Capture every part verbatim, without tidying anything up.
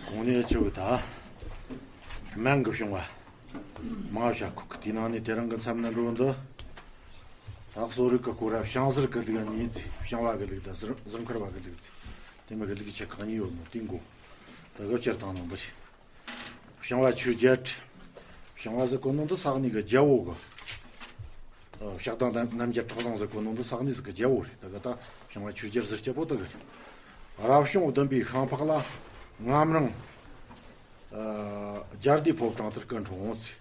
གོང་ནས་ཆུ་བོ་ད། སྨན་གྱི་བྱུང་བ། མང་བྱ་ཁུག་གི་དེའི་ནང་ནས་དེ་རིང་གི་མཚམས་ན་འགྲོ་འདི། ད་གསོ་རིག་གི་སྐོར་ར་བྱང་ཟུར་གི་ལུགས་གཉིས་ཚེ། བྱང་བ་གི་ལུགས་དང་ཟུར་ཟུར་མཁར་བ་གི་ལུགས་ཚེ། དེ་མི་གི་ལུགས་ཆེ་ཁག་གཉིས་ཡོད་མོད་དེ་འགོ། ད་གི་བཅར་བཏང་ནང་འདི་རེད། བྱང་བ་ཆོས་རྒྱལ། བྱང་བ་ཟེར་གོ་ནོ་འདི་ས་གནས་གི་རྒྱལ་པོ་གི། ཨ། བྱང་བདག་རྣམ་རྒྱལ་གྲགས་བཟང་ཟེར་གོ་ནོ་འདི་ས་གནས་ཟིག་གི་རྒྱལ་པོ་རེད། ད་གི་ད་བྱང་བ་ཆོས་རྒྱལ་ཟེར་རྒྱལ་པོ་ད་གི་རེད། རབ་བྱུང་བདུན་པའི་ཤིང་ཕག་ལ། ངམ་རིང་། ཨ། རྒྱལ་སྡེ་ཕོ་བྲང་དུ་སྐུ་འཁྲུངས་ཚེ།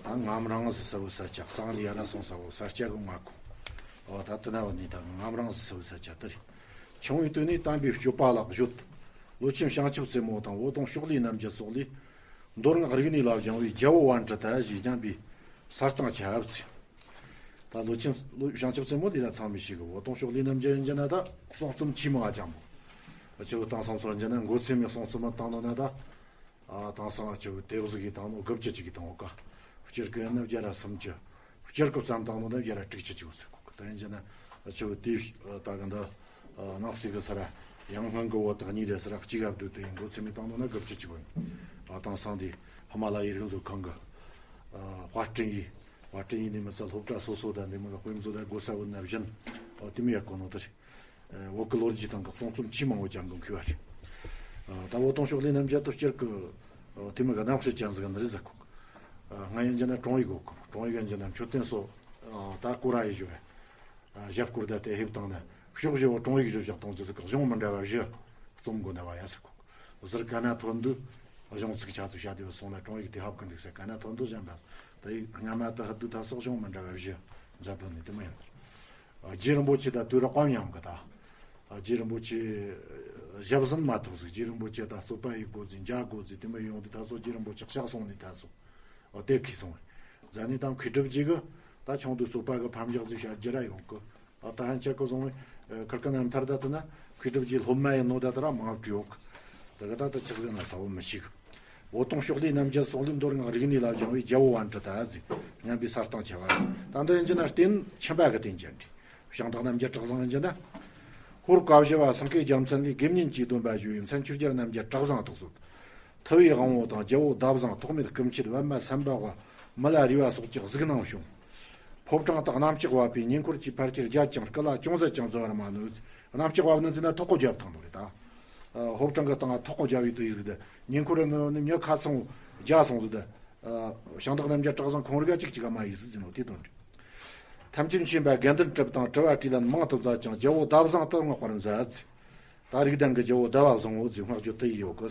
ཨ། ད་ངམ་རིང་ཟེར་ས་བོ་ས་ཆ་གཙང་ལི་ཡ་ར་སོང་ས་བོ་ས་སྐྱ་གི་མངའ་ཁོངས། ཨོ་ད་དེ་ན་བ་ནི་ད་ངམ་རིང་ཟེར་ས་བོ་ས་ཆ་དེ་རེད། ཆུང་བའི་དུས་ནས་དམ་པའི་སྤྱོད་པ་ལ་གཞོལ། ལོ་ཆེན་བྱང་ཆུབ་རྩེ་མོ་དང་འོད་སྟོང་ཕྱོགས་ལས་རྣམ་རྒྱལ་སོགས་ལས། མདོ་སྔགས་རིག་གནས་ལ་སྦྱངས་པའི་རྒྱལ་པོ་པཎྜི་ཏ་ཞེས་སྙམ་པའི་ས་སྟེང་ཁྱབ་ཚེ། ད་ལོ་ཆེན་ལོ་བྱང་ཆུབ་རྩེ་མོ་འདི་ལ་ཚང་མི་ཞིག་གི་འོད་སྟོང་ཕྱོགས་ལས་རྣམ་རྒྱལ་ཡིན་གྱི་ན་ད་གསུང་རྩོམ་ཆེས་མང་བ་ཅང་མོ། ཨ་ཆུ་བོ་དེང་སང་ཚོར་གྱི་ན་མགོ་ཚེ་མའི་གསུང་རྩོམ་མ་བཏང་ནོ་ན་ད། ཨ། དེང་སང་ཨ་ཆུ་བོ་དེབ་གཟུགས་ཀྱི་བཏང་ནོ་དགུ་བཅུ་གཅིག་གི་བཏང་འོ་ཀ། སྤྱིར་གི་ན་བརྒྱ་ར་སུམ་ཅུ། སྤྱིར་གི་བརྩམས་བཏང་ནོ་ན་བརྒྱ་ར་དྲུག་ཅུ་ཅིག་འོ་ཟེར་གོ་གི། ད་ཡིན་གྱི་ན་ཨ་ཆུ་བོ་དེབ་ད་གི་འདི། ཨ། ནགས་གསེབ་གི་ས་ར། ཡང་སྔོན་གི་འོ་དག་གཉིས་རེད་ས་ར་གཅིག་ག་བསྡུས་ཏེ་མགོ་ཚེ་མའི་བཏང་ནོ་ན་དགུ་བཅུ་ཅིག་འོ་ཡིན། ཨ། དེང་སང་འདི་ཧི་མ་ལ་ཡའི་རིག་མཛོད་ཁང་གི། ཨ། དཔར་སྐྲུན་ཡིན། དཔར་སྐྲུན་ཡིན་ནི་མི་ཚད་སློབ་གྲྭ་སོ་སོ་དང་འདི་མི་གི་དཔེ་མཛོད་དང་སྒོ་ས་བོ་ན་བཞིན། ཨ། དེ་མི་ཡག་གོ་ནོ་དེ་རེད། ཨ། བོད་ཀྱི་ལོ་རྒྱུས་སྟེང་གི་གསུང་རྩོམ་ཆེས་མང་བོ་ཅང་གི་མཁས་པ་རེད། ཨ། ད་འོད་སྟོང་ཕྱོགས་ལས་རྣམ་རྒྱལ་དུ་སྤྱིར་གི། ཨ། དེ་མི་གི་རྣམ་དཔྱོད་ཅན་ཟིག་ནི་རེད་ཟེར་གོ། ཨ། ང་ཡིན་གྱི་ན་དྲུང་ཡིག་གོ་གི། དྲུང་ཡིག་ཡིན་གྱི་ན་མཆོད་རྟེན་སོགས། ཨ། ད་སྐོར་ར་ཡི་ཞོ། ཨ། ཞབས་སྐོར་ད་དེ་ཧེབ་བཏང་ན་ཕྱོགས་བཞི་བོ་དྲུང་ཡིག་བཞི་བཞག་བཏང་གི་ཟིག་གི་གཞུང་མི་འདྲ་བ་བཞི་རྩོམ་དགོས་ན་བ་ཡ་ཟེར་གོ། ཟུར་ཀ་ན་ཐོན་དུས་གཞུང་ཚིག་ཆ་ཚུལ་བྱ་དེ་བ་སོང་ན་དྲུང་ཡིག་དེ་ཧབ་གི་འདུག་ཟེར། ཀ་ན་ཐོན་དུས་གཞན་པ་ད་ཡིག་སྔ་མ་དུ་ཧབ་དུས་ད་སོགས་གཞུང་མི་འདྲ་བ་བཞི་མཛད་དོན་ནི་དེ་མོ་ཡིན། རྗེ་རིན་པོ་ཆེ་ད་དུས་རབས་གོམ་མཉམ་གི་ད། རྗེ་རིན་པོ་ཆེ་ཞབས་ཟིན་མ་ཐུབ་ཟིག་རྗེ་རིན་པོ་ཆེ་ད་རྩོད་པ་ཡི་གོ་ཟིག་འཇའ་གོ་ཟིག་དེ་མོ་ཡོང་དུས་ད་སོགས་རྗེ་རིན་པོ་ཆེ་ཤག་སོང་ནི་ད་སོགས། འོ་དེ་ཁི་སོང་། རྫ་ནི་དང་མཁས་གྲུབ་རྗེ་གི་ད་ཆུང་དུས་རྩོད་པ་གི་ཕམ་ཞག་ཟིག་བྱ་རྒྱུ་ར་ཡོང་གི། ཨ། ད་ཧན་ཆད་གི་སོང་བས། ཁིར་ཀ་རྣམ་ཐར་ད་དུ་ན་མཁས་གྲུབ་རྗེ་སློབ་མ་ཡིན་ནོ་ད་དུ་ར་མང་བྲིས་ཡོད་གི། ད་གི་ད་ད་ཆི་ཟིག་ན་ས་བོ་མི་ཤེས་གི། འོད་སྟོང་ཕྱོགས་ལས་རྣམ་རྒྱལ་སོགས་ལས་མདོ་སྔགས་རིག་གནས་ལ་སྦྱངས་པའི་རྒྱལ་པོ་པཎྜི་ཏ་ཟེར་སྙམ་པའི་ས་སྟེང་ཁྱབ་པ་ཟེར། ད་འདི་ཡིན་གྱི་ན་རྟེན་ཆེན་པོ་གི་རྟེན་ཅན་རེད། བྱང་བདག་རྣམ་རྒྱལ་གྲགས་བཟང་ཡིན་གྱི་ན། ཧོར་བཀའ་བཞི་པ་སེང་གེ་རྒྱལ་མཚན་ལས་དགེ་བསྙེན་གྱི་སྡོམ་པ་ཞུས་པའི་མཚན་ཆོས་རྒྱལ་རྣམ་རྒྱལ་གྲགས་བཟང་དུ་གསོལ། ཐུ་བའི་དབང་པོ་དང་རྒྱལ་པོ་ཟླ་བཟང་ཐོགས་མེད་སྐུ་མཆེད་པདྨ་སེམས་དཔའ་བ་མི་ལ་རས་པ་སོགས་ཀྱི་གཟིགས་སྣང་བྱུང་། ཕོ་བྲང་དག་གནམ་ལྕགས་བབས་པས་ཉེ་འཁོར་གྱི་ཕལ་ཆེར་བརྒྱད་ཀྱང་སྐུ་ལ་ཅུང་ཟད་ཀྱང་བརྫི་བར་མ་ནུས། གནམ་ལྕགས་བབས་ནི་ཟེར་ན་ཐོག་གོ་བརྒྱབ་ཐང་དུ་རེད་ད། ཕོ་བྲང་གི་སྟེང་ཐོག་གོ་བརྒྱབ་ཡོད་དུ་ཡིག་ཟིག་ད། ཉེ་འཁོར་ནི་ནི་མྱི་ཁ་ཚང་བརྒྱ་སོང་ཟིག་ད། བྱང་བདག་རྣམ་རྒྱལ་གྲགས་བཟང་ཁོང་རིག་གཅིག་གཅིག་མ་ཡིག་ཟིག་ཟིན་ནོ་དེ་དོན་རེད། ཐམས་ཅད་མཁྱེན་པ་དགེ་འདུན་གྲུབ་དང་གྲུབ་པ་བྲིས་ལན་མང་དུ་མཛད་ཀྱང་རྒྱལ་པོ་ཟླ་བཟང་དུ་བསྔགས་པར་མཛད། ད་རིགས་ལྡན་གྱི་རྒྱལ་པོ་ཟླ་བ་བཟང་བོ་ཟེར་བསྔགས་རྒྱུ་དེ་ཡི་ཡོད་གི།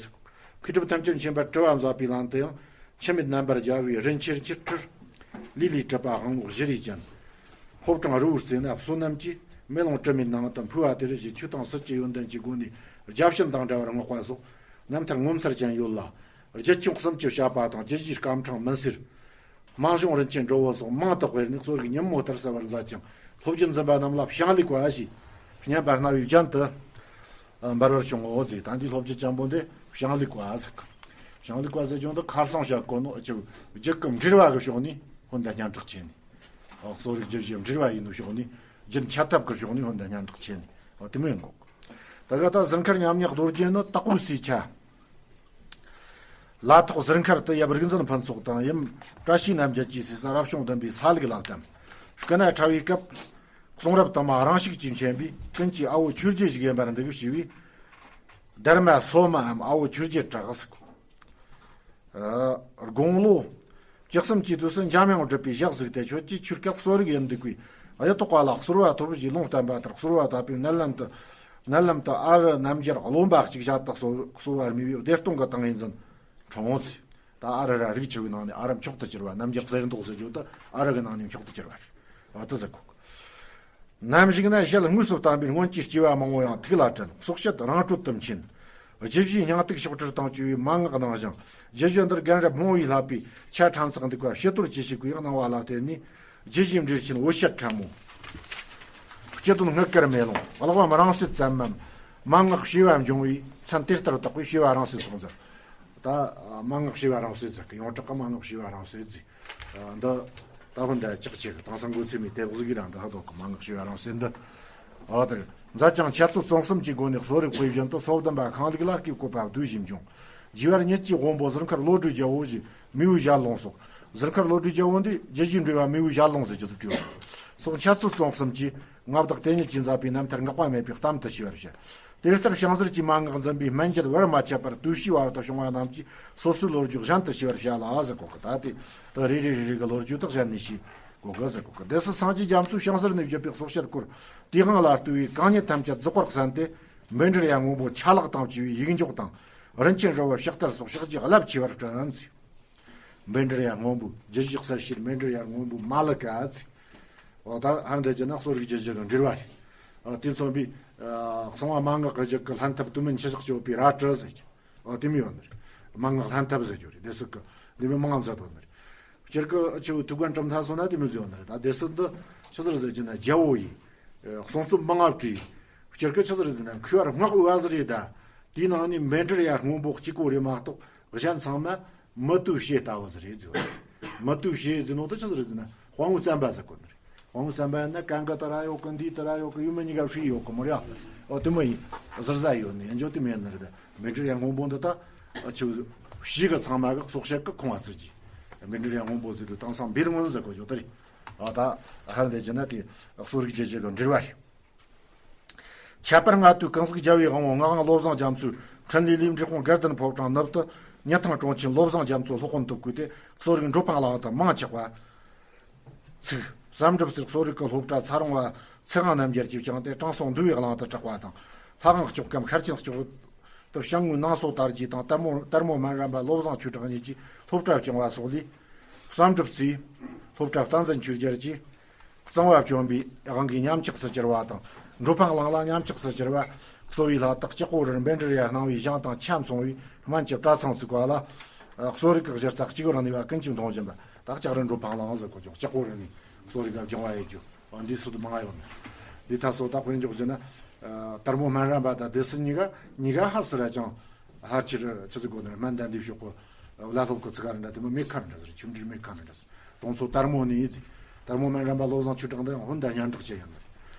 མཁས་གྲུབ་ཐམས་ཅད་མཁྱེན་པར་གྲུབ་པ་མཛད་པའི་ལན་དུ་ཡང་འཆི་མེད་རྣམ་པར་རྒྱལ་བའི་རིན་ཆེན་ཆིག་ཁྲིར། ལུས་ལས་གྲུབ་པ་དབང་པོ་བཞི་རེ་ཅན། ཕོ་བྲང་རི་བོའི་རྩེ་ན་བསོད་ནམས་ཀྱིས་མེ་ལོང་དྲི་མེད་ནང་དུ་འཕོས་པ་དེ་རུ་ཞེས་ཆོས་དང་སྲིད་ཀྱི་ཡོན་ཏན་གྱི་སྒོ་ནས་བརྒྱ་བྱིན་དང་འདྲ་བར་བསྔགས་པ་སོགས་རྣམ་ཐར་ངོ་མཚར་ཅན་ཡོད་ལ། རྒྱུད་ཆུང་གསུམ་གྱི་བཤད་པ་དང་རྒྱུད་བཞིའི་སྐར་ཕྲེང་མུན་སེལ། སྨན་གཞུང་རིན་ཆེན་སྒྲོ་བོ་སོགས་མང་དུ་སྤེལ་ནས་གསོ་རིག་ཉིན་མོ་ལྟར་གསལ་བར་མཛད་ཅིང་སློབ་རྒྱུན་འཛིན་པ་རྣམས་ལ་བྱང་ལུགས་པ་ཞེས་སྙན་པ་རྣ་བའི་རྒྱན་དུ་འབར་བར་བྱུང་ངོ་། ཟེར། ད་འདིའི་སློབ་རྒྱུན་ཅན་པོ་འདི་བྱང་ལུགས་པ་ཟེར་གི། བྱང་ལུགས་པ་ཟེར་རྒྱུ་འདི་ཁ་སང་བཤད་གོ་ནོ་ཨ་ཅེ་རྒྱུད་ཀྱི་འབྲེལ་བ་གི་ཕྱོགས་ནས་ཧོན་ད་སྙན་གྲགས་ཆེ་ནི། གསོ་རིག་རྒྱུད་བཞི་འབྲེལ་བ་ཡིན་ནོ་ཕྱོགས་ནས་རྒྱུན་འཆད་ཐབས་ཀྱི་ཕྱོགས་ནས་ཧོན་ད་སྙན་གྲགས་ཆེ་ནི། འོ་དེ་མོ་ཡིན་གོ། ད་ག་ད་ཟུར་མཁར་མཉམ་ཉག་རྡོ་རྗེ་ནི་དྭགས་པོའི་སའི་ཆ། ལ་ཐོག་ཟུར་མཁར་དུ་ཡབ་རིག་འཛིན་ཕུན་ཚོགས་དང་ཡུམ་བཀྲ་ཤིས་རྣམ་རྒྱལ་གྱི་སྲས་སུ་རབ་བྱུང་བདུན་པའི་ས་ལུག་ལ་བལྟམས། སྐུ་ན་ཕྲ་བའི་སྐབས་གསུང་རབ་དུ་མ་རང་ཤུགས་ཀྱིས་མཁྱེན་པས་ཀུན་གྱིས་ཨ་བོ་ཆོས་རྗེ་ཞིག་ཡིན་པར་འདུག་ཞུས་པས། སྡར་མ་སོ་མའམ་ཨ་བོ་ཆོས་རྗེ་གྲགས་ཟེར་གོ། ཨ། དགུང་ལོ་བཅུ་གསུམ་གྱི་དུས་སུ་འཇམ་དབྱངས་གྲུབ་པའི་ཞལ་གཟིགས་ཏེ་ཁྱོད་ཀྱིས་ཆོས་སྐད་གསོ་རིག་ཡིན་འདུག་པས་གཡུ་ཐོག་པ་ལ་གསོལ་བ་ཐོབ་ཞེས་ལུང་བསྟན་པ་ལྟར་གསོལ་བ་བཏབ་པས་མནལ་ལམ་དུ་མནལ་ལམ་དུ་ཨ་རུ་རྣམ་རྒྱལ་རློན་པ་གཅིག་བྱ་དག་གསོལ་བར་མོས་པས་བདེ་སྟོང་གི་ཏིང་ངེ་འཛིན་འཁྲུངས་ཚེ། ད་ཨ་རུ་ར་རིགས་ཆེ་བའི་ནང་ནས་ཨ་རུ་མཆོག་ཏུ་གྱུར་པ་རྣམ་རྒྱལ་གསེར་མདོག་ཟེར་རྒྱུ་དེ་ཨ་རུ་གི་ནང་ནས་མཆོག་ཏུ་གྱུར་པ་རེད། འོ་དེ་ཟེར་གོ། ནམ་ཞིག་ན་ཞལ་དངོས་སུ་བསྟན་པས་སྔོན་གྱི་སྐྱེ་བ་མང་པོ་ཡང་ཐུགས་ལ་དྲན། སྲོག་བཅད་རང་གྲོལ་དུ་མཁྱེན། རྒྱུད་བཞིའི་སྙིང་ཐིག་ཕྱོགས་སྒྲིལ་དང་བཅས་པའི་མན་ངག་གནང་ཞིང་། རྒྱུད་བཞི་འདིར་རྒན་རབས་མང་བོས་བསླབས་པའི་ཆ་ཕྲན་ཚེགས་འདུག་པ་ཕྱི་དོར་གྱིས་ཤིག་གུ་ཡང་གནང་བ་ལ་བརྟེན་ནས་རྒྱུད་བཞིའི་འགྲེལ་ཆེན་འོད་ཞལ་ཕྲ་མོ། སྤྱི་དོན་དངུལ་དཀར་མེ་ལོང་། གླེགས་བམ་རིང་བསྲེལ་ཙམ་མམ། མན་ངག་བྱེ་བ་འབྱུང་བའི་མཚན་དེ་ལྟར་བཏགས་པས་བྱེ་བ་རིང་བསྲེལ་སོགས་མཛད། ད་མན་ངག་བྱེ་བ་རིང་བསྲེལ་ཟེར་གི། ཡོངས་གྲགས་ཀྱི་མན་ངག་བྱེ་བ་རིང་བསྲེལ་ཟེར། འདི་ད་ཧོན་ད་ལྕགས་ཆེ་གི་དེང་སང་འགོ་ཚུགས་མི་དེབ་གཟུགས་ཀྱི་རང་འདི་ཧ་དོ་གི་མན་ངག་བྱེ་བ་རིང་བསྲེལ་འདི། འོ་དེ་ མཛད་ཅིང་འཆད་རྩོད་རྩོམ་གསུམ་གྱི་སྒོ་ནས་གསོ་རིག་དཔེ་བཞིན་དུ་སོ་བདུན་པ་ཤིང་ལུག་ལ་སྐུའི་བཀོད་པ་བསྡུས་ཤིང་བྱུང་། རྒྱས་པར་ཉིད་ཀྱི་དབང་པོ་ཟུར་མཁར་བློ་གྲོས་རྒྱལ་པོ་ཞེས་མེས་པོའི་ཞལ་ལུང་སོགས། ཟུར་མཁར་བློ་གྲོས་རྒྱལ་པོ་འདི་རྒྱལ་བཞིའི་འགྲེལ་པ་མེས་པོའི་ཞལ་ལུང་ཟེར་རྒྱུ་ཟིག་བྲིས་ཡོད། སོགས་འཆད་རྩོད་རྩོམ་གསུམ་གྱིས་མངའ་བདག་དེ་ཉིད་ཀྱིས་མཛད་པའི་རྣམ་ཐར་འགག་པ་མེད་པའི་གཏམ་དུ་ཤེས་པར་བྱ། དེ་ལྟར་ཤིང་ཟུར་གྱི་མན་ངག་འཛིན་པའི་སྨན་དཔྱད་བར་མ་ཆད་པར་དུས་བྱས་བར་དུ་བྱུང་བ་རྣམས་ཀྱིས་སོ་སོའི་ལོ་རྒྱུས་གཞན་དུ་ཤེས་པར་བྱ་ལ་ཟེར་གོ་གི། ད་དེ་དེ་རེ་རེ་རེ་རེ་གི་ལོ་རྒྱུས་དག་གཞན་ནས་ཤེས་གོ་གི་ཟེར་གོ་གི། སྡེ་སྲིད་སངས་རྒྱས་རྒྱ་མཚོས་ཤིང་ཟུར་ནས་བརྒྱུད་པའི་གསོག་བཤད་སྐོར་དེའི་དབང་ལ་ལྟོས་པའི་གང་ཉིད་ཐམས་ཅད་རྫོགས་པར་གསན་ཏེ། བཻ་ཌཱུརྻ་ཡ་སྔོན་པོ་ཆ་ལག་དང་བཅས་པའི་ཡིག་འཇོག་དང་། རིན་ཆེན་རི་བོ་ཕྱག་དར་སོགས་ཕྱག་རྒྱའི་རླབས་ཆེ་བར་བསྐྲུན་ཟེར། བཻ་ཌཱུརྻ་ཡ་སྔོན་པོ། རྒྱུད་བཞི་གསལ་བྱེད་བཻ་ཌཱུརྻ་ཡ་སྔོན་པོ་མ་ལ་ཀ་ཟེར། འོ་ད་ཧར་འདི་བྱས་ན་གསོ་རིག་རྒྱུད་བཞི་གི་འགྲེལ་པ་རེད། འོ་དེ་མཚོན་པའི་ཨ་གསང་བ་མན་ངག་གི་རྒྱུད་ཀྱི་ལྷན་ཐབས་དུ་མིན་ཆུ་བཞག་སྤྱོད་པའི་རལ་གྲི་ཟེར་གྱི། འོ་དེ་མོ་ཡོད་ནི་རེད། མན་ངག་ལྷན་ཐབས་ཟེར་རྒྱུ་རེད། སྡེ་སྲིད་ཀྱི་འདི་མོ་མང་ཙམ་མཛད་དོ་ནི་རེད། སྤྱིར་གི་ཆུ་བོ་ཐུའུ་བཀྭན་གྲུབ་མཐའ་སོགས་ན་དེ་མོ་ཟེར་ཡོད་ནི་རེད། ད་སྡེ་སྲིད་འདི་ཆི་ཟེར་ཟེར་གྱི་ན་རྒྱལ་པོ་ཡིས་གསུང་རྩོམ་མང་ང་བྲིས། སྤྱིར་གི་ཆི་ཟེར་ཟེར་ན་མཁས་པར་བསྔགས་པ་ཟེར་རེད། ད་དེའི་ནང་ནས་བཻ་ཌཱུརྻ་ཡ་སྔོན་པོ་གཅིག་པོ་རེད་མ་གཏོགས་གཞན་ཚང་མ་མུ་ཏོའི་ཞེ་ལྟ་བུ་ཟིག་རེད་ཟེར་བ། མུ་ཏོའི་ཞེ་ཟེར་ནོ་དེ་ཆི་ཟིག་རེད་ཟེར་ན་དཔང་པོའི་བཙན་པ་ཟེར་གོ་ནི་རེད། དཔང་པོའི་བཙན་པ་ཡིན་ན་གན་གི་དེ་ར་ཡོད་གི། འདི་དེ་ར་ཡོད་གི། ཡུལ་མི་གཉིས་ཀ་ཧྲིལ་ཡོད་གི་མོ་རེད། འོ་དེ་མོ་ཡིན་ཟེར་ས་ཡོད་ནི་ཡིན། འཇོག་དེ་མོ་ཡིན་ནི་རེད། ད་བཻ་ཌཱུརྻ་ཡ་སྔོན་པོ་འདི་ད་ཨ་ཆི་ཞེ་གི་ཚང་མ་གི་གསོག་བཤད་གི་ཁུངས་བ་ཚུལ་གྱིས། བཻ་ཌཱུརྻ་ཡ་སྔོན་པོ་ཟེར་དུས་དེང་སང་འབེལ་ངོ་ཟེར་གོ་ཡོད་དེ་རེད། ཨ་ད་ཧར་འདི་བྱས་ན་དེ་གསོ་རིག་རྒྱུད་བཞི་གི་འགྲེལ་པ་རེད། ཁྱད་པར་མངའ་སྟོད་ཀུན་གཟིགས་རྒྱལ་བའི་དབང་པོ་ངག་དབང་བློ་བཟང་རྒྱ་མཚོའི་འཕྲིན་ལས་ལས་འབྲས་དཔུང་སྒར་ལྡན་ཕོ་བྲང་ནུབ་ཏུ་ཉི་ཐང་གྲོང་ཆེན་བློ་བཟང་རྒྱ་མཚོ་སློབ་དཔོན་དུ་བསྐོས་ཏེ་གསོ་རིག་འགྲོ་ཕན་གླིང་དུ་མང་ཆགས་པ་ཚུགས། བསམ་གྲུབ་རྩེར་གསོ་རིག་གི་སློབ་གྲྭ་ཚ་རོང་བ་ཚེ་དབང་རྣམ་རྒྱལ་གྱིས་བསྐྱངས་ཏེ་དྲང་སྲོང་འདུལ་བའི་གླིང་དུ་གྲགས་པ་དང་། ལྷ་དབང་སྐྱོག་སྐམ་ཤར་ཆེན་སྐྱོག་ཏུ་ཤང་ངོས་ནང་སོ་དར་རྒྱས་དང་དར་མོ་དར་མོ་སྨན་རམས་པ་བློ་བཟང་ཆོས་གྲགས་གཉིས་ཀྱིས་སློབ་གྲྭ་བསྐྱངས་པ་སོགས་ལས། བསམ་གྲུབ་རྩེས་སློབ་གྲྭ་བསྟན་འཛིན་ཆོས་རྒྱལ་གྱིས། གཙང་བ་བཅོམ་པའི་དབང་གིས་ཉམས་ཆག་སུ་གྱུར་བ་དང་། འགྲོ་ཕན་གླིང་ལ་ཉམས་ཆག་སུ་གྱུར་བ། གསོ་བའི་ལྷ་དག་ལྕགས་པོ་རིར་བཻ་ཌཱུརྻ་ཡ་སྣང་བས་བཞེངས་དང་ཆ་མཚུངས་པའི་སྨན་གྱི་གྲྭ་ཚང་བཙུགས་པ་ལ། གསོ་རིག་གི་གཞི་རྩ་གཅིག་པུར་གནས་པ་ཀུན་གྱིས་མཐོང་བཞིན་པ་དག་ལྕགས་རི་འགྲོ་ཕན་གླིང་ཟེར་གོ་ཀྱང་ལྕགས་པོ་རི་ནས་གསོ་རིག་ག་སྦྱང་བ་ཡོད་རྒྱུ། འདིའི་སྲོལ་དུ་མང་ཡོད་ནི། འདི་ད་སོ་ད་དཔེ་འཇོག་རྒྱུ་ན། དར་མོ་སྨན་རམས་པ་དང་སྡེ་སྲིད་གཉིས་ཀ་གཉིས་ཀ་ཧ་སི་ར་ཅང་ཧར་ཆེར་ཆི་ཟིག་གོ་ནི་སྨན་དང་འདི་ཕྱོགས་གོ། བླ་སློབ་གི་ཚིག་ག་རེ་འདྲ་དེ་མོ་མེད་ཁ་རེ་འདྲ་ཟེར། ཆུ་འབྲུ་མེད་ཁ་རེ་འདྲ་ཟེར། གྲོང་ཚོ་དར་མོ་ནས་ཡིན་ཟེར། དར་མོ་སྨན་རམས་པ་བློ་བཟང་ཆོས་གྲགས་འདི་ཡང་ཧོན་ད་སྙན་གྲགས་ཆེ་ཡིན་ནི་རེད།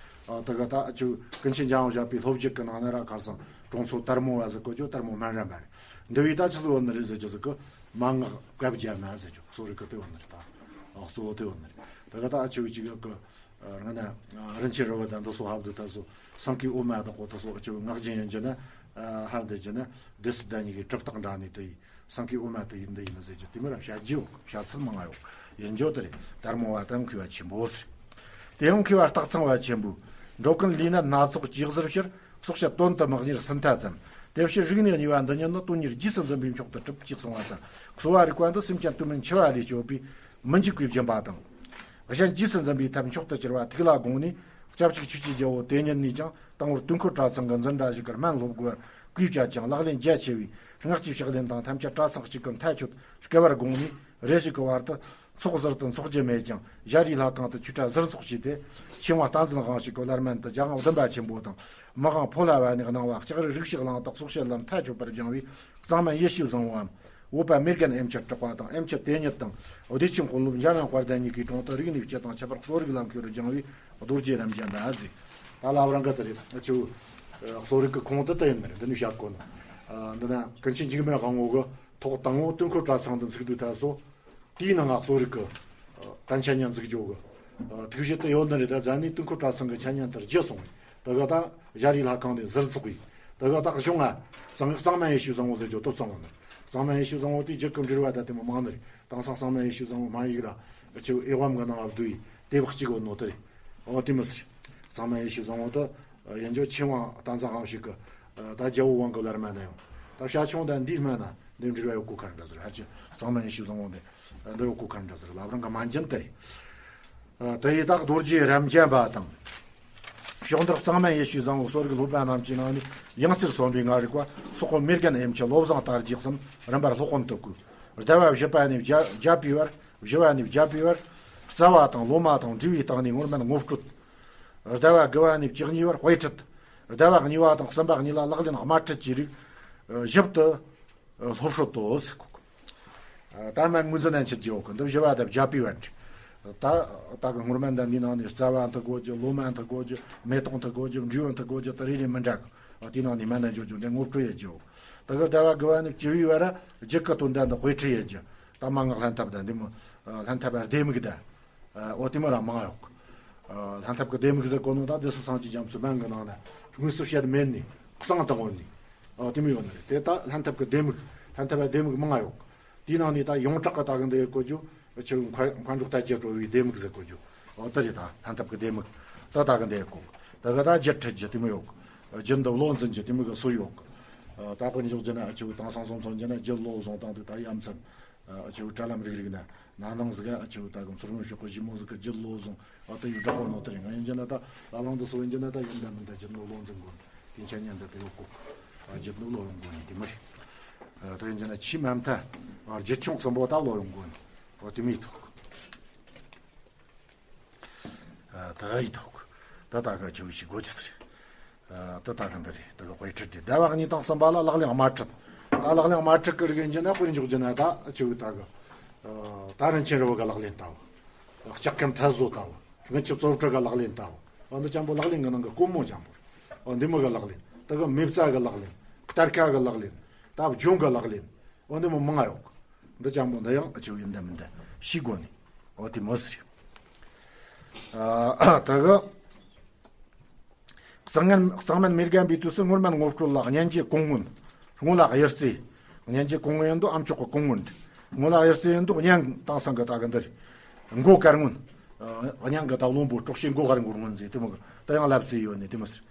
ཨ་ད་ག་ད་ཨ་ཆུ་ཀུན་མཁྱེན་འཇམ་དབྱངས་བཞད་པའི་སློབ་བརྒྱུད་ཀྱི་ནང་ན་ར་ཁར་སང་གྲོང་ཚོ་དར་མོ་བ་ཟེར་གོ་ཅོ་དར་མོ་སྨན་རམས་པ་རེད། འདི་བའི་ད་ཆི་ཟིག་བོ་ནི་རེད་ཟེར་ཆི་ཟིག་གི་མན་ངག་བཀའ་བརྒྱད་མ་ཟེར་ཅོ་གསོ་རིག་གི་དེ་བོ་ནི་རེད། ད་ཨ་གཙོ་བོ་དེ་བོ་ནི་རེད། ད་ག་ད་ཨ་ཆུ་ཅིག་གི་ང་ན་རིན་ཆེན་རི་བོ་དང་འདི་སོ་ཧབ་དུ་ད་སོ་སང་གི་འོ་མ་དང་གོ་ད་སོ་ཨ་ཆུ་ངག་རྒྱུན་ཡིན་རྒྱུ་ན་ཧར་འདི་རྒྱུ་ན་སྡེ་སྲིད་ཟླ་གཉིས་ཀྱི་གྲུབ་རྟགས་འདྲ་ནི་དེ་ཡིན། སང་གི་འོ་མ་དེ་ཡིན་འདི་ཡིན་ཟེར་རྒྱུ་དེ་མི་རབས་བྱ་རྒྱུ་ཡོད་བྱ་ཚུལ་མང་ང་ཡོད་ཡིན་རྒྱུ་དེ་རེད། དར་མོ་བ་དང་མཁས་པ་ཆེན་པོ་ཟེར། དེ་ཡང་མཁས་པ་སྟག་ཚང་བ་ཆེན་པོས་འགྲོ་ཀུན་ལུས་ནད་སྣ་ཚོགས་ཇི་ཟིག་ཕྱིར། གསོག་བྱེད་དོན་དུ་མི་གཉེར་སུ་མཐའ་ཙམ། དེ་ཕྱིར་རིག་གནས་གཉིས་པ་འདི་ཉིད་ནི་དོན་གཉེར་རྗེས་སུ་འཛིན་པའི་མཆོག་ཏུ་གྲུབ་ཅེས་གསུངས་པ་དང་། གསོ་བ་རིག་པ་འདི་སེམས་ཅན་དུ་མིན་འཆི་བ་ལས་སྐྱོབ་པའི་མི་འཇིག་པའི་སྦྱིན་པ་དང་། གཞན་རྗེས་སུ་འཛིན་པའི་ཐབས་མཆོག་ཏུ་གྱུར་པ་ཐུགས་ལ་དགོངས་ནས། སྐྱབས་གཅིག་ཆོས་ཀྱི་རྒྱལ་པོ་དེ་ཉིད་ནས་ཀྱང་དང་པོར་དུས་འཁོར་གྲྭ་ཚང་གི་འཛིན་གྲྭ་ཞིག་གི་སྨན་སློབ་དགོས་པར་བསྐུལ་བྱས་ཀྱང་ལག་ལེན་རྒྱ་ཆེ་བས། སྔགས་ཀྱི་ཕྱག་ལེན་དང་ཐམས་ཅད་གྲྭ་ཚང་གཅིག་གི་མཐའ་མཆོད་བསྐུལ་བར་དགོངས་ནས། རེ་ཞིག་གི་བར་དུ་ཚོགས་ཟུར་དུ་འཚོགས་རྒྱུ་མེད་ཀྱང་། ཞྭ་རིའི་ལྷ་ཁང་དུ་ཆོས་གྲྭ་ཟུར་འཚོགས་བྱས་ཏེ། ཆོས་དབང་བསྟན་འཛིན་དབང་ཕྱུག་གི་བླ་སྨན་དུ་རྒྱལ་དབང་བདུན་པ་ཆེན་པོ་དང་། མི་དབང་ཕོ་ལྷ་བ་ནས་གནང་བ་ལྕགས་རི་རིགས་ཤིག་གླིང་དུ་གསོག་བྱེད་ལ་མཐའ་མཆོད་པར་སྦྱངས་པའི་གཙང་སྨན་ཡེ་ཤེས་བཟང་པོའམ། བོད་པ་མེར་གན་ཨེམ་ཆི་གྲགས་པ་དང་། ཨེམ་ཆི་དེ་ཉིད་དང་། བདེ་ཆེན་དཔོན་སློབ་འཇམ་དབྱངས་དཔལ་ལྡན་གཉིས་ཀྱི་དྲུང་དུ་རིག་གནས་སྤྱི་དང་ཁྱད་པར་གསོ་རིག་ལ་མཁས་པར་སྦྱངས་པའི་རྡོ་རྗེ་རབ་འབྱམས་པ་ཟེར། ད་ལ་བ་རང་ག་དེ་རེད། ཨ་ཆུ་གསོ་རིག་གི་ཁོངས་དུ་དེ་ཡིན་ནི་རེད། འདི་ནས་བཤད་གོ་ནོ། ཨ་འདི་ན་ཀུན་མཁྱེན་འཇིགས་མེད་དབང་པོ་གི་ཐོག་དང་པོ་དུས་འཁོར་གྲྭ་ཚང་དུ་འཛུགས་དུས་ད་སོ། དེའི་ནང་ང་གསོ་རིག་གི་ད་འཆད་ཉན་འཛུགས་རྒྱུ་གི་ཐུགས་བཞེད་དུ་ཡོད་ནི་རེད། ད་ཛ་ནི་དུས་འཁོར་གྲྭ་ཚང་གི་འཆད་ཉན་དེར་རྒྱུ་སོང་བས། ད་ག་ད་ཞྭ་རིའི་ལྷ་ཁང་ནས་ཟུར་འཚོགས་པས། ད་ག་ད་གཞུང་ང་གཙང་གཙང་སྨན་ཡེ་ཤེས་བཟང་པོ་ཟེར་རྒྱུ་དུ་གཙང་བ་ནི་རེད། གཙང་སྨན་ཡེ་ཤེས་བཟང་པོ་དེའི་རྒྱུད་ཀྱི་འགྲེལ་པ་ད་དེ་མོ་མང་ནི་རེད། དེང་སང་གཙང་སྨན་ཡེ་ཤེས་བཟང་པོ་མ་ཡིག་ར་ཆུ་ཨེ་ཝམ་གི་ནང་ང་བསྡུས་ཡི་དེ་བག་གཅིག་གོ་ནོ་དེ་རེད། འོ་དེ་མི་ཟེར། གཙང་སྨན་ཡེ་ཤེས་བཟང་པོ་དེ་ཡིན་རྒྱུ་ཆོས་དབང་བསྟན་འཛིན་དབང་ཕྱུག་གི་ད་རྒྱལ་པོ་དབང་གི་བླ་སྨན་ན་ཡང་། ད་བྱ་ཆུང་ད་འདིའི་སྨན་ན་འདི་འབྲེལ་བ་ཡོད་གོ་ཁ་འདྲ་ཟེར། ཧ་ཅི་གཙང་སྨན་ཡེ་ཤེས་བཟང་པོ་འདི་འདི་ཡོད་གོ་ཁ་འདྲ་ཟེར། ལབ་རང་གི་མ་འཇམ་དེ། ད་ཡི་དྭགས་རྡོ་རྗེ་རབ་འབྱམས་པ་དང་། ཕྱོགས་འདིར་གཙང་སྨན་ཡེ་ཤེས་བཟང་པོ་གསོ་རིག་སློབ་པ་རྣམས་ཀྱི་ནང་ནས་ཡང་རྩེར་སོན་པའི་ལྔ་རིག་པ་སོག་པོ་མེར་གན་ཨེམ་ཆི་བློ་བཟང་དར་རྒྱས་གསུམ་རིམ་པར་སློབ་དཔོན་དུ་བསྐོས། ཟླ་བ་བཞི་པ་ནས་བརྒྱ་བརྒྱ་པའི་བར། བཞི་བ་ནས་བརྒྱ་པའི་བར། རྩ་བ་དང་ལོ་མ་དང་འབྲས་བུའི་སྟེང་ནས་ངོར་སྨན་ངོ་སྤྲོད། ཟླ་བ་དགུ་བ་ནས་བཅུ་གཉིས་བར་དཔེ་ཁྲིད། ཟླ་བ་གཉིས་པ་དང་གསུམ་པ་གཉིས་ལ་ལག་ལེན་དམར་ཁྲིད་ཀྱི་རིགས་ཞིབ་ཏུ་སློབ་སྲོལ་དུ་ཟེར་གོ། ད་སྨན་ངོས་འཛིན་ནན་ཆེད་ཀྱི་འོག་གི་འདི་བཞི་བ་དང་བརྒྱ་པའི་བར་འདྲི། ད་ད་གི་སྔོན་མ་འདི་འདི་ནང་ནས་རྩ་བ་མཐུད་དགོས་རྒྱུ། ལོ་མ་མཐུད་དགོས་རྒྱུ། མེ་ཏོག་མཐུད་དགོས་རྒྱུ། འབྲས་བུ་མཐུད་དགོས་རྒྱུ། དེ་རེ་རེ་མི་འདྲ་གི། དེའི་ནང་ནས་མ་འདྲ་འཇོག་རྒྱུ་འདི་ངོ་སྤྲོད་ཡེད་རྒྱུ། ད་གི་ཟླ་བ་དགུ་བ་ནས་བཅུ་བའི་བར་རྒྱུད་ཀྱི་དོན་དག་འདི་དཔེ་ཁྲིད་ཡེད་རྒྱུ། ད་མན་ངག་ལྷན་ཐབས་དང་འདི་མོ། ལྷན་ཐབས་ལྡེ་མིག་དང་། འོ་དེ་མོ་ར་མང་ཡོད་གི། ལྷན་ཐབས་ཀྱི་ལྡེ་མིག་ཟེར་གོ་ནོ་ད་བདུད་སྲིད་སངས་རྒྱས་རྒྱ་མཚོའི་བོན་གྱི་ནང་ན་དངོས་སུ་བཤད་མེད་ནི་གསང་དང་འོན་ནི། འོ་དེ་མོ་ཡོད་ནི་རེད། དེ་ད་ལྷན་ཐབས་ཀྱི་ལྡེ་མིག་ལྷན་ཐབས་ལྡེ་མིག་མང་ཡོད་གི། དེའི་ནང་ནས་ད་ཡོངས་གྲགས་ཀྱི་ད་གི་འདི་ཡེད་གོ་རྒྱུ། ཆུ་མཁའ་མཁའ་འགྲོ་ལྟ་བྱེད་སྤྲོ་བའི་ལྡེ་མིག་ཟེར་གོ་རྒྱུ། འོ་དེ་རེད། ད་ལྷན་ཐབས་ཀྱི་ལྡེ་མིག་ད་ད་གི་འདི་ཡེད་གོ་གི། ད་གི་ད་རྒྱུད་ཁྲིད་རྒྱུ་དེ་མོ་ཡོད་གི། རྒྱུད་འདི་བློ་འཛིན་རྒྱུ་དེ་མོ་གི་སྲོལ་ཡོད་གི། ད་དཔེར་འཇོག་རྒྱུ་ན་ཆུ་དེང་སང་སོང་མཚོན་རྒྱུ་ན་རྒྱུད་བློ་བཟུང་སྟངས་དེ་ད་ཡ་མཚན། ཨ་ཆུ་དྲ་ལམ་རིག་རིག་ན་ན་ནང་ཟིག་ག་ཨ་ཆུ་ད་གི་མཚོ་སྔོན་ཕྱོགས་གི་ཞི་མོ་ཟིག་གི་རྒྱུད་བློ་བཟུང་། ཨ་དེ་ཡོད་འདྲ་གོ་ནོ་དེ་རེད། ང་ཡིན་རྒྱུ་ན་ད་ལ་ལང་འདི་སོ་ཡིན་རྒྱུ་ན་ད་ཡིན་ད་མིན་ད་རྒྱུད་ནི་བློ་འཛིན་དགོས་ནི་དེ་འཆད་ཉན་ད་དེ་ཡོད་གོ་གི། ཨ་རྒྱུད་ནི་བློ་ཡོང་དགོས་ནི་དེ་མོ་རེད། ཨ་དེ་ཡིན་རྒྱུ་ན་ཆུ་མ་མཐའ་ཨ་རྒྱུད་ཆུང་གསུམ་པོ་ད་བློ་ཡོང་དགོས་ནི། ཨོ་དེ་མོ་ཡེད་ཐུབ་གི། ཨ་ད་ཡེད་ཐུབ་གི། ད་ད་ག་ཆུ་ཞིག་དགོས་ཆི་ཟེར། ཨ་ད་ད་ག་འདི་རེད། ད་ག་དཔེ་ཁྲིད་དེ་ཟླ་བ་གཉིས་དང་གསུམ་པ་ལ་ལག་ལེན་དམར་ཁྲིད། ད་ལག་ལེན་དམར་ཁྲིད་ཀྱི་རིགས་ཡིན་རྒྱུ་ན་དཔེར་འཇོག་རྒྱུ་ན་ད་ཆུ་ད་གི། ཨ་ད་རིན་ཆེན་རིལ་བུ་གི་ལག་ལེན་ལྟ་བུ། ལྕགས་ཁམས་ཐལ་བཟོ་ལྟ་བུ། དངུལ་ཆུ་བཙོ་བཀྲུ་གི་ལག་ལེན་ལྟ་བུ། ཨ་འདི་ཅན་པོ་ལག་ལེན་གི་ནང་གི་དཀོན་མོ་ཅན་པོ་རེད། ཨ་འདི་མོ་གི་ལག་ལེན། ད་གི་མེ་བཙའ་གི་ལག་ལེན། གཏར་ཁ་གི་ལག་ལེན། ད་སྦྱོང་གི་ལག་ལེན། ཨ་འདི་མོ་མང་ང་ཡོད་གི། འདི་ཅན་པོ་འདི་ཡང་ཨ་ཆུ་ཡིན་ད་མིན་ད་ཤེས་དགོས་ནི། ཨོ་དེ་མོ་ཟེར། ཨ་ད་གི། གཙང་ངན་གཙང་སྨན་མི་རྒན་པའི་དུས་སུ་སྔོ་སྨན་ངོ་སྤྲོད་ལ་གཉེན་གྱི་གོང་སྔོན། སྔོ་ལ་གཡུ་རྩེ། གཉེན་གྱི་གོང་སྔོན་ཡིན་དུ་ཨ་མཆོག་གི་གོང་སྔོན། སྔོ་ལ་གཡུ་རྩེ་ཡིན་དུ་གཉེན་དེང་སང་གི་ད་གི་འདིར། མགོ་དཀར་སྔོན། ཨ་གཉེན་གི་ད་བློན་པོ་དཀྲོག་ཤེས་མགོ་དཀར་མགོ་སྔོན་ཟེར་དེ་མོ་གི་ད་ཡང་ལབ་རྩེ་ཡོད་ནི་དེ་མོ་ཟེར།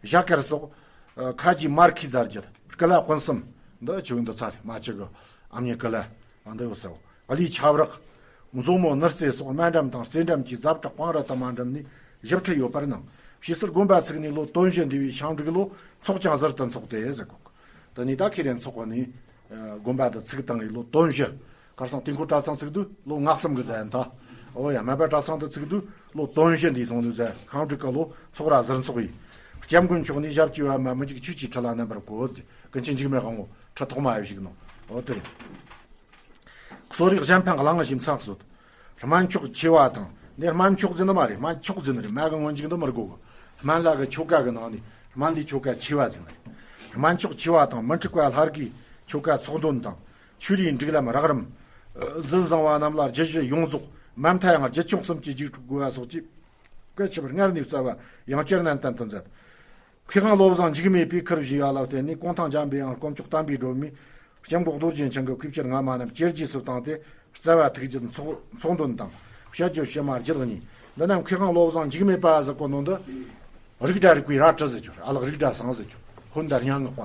ཞྭ་དཀར་སོགས། ཨ་ཁ་གྱི་མར་ཁའི་ཟ་རྒྱུད་སྐུ་ལ་སྤུན་གསུམ། འདི་ཆུ་འདི་ཚ་རེད། མ་ཆུ་གི་ཨ་མྱེས་སྐུ་ལ། ཨ་འདི་ཡོད་སོ། གླུའི་ཆབ་རག་མཛོ་མོ་ནུར་རྩེ་སོགས་སྨན་འགྲམ་དང་རྩེ་འགྲམ་གྱི་རྫབ་བྲག་སྤང་རི་དུ་མ་འགྲིམ་ནས་ཞིབ་ཁྲིད་ཡོད་པར་སྣང་། ཕྱིས་སུ་དགོན་པ་ཚུགས་ནས་ལོ་དོན་བཞི་འདས་པའི་ཞིང་འབྲུག་ལོ་ཚོགས་ཀྱང་ཟུར་དུ་འཚོགས་ཏེ་ཟེར་གོ། དེ་ནས་ད་ཁེ་རེ་འཚོགས་པ་ནས་དགོན་པ་དུ་ཚུགས་བཏང་བའི་ལོ་དོན་བཞི། ཁར་སང་དུས་འཁོར་གྲྭ་ཚང་ཚུགས་དུས་ལོ་ལྔ་གསུམ་གི་ཟན་ད། ཨོ་ཡ་སྨན་པ་གྲྭ་ཚང་དུ་ཚུགས་དུས་ལོ་དོན་བཞི་འདས་སོང་དུས་ཟན་ཞིང་འབྲུག་གི་ལོ་ཚོགས་ར་ཟུར་འཚོགས་ཡིན། སྐྱབས་མགོན་མཆོག་ནས་ཞབས་ཀྱི་བ་མ་མི་འཇིགས་ཆོས་ཀྱི་ཁྲི་ལ་མནན་པར་གོ། ཀུན་མཁྱེན་འཇིགས་མེད་དབང་པོ་ཁྲི་ཐོག་མ་ཡབ་ཞིག་ནོ། ཨོ་དེ་རེད། གསོ་རིག་གཞན་ཕན་གླང་ངི་ཞིམ་ཚང་གསོད། སྨན་མཆོག་ཆེ་བ་དང་། འདི་སྨན་མཆོག་ཟེར་ནི་མ་རེད། སྨན་མཆོག་ཟེར་ནི་རེད། མ་གི་སྔོན་འཇུག་འདི་མི་དགོ་གི། སྨན་བླ་གི་ཆོ་ག་གི་ནང་ནས་སྨན་བླའི་ཆོ་ག་ཆེ་བ་ཟེར་ནི་རེད། སྨན་མཆོག་ཆེ་བ་དང་མི་འཁྲུགས་པ་ལྷ་དགུའི་ཆོ་ག་ཚོགས་འདོན་དང་། ཆོས་རའི་སྒྲིག་ལམ་རགས་རིམ། འཛིན་བཟང་བ་རྣམས་ལ་རྒྱུད་བཞི་ཡོངས་རྫོགས་མ་མཐའ་ཡང་རྒྱུད་ཆུང་གསུམ་གྱི་རྒྱུད་དགོས་པ་སོགས་ཀྱི། གལ་ཆེ་བར་སྔར་ནས་རྩ་བ་ཡང་བསྐྱར་ནན་ཏན་དུ་མཛད། མཁས་དབང་བློ་བཟང་འཇིགས་མེད་པས་ཁུར་བཞེས་པ་ལ་བརྟེན་ནས་གུང་ཐང་འཇམ་པའི་དབྱངས་དཀོན་མཆོག་དམ་པའི་སྒྲོན་མེ། སྐྱབས་མགོན་རྡོ་རྗེ་འཆང་གི་ཁུས་ཕྱིར་སྔ་མ་རྣམས་ཇེ་རྒྱས་སུ་བཏང་སྟེ། རྩ་བ་ཐུགས་རྒྱུད་ཚོགས་ཚོགས་འདོན་དང་། བཤད་རྒྱུད་ཕྱི་མ་རྒྱུད་གཉིས། འདི་རྣམས་མཁས་དབང་བློ་བཟང་འཇིགས་མེད་པ་ཟེར་གོ་ནོ་འདི། རིགས་འདྲ་རིག་པའི་ར་ཏྲི་ཟེར་རྒྱུ་རེད། ཨ་ལགས་རིགས་འདྲ་སང་ཟེར་རྒྱུ། ཧོན་དར་སྙན་ངག་པ།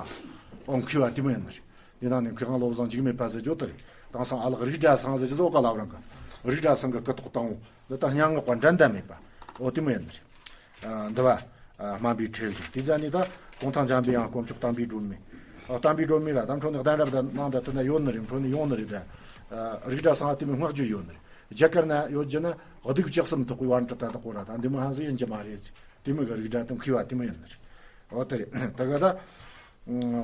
ཨོ་མཁས་པ་དེ་མོ་ཡིན་ནི་རེད། འདི་ནང་ནས་མཁས་དབང་བློ་བཟང་འཇིགས་མེད་པ་ཟེར་རྒྱུ་དེ་རེད། དེང་སང་ཨ་ལགས་རིགས་འདྲ་སང་ཟེར་རྒྱུ་ཟོ་ག་ལབ་རང་གི། རིགས་འདྲ་སང་གི་སྐུ་ཐོག་དང་པོ། འདི་ལྟར་སྙན་ངག་པ་འགྲན་ཟླ་མེད་པ། ཨོ་དེ་མོ་ཡིན་ནི་རེད། ཨ་འདི་བ། ཨ་སྨན་པའི་ཁྲིད་བཞུགས། དེ་ཟ་ནི་ད་གུང་ཐང་འཇམ་པའི་དབྱངས་དཀོན་མཆོག་དམ་པའི་སྒྲོན་མེ། ཨ་དམ་པའི་སྒྲོན་མེ་ལ་ད་འཕྲོ་ནི་གདན་རབས་དང་ནང་ད་དེ་ན་ཡོད་ནི་རེད། འཕྲོ་ནི་ཡོང་ནི་རེད་ད། ཨ་རིགས་འདྲ་སང་ཨ་དེ་མོ་བསྔགས་བརྗོད་ཡོད་ནི་རེད། རྒྱ་གར་ན་ཡོད་རྒྱུ་ན་གདུགས་བཅུ་གསུམ་ཐོག་གི་བར་དུ་ད་དག་གོ་ར་ད་འདི་མོ་ཧང་སི་ཡིན་གྱི་མ་རེད་ཟེར། དེ་མོ་གི་རིགས་འདྲ་དང་མཁས་པ་དེ་མོ་ཡིན་ནི་རེད། ཨོ་དེ་རེད། ད་ག་ད།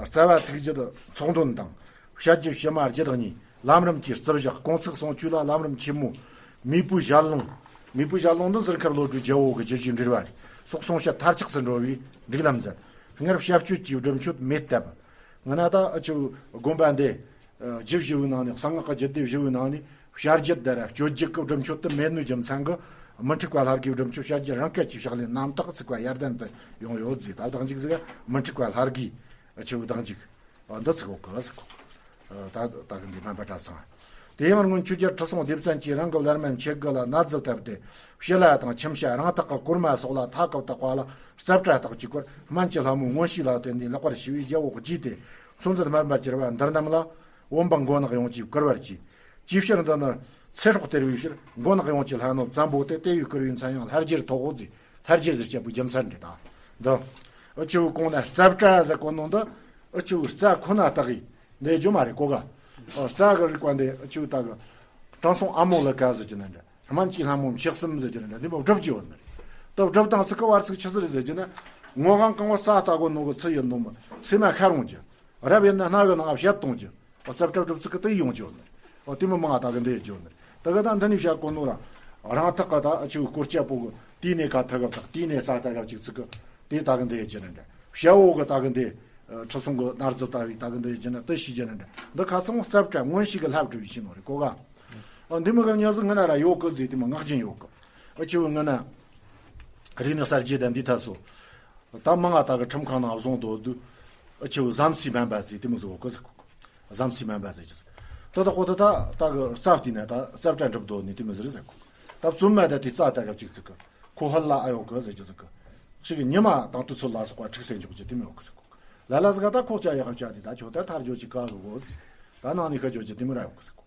རྩ་བ་ཐུགས་རྒྱུད་ཚོགས་འདོན་དང་། བཤད་རྒྱུད་ཕྱི་མ་རྒྱུད་གཉིས། ལམ་རིམ་གྱི་རྩིབས་བཞག་གོང་ཚིགས་ཟུང་ཆོས་ལ་ལམ་རིམ་ཆེན་མོ། མེས་པོའི་ཞལ་ལུང་། མེས་པོའི་ཞལ་ལུང་འདི་ཟུར་མཁར་བློ་གྲོས་རྒྱལ་པོ་གི་རྒྱུད་བཞིའི་འགྲེལ་བ་རེད། སོག་ཟུང་བཤད་མཐར་ཆགས་སུ་འགྲོ་བའི་སྒྲིག་ལམ་མཛད། སྔར་བཤད་སྤྱོད་ཀྱི་སྒྲུབ་མཆོད་མེད་སྟབས། ང་ན་ད་ཨ་ཆུ་དགོན་པ་འདི། རྒྱུད་བཞི་བོའི་ནང་ནས་གསང་སྔགས་ཀྱི་རྒྱུད་སྡེ་བཞི་བོའི་ནང་ནས་བཤད་རྒྱུད་དེ་ར་སྤྱོད་རྒྱུད་ཀྱི་སྒྲུབ་མཆོད་དུ་མེད་ནུས་རྒྱུ་མཚན་གྱིས། མི་འཁྲུགས་པ་ལྷ་དགུའི་སྒྲུབ་མཆོད་བཤད་རྒྱུད་རང་སྐད་ཀྱི་ཕྱག་ལེན་རྣམ་དག་ཚིག་པ་ཡར་ལྡན་དུ་ཡོང་ཡོད་ཟེར། ད་བདག་འཇུག་ཟིག་མི་འཁྲུགས་པ་ལྷ་དགུའི་ཆུ་བདག་འཇུག་འདི་ཚིག་གོ་གི་ཟིག་གོ། ད་ད་གི་འདི་སྨན་པ་གྲྭ་ཚང་། དེ་ཡང་སྔོན་ཆོས་རྒྱལ་ཁྲི་སྲོང་ལྡེ་བཙན་གྱིས་རང་གི་ལར་མན་ཆེ་དགུ་ལ་ན་ཟུག་བཏབ་སྟེ། ཕྱི་ལ་དང་ཁྱིམ་ཤ་རང་དག་གི་གོར་མ་སོགས་ལ་མཐའ་ཀབ་བཏགས་པ་ལ་རྩབ་ཀྲ་བཏགས་ཀྱི་སྐོར་སྨན་གྱི་ལྷ་མོའི་མངོན་ཤེས་ལ་བརྟེན་ནས་ལེགས་པར་ཞུ་བའི་རྒྱལ་པོ་རྗེས་ཏེ། ཚོད་མཛད་སྨན་པ་གྱུར་པ་འདིར་རྣམས་ལ། བོན་པ་མགོ་ནག་ཡོངས་ཀྱིས་བཀུར་བར་བགྱི། ཅིའི་ཕྱིར་འདི་ནི་ཚེ་སྲོག་སྟེར་བའི་ཕྱིར་མགོ་ནག་ཡོངས་ཀྱི་ལྷ་ནོ་བཙན་པོ་སྟེ། དེ་བས་བཀུར་བའི་མཚན་ཡང་ལྷ་རྗེར་ཐོགས་ཟེར། ལྷ་རྗེ་ཟེར་བྱ་བའི་རྒྱུ་མཚན་རེད་ད། འདི། ཨུ་ཆུ་བོའི་གོང་ན་རྩབ་ཀྲ་ཟེར་གོ་ནོ་འདི། ཨུ་ཆུ་བོའི་རྩ་ཁོ་ན་བཏགས་ཡིན། འདི་རྒྱུ་མ་རེད་གོ་ག། ཨོ་རྩ་གི་རིགས་པ་འདི་ཨུ་ཆུ་བོ་ད་གི། དྲང་སྲོང་ཨ་མོ་ལི་ཀ་ཟེར་གྱི་ན་འདྲ། སྨན་གྱི་ལྷ་མོ་མཆེད་གསུམ་ཟེར་གྱི་ན་འདྲ། འདི་མོ་སྒྲུབ་ཀྱི་ཡོད་ནི་རེད། ད་སྒྲུབ་དང་ཚིག་གི་བར་ཚིག་ཆི་ཟིག་རེད་ཟེར་གྱི་ན། ངོ་གང་གང་བོ་རྩ་ལྟ་གོ་ནོ་གི་ཚུལ་ཡིན་ནོ་མ། སེམས་མ་ཁ་རུང་གྱི། རབ་ཡིན་ན་སྣ་གི་ནང་བཤད་གཏོང་རྒྱུ། རྩབ་ཀྲ་སྒྲུབ་ཚིག་གི་དེ་ཡོང་རྒྱུ་ནི། ཨོ་དེ་མི་མང་ང་ད་གི་འདི་ཡི་རྒྱུ་ནི། ད་གི་ད་འདི་ནི་བཤད་གོ་ནོ་ར། རང་ཐག་གི་ད་ཨ་ཆུ་སྐོར་སྐྱ་པོ་གི་དེའི་ནས་ཁ་ཐག་གི་བཏགས་དེའི་ནས་རྩ་ཐག་གི་གཅིག་ཚིག་གི་དེ་ད་གི་འདི་ཡི་རྒྱུ་ནི་འདྲ། བྱ་བོ་གི་ད་གི་འདི་ཁྲི་སྲོང་གི་ནར་ཛི་ལྟ་བུའི་ད་གི་འདི་ཡི་རྒྱུ་ནི་དེ་ཤི་རྒྱུ་ནི་འདྲ། འདི་ཁ་ཚང་རྩབ་བྲལ་མངོན་ཤེས་གི་ལྷ་བྲིས་པའི་ཕྱིན་ནོ་རེད་གོ་ག་ཨ་འདི་མི་ག་ཉ་ཟིག་ངི་ན་ར་ཡོད་གི་ཟེར་དེ་མི་ངག་རྒྱུན་ཡོད་གི་ཨ་ཆུ་ངི་ན་རིག་ནི་གསར་བརྗེ་དང་འདི་ཐ་སོ། ད་མང་ང་ད་གི་ཁྲིམས་ཁང་ནང་བཟུང་དོ་དུ་ཨ་ཆུ་བཟའ་མཚོའི་སྨན་པ་ཟེར་དེ་མི་ཟིག་གོ་གི་ཟེར་གོ། བཟའ་མཚོའི་སྨན་པ་ཟེར་གི་ཟེར། ད་ད་གོ་ད་ད་ད་གི་རྩབ་བལྟས་ན་ད་རྩབ་བྲལ་འགྲུབ་དོ་ནི་དེ་མི་ཟེར་ཟེར་གོ། ད་བཙུན་མ་ད་དེ་རྩ་ད་གི་གཅིག་ཟེར་གི་ཁོ་ཧ་ལ་ཨ་ཡོད་གི་ཟེར་གི་ཟེར་གི་ཅིག་ཉི་མ་དང་དུས་ཚོད་ལ་སོགས་པ་ཁྲིག་སེ་འཇོག་རྒྱུ་དེ་མི་ཡོད་གི་ཟེར་གོ། ལ་ལ་ཟིག་ག་ད་ཁོག་ཅག་ཡག་ཅག་དེ་ད་ཁྱོད་ད་ཐར་རྒྱུ་ཅིག་ག་གི་གོ་ཟེར། ད་ནང་ནས་ཁ་འཇོག་རྒྱུ་དེ་མི་ར་ཡོད་གི་ཟེར་གོ།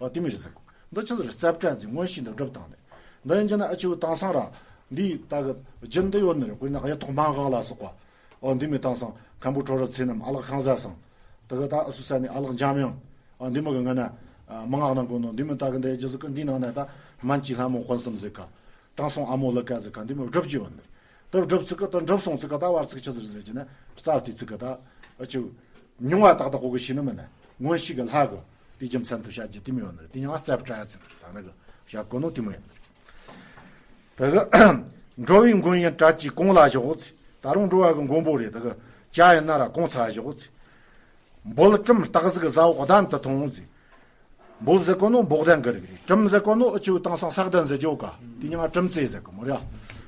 ཨོ་དེ་མི་རེད་ཟེར་གོ། འདི་ཆི་ཟིག་རེད། རྩབ་བྲལ་ཟིག་མངོན་ཤེས་འདི་སྒྲུབ་བཏང་ནས། འདི་ཡིན་གྱི་ན་ཨ་ཆུ་དེང་སང་ར་འདི་ད་གི་རྒྱུན་འདི་ཡོད་ནི་རེད། དཔེར་ན་གཡུ་ཐོག་མན་ངག་ལ་སོགས་པ། ཨོ་འདི་མི་དེང་སང་མཁན་པོ་ཁྲོ་རུ་ཚེ་རྣམས་ཨ་ལགས་ཁང་བཟའ་སང་། ད་གི་ད་ཨ་སུ་ས་ནས་ཨ་ལགས་འཇམ་དབྱངས། ཨོ་འདི་མི་གི་ངི་ན་མང་ངག་ནང་གོ་ནོ་འདི་མི་ད་གི་འདི་རྒྱུ་ཟིག་གི་འདི་ནང་ན་ད་སྨན་གྱི་ལྷ་མོ་དཔོན་གསུམ་ཟིག་ག་དྲང་སྲོང་ཨ་མོ་ལི་ཀ་ཟིག་ག་འདི་མི་སྒྲུབ་ཀྱི་ཡོད་ནི་རེད། ད་སྒྲུབ་ཚིག་གི་ད་འགྲུབ་སོང་ཚིག་གི་ད་བར་ཚིག་ཆི་ཟིག་རེད་ཟེར་གྱི་ན་རྩ་བལྟས་ཚིག་གི་ད་ཨ་ཆུ། མྱོང་བ་ཏག་ཏག་གོ་གི་ཤེས་ནི་མིན་ན། མངོན་ཤེས་ཀྱི་ལྷ་གི་དེའི་རྒྱུ་མཚན་དུ་བཤད་རྒྱུ་དེ་མོ་ཡོད་ནི་རེད། དེ་ཡང་རྩབ་བྲལ་ཚིག་རེད། ད་ནི་གི་བཤད་གོ་ནོ་དེ་མོ་ཡོད་ནི་རེད། ད་གི་འགྲོ་བའི་མགོན་ཡིན་བྲལ་གྱི་གོང་ལ་བཞག་ཚེ། ད་རུང་འགྲོ་བ་གི་མགོན་པོ་རེད། ད་གི་བྱ་ཡིན་ན་ར་གོང་ཚ་བཞག་ཚེ། འབོལ་གྲིམ་སྟག་གཟིག་ཟ་འོག་གདན་དུ་ཐོང་ཚེ། འབོལ་ཟེར་གོ་ནོ་འབོག་གདན་གི་རིགས་རེད། གྲིམ་ཟེར་གོ་ནོ་ཨུ་ཆུ་དེང་སང་སག་གདན་ཟེར་རྒྱུ་ག་དེ་ཉིན་ང་གྲིམ་རྩེ་ཟེར་གི་མོ་ར།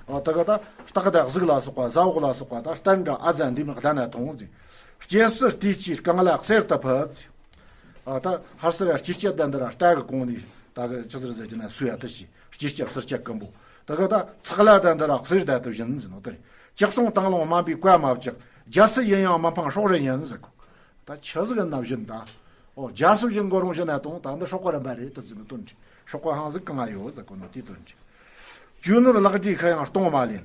ཨ་ད་ག་ད་སྟག་དང་གཟིག་ལ་སོགས་པ་ཟ་འོག་ལ་སོགས་པ་ད་སྟན་འདྲ་ཨ་ཟན་འདི་མི་གདན་ན་ཐོང་ཟེར། སྐྱེ་སྲིད་དུས་ཀྱི་རྐང་ལག་གསེར་དུ་ཕུད་ཟེར། ཨ་ད་ཧར་སེར་ཡ་སྐྱེ་སྐྱེ་ད་འདི་ར་རྟ་གི་གོང་ནས་ད་གི་ཆི་ཟེར་ཟེར་གྱི་ན་སུ་ཡ་ད་ཤི་སྐྱེ་སྐྱེ་སེར་སྐྱེ་ཀུན་པོ་ད་ག་ད་ཚག་ལ་ད་འདི་ར་གསེར་ད་དུ་བཞིན་ཟེར་ནོ་ད་རེད། ལྕགས་ཟངས་དང་རླུང་དམན་པའི་བཀའ་མ་བཅག་རྒྱ་སྲིད་ཡིན་ཡང་མི་འཕང་སྲོག་རིན་ཡིན་ཟེར་གོ། ད་ཆི་ཟིག་ན་བཞིན་ད། ཨོ་རྒྱ་སྲིད་བཞིན་གོ་རུང་བཞིན་ན་དང་ད་འདི་སྲོག་གོ་རིན་པ་རེད་ད་ཟེར་ནོ་དོན་ཅི། སྲོག་གོ་ཧང་ཟིག་གང་ང་ཡོད་ཟེར་གོ་ནོ་དེ་དོན་ཅི། རྒྱུ་ནོར་ལག་བྲིས་ཤི་ཡང་གཏོང་མ་ལེན།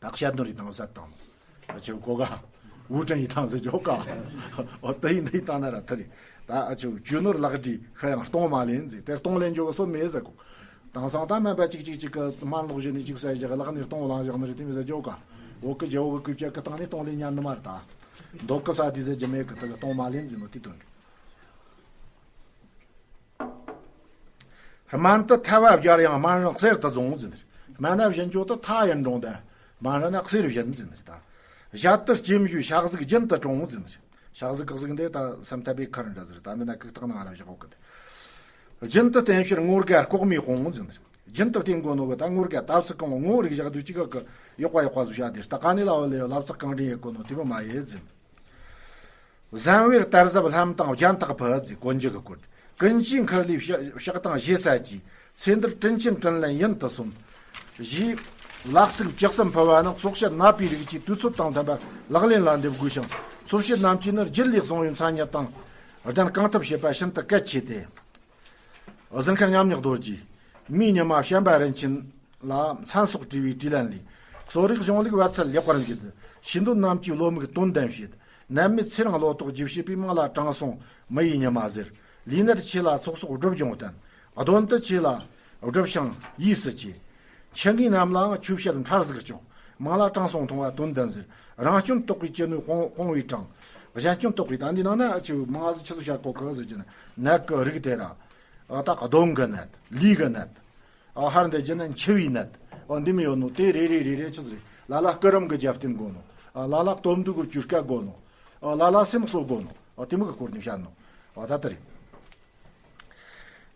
ད་བཤད་ནོར་ཡི་དང་བསད་དང་། ཆེ་གོ་ག་ཝུ་ཀྲན་ཡི་དང་ཟེར་ཆོག་ག་ཨོ་ད་ཡིན་ད་ཡིན་ད་ན་ར་ཐ་རི། ད་ཨ་ཆུ་རྒྱུ་ནོར་ལག་བྲིས་ཤི་ཡང་གཏོང་མ་ལེན་ཟེར་དེ་གཏོང་ལེན་འཇོག་གི་སོ་མེད་ཟེར་གོ། དེང་སང་ད་སྨན་པ་གཅིག་གཅིག་གཅིག་གི་སྨན་ལོག་བཞིན་ནས་གཅིག་ཟ་བཞག་ལག་ནས་གཏོང་ལང་བཞག་ནི་རེད་དེ་མི་ཟེར་ཆོག་ག་འོག་གི་རྒྱལ་བོ་གི་སྐུ་བཅད་གི་སྟེང་ནས་གཏོང་ལེན་ཉན་ནི་མ་རེད་ད། འདོད་གི་ས་དེ་ཟེར་རྒྱུ་མེད་གི་ད་གི་གཏོང་མ་ལེན་ཟེར་ནོ་དེ་དོན་རེད། སྨན་དུ་ཐལ་བ་སྦྱར་ཡང་སྨན་རང་གསེར་དུ་བཟུང་ཟེར་ནི་རེད། སྨན་ན་བཞིན་ཅོ་དུ་ཐ་ཡིན་འགྲོང་དེ། སྨན་རང་ན་གསེར་བཞིན་ཟེར་ནི་རེད་ད། ཞལ་དུ་སྐྱེམས་ཞུས་ཕྱག་གཟུགས་རྒྱུན་དུ་དྲོངས་ཟེར་ནི་རེད། ཕྱག་གཟུགས་གཟུགས་འདི་ད་སེམས་ཐབས་པའི་ཁར་འདྲ་ཟེར་ད་འདི་ན་གུག་རྟགས་ནང་ར་བཞག་གོ་གི་དེ། རྒྱུན་དུ་བསྟེན་ཕྱིར་ངོ་དགའ་ལྐོག་མའི་དཔུང་ཟེར་ནི་རེད། རྒྱུན་དུ་བསྟེན་དགོས་ནོ་གི་ད་ངོ་དགའ་ད་ཚིག་གང་ངོ་རིག་བཞག་དུས་གཅིག་གི་ཡག་པ་ཡག་པ་ཟིག་བྱ་དེ་ལྟ་ག་ནས་ལ་བ་ལས་ལབ་ཚག་གང་དྲན་ཡེ་གོ་ནོ་དེ་མོ་མ་ཡེ་ཟེར། གཟན་བེར་དར་ཟབ་ལྷམ་དང་རྒྱན་ཐག་ཕུད་ཟེར་གོན་རྒྱུ་གི་སྐོར། ཀུན་གྱིས་འཁུར་ལས་ཕྱག་དང་བཞེས་ས་ཀྱི། ཚེ་འདིར་དྲིན་ཆེན་དྲིན་ལན་ཡིན་དུ་སོམས། ཞེས་ལག་རྩིག་བཅུ་གསུམ་ཕུལ་བ་ནི་གསོག་བཤད་ནད་པའི་རིགས་ཀྱི་དུས་ཚོད་དང་ལྡན་པར་ལག་ལེན་ལ་འདེབས་དགོས་ཤིང་། གསོག་བཤད་རྣམས་ཀྱིས་ནི་རྒྱུད་ལས་བཟུང་བའི་མཚན་ཉིད་དང་གདན་གང་ཐུབ་བྱེད་པ་ཤིན་ཏུ་གལ་ཆེ་སྟེ། གཟིགས་མཁན་མཉམ་ཉག་རྡོ་རྗེ། མིའི་ཉི་མ་བྱམས་པ་རིན་ཆེན་ལ་མཚན་སོགས་དྲིས་པའི་དྲིས་ལན་ལས། གསོ་རིག་གཞུང་ལུགས་བད་ཚལ་ལེགས་པར་འབྱེད། ཤེས་འདོད་རྣམས་ཀྱི་བློ་མིག་དོན་ལྡན་བྱེད། ནད་མེད་ཚེ་རིང་ལོ་ཏོག་རྒྱུ་བྱེད་པའི་མིང་ལ་དྲང་སྲོང་མི་ཡི་ཉི་མ་ཟེར། ལུས་ནད་ཆེ་ལ་ཚོགས་གསོག་སྒྲུབ་སྦྱོང་བསྟན། གདོན་དུ་ཆེ་ལ་སྒྲུབ་ཞིང་ཡིས་སུ་བཅོས། འཆི་ངེས་རྣམས་ལའང་ཆོས་བཤད་འཕྲལ་གཟིགས་ལྕོགས། མིང་ལ་དྲང་སྲོང་མཐོང་བ་དོན་ལྡན་ཟེར། རང་སྐྱོན་རྟོགས་པའི་ཅི་ནུས་སྤོང་སྤོང་བའི་དྲང་། གཞན་སྐྱོན་རྟོགས་པའི་ད་འདི་ནང་ན་ཨ་ཆུ་མང་ཟིག་ཆི་ཟིག་བཤད་གོ་གི་ཟེར་གྱི་ན་ནད་ཀྱི་རིགས་དེ་ར། ཨ་ད་གདོན་གྱི་ནད། ལུས་ཀྱི་ནད། ཨ་ཧར་འདི་བྱས་ན་འཆི་བའི་ནད། ཨ་འདི་མི་ཡོད་ནོ་དེ་རེ་རེ་རེ་རེ་ཆི་ཟིག་རེད། ལ་ལ་སྐུ་རིམ་གྱི་རྒྱབ་རྟེན་དགོས་ནོ། ཨ་ལ་ལ་སྟོབས་འདུག་གི་བཅུ་སྐད་དགོས་ནོ། ཨ་ལ་ལ་སེམས་གསོ་དགོས་ནོ། ཨ་དེ་མོ་གི་སྐོར་ནས་བཤད་ནོ། ཨ་ད་ལྟ་རེད།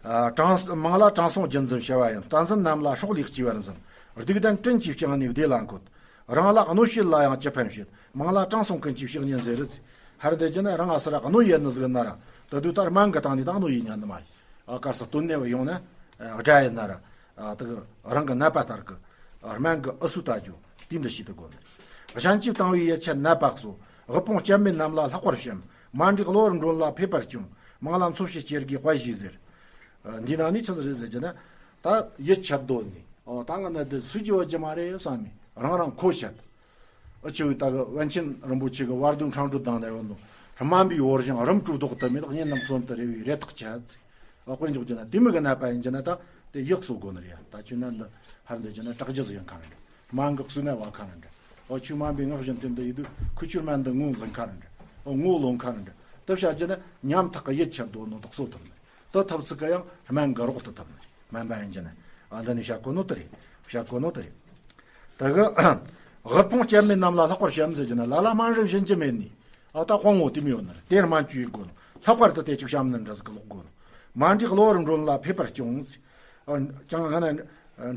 ཨ་དྲང་མིང་ལ་དྲང་སྲོང་རྒྱུད་འཛིན་བྱ་བ་ཡིན། བསྟན་འཛིན་རྣམས་ལ་སྲོག་ལས་གཅེས་པར་འཛིན། སྡིག་ལྡན་དྲིན་གྱིས་བསྐྱངས་ནས་བདེ་ལ་འཁོད། རང་ལ་གནོད་བྱེད་ལ་ཡང་ཅི་ཕན་བྱེད། མིང་ལ་དྲང་སྲོང་ཀུན་གྱི་ཕྱག་གཉེན་ཟེར་རེད། ཧར་འདི་བྱས་ན་རང་ང་སར་གནོད་ཡེ་ནི་ཟིག་ན་ར། ད་དུས་ལྟར་སྨན་གྱི་སྟེང་ནས་ད་གནོད་ཡེ་ཉན་ནི་མ་རེད། ཨ་དཀར་ས་དོན་གནས་བ་ཡོང་ན། ཨ་དགྲ་ཡིན་ན་ར། ཨ་དེ་གི་རང་གི་ནད་པ་ལྟར་གི། ཨ་སྨན་གི་ཨུ་སུ་ལྟ་རྒྱུ་དེ་འདི་ཤེས་དུ་དགོས་ནི་རེད། གཞན་གྱིས་བཏང་བའི་ཡིད་ཆད་ནད་པ་གསོ། དབུལ་ཕོངས་སྐྱེད་མེད་རྣམས་ལ་ལྷག་པར་བྱམས། མ་འདྲིས་གློ་བུར་མགྲོན་ལ་ཕེབས་པར་སྐྱོང་། མིང་ལ་འཚོ་བྱེད་སྐྱེ་དགུའི་དཔལ་གཞིས་ཟེར། ཨ་འདི་ནང་ནས་ཆི་ཟིག་རེད་ཟེར་གྱི་ན། ད་ཡིད་ཆད་དོ་ནི། ཨོ་ད་ང་ནི་འདི་སུས་ཀྱི་བ་ཅི་མ་རེད་བསམ་མི་རང་རང་མཁོ་བཤད། ཨ་ཆུ་ད་གི་པཎ་ཆེན་རིན་པོ་ཆེ་གི་བར་དོའི་འཕྲང་སྒྲོལ་དང་ནས་བ་ནོ། སྨན་པའི་བོར་ཞིང་རིམ་གྲོ་ལྡོག་ཏུ་མེད། གཉེན་རྣམས་གསོན་དུ་རེ་བའི་རེ་ཐག་ཆད། ཨ་དཔེར་འཇོག་རྒྱུ་ན་དེ་མོ་གི་ནད་པ་ཡིན་གྱི་ན་ད་དེ་ཡག་གསོ་དགོས་ནི་རེད་ཡ། ད་ཆུ་ན་འདི་ཧར་འདི་གྱི་ན་དྲག་རྒྱུ་ཟིག་ཡིན་ཁ་ར་འདྲ། སྨན་གི་གསོས་ནད་བ་ཁ་ར་འདྲ། ཨོ་ཆུ་སྨན་པའི་ངག་བཞིན་དེ་འདི་ཡིན་དུས་ཁུ་ཆུ་སྨན་འདི་ངོ་འཛིན་ཁ་ར་འདྲ། ཨོ་ངོ་ལོན་ཁ་ར་འདྲ། དེ་བྱ་རྒྱུ་ན་ཉམ་ཐག་གི་ཡིད་ཆད་དོ་ནོ་དག་གསོ་ཐུབ་ནི་རེད། དེ་ཐུབ་ཚིག་གི་ཡང་སྨན་གི་རོགས་དུ་ཐུབ་ནི་རེད། སྨན་པ་ཡིན་གྱི་ན། ཨ་འདི་ནི་བཤད་གོ་ནོ་དེ་རེད། བཤད་གོ་ནོ་དེ་རེད། ད་གི་དབུལ་ཕོངས་སྐྱེད་མེད་རྣམས་ལ་ལྷག་པར་བཤད་ཟེར་གྱི་ན། ལ་ལ་སྨན་རིན་བྱིན་གྱི་མེད་ནི། ཨ་ད་དཔང་ངོ་དེ་མི་ཡོད་ནི་རེད། དེར་སྨན་བཅོས་ཡི་དགོས་ནོ། ལྷག་པར་དུ་དེ་ཅིག་བཤམས་ནི་འདྲ་ཟིག་གི་ལོག་དགོས་ནོ། མ་འདྲིས་གློ་བུར་མགྲོན་ལ་ཕེབས་པར་སྐྱོང་། ཨ་ཅང་ང་ན་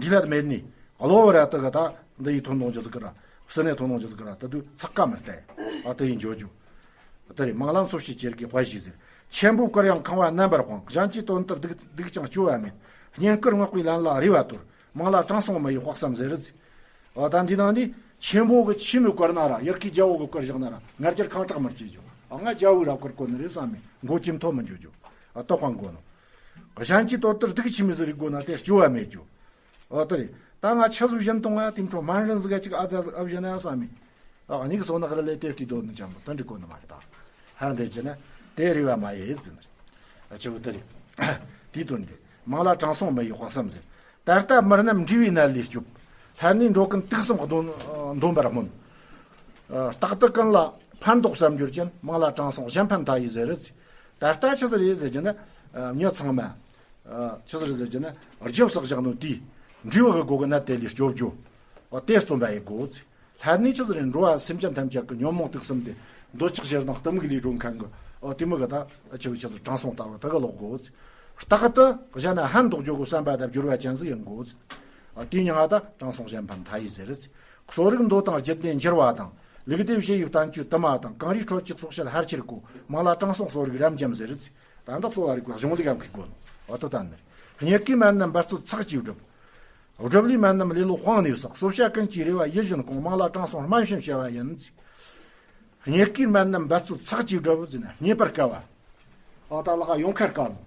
འདྲིས་ལད་མེད་ནི། གློ་བུར་ཨ་ད་གི་ད་འདི་ཡི་ཐོན་དོང་ཇི་ཟིག་གི་ར། ཕྱི་ནས་ཐོན་དོང་ཇི་ཟིག་གི་ར། ད་དུ་ཚགས་ཀ་མི་བལྟ། ཨ་ད་ཡི་འཇོ་འཇོ། དེ་རེད། མང་ལམ་འཚོ་བྱེད་ཅེར་གི་དཔལ་ཞིག་ཟེར། ཆེན་པོ་བཀུར་ཡང་ཁང་བ་རྣམ་པར་སྤངས། གཞན་གྱི་དོན་དུ་སྡིག་སྡིག་ཀྱང་སྐྱོ་བ་མེད། བསྙེན་བཀུར་བསྔགས་པའི་ལན་ལ་རེ་བ་དོར། མང་ལ་དྲང་སྲོང་མི་ཡི་དཔག་བསམ་ཟེར་རེད། འོ་ད་འདི་ནང་ནི་ཆེན་པོ་གི་ཆེན་མོ་བཀུར་ན་ར། ཡག་གི་རྒྱལ་པོ་གི་བཀུར་བཞག་ན་ར། ང་རྒྱལ་ཁེངས་དྲེགས་མི་སྐྱེ་རྒྱུ། ཨ་ང་རྒྱལ་པོའི་ར་བཀུར་གོ་ནི་རེད་བསམ་མི་མགོ་ཅིམ་ཐོ་མི་འཇོ་རྒྱུ། ཨ་ཏོ་ཁང་དགོ་ནོ། གཞན་གྱི་དོན་དུ་སྡིག་ཆེན་མི་ཟེར་རིག་དགོ་ན་དེ་སྐྱོ་བ་མེད་རྒྱུ། འོ་དེ་རེད། ད་ང་ཆ་ཟུག་བཞིན་གཏོང་ང་དེ་འཕྲོ་སྨན་རིན་ཟིག་ག་ཅིག་ཨ་ཛ་ཟིག་ཨ་བཞིན་ན་བསམ་མི། ཨ་ཉིག་སོ་ན་ཁ་ར་ལས་དེ་བལྟས་དོ་ནི་ཅང་མོ་ད་འགྲིག་གོ་ནི་མ་རེད་ད། ཧར་འདེད་ཅི་ན་དེ་རེ་བ་མ་ཡེ་ཟིན་རེད། ཨ་ཆེ་བོ་དེ་རེད། དེའི་དོན་འདི་མང་ལ་དྲང་སྲོང་མི་ཡི་དཔག་བསམ་ཟེར། ད་ལྟ་མི་རྣམས་འབྲས་བུའི་ནད་ལས་སྐྱོབ། ལྷན་ནེ་འགྲོ་ཀུན་དུག་གསུམ་གདོན་འདོན་པར་སྨོན། རྟག་ཏུ་ཀུན་ལ་ཕན་འདོགས་བསམ་སྦྱོར་ཅན། མང་ལ་དྲང་སྲོང་གཞན་ཕན་མཐའ་ཡས་ཟེར་རེད། ད་ལྟ་ཆི་ཟིག་རེད་ཟེར་གྱི་ན། མྱི་ཚང་མ། ཆི་ཟིག་རེད་ཟེར་གྱི་ན། རྒྱུ་བསགས་བཞག་ནོ་དེས་འབྲས་བུ་གི་སྒོ་གི་ནད་དེ་ལས་སྐྱོབ་རྒྱུ། དེ་རྩོམ་པ་ཡི་དགོས། ལྷན་ནེ་ཆི་ཟིག་རེད། འགྲོ་བ་སེམས་ཅན་ཐམས་ཅད་ཀྱི་ཉོན་མོངས་དུག་གསུམ་དེ་འདོད་ཆགས་ཞེ་སྡང་གཏི་མུག་ལས་སྒྲོལ་མཁན་གི། ཨོ་དེ་མོ་གི་ད་ཆི་ཆི་ཟིག་དྲང་སྲོང་ལྟ་བུ་དེ་གི་ལོག་དགོས། རྟག་ཏུ་གཞན་ན་ཕན་འདོགས་རྒྱུ་གི་བསམ་པ་དང་སྦྱོར་བ་ཅན་ཟིག་ཡིན་དགོས། ཨོ་དེ་མྱིང་ང་ད་དྲང་སྲོང་གཞན་ཕན་མཐའ་ཡས་ཟེར། གསོ་རིག་མདོ་དང་རྒྱུད་སྡེ་འགྱུར་བ་དང་། ལུགས་སྡེ་བཞི་ཡི་བསྟན་བཅོས་དུ་མ་དང་། གངས་རིའི་ཁྲོད་ཀྱི་ཚོགས་བཤད་ཕལ་ཆེར་གོ། མང་ལ་དྲང་སྲོང་གསོ་རིག་རབ་འབྱམས་ཟེར། ད་འདི་གསོ་བ་རིག་པའི་གཞུང་ལུགས་ཡང་ཁུག་དགོས། ཨོ་ད་ལྟ་ནི་རྙེད་དཀའི་སྨན་རྣམས་འབད་རྩོལ་ཚགས་ཀྱིས་སྒྲུབ། སྒྲུབ་ལས་སྨན་རྣམས་ལེ་ལོ་དཔང་ནས་བསགས། གསོ་བྱ་ཀུན་གྱི་རེ་བ་ཡིད་བཞིན་སྐོང་། མང་ལ་དྲང་སྲོང་སྨན་བྱིན་བྱ་བ་ཡིན། རྙེད་དཀའི་སྨན་རྣམས་འབད་རྩོལ་ཚགས་ཀྱིས་སྒྲུབ་ཟེར་ན་རྙེད་པར་དཀའ་བ། ཨ་ད་ལག་ཡོང་ཁར་དཀའ་ནོ།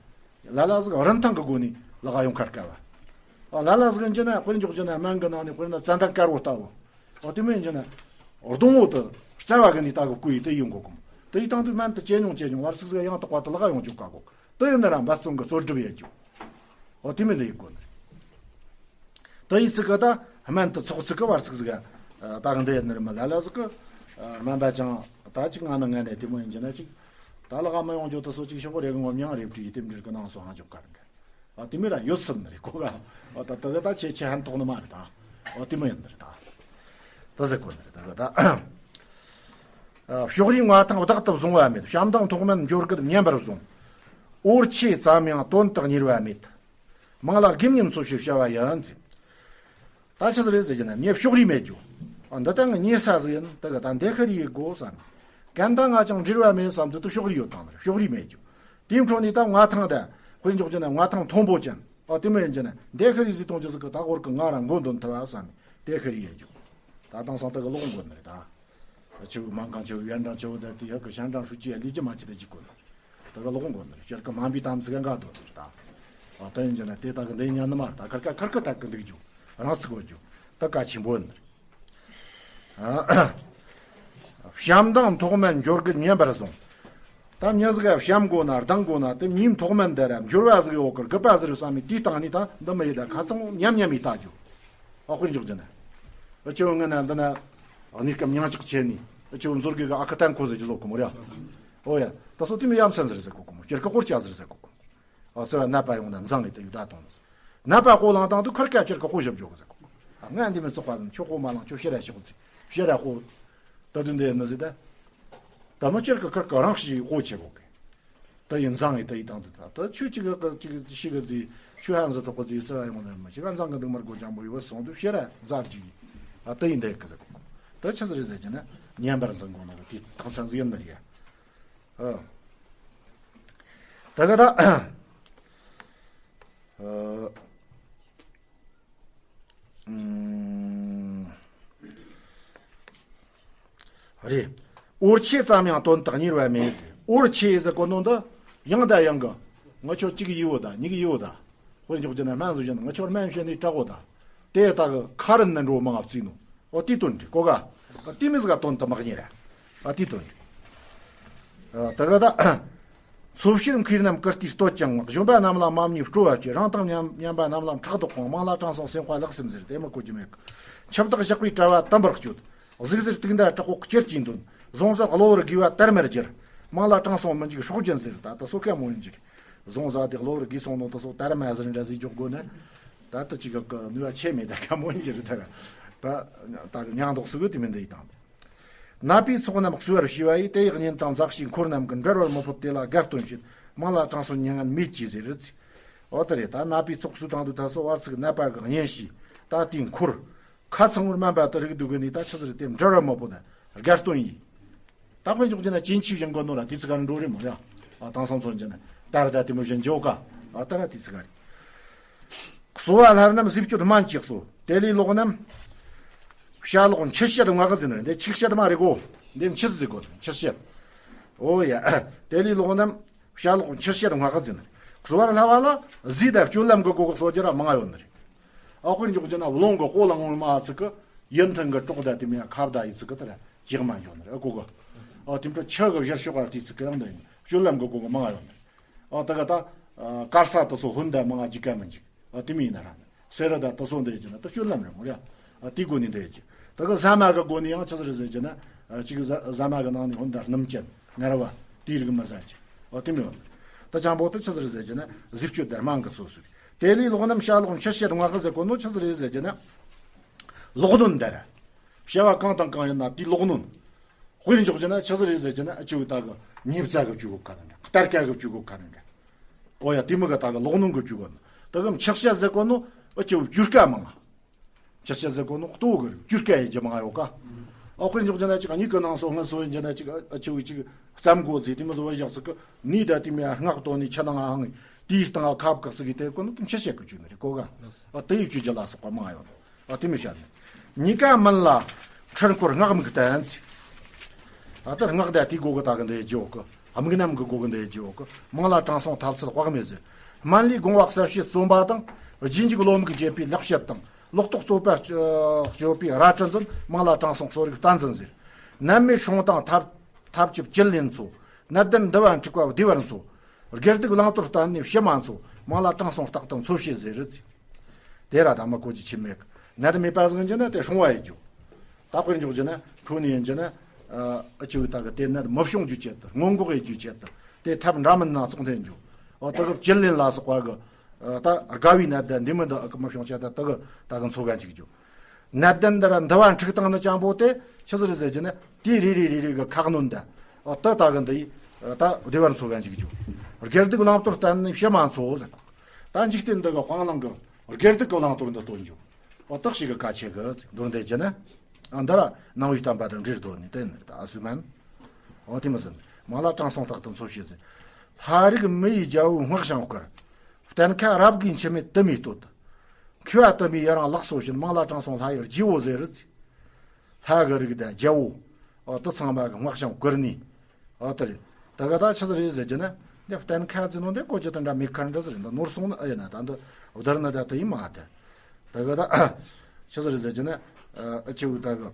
ལ་ལ་ཟིག་རིན་ཐང་གི་སྒོ་ནས་ལག་ཡོང་ཁར་དཀའ་བ། ཨ་ལ་ལ་ཟིག་འཇི་ན་དཔེར་འཇོག་འཇི་ན་སྨན་གི་ནང་ནས་དཔེར་ན་ཙན་དན་དཀར་བོ་ལྟ་བུ། ཨ་དེ་མོ་འཇི་ན་སྡོང་བོ་དེ་རྩ་བ་གི་ནས་ལྟ་གི་བརྐོས་ཡི་དེ་ཡོང་གོ་གོ། དེ་ཡི་སྟེང་དུ་སྨན་དེ་ཇེ་ཉུང་ཇེ་ཉུང་བར་ཚིག་ཟིག་ཡང་དག་པ་དེ་ལག་ཡོང་བཅུག་ག་གོ། དེ་ཡིན་ན་ར་འབད་བརྩོན་གི་རྩོལ་སྒྲུབ་ཡེད་རྒྱུ། ཨོ་དེ་མིན་ལ་ཡི་གོ་ནི། དེ་ཡི་ཚིག་གི་ད་སྨན་དེ་ཚོགས་ཚིག་གི་བར་ཚིག་ཟིག་ད་གི་འདི་ཡིན་ནི་རེད་མ་ལ་ལ་ཟིག་གི། སྨན་པ་ཅང་ད་ཅིག་ང་ནི་ངན་ནས་དེ་མོ་ཡིན་གྱི་ན་ཅིག་ད་ལ་ག་མི་ཡོང་རྒྱུ་དེ་སོ་ཅིག་ཤོག་རེ་གི་ངོ་མྱང་རེ་བྲིས་ཡི་དེ་འདྲ་གི་ནང་སོ་ཧང་ཅོག་གར་འདྲ། ཨ་དེ་མིན་ར་ཡོད་སྲིད་ནི་རེད་གོ་ག། ཨོ་ད་དེ་གི་ད་ཆེ་ཆེ་ཧན་ཐོག་ནི་མ་རེད་ད། ཨོ་དེ་མོ་ཡིན་ནི་རེད་ད། དེ་ཟེར་གོ་ནི་རེད་ད་གི་ད། ཕྱོགས་རིས་མངའ་ཐང་བདག་ཏུ་བཟུང་བ་མེད། བྱམས་དང་མཐོ་དམན་འབྱོར་སྐུ་མཉམ་པར་བཟུང་། འོར་ཆེ་ཙམ་ཡང་དོན་དུ་གཉེར་བ་མེད། མང་ལ་དགེ་བསྙེན་འཚོ་བྱེད་བྱ་བ་ཡིན་ཟེར། ད་ཆི་ཟིག་རེད་ཟེར་གྱི་ན་ངས་ཕྱོགས་རིས་མེད་རྒྱུ། ཨ་འདི་ད་ངས་ཉེ་ས་ཟིག་ཡིན་ད་གི་ད་འདི་ཁ་རིས་ཡེད་དགོས་བསམ། གན་ད་ང་ཅང་འབྲེལ་བ་མེད་བསམ་དུས་དུ་ཕྱོགས་རིས་ཡོད་དང་ནི་ཕྱོགས་རིས་མེད་རྒྱུ། དེའི་འཕྲོ་ནས་ད་མངའ་ཐང་ད་དཔེར་འཇོག་གྱི་ན་མངའ་ཐང་མཐོན་པོ་ཅན། ཨ་དེ་མོ་ཡིན་གྱི་ན་འདི་ཁ་རིས་ཟིག་གཏོང་རྒྱུ་ཟིག་གི་ད་འོར་གི་ང་རང་མགོ་འདོན་ཐུབ་བ་བསམ་འདི་ཁ་རིས་ཡེད་རྒྱུ། ད་དེང་སང་ད་གི་ལོག་མགོ་ནི་རེད་ད། ཆུ་མང་གང་ཆུ་ཡན་གྲང་ཆུ་དེ་དེ་ཡག་གི་ཤན་གྲང་ཧྲུ་ཅི་ཡ་ལི་ཅི་མ་ཅི་དེ་ཅི་གོ་ནི། ད་ག་ལོག་འགོ་ནི་ཤར་གི་མང་པའི་དམ་ཚིག་འགའ་དོ་ནི་ད། ཨ་ད་ཡིན་ཅི་ན་དེ་ད་གི་འདི་ཉན་ནི་མ་ད་ཁར་ཁ་ཁར་ཁ་ད་གི་འདུག་རྒྱུ་རང་ཚིག་གོ་རྒྱུ་ད་ག་ཆེན་པོ་ནི། བྱམས་དང་མཐོ་དམན་འབྱོར་རྒུད་མཉམ་པར་བཟུང་། ད་མྱི་ཟིག་ག་བྱམས་དགོ་ན་སྡང་དགོ་ན་དེ་མིའི་མཐོ་དམན་དེ་ར་འབྱོར་བ་ཟིག་ཡོད་གི་རྒུད་པ་ཟིག་རེད་བསམ་མི་དེའི་སྟེང་ནས་ད་འདི་མི་ཡི་ད་ཁ་ཚང་མཉམ་མཉམ་ཡི་ལྟ་རྒྱུ། ཨ་དཔེར་འཇོག་རྒྱུ་ན། ཨ་ཅོ་ང་ན་འདི་ན་གནས་སྐབས་མྱང་ཅག་ཆེ་ནི། ཨ་ཅོ་མཛོར་གི་ག་ཨ་ཁ་ཏན་ཁོ་ཟེར་གྱི་ཟོ་གོ་མོ་ར། ཨོ་ཡ། ད་སོ་དེ་མི་ཡ་མཚན་ཟེར་ཟེར་གོ་གོ་མོ་སྐྱེར་ཀ་སྐོར་ཅག་ཟེར་ཟེར་གོ་གོ་མོ། ཨ་སེ་བ་ནད་པ་ཡོང་ན་མཛངས་ངེ་ད་ཡུ་ད་གཏོང་ནོ། ནད་པ་ཁོ་ལང་དང་དུ་ཁར་ཀ་སྐྱེར་ཀ་ཁོ་ཞབས་འཇོག་གི་ཟེར་གོ་གོ། ཨ་ང་འདི་མི་ཚོགས་པ་ནི་ཁྱོ་ཁོ་མ་ལང་ཁྱོ་ཤེ་ར་ཤོག་ཟེར་ཤེ་ར་ཁོ། ད་དུ་འདི་ནི་ཟེར་ད། ད་མི་སྐྱེར་ཀ་ཁར་ཀ་རང་ཤི་ཁོ་ཆེ་གོ་གི། ད་ཡིན་མཛངས་ངེ་ད་ཡི་དང་དུ་ད་ད་ཆུ་ཅིག་ག་ཅིག་ཤི་ག་ཟི་ཆུ་ཧན་ཟི་ཐོག་ག་ཟི་ཚེ་བ་ཡོང་ན་མ་ཅིག་ག་མཛངས་ག་འདུག་མར་གོ་ཅང་པོ་ཡི་བ་སོང་དུ་ཤེ་ར་མཛངས་ཅིག་ཨ་ད་ཡིན་ད་ཡི་ག་ཟེར་གོ་གོ། ད་ཆི་ཟེར་ཟེར་གྱི་ན་ཉན་པར་འཛིན་གོ་ནོ་གོ་དེ་དང་ཚན་ཟི་ཡིན་ནི་རེད། ཨ། ད་ག་ད། ཨ། ཨུམ། རེད། འོར་ཆེ་ཙམ་ཡང་དོན་དག་གཉེར་བ་མེད། འོར་ཆེ་ཟེར་གོ་ནོ་འདི་ཡང་ད་ཡང་གི། ང་ཆོ་གཅིག་ཡིའོ་ད་གཉིས་ཡིའོ་ད། དཔེར་འཇོག་རྒྱུ་ན་སྨན་བཟོ་བཞིན་ང་ཆོར་སྨན་བྱས་ནས་དྲག་གོ་ད། དེ་ད་གི་ཁ་རི་ནི་འགྲོ་མང་ང་བརྩིས་ནོ། ཨོ་དེ་དོན་འགྲིག་གོ་ག། ཨ་དེ་མི་ཟིག་ག་དོན་དུ་མ་གཉེར་ར། ཨ་དེ་དོན་འགྲིག་ཨ་ད་ག་ད། འཚོ་བྱེད་མཁས་རྣམས་བཀུར་སྟིས་བསྟོད་ཅིང་། གཞོན་པ་རྣམས་ལ་མ་མཉེས་སྤྲོ་བ་བྱེད། རང་དང་མཉམ་མཉམ་པ་རྣམས་ལ་ཕྲག་དོག་སྤོང་། མང་ལ་དྲང་སྲོང་སེམས་དཔའ་ལེགས་སེམས་ཟེར། དེ་མི་གོ་རྒྱུ་མེད་གི། འཆི་བདག་གཤེགས་པའི་དྲ་བ་དམ་པར་གཅོད། གཟུགས་གཟེར་དུག་མདའ་དྲག་པོ་གཅེར་གྱིས་འདོན། གཟུང་ཟད་གློ་བུར་རྒས་པ་དར་མར་བསྒྱུར། མང་ལ་དྲང་སྲོང་མི་འཇིགས་སྲོག་རྒྱུན་ཟེར། ད་ད་སོ་ཁ་མོ་ཡིན་གྱི་རེད། བཟུང་ཟ་དེ་གློ་བུར་གིས་སོང་ནོ་དེ་སོགས་ད་ར་མ་ཟིན་འདྲ་ཟིག་འཇོག་དགོས་ན། ད་ལྟ་ཅིག་གི་ནུས་པ་ཆེ་མེད་ད་ཁ་མོན་གྱི་རི་ཐ་ར། ད་ད་ཉང་དོག་སུ་གི་དེ་མིན་འདི་ཡི་དང་། ནད་པའི་ཚོགས་རྣམས་གསོ་བར་བྱས་པ་ཡིས། དེ་ཡི་གཉེན་དང་མཛའ་བཤེས་འཁོར་རྣམས་ཀྱིས། འབྲལ་བར་མི་ཕོད་དེ་ལ་དགའ་སྟོན་བྱེད། མང་ལ་དྲང་སྲོང་མྱ་ངན་མེད་ཀྱིས་ཟེར་རེད། འོ་དེ་རེད། ད་ནད་པའི་ཚོགས་གསོ་དང་དུ་ད་སོ་བ་ཚིག་ནད་པ་གི་གཉེན་བྱས། ད་དེའི་འཁོར། ཁ་ཚང་བར་སྨན་པ་དུ་རིགས་འདུག་གི་ནི་ད་ཆི་ཟེར་དེ་འབྲལ་བར་མི་ཕོད་ན་དགའ་སྟོན་ཡིན། ད་དཔེ་འཇོག་རྒྱུ་ན་ཅིན་ཆི་བཞིན་གོ་ནོ་ལ་དུས་ཚིགས་ག་འགྲོ་རེད་མོ་ཡ། ཨ་དང་སང་ཚོན་རྒྱུ་ན་ད་བ་ད་དེ་མོ་བཞིན་འཇོག་ག་ཨ་ད་ར་དུས་ཚིགས་ག་རེད། གསོ་བ་ལྷ་རྣམས་གཟིགས་སྤྱོད་སྨན་གྱིས་གསོ། དེ་ལས་ལོག་རྣམས་བྱ་ལོག་མཆུ་བཤད་ལྔ་གི་ཟིན་རེད། འདི་ཆིག་བཤད་མ་རེད་གོ། འདི་མཆུ་ཟིག་གོ་མཆུ་བཤད། ཨོ་ཡ། དེ་ལས་ལོག་རྣམས་བྱ་ལོག་མཆུ་བཤད་ལྔ་གི་ཟིན་རེད། གསོ་བ་ལྷ་བ་ལ་གཟིགས་དང་སྤྱོད་ལམ་གི་སྒོ་གི་གསོ་རྒྱུ་ར་མང་ང་ཡོད་ནི་རེད། ཨ་དཔེ་འཇོག་རྒྱུ་ན་རླུང་གི་སྤོ་ལངས་མ་ཚིག་གི་ཡུན་ཐུང་གི་གྲོགས་ད་དེ་མིན་ཁབ་ད་ཡི་ཚིག་གི་དེ་ར་ཅིག་མ་འཇོག་ནི་རེད། ཨ་གོ་གི་ཨ་དེ་འཕྲོ་ཆུ་གི་བཞུར་ཤོག་ག་དེ་ཚིག་གི་ཡང་འདི་ཡིན། སྤྱོད་ལམ་གི་སྒོ་གི་མང་ང་ཡོད་ནི་རེད། ཨ་ད་ག་ད་ཨ་དཀར་ས་དེ་ཚོ་ཧུན་ད་མང་ང་འཇིག་ག་མི་འཇིག་ཨ་དེ་མིན་ཡིན་ན་ར་ནི་སེ་ར་ད་དེ་ཚོ་འདི་ཡི་ན་ད་སྤྱོད་ལམ་རེད་མོ་ར། ཨ་དེ་སྒོ་ནས་འདི་ཡི་ད་ག་ཟ་མ་གི་སྒོ་ནས་ཡང་ཆི་ཟེར་ཟེར་གྱི་ན་ཨ་ཅིག་ཟ་ཟ་མ་གི་ནང་ནས་ཧུན་ད་སྣུམ་ཅན་ངར་བ་དེའི་རིགས་མི་ཟ་གྱི་ཨ་དེ་མི་ཡོང་། ད་ཅང་པོ་ད་ཆི་ཟེར་ཟེར་གྱི་ན་གཟིགས་སྤྱོད་དར་མང་གི་སོ་སོ་རེད། དེ་ལས་ལོག་རྣམས་བྱ་ལོག་མཆུ་བཤད་ལྔ་གི་ཟེར་གོ་ནོ་ཆི་ཟེར་ཟེར་གྱི་ན་ལོག་གནོན་འདར། བྱ་བ་གང་དང་གང་ཡིན་ན་དེའི་ལོག་གནོན། དཔེར་འཇོག་རྒྱུ་ན་ཆི་ཟིག་རེད་ཟེར་རྒྱུ་ན་ཨ་ཅོ་ད་གི་ཉེས་བྱ་གི་བཅུག་གོ་ཁ་ནི་འདྲ། གཏར་ཀ་གི་བཅུག་གོ་ཁ་ནི་འདྲ། ཨོ་ཡ་དེ་མི་ག་ད་གི་ལོག་གནོན་གི་བཅུག་གོ་ནི། ད་གི་མཆུ་བཤད་ཟེར་གོ་ནོ་ཨ་ཅོ་བཅུ་སྐད་མང་ང་། མཆུ་བཤད་ཟེར་གོ་ནོ་ལྟོ་གི་བཅུ་སྐད་ཡི་རྒྱུ་མང་ང་ཡོད་ཀ། ཨོ་དཔེར་འཇོག་རྒྱུ་ན་ཅིག་གཉིས་གི་ནང་སོ་ངན་སོ་ཡིན་རྒྱུ་ན་ཅིག་ཨ་ཅོ་ཅིག་རྩམ་གོ་ཟིག་དེ་མི་བཟོ་བ་བཞག་ཚིག་གི་ནི་ད་དེ་མི་ཡ་སྔགས་བཏོན་ནི་ཆ་ནང་ང་ཧང་དེའི་སྟེང་ང་ཁབ་བཀག་ཚིག་གི་དེ་གོ་ནོ་དེ་མཆུ་བཤད་གི་བཅུག་ནི་རེད་གོ་ག། ཨ་དེ་ཡི་བཅུག་རྒྱུ་ལ་སོགས་པ་མང་ང་ཡོད། ཨ་དེ་མི་བཤད་ནི། གཉིས་ཀ་མིན་ལ་ཁྲིར་འཁོར་སྔགས་དམིགས་བསྟན་ཚེ། ཨ་ད་སྔགས་དེ་དེའི་སྒོ་གི་ད་གི་འདི་རྒྱུ་གི་དམིགས་རྣམ་གི་སྒོ་གི་འདི་རྒྱུ་གི་མང་ལ་དྲང་སྲོང་ཐབས་ཚུལ་དཔག་མེད་ཟེར། སྨན་བླའི་དགོངས་པ་གསལ་བྱེད་རྩོམ་པ་དང་། རྗེས་འཇུག་བློ་དམིགས་རྒྱས་པའི་ལེགས་བཤད་དང་། ལོག་རྟོག་རྩོད་པ་གཅོད་པའི་རལ་གྲི་འཛིན། མང་ལ་དྲང་སྲོང་གསོ་རིག་བསྟན་འཛིན་ཟེར། ནད་མེད་སྲུང་དང་ཐབས་ཐབས་ཅིག་བཅུད་ལེན་འཚོ། ནད་ལྡན་འདུལ་བ་འཁྲུགས་པ་བདེ་བར་འཚོ། དགེ་སྡིག་བླང་དོར་བསྟན་ནས་ཕྱི་མ་འཚོ། མང་ལ་དྲང་སྲོང་རྟག་ཏུ་འཚོ་བྱེད་ཟེར་རེད། དེ་ར་ད་མི་གོ་རྒྱུ་ཆི་མེད་གི། ནད་མེད་པ་ཟིག་ཡིན་རྒྱུ་ན་དེ་སྲུང་བ་ཡི་རྒྱུ། ད་དཔེར་འཇོག་རྒྱུ་ན་ཁྲོ་ནས་ཡིན་རྒྱུ་ན་ཨ་ཅི་བའི་ད་གི་དེ་ནད་མི་བྱུང་རྒྱུ་ཆེད་དུ་སྔོན་འགོག་ཡི་རྒྱུ་ཆེད་དུ་དེ་ཐབས་འདྲ་མིན་སྣ་ཚོགས་འཐེན་རྒྱུ། ཨོ་ད་གི་བཅུད་ལེན་ལ་སོགས་པ་གི་ཨ་ད་དགའ་བའི་ནད་དེ་འདི་མི་འདི་ཨ་གི་མི་བྱུང་ཆེད་དུ་ད་གི་ད་གི་འཚོ་ག་འཇུག་རྒྱུ། ནད་ལྡན་འདི་ར་འདུལ་བ་འཁྲུགས་བཏང་ནི་ཅང་པོ་དེ་ཆི་ཟིག་རེད་ཟེར་རྒྱུ་ན་དེ་རེ་རེ་རེ་རེ་གི་ཁག་གནོན་ད། ཨོ་ད་ད་གི་འདི་ཨ་ད་བདེ་བར་འཚོ་ག་འཇུག་རྒྱུ། དགེ་སྡིག་བླང་དོར་བསྟན་ནས་ཕྱི་མ་འཚོ་ཟེར། ད་འཇིག་རྟེན་འདི་གི་སྤང་བླང་གི་དགེ་སྡིག་གི་བླང་དོར་འདི་སྟོན་རྒྱུ། ཨོ་དག་ཞིག་གི་གལ་ཆེ་གི་མདོར་འདི་བྱས་ན། ཨ་འདི་ར་ནང་བའི་བསྟན་པ་དང་འབྲེལ་དོན་ནི་བསྟན་ནི་ད་ཨ་སུ་མན། ཨོ་དེ་མི་ཟིན། མང་ལ་དྲང་སྲོང་རྟག་ཏུ་འཚོ་བྱེད་ཟེར། ལྷ་རིགས་མི་ཡི་རྒྱལ་པོའི་སྔགས་ཞིང་བསྐུར། བསྟན་ཁ་རབ་དགུའི་འཆི་མེད་དུ་མའི་སྟོད། མཁས་པ་དུ་མས་ཡི་རང་ལག་གསོ་བྱིན། མང་ལ་དྲང་སྲོང་ལྷ་ཡི་རྗེ་བོ་ཟེར་རེད། ལྷ་གི་རིགས་དང་རྒྱལ་པོ། ཨོ་དེ་ཚང་མ་གི་སྔགས་ཞིང་བསྐུར་ནི། ཨོ་དེ་རེད། ད་ག་ད་ཆི་ཟིག་རེད་ཟེར་རྒྱུ་ན། འདི་བསྟན་ཁ་ཟེར་ནོ་འདི་གོ་རྒྱུ་དེ་འདྲ་མེད་ཁར་འདྲ་ཟེར་རེད། འདི་ནོར་སོང་ནི་ཨེ་ཡིན་ན་ད་འདི་བསྡུར་ན་ད་དེ་ཡིན་མ་ད། ད་ག་ད་ཆི་ཟིག་རེད་ཟེར་རྒྱུ་ན། ཨ་ཆི་བུ་ད་གི་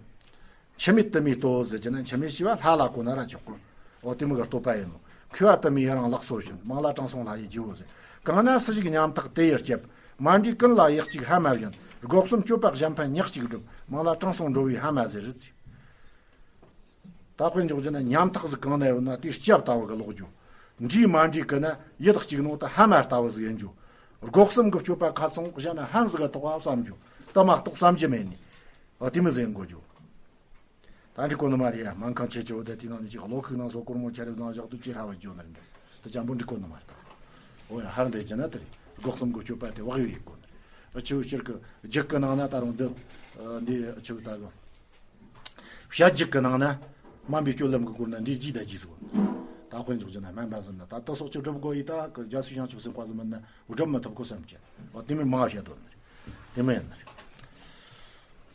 འཆི་མེད་དུ་མའི་སྟོད་ཟེར་རྒྱུ་ན་འཆི་མེད་ཞི་བ་ལྷ་ལ་གོ་ན་ར་ཆོག་གི། ཨོ་དེ་མི་གི་སྟོད་པ་ཡིན་ནོ། མཁས་པ་དུ་མས་ཡི་རང་ལག་གསོ་བྱིན། མང་ལ་དྲང་སྲོང་ལྷ་ཡི་རྗེ་བོ་ཟེར། གང་ན་སྲིད་ཞིའི་ཉམ་ཐག་དེ་ཡི་སྐྱབས། མ་འདྲིས་ཀུན་ལ་ཡིད་གཅིག་ཕ་མ་བཞིན། སྒོ་གསུམ་སྤྱོད་པ་གཞན་ཕན་ཉག་གཅིག་སྒྲུབ། མང་ལ་དྲང་སྲོང་འགྲོ་བའི་ཕ་མ་ཟེར་རེད་ཟེར། ད་དཔེར་འཇོག་རྒྱུ་ན་ཉམ་ཐག་ཟིག་གང་ན་ཡོད་ན་དེའི་སྐྱབས་ལྟ་བུ་གི་ལོག་རྒྱུ། འདྲིས་མ་འདྲིས་ཀི་ན་ཡིད་གཅིག་ནོ་ད་ཕ་མ་ལྟ་བུ་ཟིག་ཡིན་རྒྱུ། སྒོ་གསུམ་གི་སྤྱོད་པ་ཁ་ཚང་གཞན་ན་ཕན་ཟིག་ག་གཏོགས་བསམ་རྒྱུ། ད་མ་གཏོགས་བསམ་རྒྱུ་མེད་ནི། ཨ་དེ་མི་ཟིག་ཡིན་དགོས་རྒྱུ། ད་འགྲིག་གོ་ནི་མ་རེད་ཡ། སྨན་ཁང་ཆེ་ཆེ་བོ་དེ་དེའི་ནང་ནས་ཅིག་གློ་ཁུག་ནང་སོ་སྐོར་མོ་ཆ་རེ་བཟང་བཞག་དུས་ཅི་ཧྲ་བ་རྒྱུ་ནི་རེད། ད་ཅང་པོ་འགྲིག་གོ་ནི་མ་རེད་ད། ཨོ་ཡ་ཧར་འདི་ཅི་ན་དེ་རེད། སྒོ་གསུམ་གི་སྤྱོད་པ་དེ་བག་ཡོད་ཡིན་དགོས་ནི་རེད། ཨ་ཆུ་ཕྱིར་གི་རྒྱུད་གི་ནང་ན་ད་རུང་འདི་འདི་ཨ་ཆུ་ད་གི་བྱ་རྒྱུད་གི་ནང་ན་སྨན་པའི་སྤྱོད་ལམ་གི་སྐོར་ན་འདི་རྒྱས་ད་རྒྱས་སུ་གོ། ད་དཔེར་འཇོག་རྒྱུ་ན་སྨན་པ་ཟིན་ན་ད་ལྟ་སོགས་ཀྱི་སྒྲུབ་དགོས་ཡིན། ད་གི་རྒྱ་སུ་ཞང་ཆུབ་སེམས་དཔའ་ཟིན་མིན་ན་སྒྲུབ་མི་ཐུབ་གོ་བསམ་གྱི། ཨོ་དེ་མིན་མང་བ་བཤད་དོ་ནི་རེད། དེ་མིན་ནི་རེད།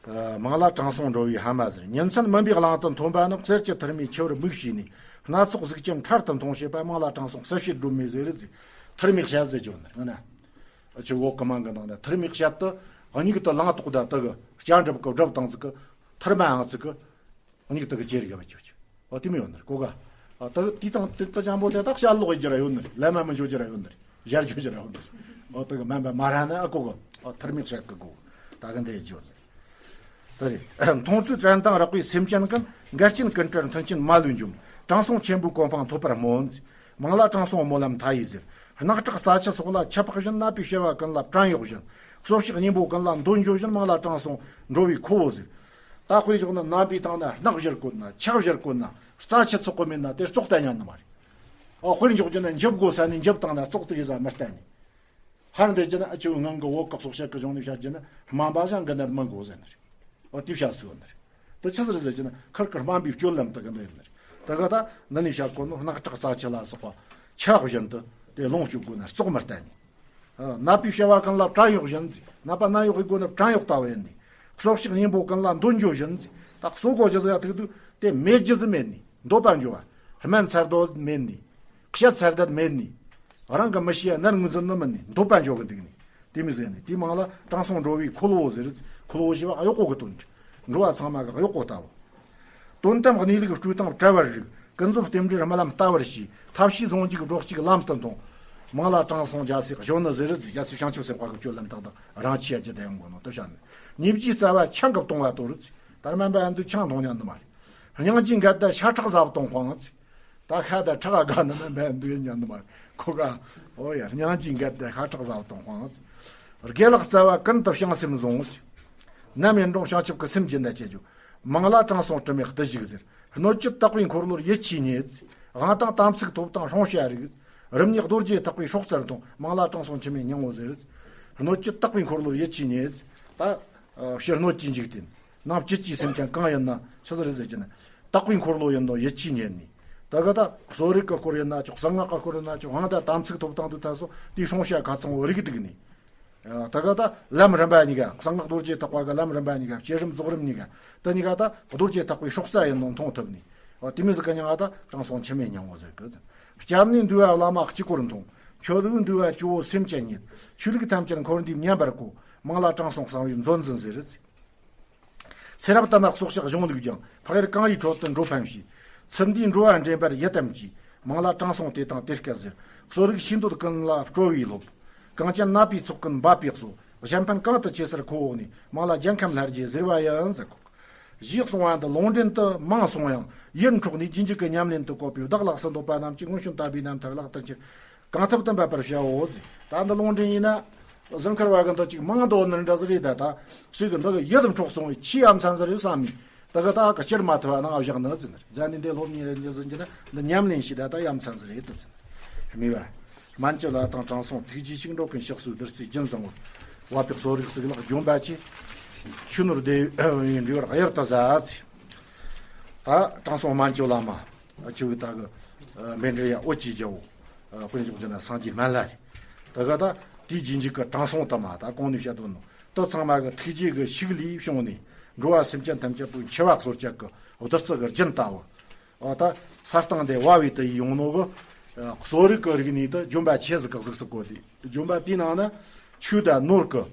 ཨ་མང་ལ་དྲང་སྲོང་འགྲོ་བའི་ཕ་མ་ཟེར། ཉིན་མཚན་མུན་པའི་གླིང་དུ་འཐོམས་པ་རྣམས། གསེར་གྱི་ཐུར་མས་འཆི་བར་དམིགས་བྱས་ནས། སྣ་ཚོགས་གཟུགས་ཅན་འཕྲལ་དུ་མཐོང་བྱེད་པ། མང་ལ་དྲང་སྲོང་གསལ་བྱེད་སྒྲོན་མེ་ཟེར་རེད་ཟེར། ཐུར་མའི་ཞལ་ཟེར་རྒྱུ་ནི་ང་ན། ཨ་ཆུ་འོག་གི་མང་གི་ནང་ན་ཐུར་མའི་ཞལ་དུ་མྱིག་ཏུ་ལང་དོག་ད་དུ་གི་སྐྱ་འགྲུབ་གི་སྒྲུབ་དང་ཟིག་གི་ཐུར་མ་ཨང་ཟིག་གི་མྱིག་ཏུ་གི་ཅེར་གི་བ་ཆུ་ཆུ། ཨོ་དེ་མི་ཡོད་ནི་རེད་གོ་ག། ཨོ་ད་དེ་དང་དེ་ད་ཅང་པོ་དེ་དག་ཞལ་ལོག་ཡི་རྒྱུ་ར་ཡོད་ནི་རེད། ལམ་མ་མི་འཇོག་རྒྱུ་ར་ཡོད་ནི་རེད། ཞལ་འཇོག་རྒྱུ་ར་ཡོད་ནི་རེད། ཨོ་ད་གི་སྨན་པ་མ་ར་ན་ཨ་གོ་ག། ཨོ་ཐུར་མའི་ཞལ་གི་གོ། ད་གི་འདི་ཡི་རྒྱུ་ནི་རེད། ད་རེད། མཐོང་ཐོས་དྲན་དང་རེག་པའི་སེམས་ཅན་ཀུན། འགལ་རྐྱེན་ཀུན་བྲལ་མཐུན་རྐྱེན་མ་ལུས་འཇོམས། དྲང་སྲོང་ཆེན་པོའི་གོ་འཕང་ཐོབ་པར་སྨོན། མང་ལ་དྲང་སྲོང་སྨོན་ལམ་མཐའ་ཡས་ཟེར། སྣག་ཁྲག་རྩ་ཆུ་སོགས་ལ་ཆབ་འཕགས་བཞིན། ནད་པའི་བྱ་བ་ཀུན་ལ་བྲན་གཡོག་བཞིན། གསོ་བྱེད་གཉེན་པོ་ཀུན་ལ་འདོད་འཇོ་བཞིན། མང་ལ་དྲང་སྲོང་འགྲོ་བའི་ཁོ་བོ་ཟེར། ད་དཔེ་བཞག་ན་ནད་པའི་སྟེང་ན་སྣག་བཞུར་དགོས་ན། ཆབ་བཞུར་དགོས་ན། རྩ་ཆུ་བཙོག་གི་མེད་ན་དེ་བཙོག་སྟེ་ཉན་ནི་མ་རེད། ཨ། དཔེར་འཇོག་རྒྱུ་ན་འཇིབ་དགོས་ས་ནས་འཇིབ་བཏང་ན་བཙོག་དེ་གི་ཟ་མི་བསྟན་ནས། ཧར་འདི་རྒྱུ་ན་ཨ་ཆུ་ངང་གི་འོག་གི་གསོག་བྱེད་གི་གཞུང་ནས་བཤད་རྒྱུ་ན། སྨན་པ་ཞིག་གི་ནད་མི་འགོ་ཟེར་ནི་རེད། ཨོ། དེ་བྱ་སྲིད་ནི་རེད། དེ་ཆི་ཟིག་རེད་ཟེར་རྒྱུ་ན་ཁིར་ཁིར་སྨན་པའི་སྤྱོད་ལམ་དེ་གི་འདི་ཡིན་ནི་རེད། དེ་གི་ད་འདི་ནས་བཤད་གོ་ནོ་སྣག་ཁྲག་རྩ་ཆུ་ལ་སོགས་པ་ཆབ་བཞིན་དུ་དེ་ལོངས་སྤྱོད་དགོས་ན་བཙོག་མི་བསྟན་ནས། ཨ། ནད་པའི་བྱ་བ་ཀུན་ལ་བྲན་གཡོག་བཞིན་ཟེར། ནད་པ་ནད་གཡོག་གི་སྒོ་ནས་བྲན་གཡོག་ལྟ་བུ་ཡིན་ནི། གསོ་བྱེད་གཉེན་པོ་ཀུན་ལ་འདོད་འཇོ་བཞིན་ཟེར། ད་གསོ་དགོས་རྒྱུ་ཟིག་ཡ་ཐུག་དུས་དེ་མེད་རྒྱུ་ཟིག་མེད་ནི། འདོད་པ་འཇོ་བ། སྨན་ཚར་དོ་མེད་ནི། བཤད་ཚར་དད་མེད་ནི། རང་གི་མི་ཤེས་ཡ་ནར་ངོས་འཛིན་ནི་མིན་ནི། འདོད་པ་འཇོག་གི་འདུག་ནི། དེ་མི་ཟེར་ནི། དེ་མང་ལ་དྲང་སྲོང་འགྲོ་བའི་འཁོར་ལོ་ཟེར། འཁོར་ལོ་ཞེས་པ་གཡོག་པོ་གི་དོན་རེད། འགྲོ་བ་ཚང་མ་གི་གཡོག་པོ་ལྟ་བུ། དོན་དམ་གནས་ལུགས་སྤྲོས་དང་བྲལ་བར་རིག། ཀུན་རྫོབ་རྟེན་འབྲེལ་རྨི་ལམ་ལྟ་བར་ཤེས། ཐབས་ཤེས་ཟུང་འཇུག་འགྲོ་གཅིག་ལམ་དུ་མཐོང་། མང་ལ་དྲང་སྲོང་རྒྱལ་སྲས་གཞོན་ནུ་ཟེར། རྒྱལ་སྲས་བྱང་ཆུབ་སེམས་དཔའ་གི་སྤྱོད་ལམ་དག་དང་རང་ཆས་ཀྱི་དེ་ཡོང་གོ་ནོ་དེ་བཤད་ནི། ཉེས་བྱས་རྩ་བ་ཆང་གིས་གཏོང་བ་དོར། ད་སྨན་པ་འདུག་ཆང་འཐུང་ཉན་ནི་མ་རེད། སྙིང་རྗེ་འགལ་ཟླ་ཤ་ཁྲག་ཟ་བ་གཏོང་དཔང་ངི། ད་ཤ་དང་ཁྲག་དགའ་ནི་ན་སྨན་འདུག་ཉན་ནི་མ་རེད། ཁོ་ག་ཨོ་ཡ། སྙིང་རྗེ་འགལ་ཟླ་ཤ་ཁྲག་ཟ་བ་གཏོང་དཔང་ངི། དགེ་ལེགས་རྩ་བ་ཀུན་ཏུ་བྱང་སེམས་བཟུང་། ནམ་ཡིན་རུང་བྱང་ཆུབ་ཀྱི་སེམས་རྒྱུན་ལ་སྐྱེ་རྒྱུ། མང་ལ་དྲང་སྲོང་དྲི་མེད་བརྟུལ་ཞུགས་ཟེར། སྣོད་བཅུད་དག་པའི་འཁོར་ལོར་ཡིད་ཆེས་ཉེ། དབང་དང་དམ་ཚིག་ཐོབ་དང་སྲུང་བྱ་རིགས། རིམ་གཉིས་རྡོ་རྗེ་ཐེག་པའི་སྲོག་རྩར་ཐོང་། མང་ལ་དྲང་སྲོང་འཆི་མེད་སྙིང་པོ་ཟེར། སྣོད་བཅུད་དག་པའི་འཁོར་ལོར་ཡིད་ཆེས་ཉེ། ད་ཕྱི་སྣོད་ཀྱི་འཇིག་རྟེན། ནང་བཅུད་ཀྱི་སེམས་ཅན་གང་ཡིན་ན་ཆི་ཟིག་རེད་ཟེར་གྱི་ན། དག་པའི་འཁོར་ལོ་ཡིན་ནོ་ཡིད་ཆེས་ཉེ་ནི། ད་ག་ད་གསོ་རིག་གི་སྐོར་ཡིན་ན་ཆོག་གསང་སྔགས་ཀྱི་སྐོར་ཡིན་ན་ཆོག་དབང་དང་དམ་ཚིག་ཐོབ་དང་དུ་ད་སོ་དེའི་སྲུང་བྱ་ཁ་ཚང་བོ་རིག་འདུག་ནི། ད་ག་ད་ལམ་རིམ་པ་གཉིས་ཀ། གསང་སྔགས་རྡོ་རྗེ་ཐེག་པ་གི་ལམ་རིམ་པ་གཉིས་ཀ། བསྐྱེད་རིམ་རྫོགས་རིམ་གཉིས་ཀ། ད་གཉིས་ཀ་ད་རྡོ་རྗེ་ཐེག་པའི་སྲོག་རྩ་ཡིན་ནོ་མཐོང་ཐུབ་ནི། དེ་མོ་ཟིག་གི་མྱིང་ང་ད་དྲང་སྲོང་འཆི་མེད་སྙིང་པོ་ཟེར་གི། སྐྱབས་གནས་འདུས་པ་བླ་མ་གཅིག་པུར་མཐོང་། ཆོས་ལུགས་འདུས་པ་སྐྱོ་བོ་སེམས་ཅན་ཉིད། ཆོས་ལུགས་ཐམས་ཅད་འཁོར་འདས་མཉམ་པར་གོ། མང་ལ་དྲང་སྲོང་གསང་བའི་མཛོད་འཛིན་ཟེར། ཚེ་རབས་དུ་མར་གསོག་བྱེད་གཞུང་ལུགས་ཀྱང་། འཕགས་ཡུལ་གངས་རིའི་ཁྲོད་དུ་འགྲོ་ཕན་ཞེས། ཚུལ་འདིས་འགྲོ་བ་འདྲེན་པར་ཡི་དམ་གྱིས། མང་ལ་དྲང་སྲོང་དེ་དང་དེ་སྐད་ཟེར། གསོ་རིག་ཤེས་འདོད་ཀུན་ལ་སྤྲོ་བའི་སློབ། གངས་ཅན་ནད་པའི་ཚོགས་ཀུན་འབབ་པའི་གསོ། གཞན་ཕན་གང་དུ་ཆེ་སར་ཁོ་འོག་ནས། མང་ལ་རྒྱལ་ཁམས་ལྷར་བཅས་ཟེར་བ་ཡིན་ཟེར། ཞེས་གསུངས་པ་འདི་ལུང་འདྲེན་དུ་མང་སོང་ཡང་། ཡིད་འཕྲོག་ནས་རྗེས་འཇུག་གི་ཉམས་ལེན་དུ་བཀོད་པའི་བདག་ལ་ཕྱི་འདོད་པ་རྣམས་ཀྱིས། སྔོན་བྱོན་དམ་པའི་རྣམ་ཐར་ལག་ཏུ་འཁྱེར། གང་ཐུབ་ཏུ་འབད་པར་བྱའོ་ཟེར། ད་འདི་ལུང་འདྲེན་ཡིན་ན། གཟིམ་ཁར་བ་གི་འདི་ཅིག་མང་དོ་ནི་འདྲ་ཟིག་རེད། ད་ད་ཞིག་གི་འདི་གི་ཡིད་དུ་འཕྲོག་སོང་བའི་ཆེས་ཡ་མཚན་ཟིག་རེད་བསམ་མི། ད་གི་ད་གི་སྤྱིར་མ་ཐུབ་པ་ནང་བཞག་ནི་ཟེར་ནི། རྫ་ནི་འདི་སློབ་གཉེར་རེ་འཇི་ཟིན་གྱི་ན་འདི་ཉམས་ལེན་ཞིག་ད་ད་ཡ་མཚན་ཟིག་རེད་དུ་ཟེར་ནི། རྨི་བ། སྨན་གྱི་བླ་དང་དྲང་སྲོང་ཐུགས་རྗེ་ཞིག་འགྲོ་ཀུན་གཤེགས་སུ་བདུད་རྩིའི་རྒྱུན་བཟང་བོར། བབས་པའི་གསོ་རིག་གཙུག་ལག་ལྗོན་པ་ཆེ། ཆོས་ནོར་སྡེ་བའི་འབྲས་བུར་གཡུར་དུ་ཟ་ཟེར། ད་དྲང་སྲོང་སྨན་གྱི་བླ་མ་ཆུ་བོའི་ད་གི་མཎྜལ་ཡ་འོད་ཀྱི་རྒྱལ་པོ། དཔེར་འཇོག་རྒྱུ་ན་སངས་རྒྱས་སྨན་བླ་རེད། ད་ག་ད་དེའི་རྗེས་འཇུག་གི་དྲང་སྲོང་དུ་མ་ད་གོང་ནས་བཤད་དོ་ནོ་དེ་ཚང་མ་གི་ཐུགས་རྗེ་གི་ཤུགས་ལས་བྱུང་ནས། འགྲོ་བ་སེམས་ཅན་ཐམས་ཅད་པོའི་འཆི་བ་གསོ་བྱེད་གི་བདུད་རྩི་གི་རྒྱུན་ལྟ་བུ། འོ་ད་ས་སྟེང་དེ་བབས་པའི་དུ་ཡིས་ཡོང་ནོ་གི་གསོ་རིག་གི་རིག་གནས་དེ་ལྗོན་པ་ཆེ་ཟིག་གི་གཟུགས་སུ་བཀོད་དེ། ལྗོན་པ་དེའི་ནང་ན་ཆུ་དང་ནོར་གི་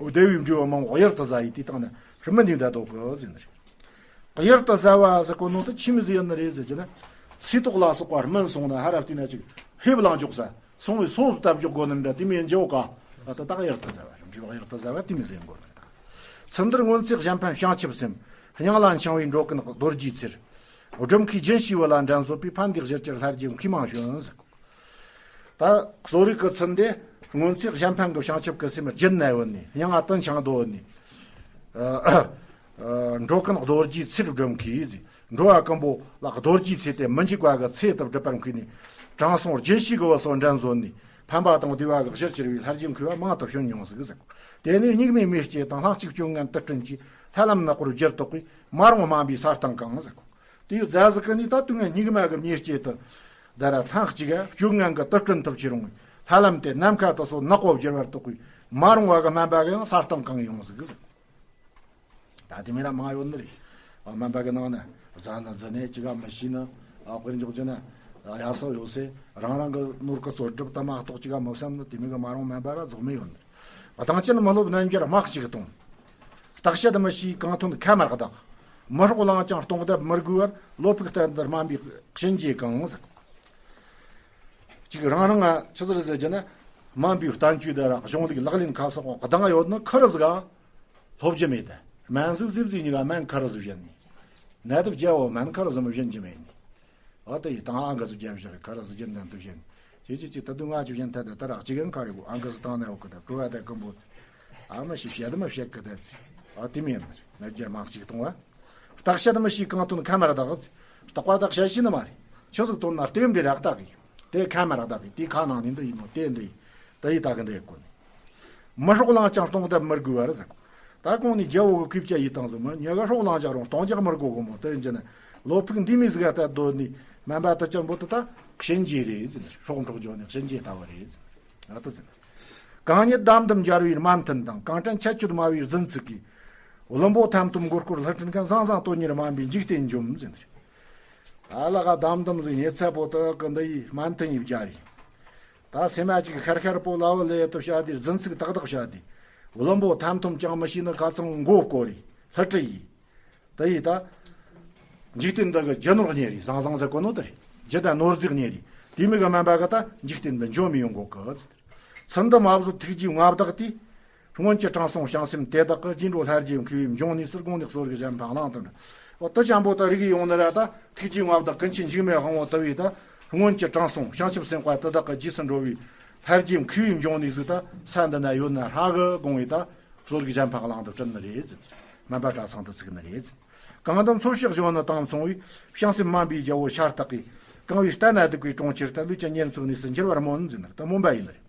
འོ་བདེ་བའི་འབྲས་བུ་མང་བོ་གཡུར་དུ་ཟ་ཡི། དེའི་སྟེང་ན་སྨིན་ནས་བསྡད་འདུག་གི་ཟེར་ནི་རེད། གཡུར་དུ་ཟ་བ་ཟེར་གོ་ནོ་དེ་ཆི་མོ་ཟིག་ཡིན་ནི་རེད་ཟེར་གྱི་ན། སིལ་ཏོག་ལ་སོགས་པ་སྨིན་སོང་ན་ཧར་ར་བལྟས་ན་ཅིག་ཧེབ་ལངས་འཇོག་ས། སོང་བའི་སོ་སོ་བཏབ་འཇོག་དགོས་ནི་འདྲ། དེ་མོ་ཡིན་རྒྱུ་ག་ད་ད་གཡུར་དུ་ཟ་བ་རེད། འབྲས་བུ་གཡུར་དུ་ཟ་བ་དེ་མོ་ཟིག་ཡིན་དགོས་ནི་རེད། ཚུལ་འདིར་སྔོན་ཚེ་གཞན་ཕན་བྱང་ཆུབ་སེམས། སྙིང་ལ་འཆིང་བའི་འགྲོ་ཀུན་རྡོ་རྗེའི་ཚེར། སྒྲུབ་མཁས་རྒྱུན་ཤེས་བུ་ལ་འགྲན་བཟོད་པའི། ཕན་བདེའི་གཞིར་གྱུར་ལྷར་བཅས་མཁས་མང་བྱོན་ཟེར། ད་གསོ་རིག་གི་ཚུལ་འདི་སྔོན་ཚེ་གཞན་ཕན་གྱི་བྱང་ཆུབ་ཀྱི་སེམས་རྒྱུན་ནས་བུད་ནས། སྙིང་ང་དུ་འཆིང་འདོད་ནས། འགྲོ་ཀུན་རྡོ་རྗེའི་ཚེར་སྒྲུབ་མཁས་ཟེར། འགྲོ་བ་ཀུན་པོ་ལ་རྡོ་རྗེའི་ཚེ་སྟེ་མི་འཇིགས་པ་གི་ཚེ་དུ་སྒྲུབ་པར་མཁས་ནས། དྲང་སྲོང་རྒྱུན་ཤེས་ཀྱི་བུ་སོགས་འགྲན་བཟོད་ནས། ཕན་པ་དང་བདེ་བ་གི་གཞིར་གྱུར་པའི་ལྷར་བཅས་མཁས་པ་མང་དུ་བྱོན་མྱོང་ཟིག་ཟེར། དེ་ནས་སྙིགས་མའི་མེ་ལྕེ་དང་། ལྷན་ཅིག་སྤྱོད་ངན་དུད་སྤྲིན་གྱིས། ལྷ་ལམ་ནག་པོར་བསྒྱུར་དོགས་པའི། མ་རུངས་སྨན་པའི་ས་སྟེང་གང་ཟེར། དེའི་རྫ་ཟིག་གི་ནི་ད་དུས་ངན་སྙིགས་མ་གི་མེ་ལྕེ་དུ། ད་ར་ལྷན་ཅིག་ག་སྤྱོད་ངན་གི་དུད་སྤྲིན་ཐུབ་ཆེ་རུང་། ལྷ་ལམ་དེ་ནམ་མཁའ་དུ་སོགས་ནག་པོ་བསྒྱུར་བར་དོགས་པའི། མ་རུངས་པ་གི་སྨན་པ་གི་ཡང་ས་སྟེང་གང་ཡོང་ཟིག་ཟེར། ད་དེ་མི་ར་མང་ཡོད་ནི་རེད། སྨན་པ་གི་ནང་ན་རྫ་ན་རྫི་ནས་ཅི་ག་མི་ཤེས་ནི། དཔེར་འཇོག་རྒྱུ་ན་ཡ་སོགས་ཡོད་སའི་རང་རང་གི་ནོར་གི་རྩོལ་སྒྲུབ་དུ་མ་གཏོགས་ཅི་ག་མི་བསམ་ནི། དེ་མི་གི་མ་རུངས་སྨན་པ་ར་རྫོགས་མི་ཡོད་ནི་རེད། གཏང་ཅན་མི་སློབ་རྣལ་འབྱོར་དམག་གཅིག་གཏོང་། བརྟག་དཔྱད་མི་ཤེས་གང་ཐོན་ཁ་མར་གདགས། མི་སྲོག་བླངས་ཀྱང་སྟོང་བརྡབ་མི་དགོས་པར། བློ་ཕུགས་བརྟན་དུ་སྨན་པའི་གཤིན་རྗེ་གང་ཟེར། ཅིག་རང་རང་ང་ཆི་ཟེར་ཟེར་རྒྱུ་ན། སྨན་པའི་བསྟན་བཅོས་དེ་ར་གཞུང་ལུགས་ལག་ལེན་ཁ་སོགས་གདངས་ཡོད་ནི་ཁུར་ཟིག་ག་སློབ་རྒྱུ་མེད་དེ། སྨན་ཟིག་ཟིག་ཟིག་གཉིས་ལ་སྨན་ཁུར་ཟིག་བཞིན་ནི། ནད་དུ་བརྒྱལ་བོ་སྨན་ཁུར་ཟིག་མི་བཞིན་རྒྱུ་མེད་ནི། ཨ་ད་ཡི་དང་ཨང་ག་ཚོད་རྒྱབ་བཞག་ག་ར་ཟི་རྒྱན་དང་དུ་བཞིན། ཁྱེད་ཀྱིས་ཅིག་ད་དུང་ང་ཅིག་བཞིན་ཐད་དེ་ད་རག་ཅིག་ཡང་ག་རེ་གོ་ཨང་ག་ཟི་བཏང་ནས་འོ་གི་ད་བྲོ་བ་ད་ཀུན་པོ། ཨ་མ་ཞིག་བཤད་ད་མ་བཤད་གི་ད་ཚི། ཨ་དེ་མིན་ན་རྒྱ་མང་གཅིག་གཏོང་བ། རྟགས་བཤད་ད་མ་ཞིག་གང་ཐོན་ཁ་མ་ར་ད་གི་ཚི། རྟག་པ་དག་བཤད་ཤི་ན་མ་རེད། ཆི་ཟིག་ཐོན་ན་ལྟེམ་འདྲེ་རག་ད་གི། དེ་ཁ་མ་ར་ད་གི་དེ་ཁ་ནང་ནི་འདི་ཡིན་ནོ་དེ་འདི་ཡིན། ད་ཡི་ད་གི་འདི་ཡི་གོ་ནི། མི་སྲོག་ལང་ཅང་སྟོང་དེབ་མི་དགོས་བ་རེད་ཟེར་གོ། ད་གོང་ནས་རྒྱལ་བོ་གི་ཁུས་བཅད་ཡིད་བཏང་ཟིན་མོ་ཉེ་ག་སྲོག་ལང་ཅང་རུང་སྟོང་རྒྱག་མི་དགོས་གོ་མོ་དེ་ཡིན་ཅི་ནས་ལོ་ཕུག་འདི་མི་ཟིག་ག་ད་སྡོད་ནི་སྨན་པ་དུ་ཅང་པོ་དུ་ད་གཤིན་རྗེ་རེད་ཟིན་སྲོག་འཕྲོག་འཇོག་ནི་གཤིན་རྗེ་ལྟ་བུ་རེད་ཟིན། ཨ་དུ་ཟིན། གང་ཉིད་དམ་དུ་འབྱར་བའི་སྨན་ཐུན་དང་གང་དྲན་ཁྱད་ཆོས་སྨྲ་བའི་རྫུན་ཚིག་གིས། བླུན་པོ་ཐམ་ཐུམ་མགོ་སྐོར་ལྷུ་སྤྲིན་མཁན་བཟང་བཟང་དོན་གཉེར་སྨན་པའི་འཇིག་རྟེན་འཇོམས་ཟིན། ཨ་ལ་ག་དམ་དུམ་ཟིག་ཉེ་ཚད་པོ་དུ་གི་འདི་ཡི་སྨན་ཐུན་ཡིབ་རྒྱ་རེད། ད་སེམས་མ་ཅིག་ཤར་ཤར་པོ་ལ་བུ་ལེ་ཏུ་བྱ་དེ་རྫུན་ཚིག་ཏག་ཏག་བྱ་དེ། བླུན་པོ་ཐམ་ཐུམ་ཅང་མི་ཤེས་ནི་ཁ་ཚང་མགོ་བསྐོར་རེ་ལྷུ་དྲི་ཡིས། དེ་ཡིས་ད། འཇིག་རྟེན་འདི་གི་རྒྱུ་ནོར་རྙེད་རེ་བཟང་བཟང་ཟེར་གོ་ནོ་དེ་རེད། རྒྱུ་དང་ནོར་རྫས་རྙེད་རེ་དེ་མི་གི་སྨན་པ་གི་ད་འཇིག་རྟེན་འདི་འཇོམས་མི་ཡོང་གོ་གི། ཚུལ་འདི་མ་བཟོད་ཐུགས་རྗེའི་མངའ་བདག་དེས། སྔོན་གྱི་དྲང་སྲོང་བྱང་སེམས་དེ་དག་གི་རྗེས་འགྲོ་ལྷ་རྗེ་མཁས་པའི་འབྱུང་གནས་སུ་དགོངས་ནས་གསོལ་གི་གཞན་ཕན་བླང་དུ་འདྲ། འོ་དེ་ཅང་པོ་ད་རིག་ཡོང་ནི་ར་ད་ཐུགས་རྗེའི་མངའ་བདག་ཀུན་མཁྱེན་འཇིགས་མེད་དབང་པོ་དུ་བས་ད་སྔོན་གྱི་དྲང་སྲོང་བྱང་ཆུབ་སེམས་དཔའ་དེ་དག་གི་རྗེས་སུ་འགྲོ་བའི་ལྷ་རྗེ་མཁས་པའི་འབྱུང་གནས་ཟིག་ད་ས་འདི་ན་ཡོད་ན་ཧྲ་གི་དགོངས་བས་ད་གསོལ་གི་གཞན་ཕན་བླང་དུ་བསྐྲུན་ནི་རེད་ཟེར། སྨན་པ་གྲྭ་ཚང་དུ་ཚུགས་ནི་རེད་ཟེར། གང་དུ་འཚོ་བྱེད་གཞོན་ནུ་དང་མཚུངས་པའི་བྱང་སེམས་སྨན་པའི་རྒྱལ་པོ་ཤ་སྟག་གིས་གང་བའི་ལྟ་ན་སྡུག་པའི་གྲོང་ཁྱེར་ལྟར་ལུས་ཀྱི་གཉེར་འཚོ་གནས་སུ་འགྱུར་བར་སྨོན་ཟེར་ནི་ད་སྨོན་པ་ཡིན་ནི་རེད།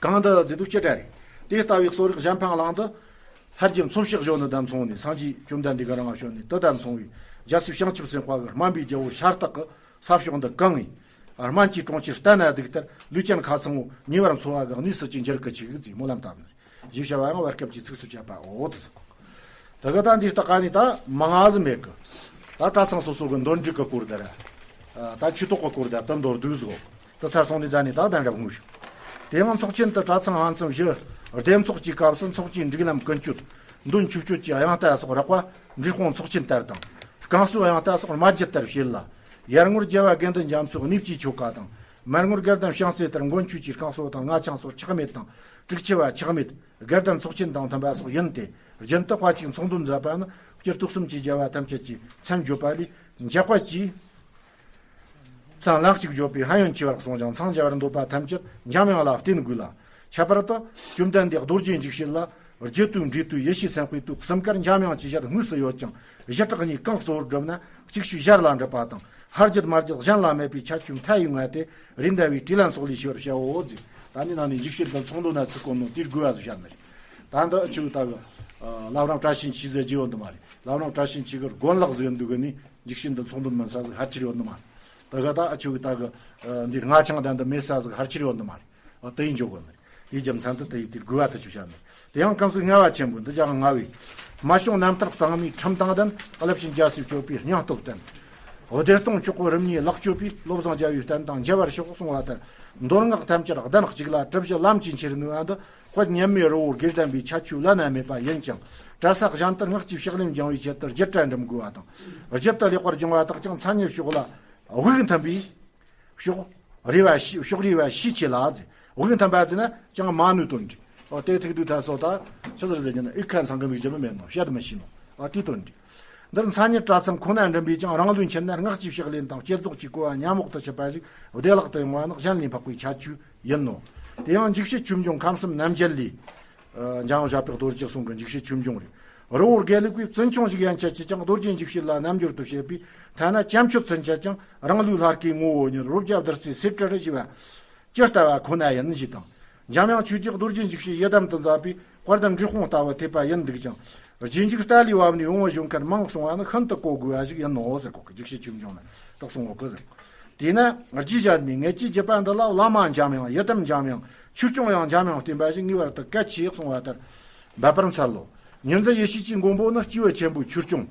གང་འདི་མཛེས་སྡུག་ཅི་འདྲ་རེད། དེ་ལྟ་བུའི་གསོ་རིག་གཞན་ཕན་གླིང་དུ། ལྷ་རྗེ་འཚོ་བྱེད་གཞོན་ནུ་དང་མཚུངས་ནས་སངས་རྒྱས་བཅོམ་ལྡན་འདས་ཀྱི་རང་ང་བྱོན་ནས་དེ་དང་མཚུངས་པའི་རྒྱལ་སྲས་བྱང་ཆུབ་སེམས་དཔའ་གི་སྨན་པའི་རྒྱལ་པོ་ཤ་སྟག་གི་ས་ཕྱོགས་འདི་གང་ངས། སྨན་གྱི་གྲོང་ཁྱེར་ལྟ་ན་སྡུག་ལྟར་ལུས་ཅན་ཁ་ཚང་བོ་ཉེ་བར་འཚོ་བ་གི་གནས་སུ་ཅི་འགྱུར་གི་ཆིག་ཟིག་སྨོན་ལམ་བཏབ་ནས། ཞེས་བྱ་བ་ཡང་བར་སྐབས་ཀྱི་ཚིགས་སུ་བཅད་པའོ། དེ་ཟེར་གོ། དེ་ག་ད་འདི་ལྟ་ག་ནི་ད་མང་ང་ཟིག་མེད་གི། ད་གྲྭ་ཚང་སོ་སོ་གི་འདོན་སྒྲིག་གི་སྐོར་དེ་ར། ད་ཆོས་ཐོག་གི་སྐོར་དེ་ད་འདོར་བསྡུས་ཟིག་གོ། དེ་ཚར་སོང་ནི་ཟ་ནི་ད་གདན་རབས་ངུ་ཞིག་དེ་ཡང་ཚོགས་ཆེན་དུ་གྲྭ་ཚང་ཕན་ཚུན་བཞི་སྡེ་ཚོགས་ཀྱི་སྐབས་སུ་ཚོགས་ཀྱི་སྒྲིག་ལམ་ཀུན་སྤྱོད་འདོན་ཆོས་སྤྱོད་ཀྱི་དབྱངས་རྟ་སོགས་རགས་པ་འབྲི་སྤུངས་ཚོགས་ཆེན་ལྟར་དང་། བསྐང་གསོའི་དབྱངས་རྟ་སོགས་རྨ་རྒྱུད་ལྟར་བྱེད་ལ། ཡར་ངོར་རྒྱལ་བ་དགེ་འདུན་རྒྱ་མཚོའི་གནས་བཅུའི་ཆོ་ག་དང་། མར་ངོར་དགེ་ལྡན་བྱང་རྩེ་ལྟར་མགོན་ཆོས་ཀྱི་བསྐང་གསོ་དང་སྔགས་འཆང་སོགས་ཆག་མེད་དང་དྲུག་ཅུ་པ་ཆག་མེད། དགེ་ལྡན་ཚོགས་ཆེན་དང་མཐུན་པ་སོགས་ཡིན་ཏེ། རྒྱུན་དུ་དཔའ་གཅིག་ཚོགས་འདུ་མཛད་པ་ནི་སྤྱིར་དུག་གསུམ་གྱི་རྒྱལ་བ་ཐམས་ཅད་ཀྱི་མཚན་བརྗོད་པ་ལས་འཇག་པ་གྱིས་མཚན་ལན་གཅིག་བརྗོད་པའི་ཕན་ཡོན་ཆེ་བར་གསུངས་ཀྱང་འཚང་རྒྱ་བར་འདོད་པ་ཐམས་ཅད་འཇམ་དབྱངས་ལ་བརྟེན་དགོས་ལ། ཁྱད་པར་དུ་བཅོམ་ལྡན་འདས་རྡོ་རྗེ་འཇིགས་བྱེད་ལ་རྒྱུ་དུས་འབྲས་དུས་ཡེ་ཤེས་སེམས་དཔའི་དུས་གསུམ་ཀར་འཇམ་དབྱངས་ཀྱི་ཞལ་དངོས་སུ་ཡོད་ཀྱང་བཞི་སྐྲག་གཉིས་གང་གཙོ་བོར་བསྒྲུབས་ན་གཅིག་ཤོས་ཞར་ལ་འགྲུབ་པ་དང་། ཕར་རྒྱུད་མར་རྒྱུད་གཞན་ལ་མེད་པའི་ཁྱད་ཆོས་མཐའ་ཡས་མངའ་སྟེ་རེད་མདའ་བའི་དྲིས་ལན་སོགས་ལས་ཤོར་བྱའོ་ཟེར། ད་ནི་ནང་ནས་འཇིགས་བྱེད་དང་ཚོགས་འདུ་ན་ཚིག་གོ་ནོ་དེར་དགོས་པ་ཟིག་བཤད་ནི་རེད། ད་འདི་ཨ་ཆུ་ད་གི་བླ་བྲང་བཀྲ་ཤིས་འཁྱིལ་ཟེར་གྱི་ཡོད་འདི་མ་རེད། བླ་བྲང་བཀྲ་ཤིས་འཁྱིལ་གི་དགོན་ལག་ཟིག་འདུག་གི་ནི་འཇིགས་བྱེད་དང་ཚོགས་འདུ་མིན་ས་ཟིག་ཕལ་ཆེར་ཡོད་འདི་མ་རེད། ད་ག་ད་ཨ་ཆུ་ད་གི་འདི་སྔ་ཆང་ད་འདི་མེད་ས་ཟིག་ཕལ་ཆེར་ཡོད་འདི་མ་རེད། ཨ་དེ་ཡིན་འཇོག་གོ་ནི་རེད། དེའི་རྒྱུ་མཚན་དུ་དེ་ཡི་དེ་དགོས་པ་དུ་ཆུ་བྱ་ནི་རེད། དེ་ཡང་ཀུན་གཟིགས་ལྔ་བ་ཆེན་པོ་འདི་ཅག་ལྔ་བས། མ་བྱུང་རྣམ་ཐར་གཙང་མའི་ཁྲིམས་དང་ལྡན། ཀླུ་ཆེན་རྒྱལ་སྲས་སྤྱོད་པའི་སྙིང་སྟོབས་བསྟན། བདེ་སྟོང་ཆོས་སྐུ་རིམ་གཉིས་ལེགས་སྤྱོད་པའི། བློ་བཟང་རྒྱལ་བའི་བསྟན་དང་མཇལ་བར་ཤོག་གསུང་བ་ལྟར། མདོ་སྔགས་ཐམས་ཅད་གདན་གཅིག་ལ་གྲུབ་བཞི་ལམ་གྱི་ཆེར་ནུས་པ་འདི། དཔལ་མཉམ་མེད་རི་བོ་དགེ་ལྡན་པའི་ཁྱད་ཆོས་བླ་ན་མེད་པ་ཡིན་ཀྱང་། གྲྭ་ས་གཞན་དུ་སྔགས་ཀྱི་ཕྱག་ལེན་སྦྱང་བའི་ཆེད་དུ་རྒྱུད་གྲྭ་འགྲིམ་དགོས་པ་དང་། རྒྱུད་དུ་ལེགས་པར་སྦྱོང་བ་དག་ཀྱང་མཚན་ཉིད་ཕྱོགས་ལ་དབུགས་མཐུན་པའི། ཕྱོགས་རེ་བ་ཤི་ཕྱོགས་རེ་བ་ཤི་ཆེ་ལ་ཟེར། དབུགས་མཐུན་པ་ཟེར་ན་ཅང་མ་ནུས་དོན་འདྲི། ཨོ་དེ་ཐུག་དུས་ད་སོ་ད་ཆི་ཟེར་ཟེར་གྱི་ན་ཨི་ཁ་ཚང་གི་འདུག་རྒྱུ་མི་མེད་ནོ་བཤད་མི་ཤེས་ནོ། ཨ་དེ་དོན་འདྲི། འདིར་མཚན་ཉིད་གྲྭ་ཚང་ཁོ་ན་འགྲིམ་པས་ཀྱང་རང་ལུས་མཁྱེན་ན་སྔགས་ཀྱི་ཕྱག་ལེན་དང་བསྐྱེད་རྫོགས་ཀྱི་གོ་བ་མཉམ་མོག་ཏུ་ཆུད་པ་ཞིག་བདེ་བླག་ཏུ་ཡོང་བ་ནི་གཞན་ལས་འཕགས་པའི་ཁྱད་ཆོས་ཡིན་ནོ། དེ་ཡང་འཇིགས་བྱེད་ཆོས་འབྱུང་ཁམས་གསུམ་རྣམ་འབྱེད་ལས། འཇམ་དབྱངས་བྱ་པའི་རྡོ་རྗེ་གསུང་གི་འཇིགས་བྱེད་ཆོས་འབྱུང་རེད། རི་བོ་དགེ་ལེགས་པའི་བཙུན་ཆུང་ཞིག་ཡན་ཆད་ཀྱིས་ཀྱང་རྡོ་རྗེ་འཇིགས་བྱེད་ལ་རྣམ་འགྱུར་དུ་བྱེད་པའི་ཐ་ན་ཅམ་ཆོད་ཚུན་ཆད་ཀྱང་རང་ལུས་ལྷ་སྐུའི་ངོ་བོ་ཉིད་རོ་བརྒྱ་བདུད་རྩིའི་སེར་བྲལ་ཞི་བ་ཇི་ལྟ་བ་ཁོ་ན་ཡིན་ཞེས་དང་། འཇམ་དབྱངས་ཆོས་ཀྱི་རྡོ་རྗེ་འཇིགས་བྱེད་ཡི་དམ་དུ་མཛད་པའི་དཔལ་ལྡན་འབྲས་སྤུངས་ལྟ་བུ་ཐེག་པ་ཡིན་འདུག་ཀྱང་། རྗེས་འཇུག་ལྟ་ལས་བབས་ནས་ཡོང་བ་བཞོན་མཁན་མང་སོང་བ་ནི་ཤིན་ཏུ་གོ་དགོས་པ་ཞིག་ཡིན་ནོ་ཟེར་གོ་གི་འཇིགས་བྱེད་ཆོས་འབྱུང་ན་དག་སོང་ངོ་གི་ཟེར། དེས་ན་རྗེས་བཞག་ནས་ངེད་ཀྱི་རྒྱུད་པ་འདི་ལ་བླ་མ་འཇམ་དབྱངས་ཡི་དམ་འཇམ་དབྱངས་ཆོས་སྐྱོང་ཡང་འཇམ་དབྱངས་བསྟེན་པ་ཞིག་ངེས་པར་དུ་གལ་ཆེ་གསུང་བ་ལྟར་འབད་པར་འཚལ་ལོ། ཉི་ཟླ་ཡེ་ཤེས་ཀྱི་མགོན་པོ་ནི་སྐྱེས་བུ་ཆེན་པོའི་ཆོས་སྐྱོང་།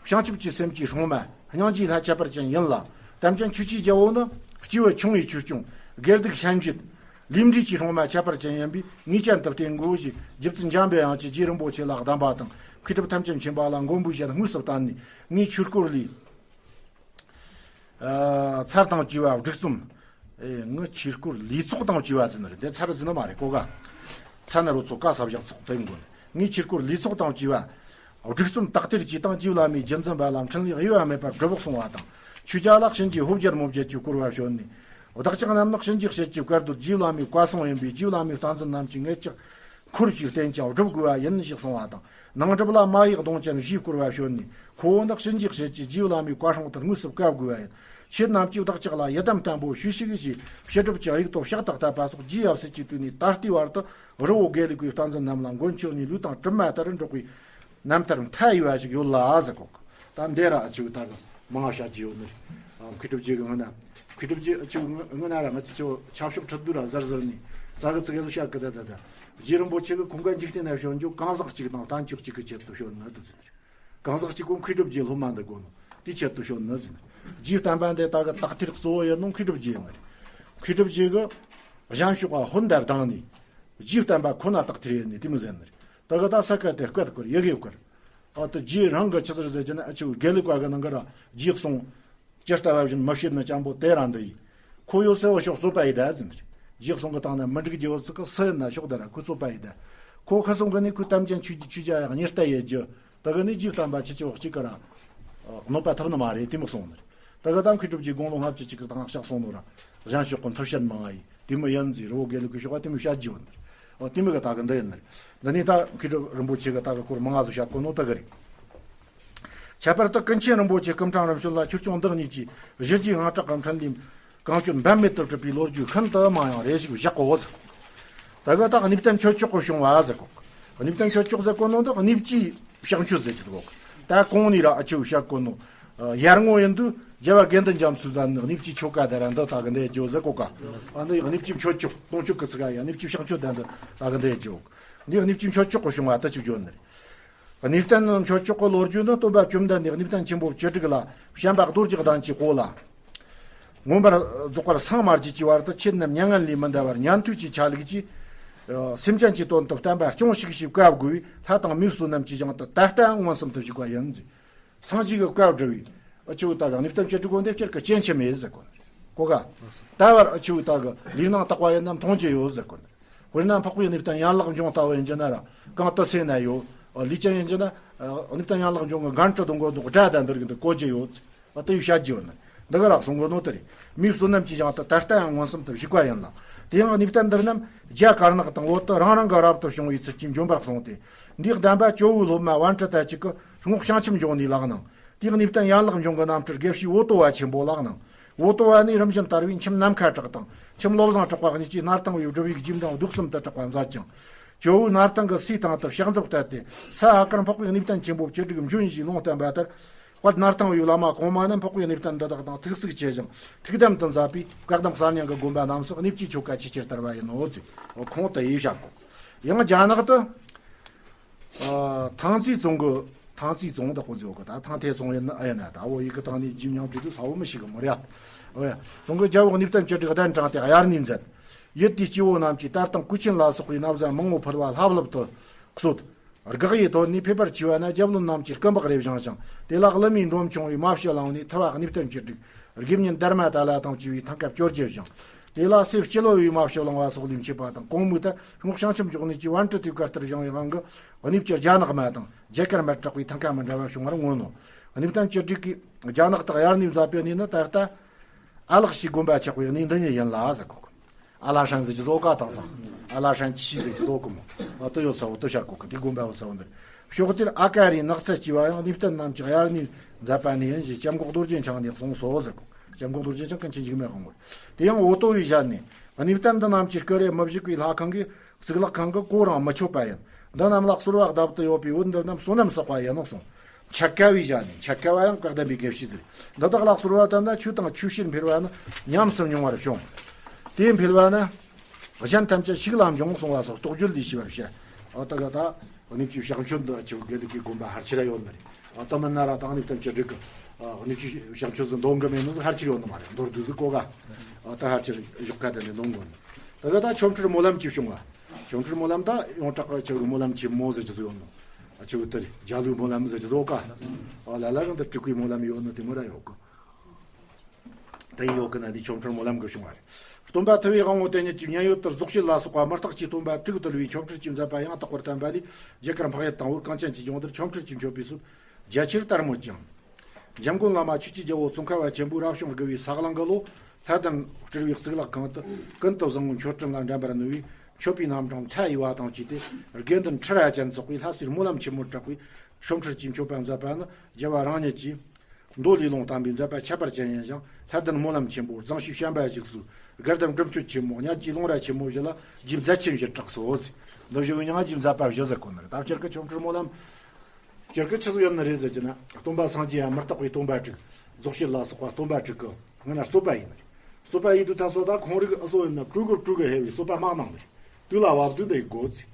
བྱང་ཆུབ་ཀྱི་སེམས་ཀྱི་སྲུང་མ་སྙིང་རྗེའི་ལྷ་ཁྱད་པར་ཅན་ཡིན་ལ། དམ་ཅན་ཆོས་ཀྱི་རྒྱལ་པོ་ནི་སྐྱེས་བུ་ཆུང་བའི་ཆོས་སྐྱོང་། དགེ་སྡིག་སེམས་བྱེད། ལས་འབྲས་ཀྱི་སྲུང་མ་ཁྱད་པར་ཅན་ཡིན་པས་ངེས་ཅན་དུ་བསྟེན་དགོས་ཞེས་རྗེ་བཙུན་འཇམ་པའི་དབྱངས་ཀྱིས་རྗེ་རིན་པོ་ཆེ་ལ་གདམས་པ་དང་མཁས་གྲུབ་ཐམས་ཅད་མཁྱེན་པ་ལ་མགོན་པོའི་ཞལ་དངོས་སུ་བསྟན་ནས་ངའི་ཆོས་སྐོར་ལས། ཚར་དང་བཅས་པ་སྒྲིག་རྩོམ། ཨེ་ངའི་ཆོས་སྐོར་ལས་ཚོགས་དང་བཅས་པ་ཟེར་ནི་རེད་འདི་ཚར་ཟེར་ནི་མ་རེད་གོ་ག་ཚར་ན་རོ་ཚོགས་ཀ་ས་བཞག་ཚོགས་དེ་མགོན་ངའི་ཆོས་སྐོར་ལས་ཚོགས་དང་བཅས་པ། སྒྲིག་རྩོམ་དག་ཐེར་གྱིས་དང་རྗེ་བླ་མའི་རྒྱུན་འཛིན་པ་ལ་འཕྲིན་ལས་གཡོ་བ་མེད་པར་སྒྲུབ་གསུང་བ་དང་ ཆོས་རྒྱལ་ལ་གཤིན་རྗེའི་ཧོབ་སྦྱར་མོ་བརྒྱད་ཀྱིས་བསྐོར་བ་བྱོན་ནས། བདག་ཅག་རྣམས་ནི་གཤིན་རྗེ་གཤེད་ཀྱི་བཀའ་སྡོད་རྗེ་བླ་མའི་བཀའ་སྲུང་ཡིན་པས། རྗེ་བླ་མའི་བསྟན་འཛིན་རྣམས་ཀྱི་མངལ་ལྕགས་འཁོར་གྱིས་བརྟེན་ཀྱང་སྒྲུབ་དགོས་པ་ཡིན་ཞེས་གསུངས་པ་དང་། ནང་སྒྲུབ་ལ་མ་ཡི་གདོང་ཅན་བཞིས་བསྐོར་བ་བྱོན་ནས། ཁོ་བོ་ནི་གཤིན་རྗེ་གཤེད་ཀྱིས་རྗེ་བླ་མའི་བཀའ་སྲུང་དུ་དངོས་སུ་བཀའ་བསྒོས་པ་ཡིན། ཁྱེད་རྣམས་ཀྱིས་བདག་ཅག་ལ་ཡི་དམ་བརྟན་པོ་ཞུས་ཤིག་ཅེས་བཤད་སྒྲུབ་ཀྱི་དབྱུག་ཏོ་ཕྱག་ཏུ་བསྟན་པ་སོགས་རྗེ་ཡབ་སྲས་ཀྱིས་བསྟན་ནས། ད་ལྟའི་བར་དུ་རི་བོ་དགེ་ལུགས་པའི་བསྟན་འཛིན་རྣམས་ལ་མགོན་ཁྱོད་ནས་ལུས་དང་གྲིབ་མ་ལྟར་འགྲོགས་པའི་རྣམ་ཐར་མཐའ་ཡས་པ་ཞིག་ཡོད་ལ་ཟེར་གོ། ད་འདི་ར་ཨ་ཆུ་ད་གི་མང་བ་བཤད་རྒྱུ་ཡོད་ནི་རེད། མཁས་གྲུབ་རྗེ་གི་སྔོན་ན། མཁས་གྲུབ་རྗེ་ཨ་ཆུ་སྔོན་ན་ར་ང་ཚོ་ཆབ་ཤོག་ཁྲི་བདུན་ར་གཟར་གཟར་ནས་ཙ་གི་ཙི་གེ་ཟོ་བཤད་གི། ད་ད་ད་རྗེ་རིན་པོ་ཆེ་གི་ཁོང་ག་འཇིག་རྟེན་ན་བྱོན་རྒྱུ་གང་ཟག་གཅིག་དང་བསྟན་བཅོས་གཅིག་གི་ཆེད་དུ་བྱོན་ནི་དུ་ཟིན་རེད། གང་ཟག་གཅིག་གོ་མཁས་གྲུབ་རྗེ་སློབ་མ་འདི་དགོ་ནོ་དེའི་ཆེད་དུ་བྱོན་ནི་ཟིན། རྗེའི་བསྟན་པ་འདི་ད་གི་དག་ཐེར་གཙོ་བོ་ཡིན་ནོ་མཁས་གྲུབ་རྗེ་ཡིན་ནི་རེད། མཁས་གྲུབ་རྗེ་གི་གཞན་ཕྱོགས་ཀ་ཧོན་དར་དང་ནི་རྗེའི་བསྟན་པ་ཁོ་ན་དག་ཐེར་ཡིན་ནི་དེ་མི་ཟིན་ནི་རེད། ད་གི་ད་ས་ཀ་དེ་བཀལ་བཀོལ་ཡི་གེ་བཀོལ། ཨ་ཏི་རྗེ་རང་གི་ཆི་ཟེར་ཟེར་གྱི་ན་ཨ་ཆུ་དགེ་ལུགས་པ་གི་ནང་གི་ར་རྗེ་གསུང་ཇི་ལྟ་བ་བཞིན་མི་བྱེད་ནི་ཅང་པོ་དེ་རང་འདི་ཡིན། ཁོ་ཡོད་སེ་བ་ཤོག་རྩོད་པ་ཡི་ད་ཟིན། རྗེ་གསུང་གི་སྟེང་ན་མི་འགྲིག་རྒྱུ་བོ་ཚིག་གི་སུ་ཡིན་ན་ཤོག་དེ་ར་ཁོ་རྩོད་པ་ཡི་ད། ཁོ་ཁ་སང་གི་ནི་ཁོའི་དམ་ཅན་ཆོས་ཆོས་རྒྱ་ཡག་ཉེར་ལྟ་ཡི་རྒྱུ། ད་གི་ནི་རྗེ་བསྟན་པ་ཆི་ཆི་བ་གཅིག་གི་ར་གནོད་པ་ཐུབ་ནི་མ་རེད་དེ་མི་གསུང་ནི་རེད། ད་གི་ད་མཁས་གྲུབ་ཀྱི་དགུང་ལོ་ལྔ་བཅུ་གཅིག་གི་དང་ལྕགས་སོང་ནོ་ར་གཞན་ཕྱོགས་གི་མཐུ་བཤད་མང་ང་ཡི་དེ་མི་ཡིན་ཟེར་རི་བོ་དགེ་ལུགས་གི་ཕྱོགས་ཀ་དེ་མི་བཤད་རྒྱུ་བ་ནི་རེད། ཨོ་དེ་མི་གི་ད་གི་འདི་ཡིན་ནི་རེད། འདི་ནི་ད་མཁས་གྲུབ་རིན་པོ་ཆེ་གི་ད་གི་སྐོར་མང་ང་ཟོ་བཤད་གོ་ནོ་ད་གི་རེད། ཁྱད་པར་དུ་ཀུན་མཁྱེན་རིན་པོ་ཆེ་སྐུ་ཕྲེང་རིམ་བྱོན་ལ་ཆོས་སྐྱོང་བདག་ཉིད་ཀྱིས་གཞི་རྒྱས་དངངས་སྐྲག་གི་འཕྲིན་ལས་གང་བྱོན་འབད་མེད་དུ་བསྒྲུབས་པའི་ལོ་རྒྱུས་ཤིན་ཏུ་མང་ཡང་རེ་ཞིག་བཞག་གོ་ཟེར། ད་ག་ད་གནས་བརྟན་མཆོད་ཆོག་གི་བྱུང་བ་ཟེར་གོ། གནས་བརྟན་མཆོད་ཆོག་ཟེར་གོ་ནོ་འདི་གནས་བཅུའི་ཕྱག་མཆོད་ཟེར་གྱི་ཟེར་གོ། ད་གོང་ནས་ར་ཨ་ཆུ་བཤད་གོ་ནོ། ཡར་ངོ་ཡིན་དུས་རྒྱལ་བ་དགེ་འདུན་རྒྱ་མཚོའི་ཟན་ནི་གནས་བཅུའི་ཆོ་ག་དེ་ར་འདི་ད་གི་འདི་ཇོ་ཟེར་གོ་ཀ། ཨ་འདི་གནས་བཅུའི་མཆོད་ཆོག་སྟོང་མཆོད་ཀྱི་ཚིག་ཡ་གནས་བཅུའི་ཕྱག་མཆོད་དེ་འདི་ད་གི་འདི་ཇོ། འདི་གནས་བཅུའི་མཆོད་ཆོག་གི་བྱུང་བ་ད་ཅིག་ཇོ་ནི་རེད། གནས་བརྟན་མཆོད་ཆོག་གི་ལོ་རྒྱུས་ནི་སྟོན་པ་བཅོམ་ལྡན་འདས་གནས་བརྟན་ཆེན་པོ་བཅུ་དྲུག་ལ་བྱམས་པ་རྡོ་རྗེ་གདན་གྱི་དཔོན་ལ། མངོན་པར་རྫོགས་པར་སངས་མ་རྒྱས་ཀྱི་བར་དུ་ཁྱེད་རྣམས་མྱ་ངན་ལས་མི་འདའ་བར་ཉན་ཐོས་ཀྱི་ཆ་ལུགས་ཀྱིས། སེམས་ཅན་གྱི་དོན་དུ་བསྟན་པ་སྐྱོངས་ཤིག་ཞེས་བཀའ་བསྒོས་པས། ལྷ་དང་མིའི་བསོད་ནམས་ཀྱིས་བཞེངས་ཏེ་ད་ལྟའང་མངོན་སུམ་དུ་བཞུགས་པ་ཡིན། སངས་རྒྱས་ཀྱི་བཀའ་བསྒྲུབས་པས་ཨ་ཆུ་ད་ག་གནས་བརྟན་བཅུ་དྲུག་གོ་འདེབས་སྤྱིར་གྱི་སྐྱེ་འཆི་མེད་ཟེར་གོ། གོ་ག་ད་བར་ཨ་ཆུ་ད་ག་ལུས་ནང་དག་པ་ཡིན་ནམ་མཐོང་རྒྱུ་ཡོད་ཟེར་གོ། དཔེར་ན་འཕགས་པའི་གནས་བརྟན་ཡན་ལག་འབྱུང་ལྟ་བུ་ཡིན་གྱི་ན་ར་གང་དུ་སེ་ན་ཡོད། ལུས་ཅན་ཡིན་གྱི་ན་གནས་བརྟན་ཡན་ལག་འབྱུང་གི་འགན་འཁྲི་དང་གོ་འདུག་དགྲ་དང་འདིར་གི་འདུག་གོ་རྒྱུ་ཡོད། ཨ་དེ་ཡི་བཤད་རྒྱུ་ནི། འདི་ག་རག་གསུང་གོ་ནོ་དེ་རེད། མིའི་བསོད་ནམས་ཀྱིས་བཞེངས་ཏེ་ད་ལྟ་ཡང་མངོན་སུམ་དུ་བཞུགས་པ་ཡིན་ལ། དེ་ཡང་གནས་བརྟན་འདིར་རྣམས་རྒྱ་དཀར་ནག་དང་བོད་དུ་རང་རང་གི་རབ་ཏུ་བྱུང་བའི་ཚུལ་གྱིས་འབྱོན་པར་གསུངས་ཏེ། འདིའི་གདམས་པ་ཇོ་བོའི་སློབ་མ་པཎྜི་ཏ་གཅིག་གིས་རྔོག་བྱང་ཆུབ་འབྱུང་གནས་ལག་གནང་། དེའི་གནས་བརྟན་ཡན་ལག་འབྱུང་གི་རྣམ་སྤྲུལ་དགེ་བཤེས་འོ་ཏོ་བ་ཆེན་པོ་ལག་གནང་། འོ་ཏོ་བ་ནི་རིམ་བཞིན་དར་བའི་མཆིམས་ནམ་མཁའ་གྲགས་དང་མཆིམས་བློ་བཟང་གྲགས་པ་གཉིས་ཀྱིས་སྣར་ཐང་བའི་སྒྲུབ་པའི་རྗེས་འབྲང་གདུགས་གསུམ་དུ་གྲགས་པ་མཛད་ཅིང་། ཇོ་བོའི་སྣར་ཐང་གི་སའི་སྟེང་དུ་ཕྱག་མཛུབ་གཏད་དེ། ས་ཨ་ཀར་འཕགས་པའི་གནས་བརྟན་ཆེན་པོ་བཅུ་དྲུག་འབྱོན་ཞེས་ལུང་བསྟན་པ་ལྟར། དཔལ་སྣར་ཐང་བའི་བླ་མ་གོང་མ་རྣམས་འཕགས་པའི་གནས་བརྟན་འདི་དག་དང་ཐུགས་གཟིགས་ཆེ་ཞིང་ཐུགས་དམ་དུ་མཛད་པས། བཀའ་གདམས་གསར་རྙིང་གི་དགོན་པ་རྣམས་སུ་གནས་བཅུའི་ཆོ་ག་ཆེས་ཆེར་དར་བ་ཡིན་ནོ་ཟེར། འོ་ཁོང་དེ་ཡིས་བཤད་གོ། ཡང་རྒྱ་ནག་ཏུ། ཨ། ཐང་ཙི་ཙུང་གི། ཐང་ཙི་ཙུང་དག་གོ་ཟེར་གོ། ད་ཐང་ཐེ་ཙུང་ཡིན་ཨ་ཡིན་ན་ད་འོ་ཡི་གི་ཐང་ནས་རྗེས་མཉམ་བྲིས་དུས་ས་བོ་མི་ཤེས་གི་མོ་རེད། འོ་ཡ། ཙུང་གི་རྒྱལ་པོ་གནས་བརྟན་བཅུ་དྲུག་གདན་དྲངས་ཏེ་དབྱར་གནས་མཛད། ཡུལ་དེའི་སྐྱེ་བོ་རྣམས་ཀྱིས་ད་ལྟ་སྐུ་ཆེན་ལ་སོགས་པའི་ན་བཟའ་མང་པོ་ཕུལ་བ་ལྷབ་ལྷུབ་ཏུ་གསོལ། དགག་དབྱེ་ཐོག་ནས་ཕེབས་པར་བྱས་པ་ན་རྒྱབ་ལོན་རྣམས་ཀྱིས་སྐུ་འབག་རེ་བཞེངས་ཤིང་། དེ་ལ་ཀླུ་མོའི་འབྲོམ་ཆུང་བས་མ་ཕྱི་བླངས་ནས་ཐུ་བ་གནས་བརྟན་བཅུ་དྲུག་དགེ་བསྙེན་དྷརྨ་ཏཱ་ལ་དང་བཅས་པའི་ཐང་ཀ་བཅོ་བརྒྱད་བཞེངས། དེ་ལ་སྲས་སྤྱི་ལོ་བས་མ་ཕྱི་བླངས་པ་སོགས་ལས་མཆེད་པ་དང་གོང་མའི་ལྟར་རྔོག་བྱང་ཆུབ་མཆོག་གནས་ཀྱི་པཎྜི་ཏའི་བཀའ་ལྟར་བཞེངས་པའི་དབང་གིས་གནས་བཅུ་རྒྱ་ནག་མ་དང་རྒྱ་གར་མར་གྲགས་པའི་ཐང་ཀ་མི་འདྲ་བ་བྱུང་བར་མངོན་ནོ། གནས་བརྟན་བཅུ་དྲུག་གིས་རྒྱ་ནག་ཏུ་དབྱར་གནས་མཛད་པའི་གནས་ནི་ད་ལྟ་ཨ་ལགས་ཞེས་དགོན་པ་ཆགས་པའི་གནས་འདི་ཉིད་ཡིན་ལ་ཟེར་གོ། ཨ་ལ་ཧྲན་ཟེར་གྱི་བཟོ་ཀ་དང་ས། ཨ་ལ་ཧྲན་ཆི་ཟེར་གྱི་བཟོ་ཀི་མོ། ཨ་ཏི་ཡོད་ས་བོ་ཏི་ཤ་ཀོ་ཀི་དེ་དགོན་པ་བོ་ས་བོ་འདིར། ཕྱོགས་དེར་ཨ་ཀ་རའི་ནགས་ཚལ་སྐྱེ་བ་ཡང་གནས་བརྟན་རྣམས་ཀྱི་དབྱར་གནས་མཛད་པ་ནི་ཡིན་ཞེས་སྐྱབས་མགོན་རྡོ་རྗེ་འཆང་ནས་གསུངས་སོ་ཟེར་གོ། སྐྱབས་མགོན་རྡོ་རྗེ་འཆང་ཀུན་མཁྱེན་འཇིགས་མེད་དབང་པོར། དེ་ཡང་འོ་ཏོ་བའི་ཞལ་ནས། གནས་བརྟན་འདི་རྣམས་ཀྱི་སྐུ་རེ་མི་བཞུགས་པའི་ལྷ་ཁང་གི་གཙུག་ལག་ཁང་གི་གོ་རང་མི་ཆོད་པ་ཡིན། འདི་རྣམས་ལ་གསོལ་བ་བཏབ་ཏུ་ཡོད་པའི་བོད་འདིར་རྣམས་བསོད་ནམས་བསགས་པ་ཡིན་ནོ་གསུངས། འཆད་ཁ་བའི་ཞལ་ནས། འཆད་ཁ་བ་ཡང་བཀའ་གདམས་པའི་དགེ་བཤེས་ཟེར། འདི་དག་ལ་གསོལ་བ་བཏབ་ན་ཆོས་དང་ཆོས་ཕྱིར་འཕེལ་བ་ནི་ཉམས་སུ་མྱོང་བར་བྱུང་། དེ་འཕེལ་བ་ནི་གཞན་ཐམས་ཅད་ཤུགས་ལ་འབྱུང་གསུང་བ་སོགས་རྟོགས་བརྗོད་ལས་ཤེས་པར་བཤད། འོ་ད་ག་ད་གནས་བཅུའི་ཕྱག་མཆོད་འདི་ཆེ་བོ་དགེ་ལུགས་ཀྱི་དགོན་པ་ཕལ་ཆེར་ཡོད་ནི་རེད། འོ་ད་མིན་ན་ར་ད་གནས་བརྟན་བཅུ་དྲུག་གི་གནས་བཅུའི་ཕྱག་མཆོད་ཟིག་འདོན་གི་མེད་ནི་ཟིག་ཕལ་ཆེར་ཡོད་ནི་མ་རེད། མདོར་བསྡུས་ཟིག་གོ་ག་འོ་ད་ཕལ་ཆེར་བཞུགས་ཁ་དེ་ནས་འདོན་དགོས་ནི། ད་ག་ད་ཆོ་འཕྲུལ་སྨོན་ལམ་གྱིས་བྱུང་བ། ཆོ་འཕྲུལ་སྨོན་ལམ་ད་ཡོངས་གྲགས་ཀྱི་ཆོས་ཀྱི་སྨོན་ལམ་ཆེན་མོ་ཟེར་གྱི་ཟིག་ཡོད་ནོ། ཨ་ཆོས་དེར་རྒྱ་ལོའི་སྨོན་ལམ་ཟེར་གྱི་ཟིག་ག་འོ་ལ་ལ་རང་དུ་སྤྲུལ་སྐུའི་སྨོན་ལམ་ཡོད་ནོ་དེ་མོ་ར་ཡོད་གི། དེ་ཡོད་ཀི་ན་དེ་ཆོ་འཕྲུལ་སྨོན་ལམ་གྱིས་བྱུང་བ་རེད། སྟོན་པ་ཐུབ་པའི་དབང་པོ་དེ་ཉིད་ཀྱིས་མཉན་ཡོད་དུ་རྫོགས་བྱེད་ལ་སོགས་པ་མུ་སྟེགས་ཀྱི་སྟོན་པ་དྲུག་བཏུལ་བའི་ཆོ་འཕྲུལ་གྱི་མཛད་པ་ཡང་དག་པར་བསྟན་པ་ལས་རྒྱ་གར་འཕགས་ཡུལ་དང་བོད་གངས་ཅན་གྱི་ལྗོངས་འདིར་ཆོ་འཕྲུལ་གྱི་མཆོད་པའི་སྲོལ་རྒྱ་ཆེར་དར་མོད་ཀྱང་། འཇམ་མགོན་བླ་མ་ཆོས་ཀྱི་རྒྱལ་པོ་ཙོང་ཁ་པ་ཆེན་པོས་རབ་བྱུང་དགུ་པའི་ས་གླང་གི་ལོ། ལྷ་ལྡན་སྤྲུལ་པའི་གཙུག་ལག་ཁང་དུ་ཀུན་ཏུ་བཟང་པོའི་མཆོད་སྤྲིན་ལ་འགྲན་པར་ནུས་པའི་མཆོད་པའི་རྣམ་གྲངས་མཐའ་ཡས་པ་དང་བཅས་ཏེ། དགེ་འདུན་ཁྲི་རལ་ཅན་ཚོགས་པའི་ལྷ་སའི་སྨོན་ལམ་ཆེན་མོར་གྲགས་པའི་ཆོ་འཕྲུལ་གྱི་མཆོད་པ་མཛད་པ་ནི། རྒྱལ་བ་རང་ཉིད་ཀྱིས་མདོ་ལས་ལུང་བསྟན་པའི་མཛད་པ་ཁྱད་པར་ཅན་ཡིན་ཞིང་། ལྷ་ལྡན་སྨོན་ལམ་ཆེན་པོ་རྫོང་ཞིག་བྱམས་པ་བཞུགས་སུ་དགེ་ལྡན་སྒྲུབ་མཆོད་ཆེན་མོ་ཉག་གཅིག་ལུང་ར་ཆེན་མོ་བཞི་ལ་རྗེ་མཛད་ཆེན་བཞི་གྲགས་སོ། འདི་བཞི་པོའི་མྱིང་ང་རྗེ་མཛད་པ་བཞི་ཟེར་གོ་ནི་རེད། ད་སྤྱིར་གི་ཆོ་འཕྲུལ་སྨོན་ལམ། སྤྱིར་གི་ཆི་ཟིག་ཡིན་ནི་རེད་ཟེར་གྱི་ན། སྟོན་པ་སངས་རྒྱས་ཡང་མུ་སྟེགས་པའི་སྟོན་པ་དྲུག་རྫོགས་བྱེད་ལ་སོགས་པ་སྟོན་པ་དྲུག་གི་སྔོན་ན་རྩོད་པ་ཡིན་ནི་རེད། རྩོད་པ་ཡིན་དུས་ད་སོ་ད་ཁོང་རིགས་ཨ་སོ་ཡིན་ན་སྤྲུལ་སྐུ་སྤྲུལ་གི་ཧེ་བའི་རྩོད་པ་མང་གནང་ནི་རེད། དུས་ལ་བབ་དུས་འདི་ཡི་སྒོ་ཚེ།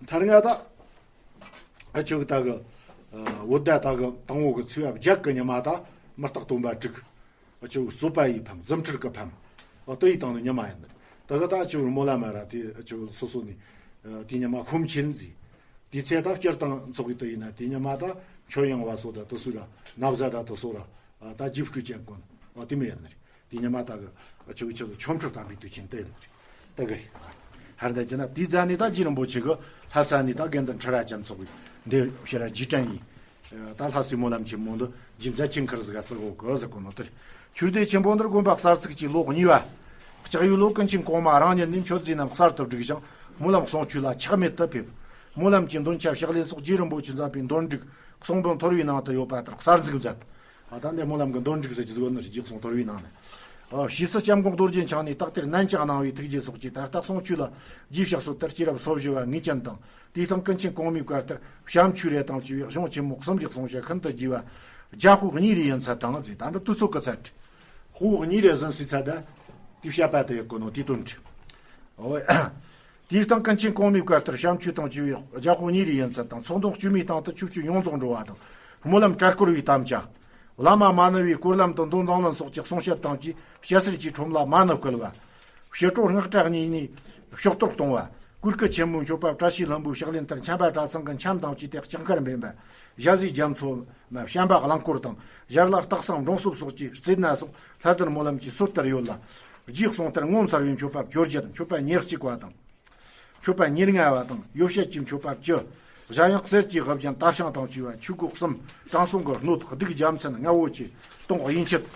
མཐར་ང་ད་ཨ་ཆོ་གི་ད་གི་བོད་ཟླ་ད་གི་དང་པོ་གི་ཚེས་པ་བརྒྱད་གི་ཉི་མ་ད་མུ་སྟེགས་སྟོན་པ་དྲུག་ཨ་ཆོ་རྩོད་པ་ཡི་ཕམ། རྫུ་འཕྲུལ་གི་ཕམ། ཨ་དེ་ཡི་སྟེང་ནས་ཉི་མ་ཡིན་ནི། ད་གི་ད་ཨ་ཆོ་སྨོན་ལམ་མ་ར་དེ་ཨ་ཆོ་སོ་སོ་ནས་དེ་ཉི་མ་ཤོམ་ཆེན་ཟིག་དེ་ཚེ་ད་སྤྱིར་བཏང་ཚོགས་ཀྱི་དུ་ཡིན་ན་དེ་ཉི་མ་ད་ཆོས་དབྱིངས་པ་སོ་ད་དུ་སུ་ར་ན་བཟའ་ད་དུ་སོ་ར་ད་རྗེ་བཀྲུས་ཅན་དཀོན་ཨ་དེ་མི་ཡིན་ནི་རེད། དེ་ཉི་མ་ད་གི་ཨ་ཆོ་གི་ཆོ་ཆོ་འཕྲུལ་དམ་པའི་དུས་ཆེན་དེ་ཡིན་ནི་རེད། ད་གི་རེད། ཧར་ད་ཅི་ན་དེ་ཟ་ནི་ད་རྗེ་རིན་པོ་ཆེ་གི་ལྷ་ས་ནི་ད་དགེ་འདུན་ཁྲི་རལ་ཅན་ཚོགས་ཀྱི་འདི་ཕྱི་ར་རྗེས་དྲན་ཡིན། ད་ལྷ་སའི་སྨོན་ལམ་ཆེན་མོ་འདི་རྗེ་མཛད་ཆེན་ཁར་ཟིག་ག་བརྩི་དགོས་གི་ཟེར་གོ་ནོ་དེ་རེད། ཆོས་སྡེ་ཆེན་པོ་འདིར་དགོན་པ་གསར་བཙུགས་ཀྱི་ལོ་གཉིས་པ། ལྕགས་ཡོས་ལོ་ཀུན་མཁྱེན་གོང་མ་རང་ཉིད་ནས་མཆོད་རྫས་རྣམས་གསར་དུ་བསྒྲིགས་ཤིང་སྨོན་ལམ་གསུང་ཆོས་ལ་ཆག་མེད་དུ་ཕེབས། སྨོན་ལམ་གྱི་འདོན་ཆ་ཕྱག་ལེན་སོགས་རྗེ་རིན་པོ་ཆེ་མཛད་པའི་འདོན་སྒྲིག་གསུང་འབུམ་ཐོར་བའི་ནང་དུ་ཡོད་པ་ལྟར་གསར་འཛུགས་མཛད། ད་ལྟ་འདི་སྨོན་ལམ་གྱི་འདོན་སྒྲིག་ཟེར་གྱི་ཟིག་ཡོད་ནི་རེད། རྗེ་གསུང་ཐོར་བའི་ནང་ནས། ཨ། ཞེས་སུ་སྐྱབས་མགོན་རྡོ་རྗེ་འཆང་ནས་དག་ཐེར་གནན་ཅག་གནང་བའི་ཐུགས་རྗེ་སོགས་ཀྱིས་ད་ལྟ་གསུང་ཆོས་ལ་རྗེས་ཕྱག་སྲོལ་ལྟར་སྐྱེས་རབས་སོ་བཞི་བ་ངེས་ཅན་དང་། དེའི་སྟེང་ཀུན་མཁྱེན་གོང་མའི་བཀའ་ལྟར་བྱམས་ཆོས་རེ་དང་བཅས་པའི་གཞུང་ཆེན་མོ་གསུམ་གྱི་གསུང་བཤད་ཤིན་ཏུ་རྒྱས་པ་རྒྱ་ཧོ་གཉིས་རེ་ཡིན་ཚད་དང་ཟེར། ད་འདི་དུས་ཚོད་ཀྱི་ཚད། ཧོ་གཉིས་རེ་ཟིན་སའི་ཚད་ད་དེ་བཤད་པ་དེ་ཡི་གོ་ནོ་དེའི་དོན་འགྲིག་འོ། དེའི་སྟེང་ཀུན་མཁྱེན་གོང་མའི་བཀའ་ལྟར་བྱམས་ཆོས་དང་བཅས་པའི་རྒྱ་ཧོ་གཉིས་རེ་ཡིན་ཚད་དང་། ཚོགས་འདོན་དཀྱུས་མའི་སྟེང་དུ་ཆོས་སྤྱོད་ཡོངས་རྫོགས་འགྲོ་བ་དང་། སྨོན་ལམ་གྲལ་བསྐོར་བའི་དམ་བཅའ། བླ་མ་མ་ཎི་བའི་སྐོར་ལམ་དང་མདོ་མཛངས་བླུན་སོགས་ཀྱི་གསུང་བཤད་དང་བཅས་སྤྱན་གསེར་གྱི་ཁྲོམ་ལ་མ་ཎི་བསྐུལ་བ། ཕྱི་དྲོ་སྔགས་གྲྭ་གཉིས་ནས་ཕྱག་གཏོར་གཏོང་བ། གོས་སྐུ་ཆེན་མོའི་མཆོད་པ་བཀྲ་ཤིས་ལྷུན་པོའི་ཕྱག་ལེན་ལྟར་འཆམ་པ་གྲྭ་ཚང་གི་འཆམ་དང་བཅས་ཏེ་ལྕགས་མཁར་འབེན་པ། ཞལ་ཟས་རྒྱ་མཚོ་མ་བྱམས་པ་གླིང་སྐོར་དང་། ཞལ་ལག་སྟག་ཚང་འབྲོང་སོབ་སོགས་ཀྱི་རྩེ་ན་སོགས་ལྷ་ལྡན་སྨོན་ལམ་གྱི་སྲོལ་ལྟར་ཡོད་ལ། རྗེའི་གསུང་ལྟར་ངོ་མཚར་བའི་མཆོད་པ་བཅོ་བརྒྱད། མཆོད་པ་ཉེར་གཅིག་པ་དང་། མཆོད་པ་ཉེར་ལྔ་བ་དང་ཡོ་བྱད་ཀྱི་མཆོད་པ་བཅུ། གཞན་ཡང་གསེར་གྱི་དབུ་རྒྱན་དར་ཤིང་དང་བཅས་པ་ཆོས་གོས་གསུམ། དྲང་སྲོང་གི་སྣོད་གདུགས་རྒྱལ་མཚན་རྔ་བོ་ཆེ་སྟོང་དབྱིན་ཆིབས།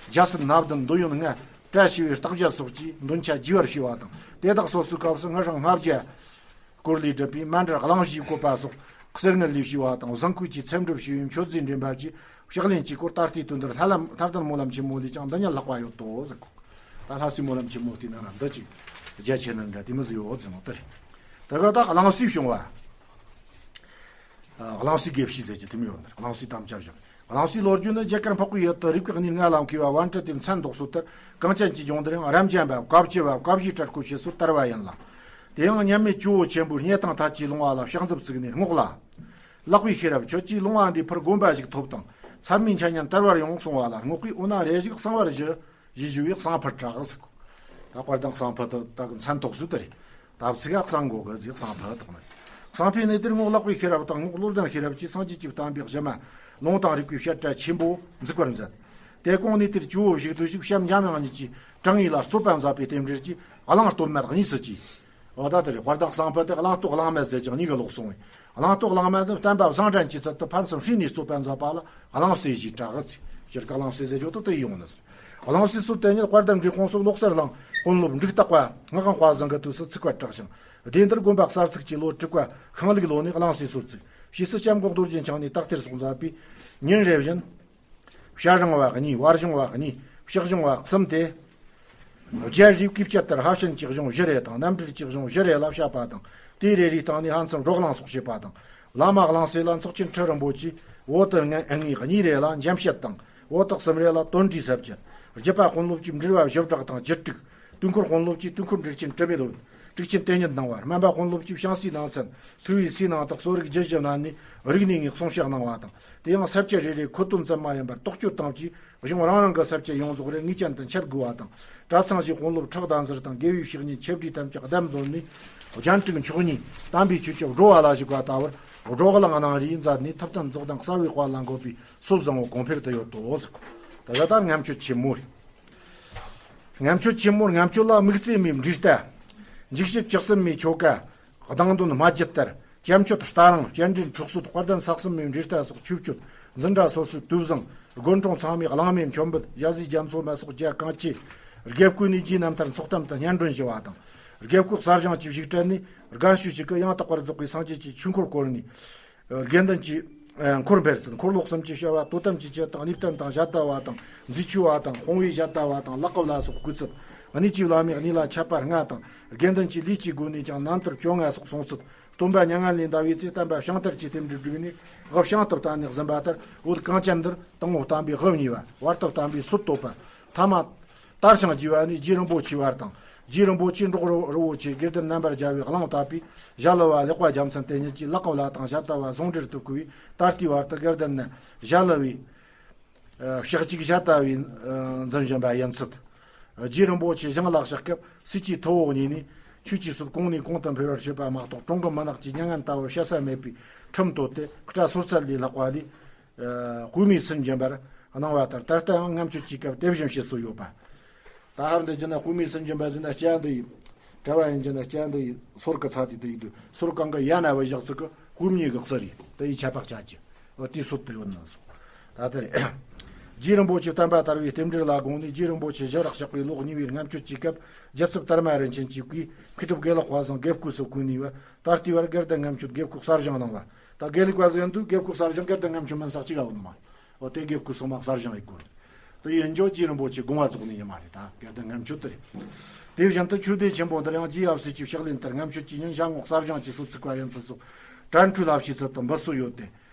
རྒྱ་སྲིད་སྣ་བདུན་འདོད་ཡོན་ལྔ། བཀྲ་ཤིས་པའི་རྟགས་བརྒྱད་སོགས་ཀྱི་འདོན་ཆ་རྒྱས་པར་བྱས་པ་དང་། དེ་དག་སོ་སོའི་སྐབས་སུ་སྔར་བྱུང་ལྔ་བརྒྱ་སྐོར་ལས་གྲུབ་པའི་མཎྜལ་གླང་བཞིའི་བཀོད་པ་སོགས་གསེར་དངུལ་ལས་བྱས་པ་དང་། བཟང་བཀོད་ཀྱིས་ཚེམ་དྲུབ་བྱས་པའི་མཆོད་རྫས་འདྲེན་པ་བཅས་ཕྱག་ལེན་གྱི་སྐོར་ད་ལྟའི་དོན་དུ་ལྷ་ལམ་ལྷ་ལྡན་སྨོན་ལམ་ཆེན་མོ་ལས་ཀྱང་འདི་ཉིད་ལྷག་པ་ཡོད་དོ་ཟེར་གོ། ད་ལྷ་སའི་སྨོན་ལམ་ཆེན་མོ་དེ་ནང་ལ་འདི་ཅིག་རྒྱ་ཆེ་ནི་འདྲ་དེ་མི་ཟིག་ཡོད་ཟེར་ནོ་དེ་རེད། དེ་ག་ད་གླང་སྲས་བྱུང་བ། ཨ། གླང་སྲས་དགེ་བཤེས་ཟེར་གྱི་དེ་མི་ཡོད་ནི་རེད། གླང་སྲས་དམ་བཅའ་བཞག་གླང་སྲས་ལོ་རྒྱུས་ནི་རྒྱ་གར་འཕགས་པའི་ཡུལ་དུ་རིག་པའི་གནས་ལྔ་ལ་མཁས་པ་པཎྜི་ཏའི་མཚན་འདོགས་སྲོལ་ལྟར་གངས་ཅན་གྱི་ལྗོངས་འདིར་ཡང་རབ་འབྱམས་པ་བཀའ་བཅུ་པ་བཀའ་བཞིའི་གྲལ་སྐོར་བྱེད་སྲོལ་དར་བ་ཡིན་ལ། དེ་ཡང་མཉམ་མེད་ཇོ་བོ་ཆེན་པོའི་སྙེ་ཐང་ཐར་གྱི་ལུང་བ་ལ་ཕྱག་མཛུབ་བཙུགས་ནས་རྔོག་ལ། ལག་པའི་ཤེས་རབ་ཁྱོད་ཀྱིས་ལུང་བ་འདིའི་ཕུར་བསྒོམ་པ་ཞིག་ཐོབ་དང་། ཚད་མའི་འཆད་ཉན་དར་བར་ཡོང་གསུང་བ་ལ། རྔོག་པས་འོ་ན་རེ་ཞིག་གསང་བར་ཞུ། ཞེས་ཞུ་བས་གསང་ཕུར་དྲག་ཟེར། ད་དཔལ་ལྡན་གསང་ཕུར་དུ་ད་གི་མཚན་ཐོགས་སུ་དེ་རེད། ད་ཚིག་ག་གསང་གོ་གི་ཟིག་གསང་ཕུར་དོགས་ནས། གསང་ཕུར་ནི་དེར་རྔོག་ལག་པའི་ཤེས་རབ་དང་རྔོག་བློ་ལྡན་ཤེས་རབ་ཀྱིས་སངས་རྒྱས་ཀྱིས་བསྟན་པའི་གཞི་མ་ལུང་དང་རིགས་པའི་བཤད་གྲྭ་ཆེན་པོ་འཛུགས་པར་མཛད། དེ་གོང་ནས་དེར་ཇོ་བོ་བཞུགས་དུས་ཤིག་བྱམས་འཇམ་དབྱངས་ཉིད་ཀྱིས་དྲང་ངེས་ལ་རྩོད་པ་མཛད་པའི་རྟེན་འབྲེལ་གྱིས་གླང་སྟོད་སྨད་གཉིས་སུ་གྱེས། འོ་ད་དེ་རེད། དཔལ་ལྡན་གསང་ཕུར་དེ་གླང་སྟོད་གླང་སྨད་ཟེར་ཀྱང་གཉིས་ཀ་ལོག་སོང་བས། གླང་སྟོད་གླང་སྨད་ནི་བསྟན་པ་བཟང་འགྲན་གྱི་ཚུལ་དུ་ཕན་ཚུན་བསྲེས་ནས་རྩོད་པ་མཛད་པ་ལ་གླང་སྲས་ཞེས་གྲགས་ཚེ། སྤྱིར་གླང་སྲས་ཟེར་རྒྱུ་དེ་དེ་ཡོང་ནི་ཟེར། གླང་སྲས་སྲོལ་དེ་ཉིད་དཔལ་ལྡན་འབྲས་སྤུངས་སུ་ལོ་གསར་གླིང་དཔོན་སློབ་འབྲུག་སྟག་པ་སྔགས་དབང་དཔལ་བཟང་གི་དུས་སུ་ཚུགས་པར་གྲགས་ཤིང་། སྡེ་འདིར་དགོན་པ་གསར་བཙུགས་ཀྱི་ལོ་དྲུག་པ་ཤིང་ལུག་ལོ་ནས་གླང་སྲས་སྲོལ་བཙུགས། ཞེས་སུ་སྐྱབས་མགོན་རྡོ་རྗེ་འཆང་ནས་དག་ཐེར་སོགས་མཛད་པའི་ཉིན་རེ་བཞིན། ཞལ་བྱུང་བ་གཉིས། བར་བྱུང་བ་གཉིས། ཕྱག་བྱུང་བ་གསུམ་སྟེ། རྒྱ་རིག་པའི་བསྐྱེད་ལྟར་ཕར་ཕྱིན་གྱི་གཞུང་བཞི་རེ་དང་རྣམ་འགྲེལ་གྱི་གཞུང་བཞི་རེ་ལ་བཤད་པ་དང་། དེའི་རེ་རེའི་སྟེང་ནས་ཕན་ཚུན་བགྲོ་གླེང་སོགས་བྱེད་པ་དང་། བླ་མ་གླང་སྲས་ལ་ཚོགས་ཆེན་ཁྲི་རིན་པོ་ཆེ་བོད་དུ་ལྔ་ལྔའི་གཉིས་རེ་ལ་འཇམ་བཤད་དང་། བོད་དག་གསུམ་རེ་ལ་དོན་འགྲེལ་ཟབ་རྒྱས། རྒྱུད་པ་དཔོན་སློབ་ཀྱིས་འགྲེལ་པ་བཞི་བྲག་དང་བཅུ་དྲུག་དུས་འཁོར་དཔོན་སློབ་ཀྱིས་དུས་འཁོར་འགྲེལ་ཆེན་དྲི་མེད་ལོ། དྲུག་ཅན་དེ་ཉིད་གནང་བ། སྨན་པ་དཔོན་སློབ་ཀྱིས་བྱང་སའི་ནང་ཚན། ཐུ་བའི་སའི་ནང་དག་གསོ་རིག་རྒྱུད་བཞི་ནང་ནས་རིག་གནས་ངེས་གསུང་བཤད་གནང་བ་དང་། དེ་ཡང་ས་བཅད་རེ་རེ་འཁོད་དོན་ཙམ་མ་ཡིན་པར་རྟོག་དཔྱོད་དང་བཅས་གཞུང་རང་རང་གི་ས་བཅད་ཡོངས་རྫོགས་རེ་ངེས་ཅན་དུ་འཆད་དགོས་པ་དང་། གྲྭ་ཚང་ཞིག་དཔོན་སློབ་ཁྲག་ཟླ་ཟུར་དང་དགེ་བའི་བཤེས་གཉེན་ཆེ་བགྲེས་ཐམས་ཅད་བསྡམས་འཛོམས་ནས། སྦྱང་དྲུག་མཆོག་གཉིས་དམ་པའི་ཆོས་ཀྱི་བགྲོ་བ་ལ་ཞུགས་པ་ལྟ་བུར་བགྲོ་གླེང་གནང་རེས་མཛད་ནས་ཐུབ་བསྟན་རྫོགས་ལྡན་གསར་བའི་དཔལ་ལ་འགོད་པའི་སྲོལ་བཟང་པོ་གོང་འཕེལ་དུ་ཡོད་དོ་ཟེར། ད་ལྟ་ལྔ་མཆོད་ཆེན་མོ་རེད། ལྔ་མཆོད་ཆེན་མོར་ལྔ་མཆོད་ལ་དམིགས་བརྩེ་མའི་འབྲས་རྟ། འཇིགས་བྱེད་བཅུ་གསུམ་མའི་ཆོ་ག། གདངས་འདོན་སྨྲ་བརྗོད་ལྟར། སྤྱན་མཆོད་རྟ་རིང་སྤྱན་འདྲེན་འཁྲུགས་སོལ་དཔལ་ལྡན་ས་གསུམ་མའི་འབྲས་རྟ་སོགས་ཆོས་སྤྱོད་ འཛིན་གྲྭ་སོ་སོའི་དུས་བཟང་། དགོན་གྲོང་ཚང་མའི་གླང་མའི་མཆོད་འབུལ། ཞྭ་ཟས་རྒྱ་མཚོ་མ་སོགས་རྒྱ་གང་ཆེ། རྒྱལ་བཀོད་ནས་རྗེས་རྣམ་ཐར་ཚོགས་གཏམ་དུ་སྙན་སྒྲོན་ཞུ་བ་དང་། རྒྱལ་བཀོད་གསར་བཞེངས་ཀྱི་བཞུགས་གྲལ་ནས་རྒན་ཤོས་ཤིག་གིས་ཡང་དག་པར་རྫོགས་པའི་སངས་རྒྱས་ཀྱི་ཆོས་འཁོར་བསྐོར་ནས། དགེ་འདུན་གྱི་འཁོར་འཕེལ་ཚུལ། འཁོར་ལོ་གསུམ་གྱི་བྱ་བ། དོ་དམ་གྱི་ཆེད་དང་གནས་བརྟན་དང་ཞལ་ལྟ་བ་དང་། མཛེས་ཆོས་པ་དང་སྤོང་བའི་ཞལ་ལྟ་བ་དང་ལག་བཀབ་ལ་སོགས་བཀོད་ཚུལ། གནས་ཀྱི་བླ་མའི་གནས་ལ་ཆད་པ་ལྔ་དང་། དགེ་འདུན་གྱི་ལས་ཀྱི་སྒོ་ནས་ཀྱང་རྣམ་ཐར་བཅོ་ལྔ་སོགས་གསུངས་ཚུལ། སྟོན་པ་མྱ་ངན་ལས་འདའ་བའི་ཚེ་བསྟན་པ་བྱང་ཐར་གྱི་རྟེན་འབྲེལ་བསྒྲིགས་ནས། དབུ་བྱང་དུ་བཏང་ནས་ཟིན་པ་ལྟར། བོད་གངས་ཅན་འདིར་དང་པོ་བསྟན་པའི་དབུ་བརྙེས་པ། བར་དུ་བསྟན་པའི་སྲོལ་བཏོད་པ། ཐ་མ་དར་ཞིང་རྒྱས་པ་ནི་རྗེ་རིན་པོ་ཆེ་བར་དང་། རྗེ་རིན་པོ་ཆེ་འབྲོག་རི་བོ་ཆེ་དགེ་ལྡན་རྣམ་པར་རྒྱལ་བའི་གླིང་དག་པའི་ཞྭ་ལུ་བ་ལེགས་པ་རྒྱལ་མཚན་དེ་ཉིད་ཀྱིས་ལག་བཀབ་ལ་དང་ཞལ་ལྟ་བ་ཟུང་འབྲེལ་དུ་བསྐོས་པས། ད་ལྟའི་བར་དུ་དགེ་ལྡན་ནི་ཞྭ་ལུ་བའི་ཕྱག་གཅིག་ཞྭ་ལྟ་བུས་འཛིན་བཞིན་པ་ཡིན་ཚུལ། རྗེ་རིན་པོ་ཆེ་ཞིང་ལ་གཤེགས་སྐབས་སྲས་ཀྱི་ཐུ་བོ་གཉིས་ནས་ཆོས་ཀྱི་སྲོལ་གོང་ནས་གོང་དུ་འཕེལ་བར་བྱེད་པ་མ་གཏོགས། གྲོང་གི་མུན་ནག་གི་མྱ་ངན་ལྟ་བུ་བྱ་ས་མེད་པའི་ཁྲིམས་བཏོད་དེ། སྐུ་ཕྲ་སོར་ཚད་ལས་ལྷག་པ་ལས། ཨ། དཔེ་མེད་སུན་འབྱིན་པར་གནང་བ་ལྟར། ད་ལྟའང་ངམ་ཆོད་ཀྱི་སྐབས་དེ་བཞིན་བྱེད་སྲོལ་ཡོད་པ། ད་ཧར་འདི་བྱས་ན་དཔེ་མེད་སུན་འབྱིན་པ་ཟེར་ན་སྐྱ་འདི་ཡིན། གྲྭ་བ་ཡིན་གྱི་ན་སྐྱ་འདི་ཡིན། སོར་གི་ཚ་དེ་དེ་ཡིན་དུས། སོར་གང་གི་ཡ་ན་བ་བཞག་ཚིག་གི་དཔེ་མེད་གི་གསུར་ཡིན། དེ་ཡི་ཆད་པ་བཅད་ཀྱི། འོ་དེའི་སྲོལ་དུ་ཡོད་ན་སོང་། ད་ལྟ་རེད། རྗེ་རིན་པོ་ཆེ་བསྟན་པ་དར་བའི་རྟེན་འབྲེལ་ལ་དགོངས་ནས། རྗེ་རིན་པོ་ཆེ་ཞི་རགས་གཤེགས་པའི་ལོ་གཉིས་པའི་ངམ་ཆོད་ཀྱི་སྐབས། རྒྱལ་ཚབ་དར་མ་རིན་ཆེན་གྱི་སྐུས་མཁས་གྲུབ་དགེ་ལེགས་པ་བཟང་དགེ་བསྐོས་སུ་བསྐོས་ནས་པ། ད་ལྟའི་བར་དགེ་ལྡན་ངམ་ཆོད་དགེ་བསྐོས་གསར་བཞེངས་གནང་བ། ད་དགེ་ལེགས་པ་བཟང་དུས་དགེ་བསྐོས་གསར་བཞེངས། དགེ་ལྡན་ངམ་ཆོད་མིན་ས་གཅིག་ག་ཡོད་མ་རེད། འོ་དེ་དགེ་བསྐོས་སོ་མ་གསར་བཞེངས་ཡེད་དགོས་རེད། དེ་ཡིན་རྒྱུ་རྗེ་རིན་པོ་ཆེ་དགོངས་པ་རྫོགས་ནས་ཡིན་མ་རེད། ད་དགེ་ལྡན་ངམ་ཆོད་དེ་རེད། དེ་བཞིན་དུ་ཆོས་སྡེ་ཆེན་པོ་འདིར་ཡང་རྗེ་ཡབ་སྲས་ཀྱི་ཕྱག་ལེན་ལྟར་ངམ་ཆོད་ཀྱི་ཉིན་ཞལ་ངོ་གསར་བཞེངས་ཀྱི་སྲོལ་ཚུགས་པ་ཡིན་ཚུལ་སོགས་དྲན་འཕྲོས་ལ་ཕྱེ་ཚུལ་དུ་འབུལ་སྲོལ་ཡོད་དེ།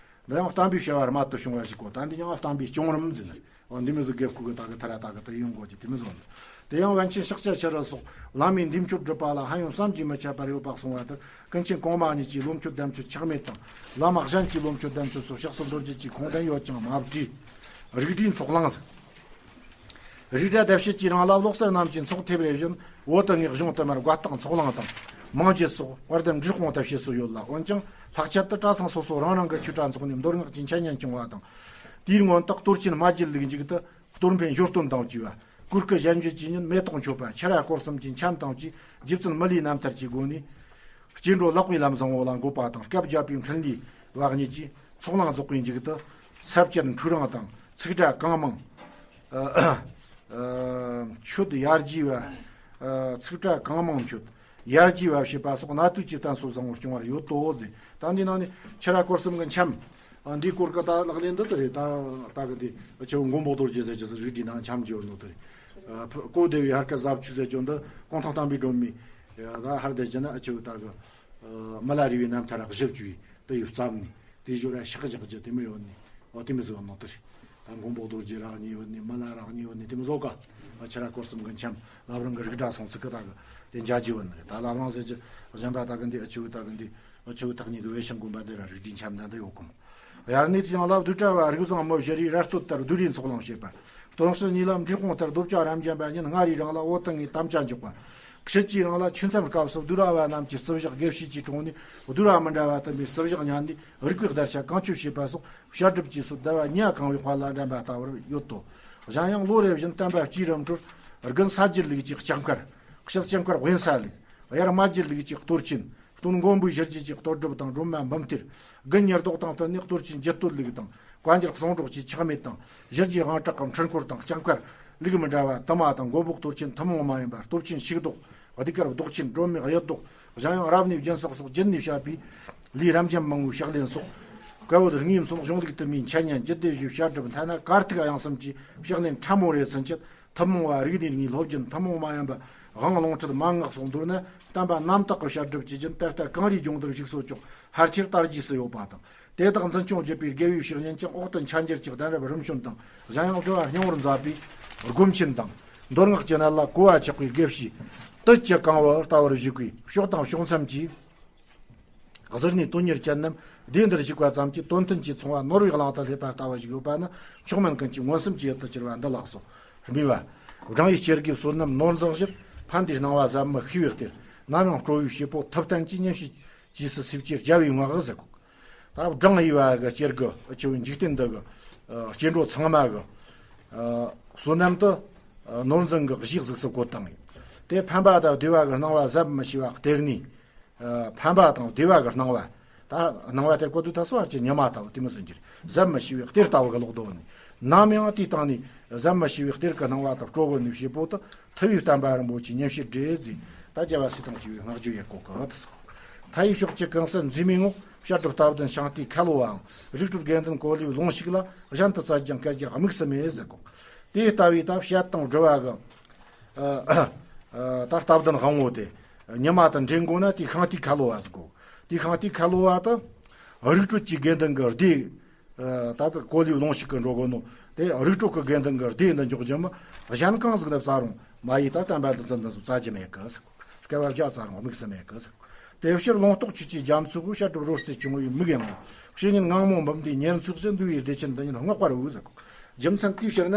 འདི་ཡང་བསྟན་པའི་བྱ་བ་རྨད་དུ་བྱུང་བ་ཞིག་གོ། ད་འདི་ཡང་བསྟན་པའི་བྱུང་རིམ་འཛིན། འོ་འདི་མི་ཟིག་དགེ་བསྐོས་གི་ད་གི་ཐ་ར་ད་གི་དེ་ཡོང་དགོས་ཀྱི་དེ་མི་ཟིག་འདུག་དེ་ཡང་པཎ་ཆེན་ཤཱཀྱ་ཤྲཱི་སོགས་བླ་མའི་འདས་མཆོད་སྒྲུབ་པ་ལ་ཕན་ཡོན་བསམ་གྱིས་མི་ཁྱབ་པར་ཡོད་པ་གསུངས་པ་ལྟར། ཀུན་མཁྱེན་གོང་མ་ཉིད་ཀྱི་བློ་མཆོད་བརྡ་མཆོད་ཆག་མེད་དང་། བླ་མ་གཞན་གྱི་བློ་མཆོད་བརྡ་མཆོད་སོགས་ཕྱག་སྲོལ་མདོ་རྒྱུད་ཀྱི་ཁུངས་ལྡན་ཡོད་ཀྱང་མ་བྲིས། རིགས་བསྒྲེས་ཚོགས་ལངས་ཟེར། རིགས་གྲྭ་དེབ་བཤད་ཀྱི་རིང་ལ་བློ་གསར་རྣམས་ཀྱིས་ཚོགས་ཐེབས་རེ་བཞིན་བོད་དུ་ངེས་གཞུང་དུ་མར་དགའ་རྟགས་ཚོགས་ལངས་དང་། མང་བརྒྱད་སོགས་དཔལ་ལྡན་འབྲས་སྤུངས་དུ་བྱེད་སྲོལ་ཡོད་ལ། འོན་ཀྱང་ལྷག་ཆད་དུ་གྲྭ་ཚང་སོ་སོ་རང་རང་གི་ཆོས་གྲྭ་འཚོགས་ནས་མདོ་སྔགས་ཀྱི་འཆད་ཉན་སྐྱོང་བ་དང་། དེའི་སྔོན་དུ་གཏོར་ཆེན་མ་བརྒྱད་ལུགས་མཇུག་ཏུ་གཏོར་འཕེན་ཞོ་སྟོན་དང་བཅས་པ། གོས་སྐུ་གཞན་བརྗེད་ཀྱི་ཉིན་མེ་ཏོག་མཆོད་པ། ཕྱི་ར་སྐོར་གསུམ་གྱི་འཆམ་དང་བཅས་རྗེ་བཙུན་མི་ལའི་རྣམ་ཐར་གྱི་སྒོ་ནས། སྐྱེ་འགྲོ་ལེགས་པའི་ལམ་བཟང་བོ་ལ་འགོད་པ་དང་། སྐབས་བརྒྱ་པའི་འཕྲིན་ལས་པ་གཉིས་ཀྱིས་ཚོགས་ལངས་རྫོགས་པའི་མཇུག་ཏུ་ས་བཅད་འཁྲུག་རིང་དང་ཚིག་སྒྲ་གང་མང་། ཨ། ཨ། མཆོད་ཡར་རྒྱས་པ། ཨ། ཚིག་སྒྲ་གང་མང་མཆོད་ཡར་རྒྱས་པ་བྱེད་པ་སོགས་གནད་བསྡུས་ཀྱི་བསྟན་སྲོལ་བཟང་བོར་བྱུང་བར་ཡོད་དོ་ཟེར། ད་འདི་ནང་ནས་ཕྱི་ར་སྐོར་གསུམ་གྱི་འཆམ། ཨ། འདིའི་སྐོར་གྱི་ད་ལག་ལེན་འདི་ལྟ་རེད། ད་ད་གི་འདི་ཆེ་བོ་མགོན་པོ་རྡོ་རྗེ་ཟེར་གྱི་རིགས་བསྒྲེས་ནང་འཆམ་གྱི་ཡོད་ནོ་དེ་རེད། ཨ། གོ་བདེ་བའི་ཧར་སྐད་ཟབ་ཆོས་ཟེར་རྒྱུ་འདི་གུང་ཐང་བསྟན་པའི་སྒྲོན་མེ། ད་ཧར་བསྡད་ཀྱི་ན་ཨ་ཆེ་བོ་ད་གི། ཨ། མི་ལ་རས་པའི་རྣམ་ཐར་བཞི་བཅུ་ཡི་དེ་ཡི་བརྩམས་ནས། དེ་ཞོར་ར་ཕྱག་བཞག་རྒྱུ་དེ་མི་ཡོད་ནི། འོ་དེ་མི་བཟོ་བ་ནོ་དེ་རེད། ད་མགོན་པོ་རྡོ་རྗེ་རང་ཉིད་ཡོད་ནི། མི་ལ་རང་ཉིད་ཡོད་ནི་དེ་མི་བཟོ་ག། ཨ། ཕྱི་ར་སྐོར་གསུམ་གྱི་འཆམ་བླ་བྲང་གི་རིགས་གྲྭ་སོང་ཚིག་གི་ད་གི་དེ་འཇའ་ཇི་བོ་ནི་རེད། ད་བླ་བྲང་ཟེར་གྱི་གཞན་པ་ད་གི་འདི་ཨ་ཆུ་ད་གི་འདི་ཨ་ཆུ་ཐག་ཉིད་ཀྱི་བེ་ཤང་དགོན་པ་འདི་ར་རིགས་བསྒྲེས་འཆམ་ད་འདི་ཡོད་གོ། དབྱར་གནས་དེ་ཡང་ལ་བདུད་གྲྭ་བ་རིགས་བཟང་མི་བཞི་རེས་ར་སྟོད་ལྟར་བདུད་རེས་ཚོགས་ལངས་བྱེད་པ། སྟོན་སྲིད་གཉིས་ལ་འབྲས་སྤུངས་ལྟར་རྡོ་བཅའ་རབ་འབྱམས་པ་ཉིན་ལྔ་རེའི་རིང་ལ་འོ་ཐང་ངེ་དམ་བཅའ་འཇོག་པ། ཕྱི་ཆའི་རིང་ལ་ཆོས་མཚམས་སྐབས་སུ་བདུད་ར་བ་རྣམས་ཀྱི་རྩིབས་ཞག་དགེ་བཤེས་ཀྱི་དྲུང་ནས་བདུད་ར་མི་འདྲ་བ་དུ་མའི་རྩིབས་ཞག་ཉར་ནས་རིག་པའི་བརྡར་ཤ་གང་བཅོས་བྱེད་པ་སོགས་བཤད་སྒྲུབ་ཀྱི་སྲོལ་ཟླ་བ་ཉ་གང་བའི་དཔལ་ལ་འགྲན་པ་ལྟ་བུར་ཡོད་དོ། གཞན་ཡང་ལོ་རེ་བཞིན་བསྟན་པ་སྐྱེས་རིམ་ཁྲོད་དགུན་ས་བརྒྱད་ལུགས་ཀྱི་ལྕགས་མཁར། དཔྱིད་ལྕགས་མཁར་དབེན་ས་ལུགས། དབྱར་མ་བརྒྱད་ལུགས་ཀྱི་གཏོར་ཆེན། སྟོན་མགོན་པོའི་ཞི་རྒྱས་ཀྱི་གཏོར་སྒྲུབ་དང་སྒྲོལ་མ་འབུམ་གཏེར། དགུན་ཉི་ལྡོག་དང་བསྟུན་ནས་གཏོར་ཆེན་བརྒྱད་སྟོད་ལུགས་དང་བཀའ་འགྱུར་གསུང་སྒྲོག་གི་ཆག་མེད་དང་ཞི་རྒྱས་དབང་དྲག་གམ་འཕྲུལ་འཁོར་དང་ལྕགས་མཁར་ལུགས་མི་འདྲ་བ་དུ་མ་དང་མགོན་པོ་གཏོར་ཆེན་ཐུན་མོང་མ་ཡིན་པ། སྟོབས་ཆེན་ཕྱུགས་ཟློག། ཟློས་གར་བཟློག་ཆེན། སྒྲོན་མེ་གཡུལ་ཟློག། གཞན་ཡང་རབ་གནས་སྦྱིན་སྲེག་སོགས་བརྒྱུད་ནས་བཤད་པའི་ལས་རབ་འབྱམས་མང་བོའི་ཕྱག་ལེན་སོགས། བཀའ་པོད་དངོས་སམ་གཞུང་ལུགས་དུ་མའི་འཆད་ཉན་རྒྱུད་སྡེ་བཞིའི་བཤད་སྒྲུབ་མཐའ་ན་དཀར་ཐིག་དབྱངས་གསུམ་གྱི་ཕྱག་ལེན་ཕྲ་མོ་རེ་ཚུན་ཆད། ཐུན་མོང་བ་རིག་གནས་ལྔའི་སློབ་སྦྱོང་ཐུན་མོང་མ་ཡིན་པ་དབང་ལུང་ཁྲིད་མན་ངག་སོགས་མདོར་ན་བསྟན་པ་རྣམ་དག་གི་བཤད་སྒྲུབ་ཀྱི་རྒྱུན་ད་ལྟ་གངས་རིའི་ལྗོངས་འདིར་བཞུགས་སོ་ཅོག་ཕལ་ཆེར་དར་རྒྱས་སུ་ཡོད་པ་དང་། དེ་དག་འཛིན་སྐྱོང་བརྒྱུད་པའི་དགེ་བའི་བཤེས་གཉེན་ཀྱང་འོག་ཏུ་འཆད་འགྱུར་གྱི་གདན་རབས་རིམ་བྱོན་དང་། གཞན་ཡང་སྒྲུབ་པ་སྙིང་པོར་མཛད་པའི་སྒོམ་ཆེན་དང་། མདོ་སྔགས་ཀྱི་གནད་ལ་གོ་བ་ཆགས་པའི་དགེ་བཤེས་དུད་ཀྱི་རྐང་བ་ལྟ་བུར་བཞུགས་པས། ཕྱོགས་དང་ཕྱོགས་མཚམས་ཀྱི་གཟུར་གནས་དོན་གཉེར་ཅན་རྣམས་སྡེ་འདིར་བཞུགས་པ་ཙམ་གྱིས་དོན་མཐུན་གྱི་ཚོང་བ་ནོར་བུའི་གླིང་དུ་སླེབས་པ་ལྟ་བུ་ཞིག་ཡོད་པ་ནི་མཆོག་དམན་ཀུན་གྱི་མངོན་སུམ་གྱི་ཡུལ་དུ་གྱུར་པ་འདི་ལགས་སོ། སྨྲས་པ། བགྲང་ཡས་སྐྱེ་དགུའི་བསོད་ནམས་ནོར་འཛིན་གཞིར། ཕན་བདེའི་སྣང་བ་ཟབ་མོ་ཤེས་པའི་གཏེར། ནམ་ཡང་སྤྲོ་བའི་བྱེད་པོ་ཐུབ་བསྟན་གྱི། ཉིན་བྱེད་རྗེས་སུ་སྲིབ་ཀྱི་རྒྱལ་བའི་ངག་ཟེར་གོ། ད་བགྲང་ཡས་པ་གི་སྐྱེ་དགུ་ཆེ་བའི་འཇིག་རྟེན་འདི་གི་སྐྱེ་འགྲོ་ཚང་མ་གི་བསོད་ནམས་དུ་ནོར་འཛིན་གྱི་གཞི་གཟུགས་སུ་བཀོད་བཏང་ཡོད། དེ་ཕན་པ་དང་བདེ་བ་གི་སྣང་བ་ཟབ་མོ་ཤེས་པ་གཏེར་ནས། ཨ། ཕན་པ་དང་བདེ་བ་གི་སྣང་བ། ད་སྣང་བ་དེར་བཀོད་དུས་ད་སོ་བར་གྱི་ཉི་མ་ལྟ་བུ་དེ་མོ་ཟེར་གྱི་རེད། ཟམ་མི་ཤེས་པའི་གཏེར་ལྟ་བུ་གི་ལོག་རྡོ་ནི། ནམ་ཡང་དེའི་སྟེང་ནས་ཟམ་མི་ཤེས་པའི་གཏེར་གྱི་སྣང་བ་དང་སྤྲོ་གི་ནུས་བྱེད་པོ་དུ་ཐུ་བའི་བསྟན་པ་རིན་པོ་ཆེའི་ཉིན་བྱེད་འགྲེལ་མཛད། ད་རྒྱལ་བ་སྲས་དང་བཅས་པའི་བསྔགས་བརྗོད་ཡེ་གོ་གི་དུ་སོ། མཐའ་ཡས་ཕྱོགས་ཀྱི་གང་སར་འཛིན་མའི་ངོགས། བཤད་སྒྲུབ་རྟ་བདུན་ཤིང་རྟའི་ཁ་ལོ་བའང་། རིགས་དྲུག་དགེ་འདུན་གོ་ལའི་ལུང་ཞིག་ལ། གཞན་དུ་བཙལ་ཀྱང་སྐད་ཆར་དམིགས་སུ་མེད་ཟེར་གོ། དེ་ལྟ་བུའི་ད་བཤད་དང་སྒྲུབ་པ་གི་ཨ་ཨ་ད་རྟ་བདུན་དབང་བོ་དེ་ཉི་མ་དང་འདྲེན་དགོས་ན་དེའི་ཤིང་རྟའི་ཁ་ལོ་བ་ཟེར་གོ། དེའི་ཤིང་རྟའི་ཁ་ལོ་བ་དུ་རིགས་དྲུག་གི་དགེ་འདུན་གྱི་སྡེ། ཨ་ད་ད་གོ་ལའི་ལུང་ཞིག་གི་འགྲོ་དགོས་ནོ། དེ་རིགས་དྲུག་གི་དགེ་འདུན་གྱི་སྡེ་འདི་འཇོག་རྒྱུ་མི་གཞན་གང་ཟིག་ལ་བཙལ་རུང་མ་ཡི་ད་བསྟན་པ་འདི་ཚོ་འདི་ཚོ་བཙལ་རྒྱུ་མེད་གི་ཟེར་གོ། བསྐལ་པ་བརྒྱ་བཙལ་རུང་དམིགས་སུ་མེད་གི་ཟེར་གོ། དེ་ཕྱིར་ལུང་རྟོགས་ཆོས་ཀྱི་རྒྱ་མཚོ་གི། བཤད་སྒྲུབ་རོལ་རྩེད་ཆུང་བའི་མིག་ཡངས་པོ། བཤེས་གཉེན་ངང་མོ་འབུམ་སྡེའི་ཉེར་འཚོ་ཞིག་འདུལ་བའི་སྡེ་ཆེན་འདི་ཉིད་བསྔགས་པར་འོས་ཟེར་གོ། རྒྱུ་མཚན་དེའི་ཕྱིར་ན།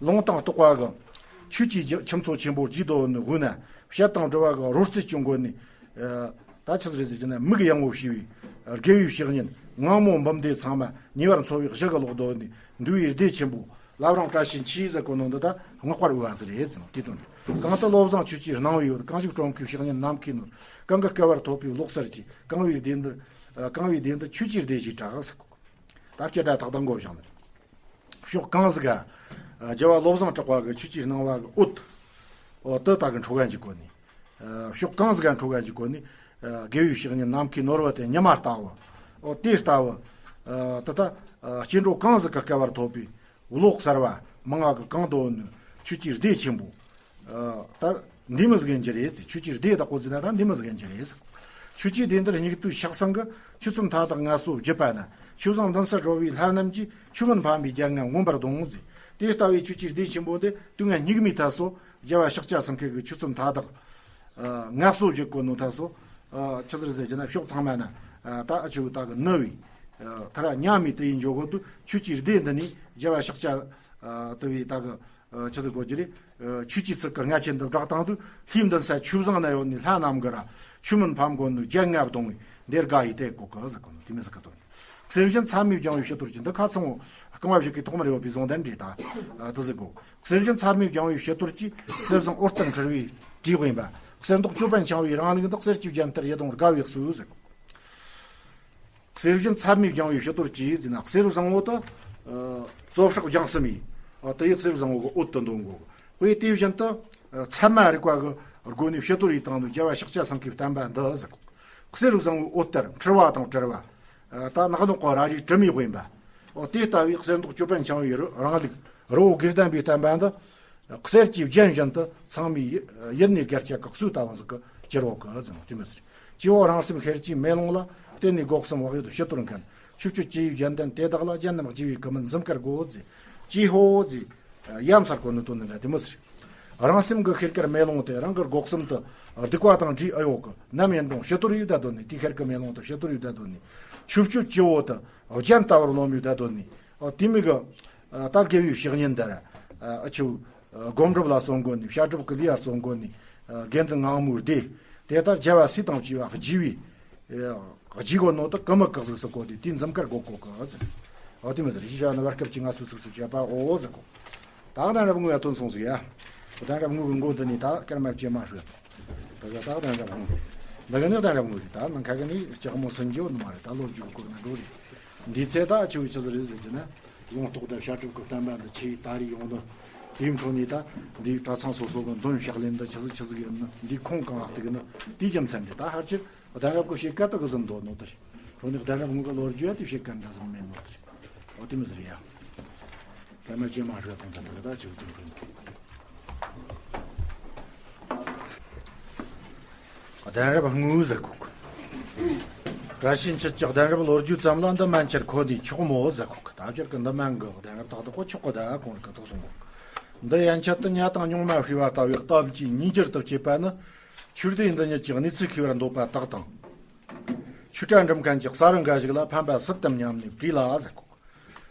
ལུང་དང་རྟོགས་པ་གི་ཆོས་ཀྱི་རྒྱ་ཁྱུ་མཚོ་ཆེན་པོ་རྒྱས་བསྡད་ནི་དབུས་ན། བཤད་དང་སྒྲུབ་པ་གི་རོལ་རྩེད་ཆུང་གོ་ནི། ཨ་ད་ཆི་ཟིག་རེད་ཟེར་གྱི་ན་མིག་ཡངས་པོ་ཞེས་པའི་དགེ་བའི་བཤེས་གཉེན་ངང་མོ་འབུམ་སྡེ་ཚང་མ་ཉེ་བར་འཚོ་བའི་གཞི་གི་ལོག་རྡོ་ནི་འདུལ་བའི་སྡེ་ཆེན་པོ། བླ་བྲང་བཀྲ་ཤིས་འཁྱིལ་ཟེར་གོ་ནོ་འདི་ད་བསྔགས་པར་འོས་པ་ཟིག་རེད་ཟེར་ནོ་དེ་དོན་རེད། གང་དུ་བློ་བཟང་ཆོས་ཀྱི་སྣང་བའི་འོད། གང་ཞིག་སྤྲང་ཁའི་བཤེས་གཉེན་ནམ་མཁའི་ནོར། གང་གི་སྐལ་བར་ཐོབ་པའི་བློ་གསལ་གྱིས། གང་བའི་སྡེ་འདི་ཨ་གང་བའི་སྡེ་འདི་ཆོས་ཀྱི་སྡེ་ཞེས་གྲགས་ཟེར་གོ། ད་སྐད་སྒྲ་ཐག་དང་གོ་བྱུང་ནི། ཕྱོགས་གང་ཟིག་ག་ཨ་རྒྱལ་བ་བློ་བཟང་གྲགས་པ་གི་ཆོས་ཀྱི་སྣང་བ་གི་འོད། འོ་དེ་ད་གི་འཕྲོ་ག་འཇུག་གོ་ནི། ཨ་ཕྱོགས་གང་ཟིག་ག་འཕྲོ་ག་འཇུག་གོ་ནི། ཨ་དགེ་བའི་བཤེས་གཉེན་ནམ་མཁའི་ནོར་བུ་དེ་ཉི་མ་ལྟ་བུ། འོ་དེ་ལྟ་བུ། ཨ་ད་ལྟ་ཨ་སྐྱེ་འགྲོ་གང་ཟིག་གི་སྐལ་བར་ཐོབ་པའི་བློ་གསལ་བ་མང་བ་གི་གང་དུ་ནི་ཆོས་ཀྱི་སྡེ་ཆེན་པོ། ཨ་ད་འདི་མོ་ཟིག་ཡིན་རྒྱུ་རེད་ཟེར། ཆོས་ཀྱི་སྡེ་དག་གོ་ཟིན་ན་ད་འདི་མོ་ཟིག་ཡིན་རྒྱུ་རེད་ཟེར། ཆོས་ཀྱི་སྡེ་འདིར་སྙིགས་དུས་ཆགས་སང་གི། ཆོས་ཚུལ་མཐའ་དག་ངལ་གསོ་བགྱིས་པ་ན། ཆོས་བཟང་མདུན་སར་རོལ་བའི་ལྷ་རྣམས་ཀྱིས། ཆོས་མིན་ཕ་མའི་རྒྱལ་རྔ་མངོན་པར་གཏོང་ཟེར། དེ་ལྟ་བུའི་ཆོས་ཀྱི་སྡེ་ཆེན་པོ་འདི་དུས་ངན་སྙིགས་མའི་ཐད་སོ། རྒྱལ་བ་ཤཱཀྱ་སེང་གེ་གི་ཆོས་ཚུལ་མཐའ་དག་ཨ་ངལ་གསོ་བགྱིད་གོ་ནོ་ཐད་སོ། ཨ་ཆི་ཟིག་རེད་ཟེར་རྒྱུ་ན་ཕྱོགས་ཚང་མ་ན་ཨ་ད་ཨ་ཆི་བུ་ད་གི་ནི་བའི་ཨ་ཐ་ར་ཉ་མི་དེ་ཡིན་འཇོག་གོ་དུས། ཆོས་ཀྱི་སྡེ་འདི་ནི་རྒྱལ་བ་ཤཱཀྱ་ཨ་དེ་བའི་ད་གི་ཨ་ཆི་ཟིག་གོ་རྒྱུ་རེད། ཨ་ཆོས་ཀྱི་ཚིག་གི་རྔ་ཆེན་འདི་བསྒྲགས་བཏང་དུས། ལྷའི་མདུན་ས་ཆོས་བཟང་ན་ཡོད་ནི་ལྷ་རྣམས་ཀྱིས་ར། ཆོས་མིན་ཕམ་གོ་ནོ་རྒྱལ་རྔ་བརྡུང་བའི་འདིར་དགའ་ཡིས་དེ་གོ་གི་ཟེར་གོ་ནོ་དེ་མི་ཟིག་གི་དོན། གསེར་བཞིན་ཚད་མས་སྦྱང་བའི་ཕྱི་དོར་གྱི། འདི་ཁ་ཚང་བོ་རྐང་བ་བཞི་གི་ཐོག་མར་ཡོད་པའི་གཟུངས་དོན་རེད་ད། ཨ་དེ་ཟིག་གོ། གསེར་བཞིན་ཚད་མས་སྦྱང་བའི་ཕྱི་དོར་གྱི། གསེར་བཟང་འོད་ལྟར་འཕྲོ་བའི་དྲི་དབེན་པ། གསེར་མདོག་ཅོད་པན་འཆང་བའི་རིང་ལུགས་འདི། གསེར་གྱི་རྒྱན་ལྟར་ཡིད་དུ་དགའ་བའི་གསོས་ཟེར་གོ། གསེར་བཞིན་ཚད་མས་སྦྱང་བའི་ཕྱི་དོར་གྱི་ཟེར་ན། གསེར་བཟང་བོ་དུ་ཨ་ཙོ་ཧྲག་སྦྱངས་ཟིན་མི་ཨ་དེ་ཡི་གསེར་བཟང་བོ་གི་འོད་དུ་འདོན་གོ། དཔེ་དེ་བཞིན་དུ་ཨ་ཚད་མ་རིག་པ་གི་སྒོ་ནས་ཕྱི་དོར་ཡི་དང་དུ་རྒྱལ་བ་ཤཱཀྱ་སེང་གེའི་བསྟན་པ་འདི་ཟེར་གོ། གསེར་བཟང་བོའི་འོད་ལྟར་འཕྲོ་བ་དང་བྲལ་བ། ཨ་ད་ནག་ནོག་གི་ར་རིའི་དྲི་མས་དབེན་པ། འོ་དེ་ལྟ་བུའི་གསེར་མདོག་ཅོད་པན་འཆང་བའི་རི་རིང་ལུགས་རི་བོ་དགེ་ལྡན་པའི་བསྟན་པ་འདི། གསེར་གྱི་རྒྱན་བཞིན་དུ་ཚང་མའི་ཡིད་ནས་གར་ཆག་གི་གསོས་ལྟ་བུ་ཟིག་གི་གྱུར་ཡོད་གི་ཟེར་ནོ་དེ་མི་ཟེར། སྐྱེ་བོ་རང་སེམས་ཤེར་ཕྱིན་མེ་ལོང་ལ། བརྟེན་ནས་སྒོ་གསུམ་བག་ཡོད་ཕྱི་དོར་མཁན། ཆོས་སྤྱོད་ཅི་ཡི་རྒྱན་ལྡན་དེ་དག་ལ། རྒྱན་རྣམས་བགྱི་བའི་གུས་མིན་འཛུམ་དཀར་དགོས་ཟེར། ཅི་ཧོ་ཟེར། ཡ་མཚར་གོ་ནི་དོན་ནི་འདྲ་དེ་མི་ཟེར། རང་སེམས་ཀྱི་ཤེར་དཀར་མེ་ལོང་དེ་རང་གི་སྒོ་གསུམ་དུ་སྡིག་པ་དང་བྲལ་ཨེ་ཡོད་གི། ནམ་ཡིན་རུང་ཕྱི་དོར་ཡི་བསྡད་དོ་ནི། དེའི་ཤེར་དཀར་མེ་ལོང་དུ་ཕྱི་དོར་ཡི་བསྡད་དོ་ནི། ཆོས་སྤྱོད་སྤྱི་བོ་དུ་རྒྱན་ལྟ་བུར་རློམ་ཡི་བསྡད་དོ་ནི། འོ་དེ་མི་གི་ཨ་ད་དགེ་བའི་བཤེས་གཉེན་འདི་ར་ཨ་ཆུ་སྒོམ་སྒྲུབ་ལ་བརྩོན་དགོས་ནི། བཤད་སྒྲུབ་ཀྱི་ལས་ལ་བརྩོན་དགོས་ནི། དགེ་འདུན་ངང་མོའི་སྡེ་དེ་ལྟར་རྒྱལ་བ་སྲས་དང་བཅས་པ་བགྱིས་པའི་བགྱིས་དགོས་ནོ་དུ་གུས་མོ་གག་ཟིག་སུ་གོ་དེ་དེ་འཛུམ་དཀར་གོ་གོ་གི་ཟེར། འོ་དེ་མི་ཟེར་ཞིག་བྱ་ན་བར་སྐབས་ཀྱི་ང་སུ་ཚིགས་སུ་བྱས་པ་འོ་འོ་ཟེར་གོ། ད་གདན་རབས་དངོས་ཡ་དོན་སོང་ཟིག་ཡ། གདན་རབས་དངོས་ཀྱི་མགོ་འདི་ནས་ད་སྐར་མ་བཅད་མ་ཧྲོད། ད་ག་ད་གདན་རབས་དངོས། འདི་ག་ནི་གདན་རབས་དངོས་རེད། ད་ནང་ཁ་གི་ནི་ལྕགས་མོ་སུན་འགྱོ་ནི་མ་རེད། ད་ལོ་རྒྱུས་སྐོར་ན་འགྲོ་རེད། འདི་ཚེ་ད་ཆུ་བོའི་ཆུ་ཟིག་རེད་ཟེར་གྱི་ན། ལུང་རྟོགས་དང་བཤད་སྒྲུབ་ཀྱི་བསྟན་པ་འདི་ཆེས་ད་རེས་ཡོང་ནི། དེའི་འཕྲོ་ནས་ད་འདིའི་གྲྭ་ཚང་སོ་སོ་གི་འདོན་ཕྱག་ལེན་འདི་ཆི་ཟིག་ཆི་ཟིག་ཡིན་ནི། འདིའི་ཁུངས་གང་ལ་གཏུགས་ནི། དེའི་རྒྱུ་མཚན་འདི་ད་ཕལ་ཆེར་གདན་རབས་ཀྱི་བཤད་སྐད་དག་གི་ཟིན་འདོད་ནོ་དེ་རེད། འཕྲོ་ནས་གདན་རབས་དངོས་ཀྱི་ལོ་རྒྱུས་ཡ་དེ་བཤད་སྐད་འདྲ་ཟིག་མེད་ནོ་དེ་རེད། འོ་དེ་མི་ཟེར་ཡ། ད་མ་བཅད་མ་ཧྲོད་དང་ད་ད་ད་ཆུ་བོ་དེ་འཕྲོ་ནས། གདན་རབས་དངོས་ཟེར་གོ་གི། བཀྲ་ཤིས་འཁྱིལ་གྱི་གདན་རབས་ལོ་རྒྱུས་ཙམ་ལ་འདི་མན་ཆད་ཁོ་ནས་ཆོག་མོ་ཟེར་གོ་གི། ད་ཕྱིར་གི་འདི་མན་གི་གདན་རབས་ཏག་ཏག་གོ་ཆོག་གི། ད་གོང་རིག་གི་ཐོག་སོང་གོ། འདི་ཡན་ཆད་དུ་ཉ་དང་སྨྱུང་མ་ཕུལ་བ་ལྟ་བུའི་གཏམ་གྱི་ཉིས་འགྱུར་དུ་བྱེད་པ་ནི། ཆོས་སྡེ་འདི་ཉིད་ཀྱི་གནས་ཚུལ་མཁས་པར་འདོད་པ་དག་དང་། ཆོས་གྲྭ་འགྲིམ་མཁན་གྱི་གསར་བུ་འགའ་ཞིག་ལ་ཕན་པ་སྲིད་དམ་སྙམ་ནས་བྲིས་ལ་ཟེར་གོ།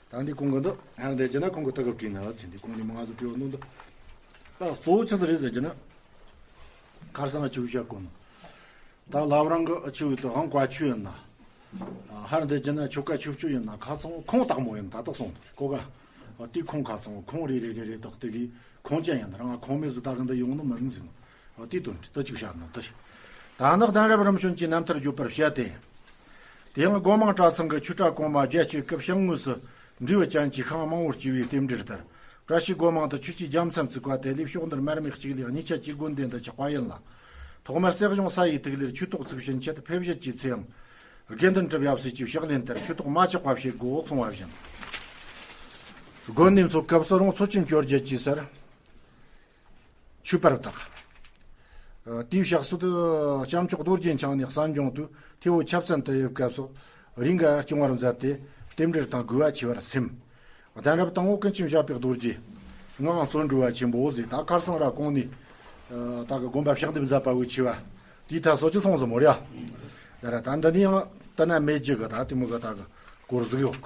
ད་འདི་གོང་གི་འདི་ཧར་འདི་བྱས་ན་གོང་གི་ད་གི་བྲིས་ན་ཚེ་འདི་གོང་ནས་མང་ང་ཚོ་བྲིས་བ་ནོ་འདི། ད་གཙོ་བོ་ཆི་ཟིག་རེད་ཟེར་གྱི་ན། ཁར་སང་ཆུ་བཤད་གོ་ནོ། ད་ལབ་རང་གི་ཆུ་བའི་དུ་ཧང་བཀའ་ཆོས་ཡིན་ན། ཧར་འདི་བྱས་ན་ཆོ་ག་ཆོས་སྤྱོད་ཡིན་ན་ཁ་ཚང་ཁུངས་དག་མོ་ཡིན། ད་དག་སོང་གོ་ག། དེའི་ཁུངས་ཁ་ཚང་ཁུངས་རེ་རེ་རེ་རེ་དག་དེ་གི་ཁུངས་ཅན་ཡིན། རང་ཁུངས་མེད་ཟིག་ད་གི་འདི་ཡོང་ནི་མི་རིང་ཟིན། དེའི་དོན་དུ་ཅིག་བཤད་ནོ་དེ། ད་ནག་གདན་རབས་རིམ་བྱོན་གྱི་རྣམ་ཐར་བརྗོད་པར་བཤད་དེ། དེ་ཡང་སྒོ་མང་གྲྭ་ཚང་གི་ཆོས་གྲྭ་གོང་མ་རྒྱལ་གཅེས་སྐབས་བྱང་ངོས་སུ་འབྲས་བུ་ཅན་གྱི་ཤིང་མང་བོར་སྐྱེས་པའི་རྟེན་འབྲེལ་ལྟར། བཀྲ་ཤིས་སྒོ་མང་དུ་ཆོས་ཀྱི་རྒྱལ་མཚམས་བཙུགས་པ་དེ་ལས་ཕྱོགས་འདིར་མར་མེ་གཅིག་ལས་གཉིས་ཆ་གཅིག་དགོན་སྡེ་འདི་ཆགས་པ་ཡིན་ལ། ཐོག་མར་རྩེ་གཞུང་ས་ཡི་ཐིག་ལེར་ཆོས་ཐོག་བཙུགས་ཕྱིན་ཆད་ཕེབས་བཞེད་ཀྱི་ཚེའང་། དགེ་འདུན་གྲུབ་ཡབ་སྲས་ཀྱི་ཕྱག་ལེན་ལྟར་ཆོས་ཐོག་མ་ཆག་པ་བྱེད་དགོས་གསུང་བ་བཞིན། དགོན་གནས་འཚོགས་སྐབས་སུ་རོང་ཚོ་ཆེན་བཅོ་བརྒྱད་ཀྱི་སར། ཆོས་པར་བཏགས། ཨ། དེའི་ཕྱག་སྲོལ་དུ་སྐྱབས་མཆོག་རྡོ་རྗེ་འཆང་ནས་གསན་སྦྱོང་དུ་ཐེ་བོ་ཆབ་ཚན་དུ་ཡོད་སྐབས་སུ་རེས་འགའ་སྐྱོང་བར་མཛད་དེ་རྟེན་འབྲེལ་དང་དགོས་པ་ཆེ་བར་སེམས། གདན་རབས་དང་པོ་ཀུན་མཁྱེན་བྱ་པའི་རྡོ་རྗེ་ངག་དབང་བརྩོན་འགྲུས་པ་ཆེན་པོ་ཟེར། ད་ཁར་སང་ར་གོང་ནས་ཨ། ད་གི་དགོན་པ་ཕྱག་འདེབས་མཛད་པ་བོ་ཆེ་བ་དེའི་ཐད་སོ་ཅི་སོང་ཟིན་མོ་རེད་ཡ། ད་ར་ད་འདི་ནས་ཡང་ད་ན་མེད་རྒྱུ་གི་ད་དེ་མོ་གི་ད་གི་སྐོར་ཟིག་ཡོད།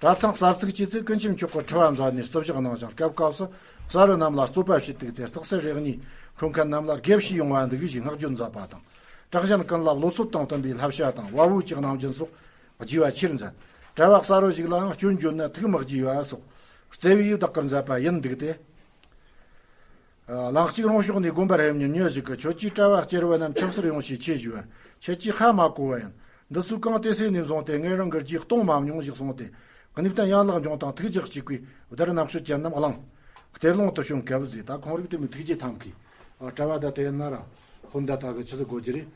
གྲྭ་ཚང་གསར་བཙུགས་བྱས་ཚེ་ཀུན་མཁྱེན་མཆོག་གི་ཁྲི་པ་མཛད་ནས་བརྩི་བཞག་གནང་ཞིང་། སྐབས་སྐབས་སུ་གསར་བུ་རྣམས་ལ་རྩོད་པ་བྱེད་དུག་སྟེ་རྩེག་གསེར་རེ་གཉིས་འཁྲུངས་མཁན་རྣམས་ལ་དགེ་བཤེས་ཡོང་བ་འདུག་ཞེས་བསྔགས་བརྗོད་མཛད་པ་དང་། གྲྭ་གཞན་ཀུན་ལ་བློ་ཚོད་དང་བསྟུན་པའི་བསླབ་བྱ་དང་བ་བུའི་ཅིག་གནང་རྒྱུན་སོགས་རྒྱས་པ་ཆེར་མཛད། གྲྭ་བ་གསར་བུ་ཞིག་ལའང་སྐྱོན་བརྗོད་ན་ཐུགས་མི་དགྱེས་པ་སོགས་བརྩེ་བས་ཡི་དྭགས་ཀྱིས་མཛད་པ་ཡིན་འདུག་སྟེ། ཨ། གླིང་གཅིག་རོང་ཕྱོགས་ནས་དགོན་པར་ཕེབས་མྱོང་མྱི་ཞིག་གིས། ཁྱོད་ཀྱིས་གྲྭ་བ་བསྐྱར་བུ་རྣམས་ཆབ་སྲིད་ཡོང་ཞེས་ཆེ་ཞུ་བར་ཁྱེད་ཀྱིས་ཧ་མ་གོ་བ་ཡིན། འདི་ཚོའི་གང་དེ་སྲས་ནས་བཟུང་སྟེ་ངེད་རང་གི་རྗེས་གཏོང་མ་མྱོང་ཞེས་གསུངས་ཏེ། གནས་བརྟན་ཡན་ལག་འབྱུང་དང་ཐུགས་རྒྱུད་གཅིག་པའི་བུ་དར་རྣམ་དཔྱོད་ཅན་རྣམས་གླེང་། གཏེར་ལུང་དུ་བྱོན་སྐབས་ཟེར། ད་ཁོང་རིགས་དེ་མོ་ཐུགས་རྗེ་ཐང་གི། ཨ། གྲྭ་བ་ད་དེ་ཡིན་ན་ར། ཧོན་ད་ད་གི་ཆི་ཟིག་གོ་རྒྱུ་རེད།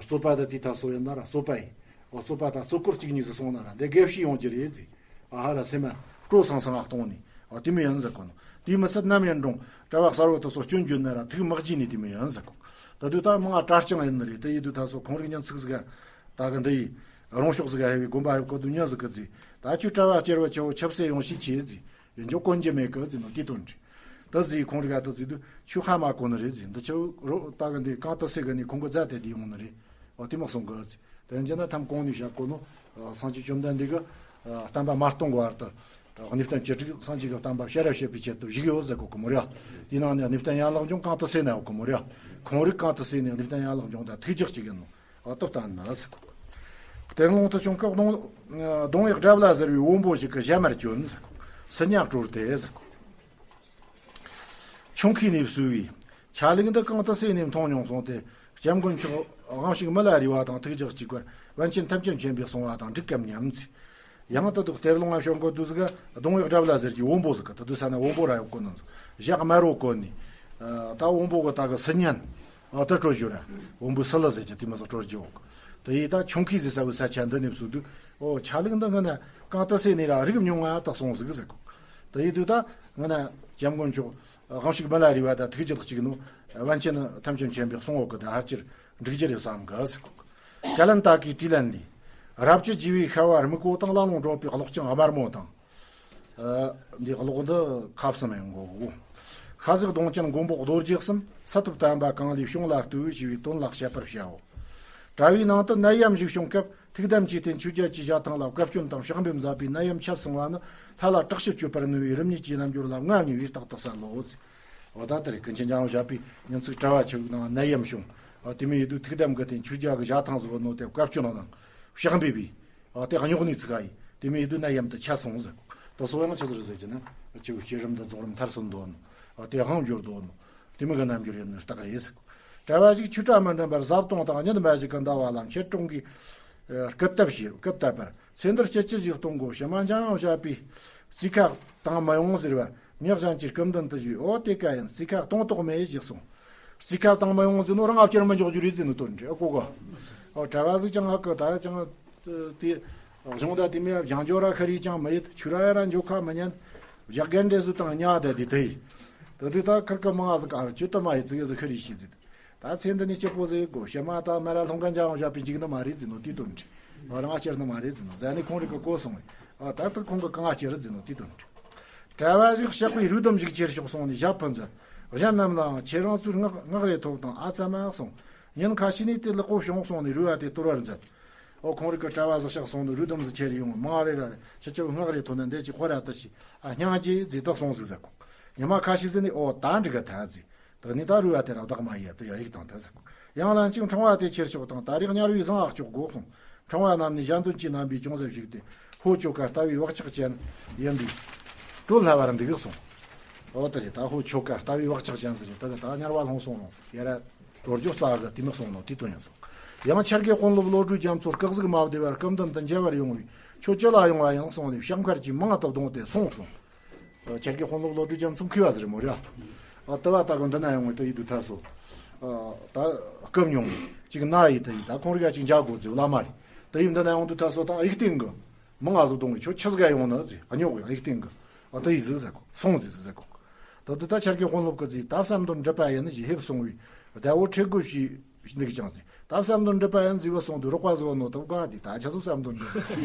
རྩོད་པ་ད་དེའི་ཐད་སོ་ཡིན་ན་ར་རྩོད་པ་ཡིན། ཨ། རྩོད་པ་ད་རྩོད་སྐོར་གཅིག་གཉིས་སུ་སོང་ན་ར་འདི་དགེ་བཤེས་ཡོང་རྒྱུ་རེད་ཟེར། ཨ་ཧ་ར་སེམས་སྤྲོ་སང་སང་ཨ་གཏོང་ནས། ཨ། དེ་མོ་ཡིན་ཟེར་གོ་ནོ། དེ་མི་ཚད་ནམ་ཡིན་རུང་གྲྭ་བ་གསར་བུ་དེ་ཚོ་སྐྱོན་བརྗོད་ན་ར་ཐུགས་མི་དགྱེས་ནས་དེ་མོ་ཡིན་ཟེར་གོ། ད་དུས་ད་མང་ང་གྲྭ་རྐྱང་ཡིན་ནི་རེད། དེ་ཡིན་དུས་ད་སོ་ཁོང་རིགས་ཉན་ཚིག་ཟིག་ག་ད་གི་འདི་ཡི་རོང་ཕྱོགས་ཟིག་ག་ཧེ་བའི་དགོན་པ་ཧེ་བ་ཀོ་དུ་ཉན་ཟིག་གི་ཟེར། ད་ཁྱོད་གྲྭ་བ་བསྐྱར་བུ་ཆེ་བོ་ཆབ་སྲིད་ཡོང་ཞིག་ཆེ་ཟེར། ཡིན་ཅོ་གོན་རྒྱུ་མེད་གི་ཟེར་ནོ་དེ་དོན་རེད། ད་ཟེར་ཁོང་རིགས་ག་ད་ཟེར་དུས་ཆོས་ཧ་མ་གོ་ནི་རེད་ཟེར། འདི་ཆོ་རོ་ད་གི་འདི་གང་ད་སེ་གི་ནི་ཁོང་གི་རྫ་དེ་འདི་ཡོང་ནི་རེད། ཨོ་དེ་མོ་གསུང་གི་ཟེར། དེ་འཇི་ན་ཐམ་གོང་ནས་བཤད་གོ་ནོ། ཨ། སངས་རྒྱས་བཅོམ་ལྡན་འདས་ཀྱི་ཨ་བསྟན་པ་མ་སྟོང་བར་དུ་གནས་བརྟན་བཅུ་དྲུག་སངས་རྒྱས་ཀྱི་བསྟན་པ་ཤེས་རབ་བྱེད་པའི་ཆེད་དུ་བཞུགས་ཡོད་ཟེར་གོ་གི་མོ་རེད། དེའི་ནང་ནས་གནས་བརྟན་ཡན་ལག་འབྱུང་གང་དུ་སེ་ན་ཡོད་གི་མོ་རེད། ཁོང་རིགས་གང་དུ་སེ་ནས་གནས་བརྟན་ཡན་ལག་འབྱུང་དང་ཐུགས་རྒྱུད་གཅིག་ཡིན་ནོ། ཨ་ཏོ་བསྟན་ན་ཟེར་གོ། གཏེར་ལུང་དུ་བྱོན་སྐབས་གདོང་གདོང་ཡག་དགྲ་བླ་ཟེར་བའི་བོན་པོ་ཞིག་གིས་ཞྭ་དམར་གྱོན་ཟེར་གོ། སིལ་སྙན་དཀྲོལ་ཏེ་ཟེར་གོ། ཆུང་ཁའི་ནས་བསུ་བའི་ཆ་ལུགས་འདི་གང་དུ་སེ་ནས་མཐོང་མྱོང་གསུངས་ཏེ། སྐྱབས་མགོན་མཆོག་དབང་ཕྱུག་མི་ལ་རས་པ་དང་ཐུགས་རྒྱུད་གཅིག་པར་པཎ་ཆེན་ཐམས་ཅད་མཁྱེན་པས་གསུངས་པ་དང་འགྲིག་གམ་སྙམ་ཚེ། ཡང་དུ་དུ་གཏེར་ལུང་ང་བྱོན་གོ་དུས་ཟིག་གདོང་ཡག་དགྲ་བླ་ཟེར་གྱི་བོན་པོ་ཟིག་གི་དུ་དུ་ས་ན་བོན་པོ་ར་ཡོད་གོ་ནོ་ཟིག་ཞྭ་དམར་རོ་གོན་ནས། ད་བོན་པོ་གི་ད་གི་སིལ་སྙན། ཨ་ད་སྤྲོད་རྒྱུ་ར། བོན་པོའི་སི་ལུ་ཟེར་གྱི་དེ་མོ་ཟིག་སྤྲོད་རྒྱུ་འོག་དེ་ཡིས་ད་ཆུང་ཁའི་ཟེར་ས་བོའི་ས་ཆ་འདི་ནས་བཟུང་དུས། ཨོ་ཆ་ལུགས་འདི་ངི་ན་གང་དུ་སེ་ནས་ར་རིག་མྱོང་ང་ད་སོང་ཟིག་ཟེར་གོ། དེ་ཡིན་དུས་ད་ངི་ན་སྐྱབས་མགོན་མཆོག་དབང་ཕྱུག་མི་ལ་རས་པ་དང་ཐུགས་རྒྱུད་གཅིག་ནོ། པཎ་ཆེན་ཐམས་ཅད་མཁྱེན་པས་གསུངས་འོག་གི་ད་ཧར་ཅིར་འགྲིག་རྒྱུ་རེད་བསམ་གི་ཟེར་གོ། ཀ་ལན་ཏ་ཀའི་དྲིས་ལན་ལས། རབ་བཅུ་རྒྱས་པའི་ཤ་བ་སྨུག་པོ་དང་། བླ་ལུང་སྒྲོག་པའི་གློག་ཅན་དམར་མོ་དང་། ཨ། འདི་གློག་འདི་ཁ་བསམ་ཡང་གོ། ཤ་ཟིག་གདོང་ཅན་མགོན་པོ་རྡོ་རྗེ་གསུམ། ས་ཐོབ་བསྟན་པ་གང་ལས་བྱུང་ལ་ལྟོས་ཞེས་པའི་དོན་ལ་བཤད་པར་བྱའོ། གྲྭ་བའི་ནང་དུ་ནད་ཡམས་ཤིག་བྱུང་སྐབས་ཐུགས་དམ་གྱི་རྟེན་ཆོས་རྒྱལ་གྱི་ཞལ་ཐང་ལ་བཀའ་བཀྱོན་དང་ཕྱག་འབུལ་མཛད་པའི་ནད་ཡམས་ཆད་སོང་བ་ནི་ལྷ་ལ་དྲག་ཤུལ་གཅོད་པར་ནུས་པའི་རིམ་གཉིས་ཀྱི་རྣལ་འབྱོར་ལ་མངའ་བརྙེས་པས་རྟག་ཏུ་གསལ་ལོ། འོ་ད་ལྟར་ཀུན་མཁྱེན་འཇམ་དབྱངས་བཞད་པའི་ཉིན་ཚིག་གྲྭ་བ་ཆོས་ནང་ནད་ཡམས་བྱུང་། ཨ་དེ་མོ་ཡིན་དུས་ཐུགས་དམ་གྱི་རྟེན་ཆོས་རྒྱལ་གྱི་ཞལ་ཐང་ཟིག་ནོ་དེ་བཀའ་བཀྱོན་དང་ཕྱག་འབུལ་བས། ཨ་དེ་སྙོགས་ནས་ཚིག་ག་ཡིན། དེ་མོ་ཡིན་དུས་ནད་ཡམས་དེ་ཆད་སོང་ཟེར། དེ་སོ་ཡང་ཆི་ཟིག་རེད་ཟེར་གྱི་ན། ཆུ་བོའི་བསྐྱེད་རིམ་དང་རྫོགས་རིམ་མཐར་སོན་འདོད་ནོ། ཨ་དེ་དབང་འབྱོར་འདོད་ནོ། དེ་མོ་གི་རྣལ་འབྱོར་ཡིན་ནི་རྟགས་རེད་ཟེར། གྲྭ་བ་ཞིག་ཆོས་གྲྭ་མི་འགྲིམ་པར་བཟའ་བཏུང་དང་གཉེན་པ་ཞིག་གི་འདའ་བ་ལ་མཆེད་གྲོང་གིས་སྐུ་བཏབ་བྱས། སྐུ་བཏབ་པར་ཚེ་འདིར་སྐྱིད་ཅི་ཞིག་གཏོང་དགོ། ཕྱི་མ་འཇམ་དབྱངས་བཞད་པའི་རྩིས་ཁ་བཏང་མི་ཡོང་ཟེར་བ། མྱི་གཞན་གྱིས་སྐུ་མདུན་དུ་ཞུས། ཨོ་དེ་ཀ་ཡིན། རྩིས་ཁ་གཏོང་དོགས་མེད་ཞེས་གསུངས། རྩིས་ཁ་བཏང་མི་ཡོང་ཟེར་ནོ་རང་ཨ་བསྐྱར་མི་འཇོག་རྒྱུ་རེད་ཟེར་ནོ་དོན་རེད། ཨ་ཀོ་གོ། ཨོ་གྲྭ་བ་ཟིག་ཀྱང་ཨ་ཀི་ད་ཀྱང་དེ་གཞུང་ད་དེ་མོ་བཞེངས་འཇོག་ར་ཤི་རེ་ཅང་མི་ཡེད། ཆོས་ར་ཡ་ར་འཇོག་ཁ་མི་ཉན། བཞག་གན་འདྲེ་ཟིག་དང་ཉ་ད་དེ་དེ་ཡིན། ད་དེ་ད་ཁིར་ཀ་མང་ཟིག་ཨ་ཆོས་ད་མ་ཡེད་ཟིག་ཡེད་ཟིག་ཤི་རེ་ཤི་ཟིག་ད་ཚེ་འདི་ནས་སྐྱིད་པོ་ཟིག་དགོ། ཕྱི་མ་ད་མ་ར་ལྷུང་གན་འཇམ་དབྱངས་བཞད་པའི་འཇིག་ནི་མ་རེད་ཟེར་ནོ་དེའི་དོན་རེད། ང་རང་ང་སྐྱིད་ནི་མ་རེད་ཟེར་ནོ་ཟ་ནི་ཁོང་རིག་གི་གོ་སོང་བས། ཨ་ད་ལྟ་ཁོང་གི་གང་ང་སྐྱིད་རེད་ཟེར་ནོ་དེའི་དོན་རེད། གྲྭ་བ་ཞིག་གཤེགས་པའི་རུས་དུམ་ཞིག་ཁྱེར་ཤོག་གསུངས་ནས་ཞབས་ཕུལ་མཛད། གཞན་རྣམས་ལའང་ཁྱེད་རང་ཚོའི་སྔགས་སྔགས་རེ་ཐོབ་དང་ཨ་ཙམ་མ་གསུངས། ཉིན་ཁ་ཤས་ནས་དེ་ལེགས་པོ་བྱུང་གསུངས་ནས་རུས་པ་དེ་གཏོར་བར་མཛད། ཨོ་ཁོང་རིག་གི་གྲྭ་བ་ཟིག་གཤེགས་སོང་ནས་རུས་དུམ་ཟིག་ཁྱེར་ཡོང་། མང་རེ་ར་རེ་ཁྱེད་ཚོའི་སྔགས་རེ་ཐོབ་ན་འདི་ཅིག་ཁོ་ར་ལྟ་ཞིག་ཨ་སྙིང་རྗེ་ཟིག་ཏག་སོང་ཟིག་ཟེར་གོ། ཉི་མ་ཁ་ཤས་ཟིག་ནས་ཨོ་ད་འགྲིག་གི་ཐལ་ཟིག་ད་ནི་ད་རུས་པ་དེ་ར་བདག་མ་ཡིན་དེ་ཡ་ཡིག་དང་ད་ཟེར་གོ། ཡང་ལན་གཅིག་ཕྲེང་བ་དེ་ཁྱེར་ཤོག་དང་ད་རེས་དམྱལ་བའི་ཟངས་ཨག་ཅོག་དགོ་གསུངས། ཕྲེང་བ་རྣམས་ནི་གཞན་དོན་གྱི་རྣམ་པའི་ཅུང་ཟད་ཞིག་སྟེ་ཧོ་ཆོ་ག་ལྟ་བུའི་བག་ཆགས་ཅན་ཡིན་པས་དཀྲོལ་སླ་བར་འདུག་གསུངས། ཨོ་དེ་རེད། ད་ཧོ་ཆོ་ག་ལྟ་བུའི་བག་ཆགས་ཅན་ཟེར་རེད། ད་གི་ད་དམྱལ་བ་ལྷུང་སོང་རུང་ཡ་ར་ གྲོལ་རྒྱུ་རྩ་གི་དེ་མི་གསུང་ནོ་དེ་དོན་ཡིན་གསུང་། ཡང་ཆར་གི་དཔོན་སློབ་བློ་གྲོས་རྒྱ་མཚོ་སྐུ་གཟུགས་མ་བདེ་བར་སྐུ་མདུན་དུ་མཇལ་བར་ཡོང་བས། ཁྱོད་ཅི་ལ་ཡོང་བ་ཡིན་གསུངས་ནས་ཕྱག་འཁར་གྱིས་མང་དུ་བརྡུངས་ཏེ་སོང་གསུངས། ཆར་གི་དཔོན་སློབ་བློ་གྲོས་རྒྱ་མཚོ་མཁས་པ་ཟེར་མོ་ར། ཨ་ལྟ་བ་ལྟ་གི་འདི་ན་ཡོང་བས་ད་ཡིད་དུ་ཐལ་སོ། ཨ་ད་སྐབས་ཉུང་ཅིག་ན་ཡིས་ད་ཡིས་ད་ཁོང་རིག་ཅིག་འཇག་དགོས་ཟེར་བླ་མ་རེད། ད་ཡིས་འདི་ན་ཡོང་དུ་ཐལ་སོ། ད་ཨིག་སྟེང་གི་མང་ང་ཟིག་བརྡུངས་གི་ཁྱོད་ཆི་ཟིག་ག་ཡོང་ནི་ཟེར། ཨ་ཉོག་གི་ཨིག་སྟེང་གི། ཨ་ད་ཡིས་ཟིག་ཟེར་གོ། སོང་ཟིག་ཟིག་ཟེར་གོ། ད་དུ་ད་ཆར་གི་དཔོན་སློབ་གི་ཟིག་ད་བསམ་དོན་འགྲུབ་པ་ཡིན་ནི་ཞེས་ཕེབས་སོང་བས། ཟླ་བོ་ཁྲེ་དགོས་ཞེས་འདུག་ཀྱང་ཟིག་ད་བསམ་དོན་འགྲུབ་པ་ཡིན་ཟིག་བ་སོང་དུ་རོགས་པ་ཟིག་བ་ནོ་ད་ག་དེ་ད་ཆ་སོ་བསམ་དོན་འགྲུབ་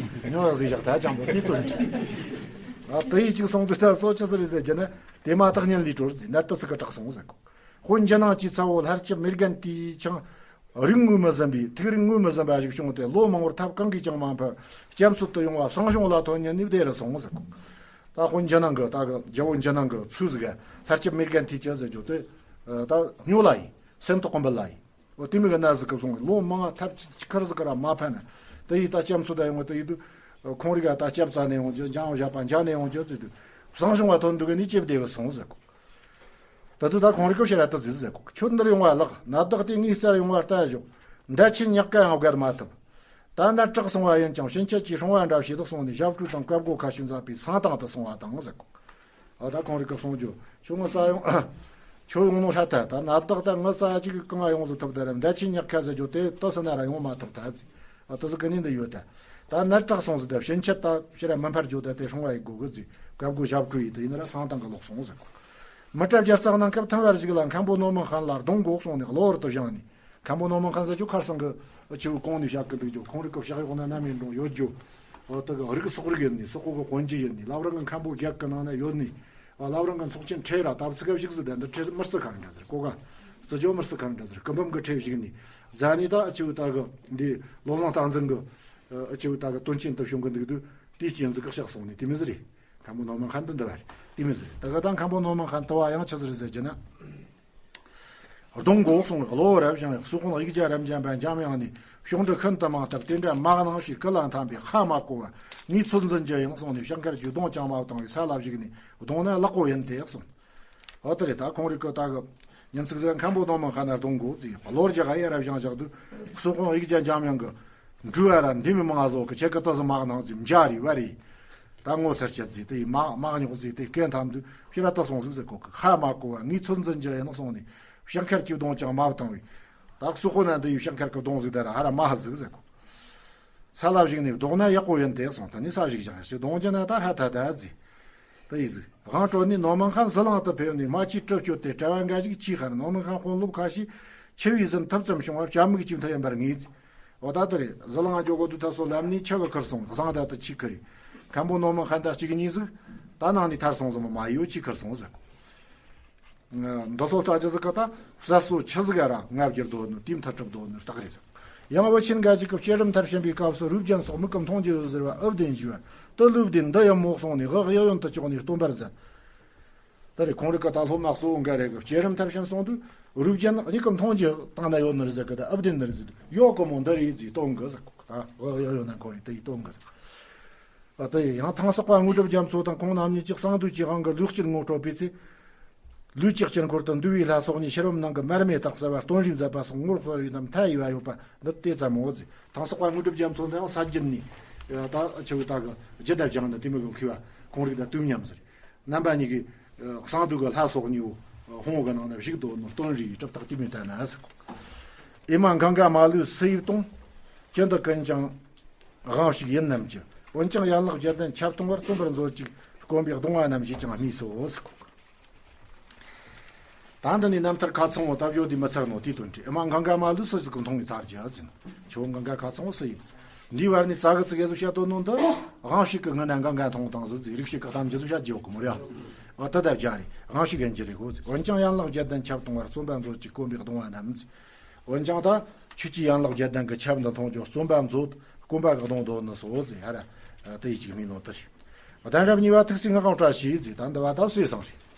ཉོ་ཡག་ཟིག་བཞག་ད་ཅང་པོ་དེ་དོན་འགྲིག་ཨ་ད་ཡིས་ཅིག་སོང་དུ་ད་སོ་ཆི་ཟིག་རེད་ཟེར་གྱི་ན། དེ་མ་ཐག་ཉིན་ལས་གྲོལ་ཟིག་ནད་དུ་ཚིག་གི་དྲག་སོང་ཟེར་གོ། དཔོན་ཇི་སྣང་གི་ཚ་བོ་ལྷར་བཅུ་མེར་གན་དེའི་ཆང་། རིགས་ངོས་མི་ཟིན་པའི་ཐིག་རིགས་ངོས་མི་ཟིན་པ་ཞིག་བྱུང་སྟེ། ལོ་མང་བོར་ཐབས་གང་གིས་ཀྱང་མ་ཕམ། སྐྱབས་འཚོལ་དུ་ཡོང་བ་བསང་གཞོང་ལ་ཐོན་ཉིན་ནི་བདེ་རུ་སོང་ཟེར་གོ། ད་དཔོན་ཇི་སྣང་གི་ད་གི་རྒྱལ་བོ་ཇི་སྣང་གི་ཚུལ་ཟིག་ག་ལྷར་བཅུ་མེར་གན་དེའི་ཅི་ཟེར་རྒྱུ་དེ། ད་སྨྱོ་ལ་ཡིན། སེམས་ཐོག་གི་འབུལ་ལ་ཡིན། འོ་དེ་མི་གི་ན་ཟིག་གི་སོང་ལོ་མང་ཐབས་ཅི་ཁར་ཟིག་ག་ར་མ་ཕན་ན། དེ་ཡིས་ད་སྐྱབས་འཚོལ་ད་ཡོང་བ་དེ་ཡིས་དུ། ཁོང་རིག་ག་ད་སྐྱབས་རྩ་ནས་ཡོང་རྒྱུ་འཇང་བཞག་པ་འཇང་ནས་ཡོང་རྒྱུ་ཟིག་དུ། བསང་གཞོང་བ་ཐོན་འདུག་གི་ནི་ཅེབ་བདེ་བུ་སོང་ཟེར་གོ། ད་དུ་ད་ཁོང་རིག་གི་ཕྱིར་ར་ཏི་ཟིག་ཟེར་གོ། ཁྱོད་འདིར་ཡོང་བ་ལགས། ནད་བདག་དེ་ངའི་རྩར་ཡོང་བ་ལྟ་ཞོག་མདའ་ཆེན་ཉག་ག་ཡང་བརྒལ་མ་ཐུབ། ད་ནད་དྲག་སོང་བ་ཡིན་ཀྱང་ཕྱིན་ཆད་ཀྱིས་སྲུང་བ་འདྲ་བྱེད་དུ་སོང་ནས་ཞབས་བྲོ་དང་བཀབ་སྒོ་ཁ་ཤས་མཛད་པའི་སང་དང་དུ་སོང་བ་དང་ཟེར་གོ། ཨ་ད་ཁོང་རིག་གི་གསུང་རྒྱུ་ཁྱོད་ངི་རྩར་ཡོང་། ཁྱོད་ཡོང་ནོ་ཧྲ་ཐལ། ད་ནད་བདག་ད་ངི་རྩར་ཅིག་གང་ང་ཡོང་ཟིག་ཐུབ་ད་ར་མདའ་ཆེན་ཉག་ག་ཟེར་རྒྱུ་དེ་ཏི་སི་ན་ར་ཡོང་མ་ཐུབ་ད་ཟིག་ཨ་ཏི་ཟིག་གི་ནི་འདི་ཡོད་ད། ད་ནད་དྲག་སོང་ཟིག་ད་ཕྱིན་ཆད་ད་ཕྱིར་ར་མི་འཕར་རྒྱུ་ད་དེ་སྲུང་བ་ཡི་དགོ་གི་ཟིག་བཀབ་སྒོ་ཞབས་བྲོ་ཡི་དེ་ཡིན་ན་ར་སང་དང་གི་ལོག་སོང་ཟེར་གོ། མི་གྲལ་རྒྱ་རྩག་ནང་སྐབས་ཐང་བར་ཞིག་ལ་མཁན་པོ་ནོར་མང་ཧན་ལ་གདོང་དགོས་སོང་ནས་གློ་བུར་དུ་བཞེངས་ནས། མཁན་པོ་ནོར་མང་ཧན་ཟེར་རྒྱུ་ཁར་སང་གི་ཆེ་བོ་གོང་ནས་བཞག་གི་འདུག་རྒྱུ་ཁོང་རིག་གི་ཕྱག་གཡོག་ན་ནམ་ཡིན་རུང་ཡོད་རྒྱུ། འོ་ད་གི་རིག་སོག་རིག་ཡིན་ནི་སོག་པོ་གི་དཔོན་རྒྱུ་ཡིན་ནི་ལབ་རང་གི་མཁན་པོ་རྒྱག་གི་ནང་ན་ཡོད་ནི། ཨ་ལབ་རང་གི་ཚོགས་ཆེན་ཁྲེ་ར་ད་བར་ཚིག་ག་བཞུགས་ཟིག་ད་འདི་ཁྲེ་མི་རྩི་ག་རང་འདྲ་ཟེར་གོ་ག་རྩི་ཇོ་མི་རྩི་ག་རང་འདྲ་ཟེར་སྐུ་འབུམ་གི་ཁྲེ་བཞུགས་ནི། རྫ་ནི་ད་ཨ་ཆེ་བོ་ད་གི་འདི་བློ་བཟང་སྟངས་འཛིན་གི་ཨ་ཆེ་བོ་ད་གི་དོན་ཆེན་དུ་བྱུང་གི་འདུག་དུས་དེའི་རྐྱེན་ཟིག་གི་གཤགས་སོང་ནི་དེ་མི་ཟིག་རེད། མཁན་པོ་ནོར་མང་ཧན་དུ་འདི་བར་དེ་མི་ཟེར། ད་ག་ད་མཁན་པོ་ནོར་མང་ཧན་དུ་བ་ཡང་ཆི་ཟེར་ཟེར་གྱི་ན། གདོང་གོག་སོང་གློ་བུར་བཞེངས་སོག་ཁོང་ཡིག་བརྒྱ་རབ་འབྱམས་པ་འཇམ་དབྱངས་ནས་ཕྱོགས་འདྲི་ཤིན་ཏུ་མང་སྟབས་དེ་འདྲ་མ་གནང་ཞེས་སྐུ་ལ་འཐམས་པས་ཧ་མ་གོ་བར་ངས་ཚོད་འཛིན་རྒྱུ་ཡིན་གསུངས་ནས་ཕྱག་འཁར་གྱིས་གདོང་བཅིངས་མ་བཏང་བས་ས་ལ་བཞུགས་ནས་གདོང་ན་ལག་པོ་ཡིན་ཏེ་གསུངས། འོ་དེ་རེད། ད་ཁོང་རིག་གི་ད་གི་ཉིན་ཚིག་ཟེར་མཁན་པོ་ནོར་མང་ཧན་ན་གདོང་གོག་ཟིག་གློ་བུར་རྒྱག་ག་ཡ་རབ་བཞེངས་བཞག་དུས་སོག་ཁོང་ཡིག་བརྒྱ་འཇམ་དབྱངས་ཀྱི། འགྲུལ་བ་ར་འདི་མི་མང་བཟོ་གི་ཁྱེད་ཀྱི་ཏི་ཟི་མ་གནང་ཟིག་འཇའ་རིས་བ་རིས། ད་ངོ་སར་བྱེད་ཟིག་དེ་ཡི་མ་མ་རྙོག་ཟིག་དེ་སྐད་འཐམ་དུས་ཕྱིར་ར་ཏི་སོང་ཟིག་ཟེར་གོ་གི་ཧ་མ་གོ་བ་ངས་ཚོད་འཛིན་རྒྱུ་ཡིན་ནོ་སོང་ནས་ཕྱག་འཁར་གྱི་གདོང་བཅིངས་མ་བཏང་བས། ད་སོག་པོ་ན་འདི་ཡི་ཕྱག་འཁར་གྱི་གདོང་ཟིག་ད་ར་ཧ་ར་མ་ཧ་ཟིག་ཟེར་གོ། ས་ལ་བཞུགས་ནས་གདོང་ན་ཡག་པོ་ཡིན་ཏེ་སོང་ད་ནི་ས་བཞུགས་བཞག་ཞིག་གདོང་ཅན་ན་ད་ཧ་ཐ་ད་ཟིག་ད་ཡི་ཟིག་དབང་སྤྲོ་ནས་ནོར་མང་ཧན་ཟི་ལིང་དུ་ཕེབས་ནས་རྨ་ཆུའི་གྲུ་བསྐྱོད་དེ་གྲྭ་བ་འགའ་ཞིག་ཆས་ཁར་ནོར་མང་ཧན་དཔོན་སློབ་ཁ་ཤས་ཆུ་བོའི་ཟིན་ཐུབ་ཙམ་བྱུང་བ་བྱ་མིག་ཅིག་མཐུ་ཡིན་པར་ངེས། འོ་ད་དེ་རེད། ཟི་ལིང་འགྱོ་གོ་དུས་ད་སོ་ལམ་ནས་ཆུ་གི་ཁུར་སོང་བཟང་ད་དུ་ཆི་ཁུར་རེད། མཁན་པོ་ནོར་མང་ཧན་ད་གཅིག་གཉིས་ཟིག་ད་ནང་ནས་ཐར་སོང་ཟིག་མ་མ་ཡོད་ཆི་ཁུར་སོང་ཟིག་འདི་སོ་ལྟ་ཅི་ཟིག་གི་ད་གསར་སོ་ཆི་ཟིག་ག་ར་ང་བསྒྱུར་དོ་ནི་དེ་མཐར་གྲུབ་དོ་ནི་རྟགས་རེད་ཟིག་ཡང་བུ་ཆེན་འགའ་ཞིག་གི་བསྐྱེད་རིམ་མཐར་ཕྱིན་པའི་སྐབས་སུ་རུས་རྒྱན་སོགས་མིག་གིས་མཐོང་རྒྱུ་ཡོད་ཟེར་བ་ཨུ་བདེན་ཞུས་པར་དུ་ལུས་བདེན་འདི་ཡང་མོག་སོང་ནས་དབུགས་གཡས་གཡོན་དུ་ལྕོགས་ནས་སྟོན་པར་མཛད། ད་རེས་ཁོང་རིག་གི་ད་སློབ་མ་གཙོ་བོ་འགའ་རེ་གི་བསྐྱེད་རིམ་མཐར་ཕྱིན་སོང་དུས་རུས་རྒྱན་མིག་གིས་མཐོང་རྒྱུ་བཏང་ན་ཡོད་ནི་རེད་ཟེར་གི་ད་ཨུ་བདེན་ནི་རེད་ཟེར་དུས་ཡོད་གི་མོ་འདི་རེད་ཟེར་སྟོན་གི་ཟེར་གོ་ད་དབུགས་གཡས་གཡོན་ན་འཁོར་རེད་དེ་ཡིས་སྟོན་གི་ཟེར། ཨ་དེ་ཡང་ཐང་སོག་པ་དངོས་གྲུབ་རྒྱ་མཚོ་དང་ཁོང་རྣམ་གཉིས་ཀྱིས་གསང་འདུས་ཀྱི་དབང་གིས་ལུས་དཀྱིལ་ངོ་སྤྲོད་པའི་ཚེ། ལུས་ཀྱི་དཀྱིལ་འཁོར་དུ་འདུལ་བའི་ལྷ་སོགས་ནས་ཕྱི་རོལ་ནང་གི་མར་མེ་དང་བསྲེ་བ་སྟོན་རིས་མཛད་པ་སོགས་ངོར་གསོལ་བའི་ནམ་མཐའ་ཡས་པ་ཡོད་པ་འདི་དེ་ཙམ་མོ་ཟེར། ཐང་སོག་པ་དངོས་གྲུབ་རྒྱ་མཚོ་འདི་ཡང་ས་རྒྱུད་ནས་ད་ཆུ་བོ་ད་གི་རྒྱུད་ད་སྦྱངས་ནི་དེ་མི་གི་མཁས་པ་ཁོང་རིག་ད་དུས་མཉམ་ཟེར། རྣམ་པ་གཉིས་ཀྱིས་གསང་འདུས་ཀྱི་ལྷ་སོགས་གཉིས་པོ་ཧོང་གི་ནང་ན་བཞུགས་དོ་ནོར་སྟོན་རིས་གྲུབ་རྟགས་དེ་མི་ལྟ་ན་ཟེར། ཨེ་མ་གངྒཱ་མ་ལུས་སུ་ཡིས་གཏོང་། ཅི་འདི་ཀུན་ཀྱང་དབང་ཕྱུག་ཡིན་རྣམས་ཀྱི། འོན་ཀྱང་ཡན་ལག་བརྒྱད་ལྡན་ཁྱབ་གཏོང་བར། བརྩོན་པར་མཛོད་ཅིག་དཀོན་པའི་གདུང་བ་རྣམས། ཞེས་ཀྱང་སྨྲས་སོ་ཟེར་གོ། ད་འདི་ནི་རྣམ་ཐར་ཁ་ཚང་བོ་ལྟ་བྱོ་དེ་མི་ཚར་ནོ་དེའི་དོན་དྲི། ཨེ་མ་གངྒཱ་མ་ལུས་སུ་ཟིག་གི་མཐོང་བའི་ཚར་གྱི་ཨ་ཟིན། ཆུ་བོ་གངྒཱ་ཁ་ཚང་བོ་སུ་ཡིན། འདིའི་བར་ནས་རྩ་གི་ཙི་གེ་ཟིག་བཤད་དོ་ནོ་འདི། དབང་ཕྱུག་གི་ངི་ན་གངྒཱ་མཐོང་དང་ཟིག་ཟིག་རིག་བྱེད་གི་གཏམ་རྒྱུ་ཟིག་བཤད་རྒྱུ་ཡོད་གི་མོ་རེད། ཨ་ད་ལྟ་བྱ་རེད། དབང་ཕྱུག་ཡིན་རྒྱུ་རེད་གོ་ཟིག་འོན་ཀྱང་ཡན་ལག་བརྒྱད་ལྡན་ཁྱབ་གཏོང་བར། བརྩོན་པ་མཛོད་ཅིག་དཀོན་པའི་གདུང་བ་རྣམས་ཟིག་འོན་ཀྱང་ད་ཆོས་ཀྱི་ཡན་ལག་བརྒྱད་ལྡན་གྱི་ཁྱབ་འདི་མཐོང་རྒྱུ་བརྩོན་པ་མཛོད། དཀོན་པ་གི་གདུང་འདོད་ནི་སོ་ཟེར་ཧ་ར། དེ་ཡི་ཅིག་མིན་ནོ་དེ་རེད། གདན་རབས་གཉིས་པ་ཐུགས་སྲས་ངག་དབང་བཀྲ་ཤིས་ཟེར། ད་འདི་བ་ད་སྲས་བཟང་རེད།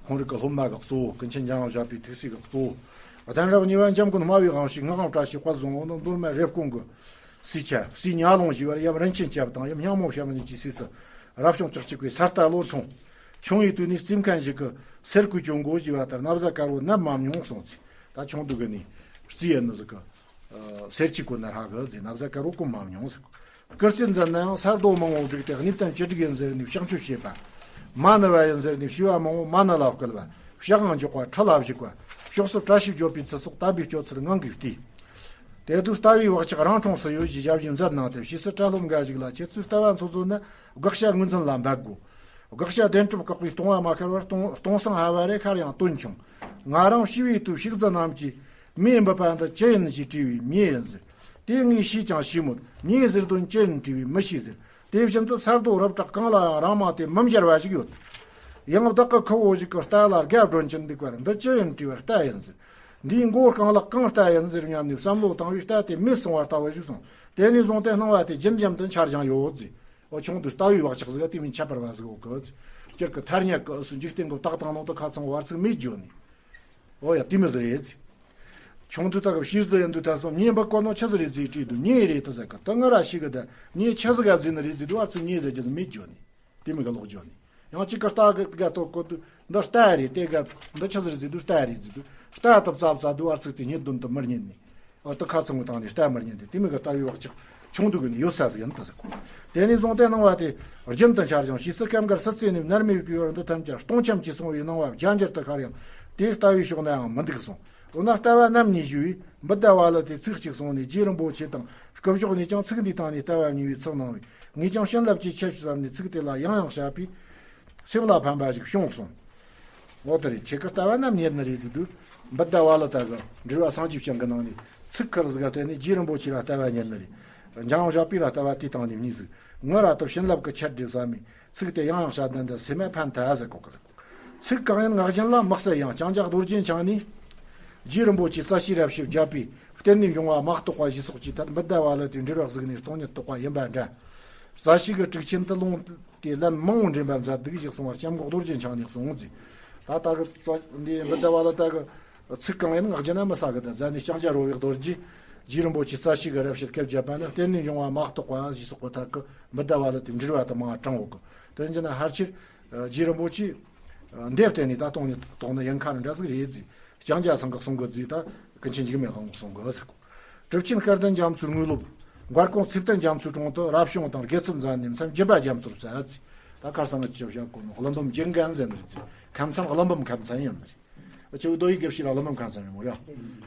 ཁོང་རིག་གི་སློབ་མ་གི་གཙོ་བོ་ཀུན་མཁྱེན་འཇམ་དབྱངས་བཞད་པའི་ཐུགས་སྲས་གི་གཙོ་བོ། གདན་རབས་གཉིས་པ་འཇམ་མགོན་སྨྲ་བའི་དབང་ཕྱུག་ངག་དབང་བཀྲ་ཤིས་དཔལ་བཟང་བོ་ནི་མདོ་སྨད་རེབ་གོང་གི་སྲས་ཆེན་སྲས་ཉག་ལོང་ཞེས་པར་ཡབ་རིན་ཆེན་སྐྱབས་དང་ཡུམ་སྙིང་མོ་བྱམས་པ་གཉིས་ཀྱི་སྲས་སུ་རབ་བྱུང་བཅུ་གཅིག་པའི་ས་རྟ་ལོ་འཁྲུངས། ཆུང་བའི་དུས་ནས་རྩིས་མཁན་ཞིག་གི་སེར་སྐུའི་གྱོན་གོས་ཞེས་པ་ལྟར་ན་བཟའ་དཀར་པོ་མནབས་མ་མྱོང་གསུངས་ཚེ། ད་ཆུང་དུས་ཀྱི་ནས་ རྩིས་ཡིན་ནི་ཟིག་གི། ཨ། སེར་ཆི་གོ་ན་ཧ་གི་ཟེར་ན་བཟའ་དཀར་བོ་གོ་མ་མྱོང་ཟེར། སྐུར་རྩིས་འཛིན་ན་ཡང་ས་རྡོ་མང་བོ་བསྒྲིགས་ཏེ་གནས་བརྟན་བཅུ་དྲུག་ཡིན་ཟེར་ནས་ཕྱག་མཆོད་བྱེད་པ། མ་ཎི་བ་ཡིན་ཟེར་ནས་བྱིས་པ་མང་བོ་མ་ཎི་ལ་བསྐུལ་བ། ཕྱག་འཇོག་པ། ཁྲི་ལ་བཞུགས་པ། ཕྱོགས་སུ་བཀྲ་ཤིས་བརྗོད་པའི་ཚུལ་སོགས་དམ་པའི་སྤྱོད་ཚུལ་ངང་གིས་བལྟས། དེ་དུས་ལྟ་བའི་བག་ཆགས་རང་འཁྲུངས་སུ་ཡོད་ཞེས་ཞབས་ཕྱི་མཛད་གནང་སྟེ། ཕྱིས་སུ་གྲྭ་སློབ་འགའ་ཞིག་ལ་ཁྱེད་ཚོའི་ལྟ་བ་འཚོ་ཚོ་ནི་དགག་བྱ་ངོས་འཛིན་ལ་འབད་དགོས། དགག་བྱ་བདེན་གྲུབ་བཀག་པའི་སྟོང་པ་མ་ཤར་བར་སྟོང་སྟོང་སང་ཧ་བ་རེ་ཤར་ཡང་དོན་ཆུང་། ང་རང་ཤི་བའི་དུས་ཕྱུགས་རྫི་རྣམས་ཀྱིས་མེ་འབུད་པ་འདི་ཅི་ཡིན་ཞེས་དྲིས་པས་མེ་ཡིན་ཟེར། དེ་ངས་ཤེས་ཀྱང་ཤེས་མོད། མེ་ཟེར་དོན་ཅི་ཡིན་དྲིས་པས་མི་ཤེས་ཟེར། དེ་བཞིན་དུ་ས་རྡོ་རབ་དྲག་གང་ལ་ཡང་རང་མ་དེ་མི་འབྱར་བ་ཞིག་ཡོད། ཡང་བདག་གི་ཁུ་བོ་ཞིག་གི་རྟ་ལ་རྒ་སྒྲོན་གྱིན་འདུག་པར། འདི་ཅི་ཡིན་དྲིས་པར་རྟ་ཡིན་ཟེར། འདིའི་མགོ་རྐང་ལག་གང་རྟ་ཡིན་ཟེར་སྙམ་ནས་བསམ་བློ་བཏང་བས་རྟ་དེ་མེད་སོང་བ་ལྟ་བུ་ཞིག་སོང་། དེ་ནས་བཟུང་སྟེ་སྣང་བ་དེ་ལྗིད་འཇམ་དུ་འཆར་ཀྱང་ཡོད་ཟེར། འོ་ཆུང་དུས་ལྟ་བའི་བག་ཆགས་ཟིག་དེ་མིན་ཁྱད་པར་བ་ཟིག་འོ་གི་ཟེར། སྤྱིར་གི་ཐར་ཉག་གི་ཨུ་སུ་འཇིག་རྟེན་གི་བཏགས་བཏང་ནང་དུ་ཁ་ཚང་བར་ཚིག་མེད་བརྗོད་ནས། འོ་ཡ་དེ་མི་ཟིག་རེད་ཟེར། ཆུང་དུས་ད་གི་ཕྱིར་ཟིག་ཡིན་དུས་ད་སོང་ཉེས་འབུ་བཀོད་ནོ་ཆི་ཟིག་རེད་ཟེར་དྲིས་དུས་ཉེས་རེད་ད་ཟེར་གི། ད་ང་ར་ཤི་གི་ད་ཉེས་ཆི་ཟིག་ག་བཟོས་ནི་རེད་ཟེར་དུས་བར་ཚིག་ཉེས་ཟེར་རྒྱུ་ཟིག་མེད་བརྗོད་ནས། དེ་མི་ག་ལོག་བརྗོད་ནས། ཡང་གཅིག་གི་རྟ་གི་ག་གཏོར་གོ་དུས་འདི་རྟ་རེད་དེ་ག་འདི་ཆི་ཟིག་རེད་ཟེར་དུས་རྟ་རེད་ཟེར་དུས་རྟ་དུ་བཙལ་བཙལ་དུས་བར་ཚིག་དེ་ཉེས་དོན་དུ་མི་རྙེད་ནས། ཨ་ཏི་ཁ་ཚང་གི་སྟེང་ནས་རྟ་མི་རྙེད་དེ་དེ་མི་གི་ལྟ་བའི་བག་ཆགས་ཆུང་དུས་གི་ནས་ཡོད་ས་ཟིག་ཡིན་ད་ཟེར་གོ། དེ་ནས་བཟུང་སྟེ་སྣང་བ་དེ་རྒྱུན་དུ་འཆར་ཞིང་ཕྱིས་སུ་སྐབས་འགར་སྲིད་རྩེ་ནས་མནར་མེད་པའི་བར་འདི་ཐམས་ཅད་སྟོང་ཁྱབ་ཀྱིས་སོང་བའི་སྣང་བ་བརྒྱ་འགྱུར་དུ་ཤར་ཡང་དེའི་ལྟ་བའི་ཕྱོགས་ན་ཡང་མི་འདུག་གསུངས། འོ་ན་ལྟ་བ་རྣམ་གཉིས་ཞུ་བས་བུདྡྷ་ཝ་ལི་དེ་ཚིག་གཅིག་གསུངས་ནས་རྗེ་རིན་པོ་ཆེ་དང་སྐུ་ཞབས་གཉིས་ཀྱང་ཚིག་འདིའི་སྟེང་ནས་ལྟ་བ་གཉིས་པའི་ཚུལ་གནང་བས་ངས་ཀྱང་བྱིན་རླབས་ཀྱི་ཆུ་ཞིག་བསམ་ནས་ཚིག་དེ་ལ་ཡང་ཡང་བྱ་བས་སེམས་ལ་ཕན་པ་ཞིག་བྱུང་གསུངས། འོ་དེ་རེད། ཁྱེད་ཀྱི་ལྟ་བ་རྣམ་གཉིས་ནི་རེད་ཟེར་དུས་བུདྡྷ་ཝ་ལི་ཏ་གི་འགྲེལ་བ་སངས་རྒྱས་བསྐྱངས་ཀྱི་ནང་ནས་ཚིག་ཁུར་ཟིག་ག་བརྟེན་ནས་རྗེ་རིན་པོ་ཆེ་ལ་ལྟ་བ་གཉིས་ནི་རེད། འཇམ་དབྱངས་བཞད་པའི་ལ་ལྟ་བ་དེའི་སྟེང་ནས་གཉིས་ཟིག་ང་ར་ཏི་བྱིན་རླབས་ཀྱི་ཆར་འདྲེ་བསམ་མས་ཚིག་དེ་ཡང་ཡང་བྱ་དན་དུ་སེམས་མ་ཕན་ཐལ་ཟེར་གོ་གི་ཟེར། ཚིག་གང་ཡིན་ངག་རྒྱུན་ལ་དམིགས་བསལ་ཡང་ལྕང་སྐྱ་རྡོ་རྗེ་འཆང་ནས་རྗེ་རིན་པོ་ཆེ་རྩ་ཤེས་རབ་ཞིབ་བརྒྱབ་པས་བརྟེན་ནས་འབྱུང་བ་མ་རྟོགས་པ་ཞེས་སོགས་ཀྱི་ཐད་བུདྡྷ་ཝ་ལི་ཏའི་འགྲེལ་བ་གཟིགས་ནས་སྟོང་ཉིད་རྟོགས་པ་ཡིན་པ་འདྲ། རྩ་ཤེས་ཀྱི་དྲུག་ཆེན་དུ་ལུང་དེ་ལན་མང་བོ་འདྲེན་པ་མཛད་འདུག་ཞེས་གསུངས་པར་སྐྱབས་མགོན་རྡོ་རྗེ་འཆང་ནས་གསུངས་ཟིན། ད་ལྟ་གི་རྩ་འདི་བུདྡྷ་ཝ་ལི་ཏ་གི་ཚིག་གང་ཡིན་ངག་རྒྱུན་ན་མི་ས་གི་ད་ཟ་ནས་ལྕང་སྐྱ་རོལ་བའི་རྡོ་རྗེ་རྗེ་རིན་པོ་ཆེ་རྩ་ཤེས་ཀྱི་རབ་ཕྱིར་སྐད་བརྒྱབ་པ་ནི་བརྟེན་ནས་འབྱུང་བ་མ་རྟོགས་པ་ཞེས་སོགས་ཀྱི་ཐད་ཀྱི་བུདྡྷ་ཝ་ལི་ཏའི་འགྲེལ་བ་དུ་མ་དྲངས་འོག་གི་དོན་གྱི་ན་ཕལ་ཆེར་རྗེ་རིན་པོ་ཆེ་འདི་བརྟེན་ནས་ད་སྟོང་ཉིད་རྟོགས་ནི་ཡིན་ཁ་ནི་འདྲ་ཟིག་རེད་ཟེར། ལྕང་སྐྱ་ཚང་གི་གསུང་གི་རྫས་ད་ཀུན་མཁྱེན་འཇིགས་མེད་དབང་གི་གསུང་གི་ཟེར་གོ། གྲུབ་ཆེན་སྐལ་ལྡན་རྒྱ་མཚོའི་དངོས་སློབ་མགར་ཀོང་ཚེ་བརྟན་རྒྱ་མཚོའི་དྲུང་དུ་རབ་བྱུང་དང་དགེ་ཚུལ་མཛད་ནས་མཚམས་སྦྱིན་པ་རྒྱ་མཚོར་བསྩལ་ཟེར། ད་ཁར་སང་གི་ཅི་བྱ་གོ་ནོ་བླུན་འབུམ་རྒྱན་འགན་ཟེར་ནི་རེད་ཟེར། ཁམས་ཚན་བླུན་འབུམ་ཁམས་ཚན་ཡིན་ནི་རེད། ཨ་ཆུ་རྡོ་ཡི་དགེ་བཤེས་ར་བླུན་འབུམ་ཁམས་ཚན་ཡིན་མོ་ར།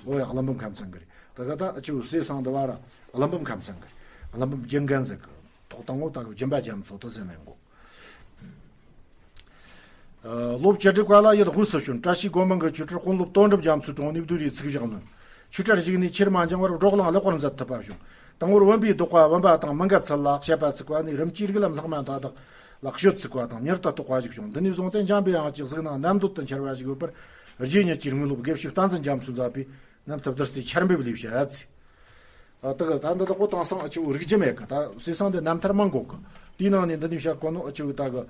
འོ་ཡ་བླུན་འབུམ་ཁམས་ཚན་གི་རེད། ད་ག་ད་ཨ་ཆུ་སེ་སང་འདི་བ་ར་བླུན་འབུམ་ཁམས་ཚན་གི་རེད། བླུན་འབུམ་རྒྱན་འགན་ཟེར་གི་ཐོག་དང་པོ་ད་གི་སྦྱིན་པ་རྒྱ་མཚོ་དུ་ཟེར་ནས་གོ། ཨ། སློབ་བཅུ་དྲུག་པ་ལ་ཡུལ་དབུས་སུ་བྱོན། བཀྲ་ཤིས་སྒོ་མང་གི་ཆོས་གྲྭར་དཔོན་སློབ་དོན་གྲུབ་རྒྱ་མཚོའི་དྲུང་ནས་བསྡུས་རེས་ཚིག་བཞག་ནོན། ཆོས་གྲྭར་ཞུགས་ནས་ཆེར་མ་འགྱངས་པར་བགྲོ་གླེང་ལེགས་པར་མཛད་ཐུབ་པ་བྱུང་། དང་པོར་བུམ་པའི་བཟློག་པ་བུམ་པ་དང་མི་འགལ་ཚུལ་ལ་དཔྱད་པ་ཚུགས་པ་ནས་རིམ་གྱིས་རིགས་ལམ་ལྷག་མ་མཐའ་དག་ལ་དཔྱོད་ཚུགས་པ་དང་མྱུར་དུ་རྟོགས་པ་ཞིག་བྱུང་། འདི་ནས་བཟུང་སྟེ་འཇམ་པའི་དབྱངས་ཀྱི་གཟུགས་སྣང་རྣམ་འདོད་དུ་འཆར་བ་ཞིག་ཡོད་པར་རྗེ་ཉིད་ཀྱི་དངོས་སློབ་དགེ་བཤེས་བསྟན་འཛིན་རྒྱ་མཚོས་མཛད་པའི་རྣམ་ཐར་བདུད་རྩིའི་ཆར་འབེབས་ལས་བཤད། ཨ། ད་གི་ད་འདི་དག་པོ་དེང་སང་ཨ་ཆུ་རིག་རྒྱུ་མེད་གི། ད་སེ་སང་འདི་རྣམ་ཐར་མང་གོ་གི། དེའི་ནང་ནས་འདི་ནས་བཤད་གོ་ནོ་ཨ་ཆུ་ད་གི།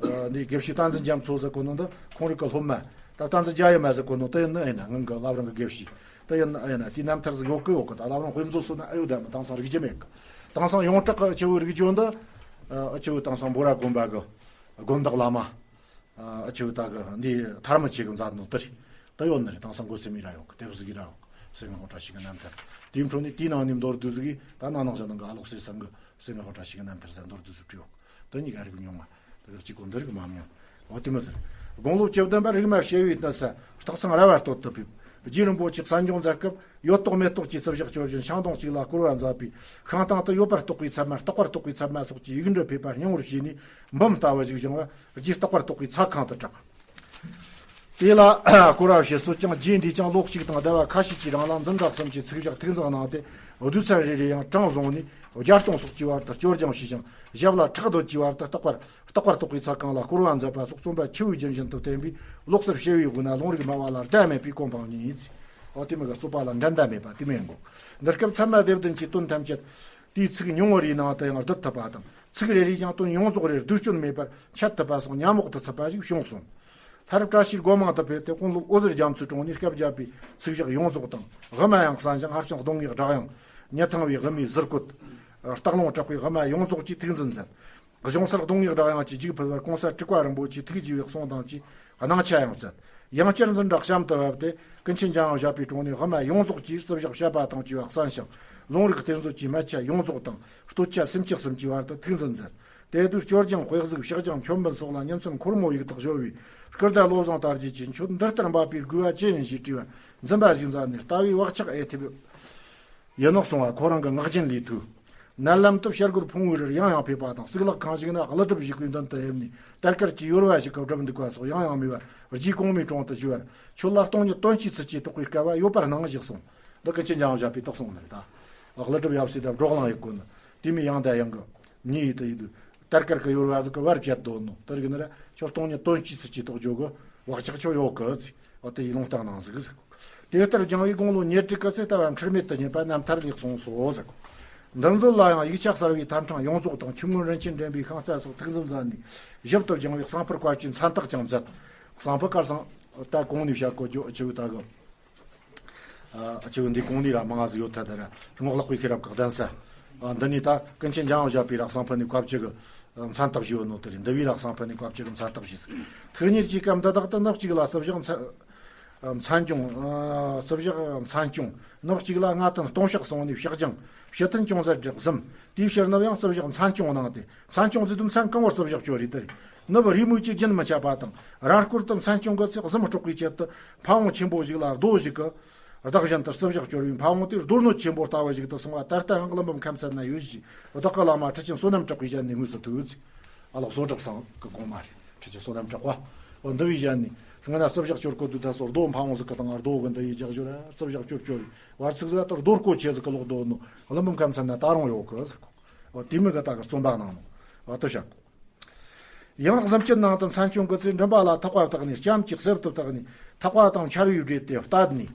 ཨ། འདི་དགེ་བཤེས་བསྟན་འཛིན་རྒྱ་མཚོ་ཟེར་གོ་ནོ་འདི་ཁོང་རིགས་ཀྱི་སློབ་མ། ད་བསྟན་འཛིན་རྒྱ་ཡེ་མ་ཟེར་གོ་ནོ་དེ་ཡིན་ནི་ཨེ་ན་ངང་གི་བླ་བྲང་གི་དགེ་བཤེས་དེ་ཡིན་ནི་ཨེ་ན། དེའི་རྣམ་ཐར་ཟིག་ཡོད་གི་ཡོད་གི། ད་བླ་བྲང་དཔེ་མཛོད་སོགས་ན་ཨེ་ཡོད་ད་མི་དེང་སང་རིག་རྒྱུ་མེད་གི། དེང་སང་ཡོངས་གྲགས་ཀྱི་ཨ་ཆུ་རིག་རྒྱུ་འདི། ཨ། ཨ་ཆུ་དེང་སང་འབོ་ར་དགོན་པ་གི་དགོན་བདག་བླ་མ། ཨ། ཨ་ཆུ་ད་གི་འདི་ཐར་མི་ཆེ་གི་མཛད་ནོ་དེ་རེད། ད་ཡོད་ནི་རེད། དེང་སང་གོ་སེ་མི་ར་ཡོད་གི། དེབ་ཟིག་གི་ར་ཡོད་གི། སེ་ངན་ཧོ་བཀྲ་ཤིས་ཀྱི་རྣམ་ཐར་དེའི་འཕྲོ་ནས་དེའི་ནང་ནས་མདོར་བསྡུས་ཟིག་གི་ད་ན་ནང་བཞིན་ནང་གི་ཨ་ལོག་སེ་སང་གི་སེ་ངན་ཧོ་བཀྲ་ཤིས་ཀྱི་རྣམ་ཐར་ཟེར་མདོར་བསྡུས་སུ་བྲིས་ཡོད་གི། དེ་གཉིས་ཀ་རིག་མྱོང་མ། དེ་གི་གཅིག་གོ་འདི་རིག་མ་མྱོང་། འོ་དེ་མི་ཟེར། དགུང་ལོ་བཅུ་བདུན་པར་རིག་མ་ཕྱེ་བའི་གནས་སུ་སྟག་ཚང་ར་བ་སྟོད་དུ་ཕེབས། རྗེ་རིན་པོ་ཆེ་གསན་སྦྱོང་མཛད་སྐབས་ཡོད་རྟོགས་མེད་རྟོགས་ཀྱི་ཚུལ་བཞག་སྐྱོར་བཞིན་ཤིང་སྡོང་གཅིག་ལ་བསྐོར་བ་མཛད་པས་ཤིང་སྟེང་དུ་ཡོད་པར་རྟོགས་པའི་ཚད་མ་རྟག་པར་རྟོགས་པའི་ཚད་མ་སོགས་ཀྱི་ཡིག་འབྲུ་ཕེབས་པ་སྙིང་བར་ཞུས་ནས་འབུམ་ལྟ་བུ་ཞིག་བྱུང་བ། རྗེས་རྟག་པར་རྟོགས་པའི་ཚད་ཁང་དུ་གྲགས། དེ་ལ་སྐོར་བ་བྱེད་སྲོལ་ཀྱང་རྗེ་འདིས་ཀྱང་ལོ་གཅིག་དང་ཟླ་བ་ཁ་ཤས་ཀྱི་རིང་ལ་འཛིན་གྲྭ་གསུམ་གྱི་ཚིག་བཞག་ཐིག་འཛིན་གནང་སྟེ་བསྡུས་ཚན་རེ་རེ་ཡང་གྲངས་བཟུང་ནས་བརྒྱ་སྟོང་སོགས་ཀྱི་བར་དུ་སྐྱོར་སྦྱང་བྱས་ཤིང་ཞབས་ལ་ཕྲག་དོད་ཀྱི་བར་དུ་རྟག་པར་རྟག་པར་རྟོགས་པའི་ཚད་ཁང་ལ་སྐོར་བ་མཛད་པ་སོགས་རྩོམ་པ་ཆུ་བོའི་རྒྱུན་བཞིན་དུ་བསྟན་པས་ལོག་སུ་ཕྱེ་བའི་དབུས་ན་ལུང་རིགས་སྨྲ་བ་ལ་ཟླ་མེད་པའི་གོ་འཕང་བརྙེས། འོ་དེ་མི་གི་རྩོད་པ་ལ་འགྲན་ཟླ་མེད་པ་དེ་མིན་གོ། འདི་སྐབས་ཚད་མ་སྡེ་བདུན་གྱི་དོན་ཐམས་ཅད་དེའི་ཚིག་ཉུང་ངུ་རེའི་ནང་དུ་ཡང་བསྡུ་ཐུབ་པ་དང་ཚིག་རེ་རེས་ཀྱང་དོན་ཡོངས་རྫོགས་རེ་བསྡུས་སྐྱོན་མེད་པར་འཆད་ཐུབ་པ་སོགས་ཉམས་རོགས་ཏུ་ཚུད་པ་ཞིག་བྱུང་སོང་། མཐར་བཀྲ་ཤིས་སྒོ་མང་དུ་ཕེབས་ཏེ་དཔོན་སློབ་འོད་ཟེར་རྒྱ་མཚོའི་དྲུང་ནས་སྐབས་བརྒྱ་པའི་ཚིག་བཞག་ཡོངས་རྫོགས་དང་དབུ་མ་ཡང་གསན་ཞིང་ཧར་ཅང་གདོང་ངེས་སྦྲགས་དབྱངས་ཉི་ཐང་བའི་དབུ་མའི་ཟུར་བཀོད། སྟག་ལུང་གྲགས་པའི་དབུ་མ་ཡོངས་རྫོགས་ཀྱི་ཐིག་འཛིན་མཛད། གཞུང་སར་གདོང་ངེས་སྦྲགས་དབྱངས་ཀྱི་རྒྱུག་ཕུལ་བར་གོང་ས་དྲུག་པ་རིན་པོ་ཆེའི་ཐུགས་དགྱེས་པའི་གསུང་དང་བཅས་སྣང་ཆ་ཡང་སྩལ། ཡང་བསྐྱར་འཛིན་གྲྭ་གཤམ་དུ་བབས་ཏེ། ཀུན་མཁྱེན་འཇམ་དབྱངས་བཞད་པའི་དྲུང་ནས་དབུ་མ་ཡོངས་རྫོགས་ཀྱིས་བརྩི་བཞག་བཤད་པ་དང་བཅས་པ་གསན་ཞིང་། ལུང་རིགས་གཏེར་མཛོད་ཀྱི་མལ་ཆ་ཡོངས་རྫོགས་དང་། སྟོད་ཆ་སེམས་བསྐྱེད་གསུམ་གྱི་བར་དུ་ཐུགས་འཛིན་མཛད། དེ་དུས་སྐྱོར་སྦྱང་དཔེ་གཟིགས་ཕྱག་སྦྱང་མཆོད་འབུལ་སོགས་ལ་ཉིན་མཚན་འཁོར་མོ་ཡིག་ཐོག་ཞོལ་བའི་སྐུ་ཟླ་བློ་བཟང་དར་རྒྱས་ཀྱིས། ཁྱོད་འདི་ལྟར་འབད་པའི་དགོས་པ་ཅི་ཡིན་ཞེས་དྲིས་པར། འཛིན་པ་ཞིག་མཛད་ནས། ལྟ་བའི་བག་ཆགས་ཨེ་ཐེབས། ཡིན་ནོ་གསུང་བ་ཁོ་རང་གི་ངག་རྒྱུན་ལས་ཐོས། མནལ་ལམ་དུ་བྱ་རྒོད་ཕུང་བོའི་རིར་ཡང་ཡང་ཕེབས་པ་དང་། གཙུག་ལག་ཁང་ཞིག་ན་ཀླུ་སྒྲུབ་བཞུགས་པའི་མདུན་དུ་ཕེབས་ནས། དར་དཀར་གྱི་ཡོལ་བ་ཞིག་གིས་སྒྲུབ་འདུག་པ་སོགས་ཡང་ཡང་སྨྲས་པ། རྗེ་གོང་མའི་དྲུང་དུ་ཞུས་པར། ཁྱོད་ལ་སྟོང་ཉིད་དོན་སྤྱིའི་ཚུལ་གྱིས་རྟོགས་པའི་སྐལ་བ་ཡོད་པར་སྣང་ཞེས་གསུངས། འདི་ཀུན་མཁྱེན་འཇམ་དབྱངས་བཞད་པས་དེ་གསུངས་ནི་རེད་ད། ཀླུ་སྒྲུབ་ཡབ་སྲས་དང་བགྲོ་གླེང་ཡེད་གོ་ནི། དེ་མོ་ཡང་དང་ཡང་གི་མྱི་ཡིས་དེ་ཡིན་དུས། དར་དཀར་གྱི་ཡོལ་བ་ཟིག་གིས་བར་བཅད་དོ་ནོ། དེ་རིགས་ནི་ར་ཁྱོད་སྟོང་ཉིད་དོན་སྤྱིའི་ཚུལ་གྱིས་རྟོགས་རྒྱུ་གི་བག་ཆགས་ཁྱོད་ཡོད་གི་ཟེར། འོ་དེ་ཡི་ལུང་བསྟན་གནང་ཟིག་ཟེར། དེ་ལྟར་སྦྱང་བའི་དགུང་ལོ་ཉེར་དྲུག་གི་ཚེ། ལྟ་བ་འཁྲུལ་མེད་དུ་བརྙེས་པ་རྣམ་ཐར་ལས་གསུངས་སོ་ཟེར། འདུ་འཛོམས་ལ་ཡང་ཡིག་ཆ་གསར་བའི་ཐད་འཕྲིན་ཡོངས་རྫོགས་དང་། ཆོས་མགོན་རིན་ཆེན་འདྲེན་པའི་ཤིང་རྩ་སོགས་ཐུགས་འཛིན་མཛད་ནས། ཞིབ་ཏུ་སྦྱང་བའི་གསང་ཕུར་བཀའ་བཀྱོན་མཚན་རྟགས་ཀྱང་མཛད། གསང་ཕུར་བཀའ་གསང་ད་གོང་ནས་བཤད་གོ་རྒྱུ་ཨ་ཆེ་བོ་ད་གི་ཨ་ཆེ་བོ་འདི་གོང་ནས་ར་མང་ང་ཟིག་ཡོད་ཐལ། ད་ར་རྔོག་ལག་པའི་ཤེས་རབ་ཀྱི་གདན་ས། ཨ་འདི་ནས་ད་ཀུན་མཁྱེན་འཇམ་དབྱངས་བཞད་པའི་ར་གསང་ཕུར་ནས་བཀའ་བཅུ་གི་མཚན་རྟགས་བཞི་ཡོད་ནོ། དེ་རེད། འདུལ་བའི་ར་གསང་ཕུར་ནས་བཀའ་བཅུ་གི་མཚན་རྟགས་བཞི་ཟིག། ཐུགས་གཉེར་གྱི་སྐབས་འདི་དག་ཏུ་ནུབ་གཅིག་ལ་བརྩི་བཞག་མཚན་མཚན་སྐྱོང་། ཨ་བརྩི་བཞག་མཚན་སྐྱོང་། ནུབ་གཅིག་ལ་ལྔ་བསྟན་སྟོང་བཤགས་སོང་ནས་བཤགས་སྦྱང་། ཕྱི་ཐུན་ཅུང་ཟད་བསྒྲགས་གཟིམ། དེའི་ཕྱིར་ནུབ་ཡང་བརྩི་བཞག་མཚན་སྐྱོང་གནང་སྟེ། མཚན་སྐྱོང་ཟེར་དུས་མཚན་གང་བོར་བརྩི་བཞག་བཅོ་རེད་དེ། ནུབ་རེའུ་མིག་གཅིག་རྒྱུན་མི་འཆད་པ་དང་། རང་སྐོར་དུ་མཚན་སྐྱོང་གི་ཚེ་གཟིམ་དཀྲོག་པའི་ཆེད་དུ། ཕ་བོང་ཆེན་པོ་ཞིག་ལ་རྡོ་ཞིག་གི་བདག་བཞིན་དུ་བརྩི་བཞག་བཅོ་བའི་ཕ་བོང་དེ་རྡོ་སྣོད་ཆེན་པོ་ལྟ་བུ་ཞིག་ཏུ་སོང་བ། ད་ལྟའང་ཀླུ་འབུམ་ཁ་མཚར་ན་ཡོད་ཅེས་བདག་གི་བླ་མ་ཁྲི་ཆེན་བསོད་ནམས་གྲགས་པའི་ཞལ་ནས་དངོས་སུ་ཐོས། ཨ་ལགས་བསོད་གྲགས་སེང་གི་དགོངས་མ་རེད། ཁྲི་ཆེན་བསོད་ནམས་གྲགས་པ། འོ་འདི་བའི་ཞལ་ནས། སྔ་ན་བརྩི་བཞག་བཅོ་བཀོད་དུས་ད་སོ་རྡོ་ཕ་བོང་ཟིག་གི་སྟེང་རྡོ་གི་འདི་ཡི་རྒྱག་ཞོར་བརྩི་བཞག་བཅོ་བཅོ་བའི་བར་ཚིགས་ཟིག་ལ་ད་རྡོ་རྐོ་ཆེ་ཟིག་གི་ལོག་རྡོ་ནོ། ཀླུ་འབུམ་ཁ་མཚར་ན་ད་རུང་ཡོད་གི་ཟེར་གོ། འོ་དེ་མོ་གི་ད་གི་རྩོམ་པ་གནང་ནོ། འོ་དེ་བཤད་གོ། ཡང་གཟིམ་ཅུང་ནང་དུ་མཚན་སྐྱོང་གི་ཚེ་མགྲིན་པ་ལ་ཐག་པ་བཏགས་ནས། ལྕམ་གྱིས་གསེབ་ཏུ་བཏགས་ནས། ཐག་པ་དང་ཆར་པས་སྦྲེལ་ཏེ་བཏབ་ནས།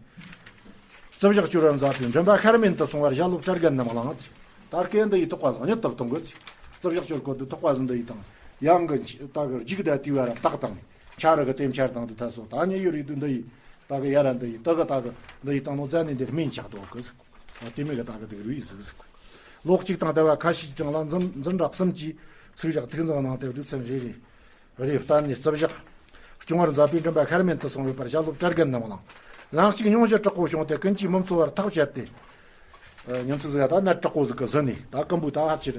བརྩི་བཞག་བཅོ་བར་མཛད་པས། མགྲིན་པ་ཤར་མན་དུ་སོང་བར་ཞལ་སློབ་གྲལ་རྒན་རྣམས་བླངས་ཚེ། ད་སྐད་འདི་ཡི་ཐག་པ་བཟང་ཉིད་དུ་གཏོང་གི་ཚེ། བརྩི་བཞག་བཅོ་བཀོད་དུ་ཐག་པ་ཟིག་འདི་ཡི་དང་། ཡང་གི་ད་གི་རྒྱུག་ད་དུས་བར་བཏགས་དང་། ཆ་ར་གི་ལྟེམ་ཆར་དང་དུ་ཐ་སོ། ད་ཉེ་ཡོད་རིགས་དུ་འདི་ཡི་ད་གི་ཡ་ར་འདི་ཡི་ད་གི་ད་གི་འདི་ཡི་དང་ནོ་ཙ་ནི་འདིར་སྨིན་ཆགས་དོ་གི་ཟེར། དེ་མོ་གི་ད་གི་འདི་རུ་ཡི་ཟིག་ཟིག། ལོ་གཅིག་དང་ཟླ་བ་ཁ་ཤས་ཀྱི་རིང་ལ་འཛིན་འཛིན་གྲྭ་གསུམ་གྱིས་ཚིག་བཞག་ཐུགས་འཛིན་གནང་སྟེ། བདུད་ཚན་རེ་རེ་རེ་བསྟན་ནས་བརྩི་བཞག་སྐྱོང་བར་མཛད་པས། མགྲིན་པ་ཤར་མན་དུ་སོང་བའི་བར་ཞལ་སློབ་གྲལ་རྒན་རྣམས་བླངས། ལན་གཅིག་སྙུང་གཞི་དྲག་པོ་བྱུང་སྟེ་ཀུན་གྱིས་མི་འཚོ་བར་ཐག་བཅད་དེ། ཉིན་ཚིགས་ཟིག་ད་ནད་དྲག་པོ་ཟིག་གིས་ཟིན་ནས། ད་རྐུན་པོས་ད་ཧ་ཅིར་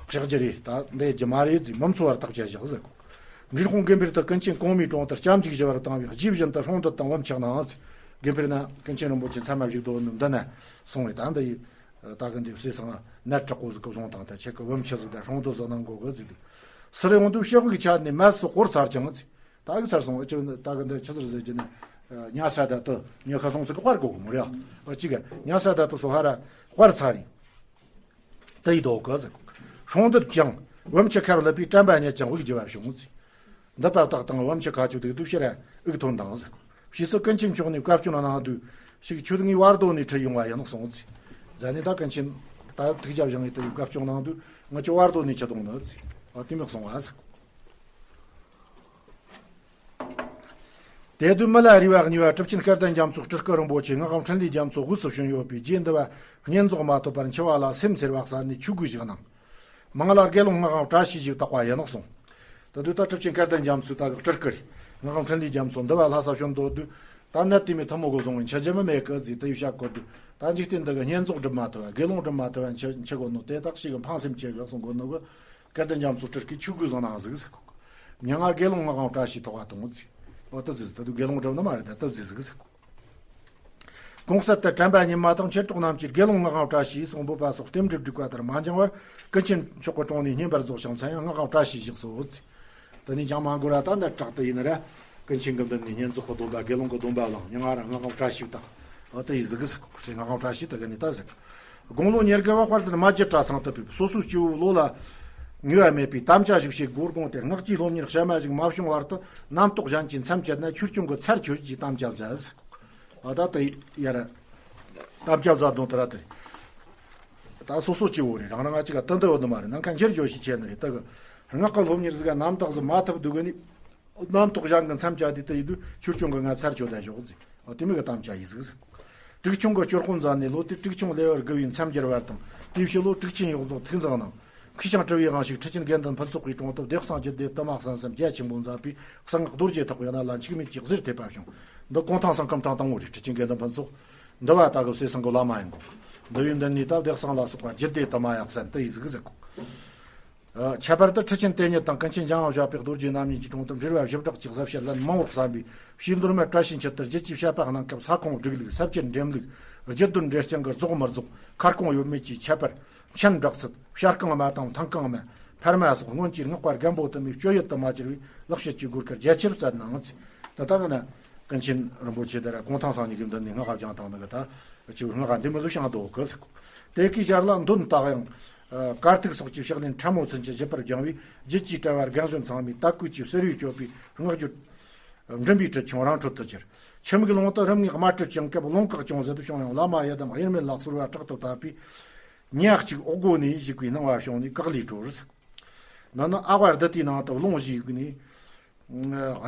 བཅག་རྒྱུ་རེད། ད་འདི་རྒྱུ་མ་རེད་ཟེར། མི་འཚོ་བར་ཐག་བཅད་བཞག་ཟེར་གོ། འབྲས་སྤུངས་དགེ་འཕེལ་དུ་ཀུན་མཁྱེན་གོང་མའི་དྲུང་དུ་སྐྱབས་འཇུག་ཞུ་བར་བཏང་བས། རྗེས་བཞིན་དུ་སྲུང་མདུད་དང་བུམ་ཆུ་གནང་ཟེར། དགེ་འཕེལ་ན་ཀུན་མཁྱེན་རིན་པོ་ཆེ་མཚན་མ་བཞུགས་དོ་ནི་འདི་ན་སོང་བས། ད་འདི་ཡི་ད་གི་འདི་བསེ་སང་ནད་དྲག་པོ་ཟིག་གིས་བཟུང་བཏང་། ད་ཁྱེད་ཀྱི་བུམ་ཆུ་ཟིག་དང་སྲུང་མདུད་ཟིག་གནང་དགོ་གི་ཟེར་དུས། སུ་རེ་འོང་དུས་ཕྱི་དབུགས་ཆད་ནས་མལ་སུ་བསྐོར་ཚར་ཀྱང་ཟེར། ད་གི་ཚར་སོང་། ཨ་ཅོ་ད་གི་འདི་ཆི་ཟེར་ཟེར་གྱི་ནི། ཉ་ས་ད་དུ་ཉ་ཁ་སོང་ཟིག་གི་དཔར་དགོ་གི་མོ་རེད། ཨ་ཅི་ག་ཉ་ས་ད་དུ་སོ་ཧ་ར་དཔར་ཚར་རིང་། དེ་ཡི་དོ་གི་ཟེར། སྲུང་མདུད་ཀྱང་བུམ་ཆུ་ཁར་ལུད་པས། དྲན་པ་ཉིད་ཀྱང་དབུགས་འགྱུར་བ་བྱུང་ཟེར། འདི་པ་བཏགས་དང་བུམ་ཆུ་ཁ་ཆུ་དུག་དུ་ཕྱིར་དབུགས་ཐོན་དང་ཟེར། ཕྱིས་སུ་ཀུན་མཁྱེན་མཆོག་ནས་བཀའ་བཀྱོན་གནང་དུས། ཤིག་ཁྱོད་ངའི་བར་དོ་ནས་ཁྲིད་ཡོང་བ་ཡིན་གསུངས་ཚེ། ཛ་ནི་ད་ཀུན་མཁྱེན་ད་ཐུགས་རྒྱ་བཞེངས་ངེས་དུ་ཡི་བཀའ་བཀྱོན་གནང་དུས། ང་ཁྱོད་བར་དོ་ནས་ཁྲིད་གཏོང་ནི་ཟེར། ཨ་དེ་མོ་གསུངས་བ་ཟེར། དེ་དུས་མི་ལ་རས་པ་གཉིས་པ་གྲུབ་ཆེན་སྐལ་ལྡན་རྒྱ་མཚོ་སྤྲུལ་སྐུ་རིན་པོ་ཆེ་སྔགས་ཁམས་འཕྲིན་ལས་རྒྱ་མཚོ་དབུས་སུ་བྱོན་ཡོད་པས། རྗེ་འདི་བ་བསྙེན་རྫོགས་མ་ཐོབ་པར་འཆི་བ་ལ་སེམས་འཚེར་བ་བསལ་ནས་ཆོས་གོས་ཤིག་གནང་། མིང་ལ་དགེ་སློང་ངག་དབང་བཀྲ་ཤིས་ཞེས་བཏགས་པ་ཡིན་ནོ་གསུངས། ད་དུས་ད་གྲུབ་ཆེན་སྐལ་ལྡན་རྒྱ་མཚོའི་ད་གི་སྤྲུལ་སྐུ་རེད། སྔགས་ཁམས་འཕྲིན་ལས་རྒྱ་མཚོ་འདི་བ་ལྷ་ས་བྱོན་འདོད་དུས། ད་ནད་དེ་མོ་ཐུན་མོང་གི་བཟུང་བའི་འཆི་རྒྱུ་མི་མེད་གི་ཟེར་དེ་ཡི་བཤད་གོ་དུས། ད་འཇིག་རྟེན་འདི་གི་བསྙེན་རྫོགས་སྒྲུབ་མ་ཐུབ་བ། དགེ་སློང་སྒྲུབ་མ་ཐུབ་བ་འཆི་འཆི་གོ་ནོ་དེ་དག་ཞིག་གི་འཕངས་སེམས་ཆེ་གི་གསུང་གོ་ནོ་གི། སྐལ་ལྡན་རྒྱ་མཚོ་སྤྲུལ་སྐུས་ཆོས་གོས་བཟང་ནང་གཟིགས་ཟེར་གོ། མྱ་ངན་དགེ་སློང་ངག་དབང་བཀྲ་ཤིས་ཐོག་ག་དང་ཟེར། འོ་ད་ཟེར་ད་དུ་དགེ་སློང་སྒྲུབ་ནི་མ་རེད། ད་ད་ཟེར་ཟིག་ཟེར་གོ། གོང་གསལ་དུ་དྲན་པ་ཉིད་མ་དང་མཆེད་གྲོགས་རྣམས་ཀྱིས་དགེ་སློང་ངག་དབང་བཀྲ་ཤིས་གསུང་འབོད་པ་སོགས་རྟེན་འབྲེལ་བསྒྲིགས་པ་ལྟར་མ་འགྱངས་པར་ཀུན་མཁྱེན་མཆོག་གི་དྲུང་ནས་བསྙེན་པར་རྫོགས་ཤིང་། མཚན་ཡང་ངག་དབང་བཀྲ་ཤིས་བཞག་སོ་ཟེར། དེ་ནས་ཀྱང་མ་འགོར་ར་ད་ནི་དྲག་ཏུ་ཡིན་ར། ཀུན་མཁྱེན་གྱི་མདུན་ནས་བསྙེན་རྫོགས་ཀྱི་སྡོམ་པ། དགེ་སློང་གི་སྡོམ་པ་བླངས། མྱ་ངན་ར་ངག་དབང་བཀྲ་ཤིས་བཏགས། འོ་དེ་ཡི་ཟིག་གི་ཟེར་གོ། ཟེར་ངག་དབང་བཀྲ་ཤིས་དེ་གི་ནི་ད་ཟེར། དགུང་ལོ་ཉེར་དགུ་བ་དཔལ་ལྡན་རྨ་རྒྱལ་གྲྭ་ཚང་དུ་ཕེབས། སོ་སོའི་སྐྱེ་བོ་བློ་ལ་ངེས་པ་མེད་པས་དམ་བཅའ་ཞིག་བྱེད་དགོས་དགོངས་ཏེ། སྔགས་ཀྱི་སློབ་གཉེར་གཤའ་མ་ཞིག་མ་བྱུང་བར་དུ་རྣམ་རྟོག་གཞན་གྱིས་མཚམས་བཅད་ན་ཆོས་སྐྱོང་གི་ཚར་གཅོད་ཀྱི་དམ་བཅའ་མཛད་ཟེར་གོ། འོ་ད་དེ་ཡ་ར་དམ་བཅའ་མཛད་དོན་དེ་ར་དེ་རེད། ད་སོ་སོ་སྐྱེ་བོ་རེད། རང་རང་ང་གཅིག་ག་དོན་དུ་ཡོད་ནི་མ་རེད། ནམ་མཁའ་འཁྱེར་འཇོག་ཞིག་བྱས་ནི་རེད། ད་གི་སྔགས་ཀྱི་སློབ་གཉེར་ཟིག་ག་རྣམ་དག་ཟིག་མ་ཐུབ་འདུག་གི་ནི། རྣམ་རྟོག་གཞན་གྱི་མཚམས་བཅད་དེ་དེ་ཡི་དུས་ཆོས་སྐྱོང་གི་ང་ཚར་གཅོད་ད་ཞོག་ཟིག། འོ་དེ་མོ་གི་དམ་བཅའ་ཡི་ཟིག་ཟེར། དྲུག་ཆུང་གི་སྤྱོད་དཔོན་མཛད་ནས་ལོ་དེར་དྲུག་ཆུང་ལེ་བར་དགུ་བའི་མཚམས་སྦྱར་བར་དང་། དེའི་ཕྱི་ལོ་དྲུག་ཆེན་ཡོངས་རྫོགས་ཐུགས་འཛིན་གནང་། མཁས་ཤིང་གྲུབ་པའི་དབང་ཕྱུག་ཁྲི་ཆེན་དགེ་འདུན་ཕུན་ཚོགས་ཀྱི་དྲུང་དུ་བདེ་གསང་རྒྱུད་སྡེ་དུ་མ་གསན་བསམ་རྒྱ་ཆེན་པོ་མཛད་པའི་གསང་སྔགས་རྡོ་རྗེ་ཐེག་པའི་གནད་ལ་འཆུག་མེད་ཀྱི་གཟེར་ཐེབས་པ་བྱུང་། འདི་གུང་ཐང་སེང་སྐམ་ཕྲེང་དང་པོ་རེད། ཁྲི་ཆེན་དགེ་འདུན་ཕུན་ཚོགས་འདི་བ་ད་གི་སེ་སང་གི་བླ་མ་ཡིན་གོ། འདི་ཡོན་ཏན་ནི་ད་བདེ་གསང་ལ་སོགས་པ་རྒྱུད་སྡེ་དུ་མ་ཡང་གསན་དུ་ཡིས་གཟིགས་གཟིགས་གོ། ཁྱད་པར་དུ་ཁྲི་ཆེན་དེ་ཉིད་དང་ཀུན་མཁྱེན་འཇམ་དབྱངས་བཞད་པའི་རྡོ་རྗེ་རྣམ་གཉིས་ཀྱི་དྲུང་དུ་འབྲེལ་བ་ཞིབ་དྲག་ཅིག་ཟབ་བཤད་ལན་མང་བོར་གསན་པའི་ཕྱིས་མདོ་སྨད་བཀྲ་ཤིས་འཁྱིལ་དུ་རྒྱུད་ཀྱི་བཤད་པ་གནང་སྐབས་ས་ཁོངས་སྒྲིག་ལུགས་ས་བཅད་འགྲེམས་ལུགས་རྒྱུད་དོན་འགྲེལ་རྐྱང་གི་རྫོགས་མི་རྫོགས་ཁ་སྐོང་ཡོད་མེད་ཀྱི་ཁྱད་པར་མཆན་བསྒྲགས་ཚུལ་བྱ་རྐང་མ་དང་མཐང་རྐང་མ་འཕར་མ་སོགས་སྔོན་གྱི་སྔགས་པ་རྒན་པོ་དུ་མའི་སྤྱོད་ཡུལ་དུ་མ་གྱུར་བའི་ལེགས་བཤད་ཀྱི་སྒོར་ཁར་རྒྱ་ཆེར་བསྩལ་གནང་ཚེ། ད་ལྟ་གི་ན་ཀུན་མཁྱེན་རིན་པོ་ཆེ་དེ་ར་གུང་ཐང་སང་ཉིན་གྱི་མདུན་ནས་སྔགས་ཀ་སྦྱངས་བཏང་ནི་གི་ད་ཅིག་སྔགས་ཀ་འདི་མི་བཟོ་ཤང་དོ་གི་ཟེར་གོ། དེ་གའི་ཞར་ལ་འདོན་རྟགས་ཡང་། ཨ། དཀར་ཐིག་སོགས་ཀྱི་ཕྱག་ལེན་ཕྲ་མོ་ཚུན་ཆད་ཞིབ་པར་སྦྱངས་པས་རྒྱུད་ཀྱི་དྲ་བ་རྒན་གཞོན་ཚང་མས་དད་གུས་ཀྱིས་གསོལ་བས་བསྐྱོད་པའི་སྔགས་རྒྱུད་མགྲིན་པའི་ཁྲིད་ཆུང་རང་འཕྲོད་དུ་གྱུར། ཁྱིམ་གྱི་ལུང་དུ་རིམ་ལྔའི་དམར་ཁྲིད་ཀྱང་སྐབས་ལུང་བཀག་ཅུང་ཟད་དུ་བྱུང་ཡང་བླ་མ་ཡི་དམ་དབྱེར་མེད་ལ་གསོལ་བ་དྲག་ཏུ་བཏབ་པས། ཉག་གཅིག་འོག་སྒོ་ནས་བཞུགས་པའི་སྣང་བ་བྱུང་ནས་བཀག་ལས་གྲོལ། འདི་ནི་ཨ་ཝ་ཏི་ཏའི་ནང་དུ་ལུང་བཞིའི་སྒོ་ནས།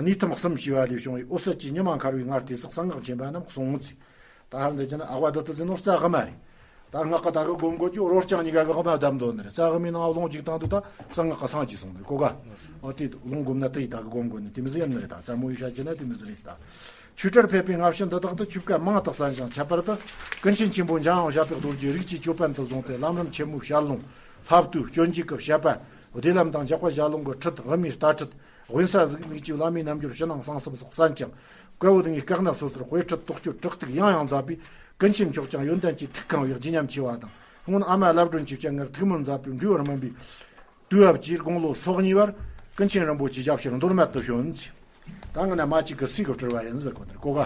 གནས་ཐུམ་གསུམ་ཞེས་པ་ལས་བྱུང་བའི་འོད་གསལ་གྱི་ཉི་མ་འཁར་བའི་སྔར་དུས་སུ་གསང་སྔགས་མཁྱེན་པ་རྣམས་གསུངས་ཚེ། ད་ཧར་འདི་ཅི་ན་ཨ་ཝ་ཏི་ཏ་ཟེར་ནོ་རྩ་གི་མ་རེད། ད་སྔགས་ཀ་ད་གི་སྒོམ་དགོས་ཀྱི་རོ་རྐྱང་གཉིས་ཀ་གི་གི་མ་བསྡམས་འདོད་ནི་རེད། རྩ་གི་མའི་ནང་ལུང་གཅིག་བཏང་དུས་ད་གསང་སྔགས་ཀ་སངས་ཀྱིས་གསུངས་ནི་རེད་གོ་ག། འོ་དེ་ལུང་སྒོམ་ན་དེ་ཡི་ད་གི་སྒོམ་དགོས་ནི་དེ་མི་ཟེར་ཡིན་ནི་རེད། ད་རྩ་མོ་ཡི་བཤད་ཀྱི་ན་དེ་མི་ཟེར་རེད་ད། ཆོས་གྲྭར་ཕེབས་པའི་སྔ་ཕྱི་འདི་དག་ཏུ་ཆོས་སྐད་མང་དུ་གསན་ཞིང་ཁྱད་པར་དུ་ཀུན་མཁྱེན་ཆེན་པོ་འཇམ་དབྱངས་བཞད་པའི་རྡོ་རྗེ་རིགས་ཀྱི་ཅོད་པན་དུ་བཟུང་སྟེ་ལམ་རིམ་ཆེན་མོའི་བཤད་ལུང་། ལྷ་བསྟོད་སྤྱོད་འཇུག་གི་བཤད་པ། བདེ་ལམ་དང་འཇག་པ་ཞལ་ལུང་གི་ཁྲིད། དབུ་མའི་ལྟ་ཁྲིད། དབེན་ས་གཟིགས་ནུས་ཀྱི་བླ་མའི་རྣལ་འབྱོར་ཕྱི་ནང་གསང་གསུམ་སོགས་གསན་ཅིང་། བཀའ་བོད་ལྔའི་སྐད་སྣ་སོ་སོར་དཔེ་ཁྲིད་དོགས་གཅོད་དྲི་གཏུག་ཡང་ཡང་མཛད་པས་ཀུན་མཁྱེན་མཆོག་ཀྱང་ཡོན་ཏན་གྱིས་ཐུགས་གང་བའི་བརྗིད་ཉམས་ཆེ་བ་དང་། སྔོན་ཨ་མ་ལབ་སྒྲོན་གྱི་སྤྱན་སྔར་ཐུགས་སྨོན་མཛད་པའི་འབྲས་བུར་སྨིན་པའི་དུས་བབ་ཀྱིས་དགུང་ལོ་སོ་གཉིས་པར་ཀུན་མཁྱེན་རིན་པོ་ཆེའི་ཞབས་ཕྱིར་མདོ་སྨད་དུ་བྱོན་ཚེ། ད་ང་ན་མ་གཅིག་གི་སྲས་ཀྱིས་སྤྲུལ་བ་ཡིན་ཟེར་གོ་ནི་རེད་གོ་ག།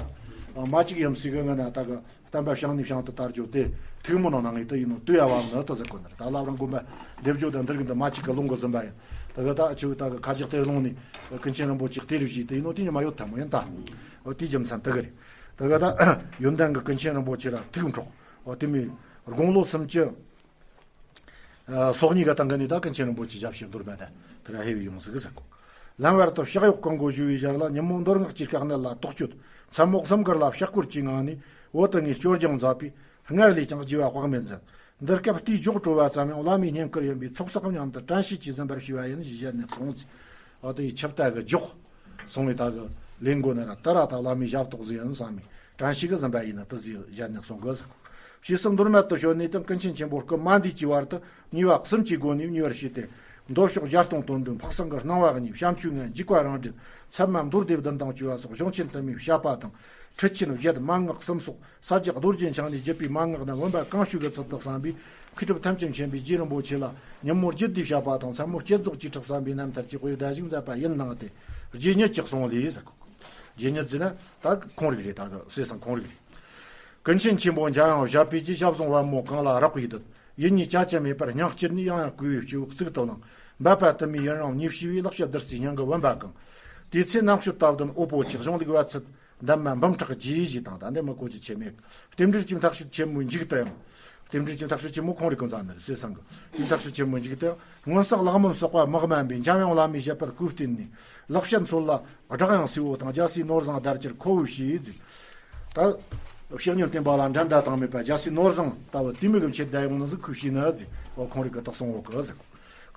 མ་གཅིག་ཡུམ་སྲས་ཀྱིས་ང་ན་ད་གི་བསྟན་པ་བྱང་ནས་བྱང་དུ་དར་རྒྱུ་དེ་ཐུགས་སྨོན་གནང་ངེས་དུ་ཡིན་ནོ་དུས་ཡ་བ་ནི་དུ་ཟེར་གོ་ནི་རེད། ད་ལབ་རང་དགོན་པ་འདེབས་རྒྱུ་དང་འདིར་གི་འདི་མ་གཅིག་གི་ལུང་གི་ཟིན་པ་ཡིན། ད་གི་ད་ཆུ་ད་གི་ཁ་ཅིག་གཏེར་ལུང་ནས་ཀུན་མཁྱེན་རིན་པོ་ཆེ་གཏེར་བཞེས་དུ་ཡིན་ནོ་དེ་ཉི་མ་ཡོད་ཐལ་མོ་ཡིན་ད། འོ་དེའི་རྒྱུ་མཚན་དུ་གི་རེད། ད་གི་ད་ཡོན་ཏན་གྱི་ཀུན་མཁྱེན་རིན་པོ་ཆེ་ལ་ཐུགས་འཕྲོག་འོ་དེ་མོ་དགུང་ལོ་སུམ་ཅུ། སོ་གཉིས་ཀ་དང་གི་ནི་ད་ཀུན་མཁྱེན་རིན་པོ་ཆེ་ཞབས་ཕྱི་མདོ་སྨད་དུ་དེ་ར་ཧེ་བའི་ཡོངས་སུ་གི་ཟེར་གོ། ལམ་བར་དུ་ཕྱག་གཡོག་གང་དགོས་ཞུ་བའི་ཞར་ལ་ཉིན་མོ་མདོ་སྔགས་ཀྱི་དཀའ་གནད་ལ་དོགས་གཅོད། མཚན་མོ་གཟིམ་གུར་ལ་ཕྱག་སྐོར་གྱི་ངང་ནས་བོད་དུ་ངས་སྐྱོར་སྦྱང་མཛད་པས་སྔར་ལས་ཀྱང་རྒྱས་པ་དཔག་མེད་མཛད། འདི་སྐབས་དུས་སྦྱོར་སྤྲོ་བ་ཙམ་ཡང་བླ་མའི་བསྙེན་བཀུར་ཡིན་པས་ཚོགས་བསགས་མཉམ་དུ་དྲན་ཤེས་ཀྱིས་ཟིན་པར་ཞུ་བ་ཡིན་ཞེས་ཞལ་ནས་གསུངས་ཚེ། འོ་དེ་ཡི་ཆིབས་རྟ་གི་སྒྱོགས་སོང་བའི་ད་གི་ལེན་དགོས་ན་ར་ད་ར་ད་བླ་མའི་ཞབས་ཏོག་ཟིག་ཡིན་བསམ་མི་དྲན་ཤེས་གི་ཟིན་པ་ཡིན་ན་དུ་ཟིག་ཞལ་ནས་གསུང་གི་ཟེར། ཞེས་སུ་མདོ་སྨད་དུ་བྱོན་ནས་དང་ཀུན་མཁྱེན་ཆེན་པོ་སྐུ་མ་འདས་ཀྱི་བར་དུ་ཉེས་པ་གསུམ་གྱི་སྒོ་ནས་མཉེས་པར་བྱས་ཏེ། མདོ་ཕྱོགས་བརྒྱ་སྟོང་དོན་བདུན་འཕགས་སེང་གི་སྣང་བ་གཉིས་བྱམས་ཆོས་ལྔ་འཇིགས་པ་རང་འགྲེལ་ཚད་མ་མདོ་སྡེ་བདུན་དང་བཅས་པ་སོགས་གཞུང་ཆེན་དུ་མའི་བཤད་པ་དང་། ཁྲིད་ཆེན་བརྒྱད་མན་ངག་གསུམ་སོགས་ས་སྐྱ་རྡོ་རྗེ་འཆང་ནས་བརྒྱུད་པའི་མན་ངག་རྣམས་བུམ་པ་གང་བྱོའི་གི་ཚུལ་དུ་གསན་པས་མཁས་གྲུབ་ཐམས་ཅད་མཁྱེན་པའི་རྗེ་རིན་པོ་ཆེ་ལ་ཉིན་མོར་རྒྱུད་སྡེའི་བཤད་པ་དང་མཚན་མོར་བསྐྱེད་རྫོགས་ཀྱི་ཁྲིད་གསན་པའི་རྣམ་ཐར་གྱི་དཔེ་བརྡ་ཞིག་མཛད་པ་ཡིན་གནང་སྟེ་རྗེ་ཉིད་ཀྱི་གསུང་ལས་ཟེར། རྗེ་ཉིད་ཟེར་ན་ད་ཁོང་རིགས་རེད། ད་གི་སྲས་སང་ཁོང་རིགས་རེད། ཀུན་མཁྱེན་ཆེན་པོ་འཇམ་དབྱངས་བཞད་པའི་རྗེ་ཞབས་ཟུང་པདྨོ་གང་ལ་རེག་པའི་བདུད། ཡིད་གཉིས་ཅལ་ཅལ་མེད་པར་སྙིང་དཀྱིལ་ནས་ཡང་ཡང་བསྐུལ་བའི་སྤྱི་བོ་གཙུག་ཏུ་བླངས། འབད་པ་དུ་མའི་ཡུན་རིང་ཉེས་བྱས་པའི་ལེགས་བཤད་བདུད་རྩིའི་སྙིང་གི་བུམ་པ་གང་། དེ་ཚེ་རྣམ་དཔྱོད་དད་ལྡན་དབུལ་པོ་ཆེ་གཞུང་ལུགས་བ་ཚད་འདབ་མ་འབུམ་ཕྲག་རྗེས་བཞེས་དང་ད་འདི་མི་གོ་རྒྱུ་ཆེ་མེད། རྟེན་འབྲེལ་གྱི་མཐའ་དཔྱོད་ཆེན་མོའི་མཇུག་ཏུ་ཡང་། རྟེན་འབྲེལ་གྱི་མཐའ་དཔྱོད་ཆེན་མོ་ཁོང་རིགས་ཀུན་ཚང་ནི་རེད་སྲས་སང་གི། དེའི་མཐའ་དཔྱོད་ཆེན་མོའི་མཇུག་ཏུ་ཡང་སྔོན་བསགས་ལེགས་སྨོན་བསགས་པ་མི་དམན་པས་འཇམ་དབྱངས་བླ་མའི་བཞད་པར་གུས་བསྟེན་ནས་ལེགས་བཤད་མཚོ་ལ། སྦྲགས་ཡང་སྲིད་བོ་དང་རྒྱལ་སྲས་ནོར་བཟང་དར་ཅིར་ཁོ་བོས་ཞེས་གཟིགས། ད་བཤེས་གཉེན་བསྟེན་པ་ལ་འགྲན་ཟླ་དང་མེད་པ་རྒྱལ་སྲས་ནོར་བཟང་ལྟ་བུ་དུས་མིག་གི་མཆེད་ཟླ་ཡོང་ནི་ཟིག་ཁོས་ཤེས་ནི་ཟིག་འོ་ཁོང་རིགས་ཀྱི་རྟགས་སོང་འོ་གི་ཟིག་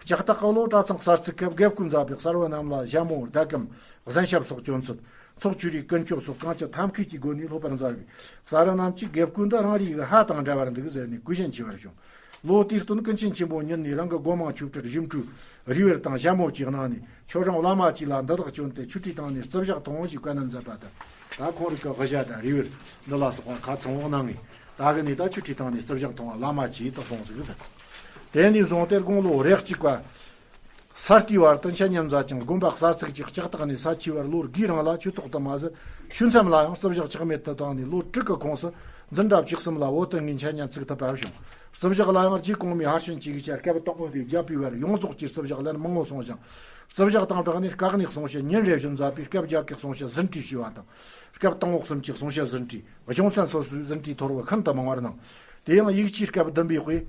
ལྕགས་སྟག་གི་ལོ་གྲྭ་ཚང་གསར་ཚུགས་སྐབས་དགེ་བསྐོས་མཛད་པའི་གསར་བུ་རྣམས་ལ་ཞྭ་མོ་ཟླ་གམ་གཟན་ཞབས་སོགས་གྱོན་ཚུལ། ཚོགས་ཆོས་རིག་ཀུན་སྤྱོད་སོགས་གང་ཅི་ཐབས་མཁས་ཀྱི་སྒོ་ནས་སློབ་པར་མཛད་པའི་གསར་བུ་རྣམས་ཀྱིས་དགེ་བསྐོས་འདི་རང་རེའི་ཧ་དང་འདྲ་བར་འདུག་ཟེར་ནས་གུས་ཞེན་ཆེ་བར་བྱུང་། ལོ་དེའི་སྟོན་ཀུན་མཁྱེན་ཆེན་པོ་ཉིད་ནས་རང་གི་སྒོ་མང་ཆོས་ཁྲིར་བཞུགས་ཁྲུའི་རུས་པར་དང་ཞྭ་མོ་ཅིག་གནང་ནས་ཆོས་རང་བླ་མ་ཅིག་ལ་འདི་དག་བསྐྱོན་ཏེ་ཆོས་ཁྲི་བཏང་ནས་རྩིབ་ཞག་ཐོང་ཞེས་བཀའ་གནང་མཛད་པ་ལྟར། ད་ཁོང་རིགས་ཀྱི་དབུ་ཞྭ་དང་རུས་པར་འདི་ལ་སོགས་པ་ཁ་ཚང་བོ་གནང་ངས་ད་གི་ནས་ད་ཆོས་ཁྲི་བཏང་ནས་རྩིབ་ཞག་ཐོང་བ་བླ་མ་ཅིག་ད་སོང་ཟིག་ཟེར། དེ་ནས་བཟུང་སྟེ་དགུང་ལོ་རེ་གཅིག་པ། ས་སྟེང་བར་དུ་འཆད་ཉན་མཛད་ཅིང་དགོན་པ་གསར་ཚུགས་ཀྱི་ལྕགས་སྟག་ནས་ས་ཆའི་བར་ལོ་དགུའི་རིང་ལ་ཆོས་ཐོག་ཏུ་མ་ཟད་ཤུལ་མཚམས་ལ་ཡང་རྩིབ་ཞག་ཆག་མེད་དུ་བཏང་ནས་ལོ་དྲུག་གི་ཁོངས་སུ་འཛིན་གྲྭ་བཅུ་གསུམ་ལ་བོད་དུ་ངའི་འཆད་ཉན་ཚུགས་ཐུབ་པ་བྱུང་། རྩིབ་ཞག་ལ་ཡང་རྗེ་གོང་མའི་ཕར་ཕྱིན་གྱི་ཡིག་ཆ་སྐབས་དང་པོ་དེ་བརྒྱབ་པའི་བར་ཡོངས་རྫོགས་ཀྱི་རྩིབ་ཞག་ལན་མང་བོ་གསུངས་ཤིང་། རྩིབ་ཞག་དང་སྦྲགས་ནས་སྐག་ནས་གསུང་བཤད་ཉིན་རེ་བཞིན་མཛད་པས་སྐབས་བརྒྱད་ཀྱི་གསུང་བཤད་ཟིན་བྲིས་ཞུས་པ་དང་། སྐབས་དང་པོ་གསུམ་གྱི་གསུང་བཤད་ཟིན་བྲིས་གཞུང་ཚན་སོ་སོའི་ཟིན་བྲིས་ཐོར་བུ་ཤིན་ཏུ་མང་བར་གནང་། དེ་ཡང་ཡིག་ཆའི་སྐབས་བདུན་པའི་དཔེ།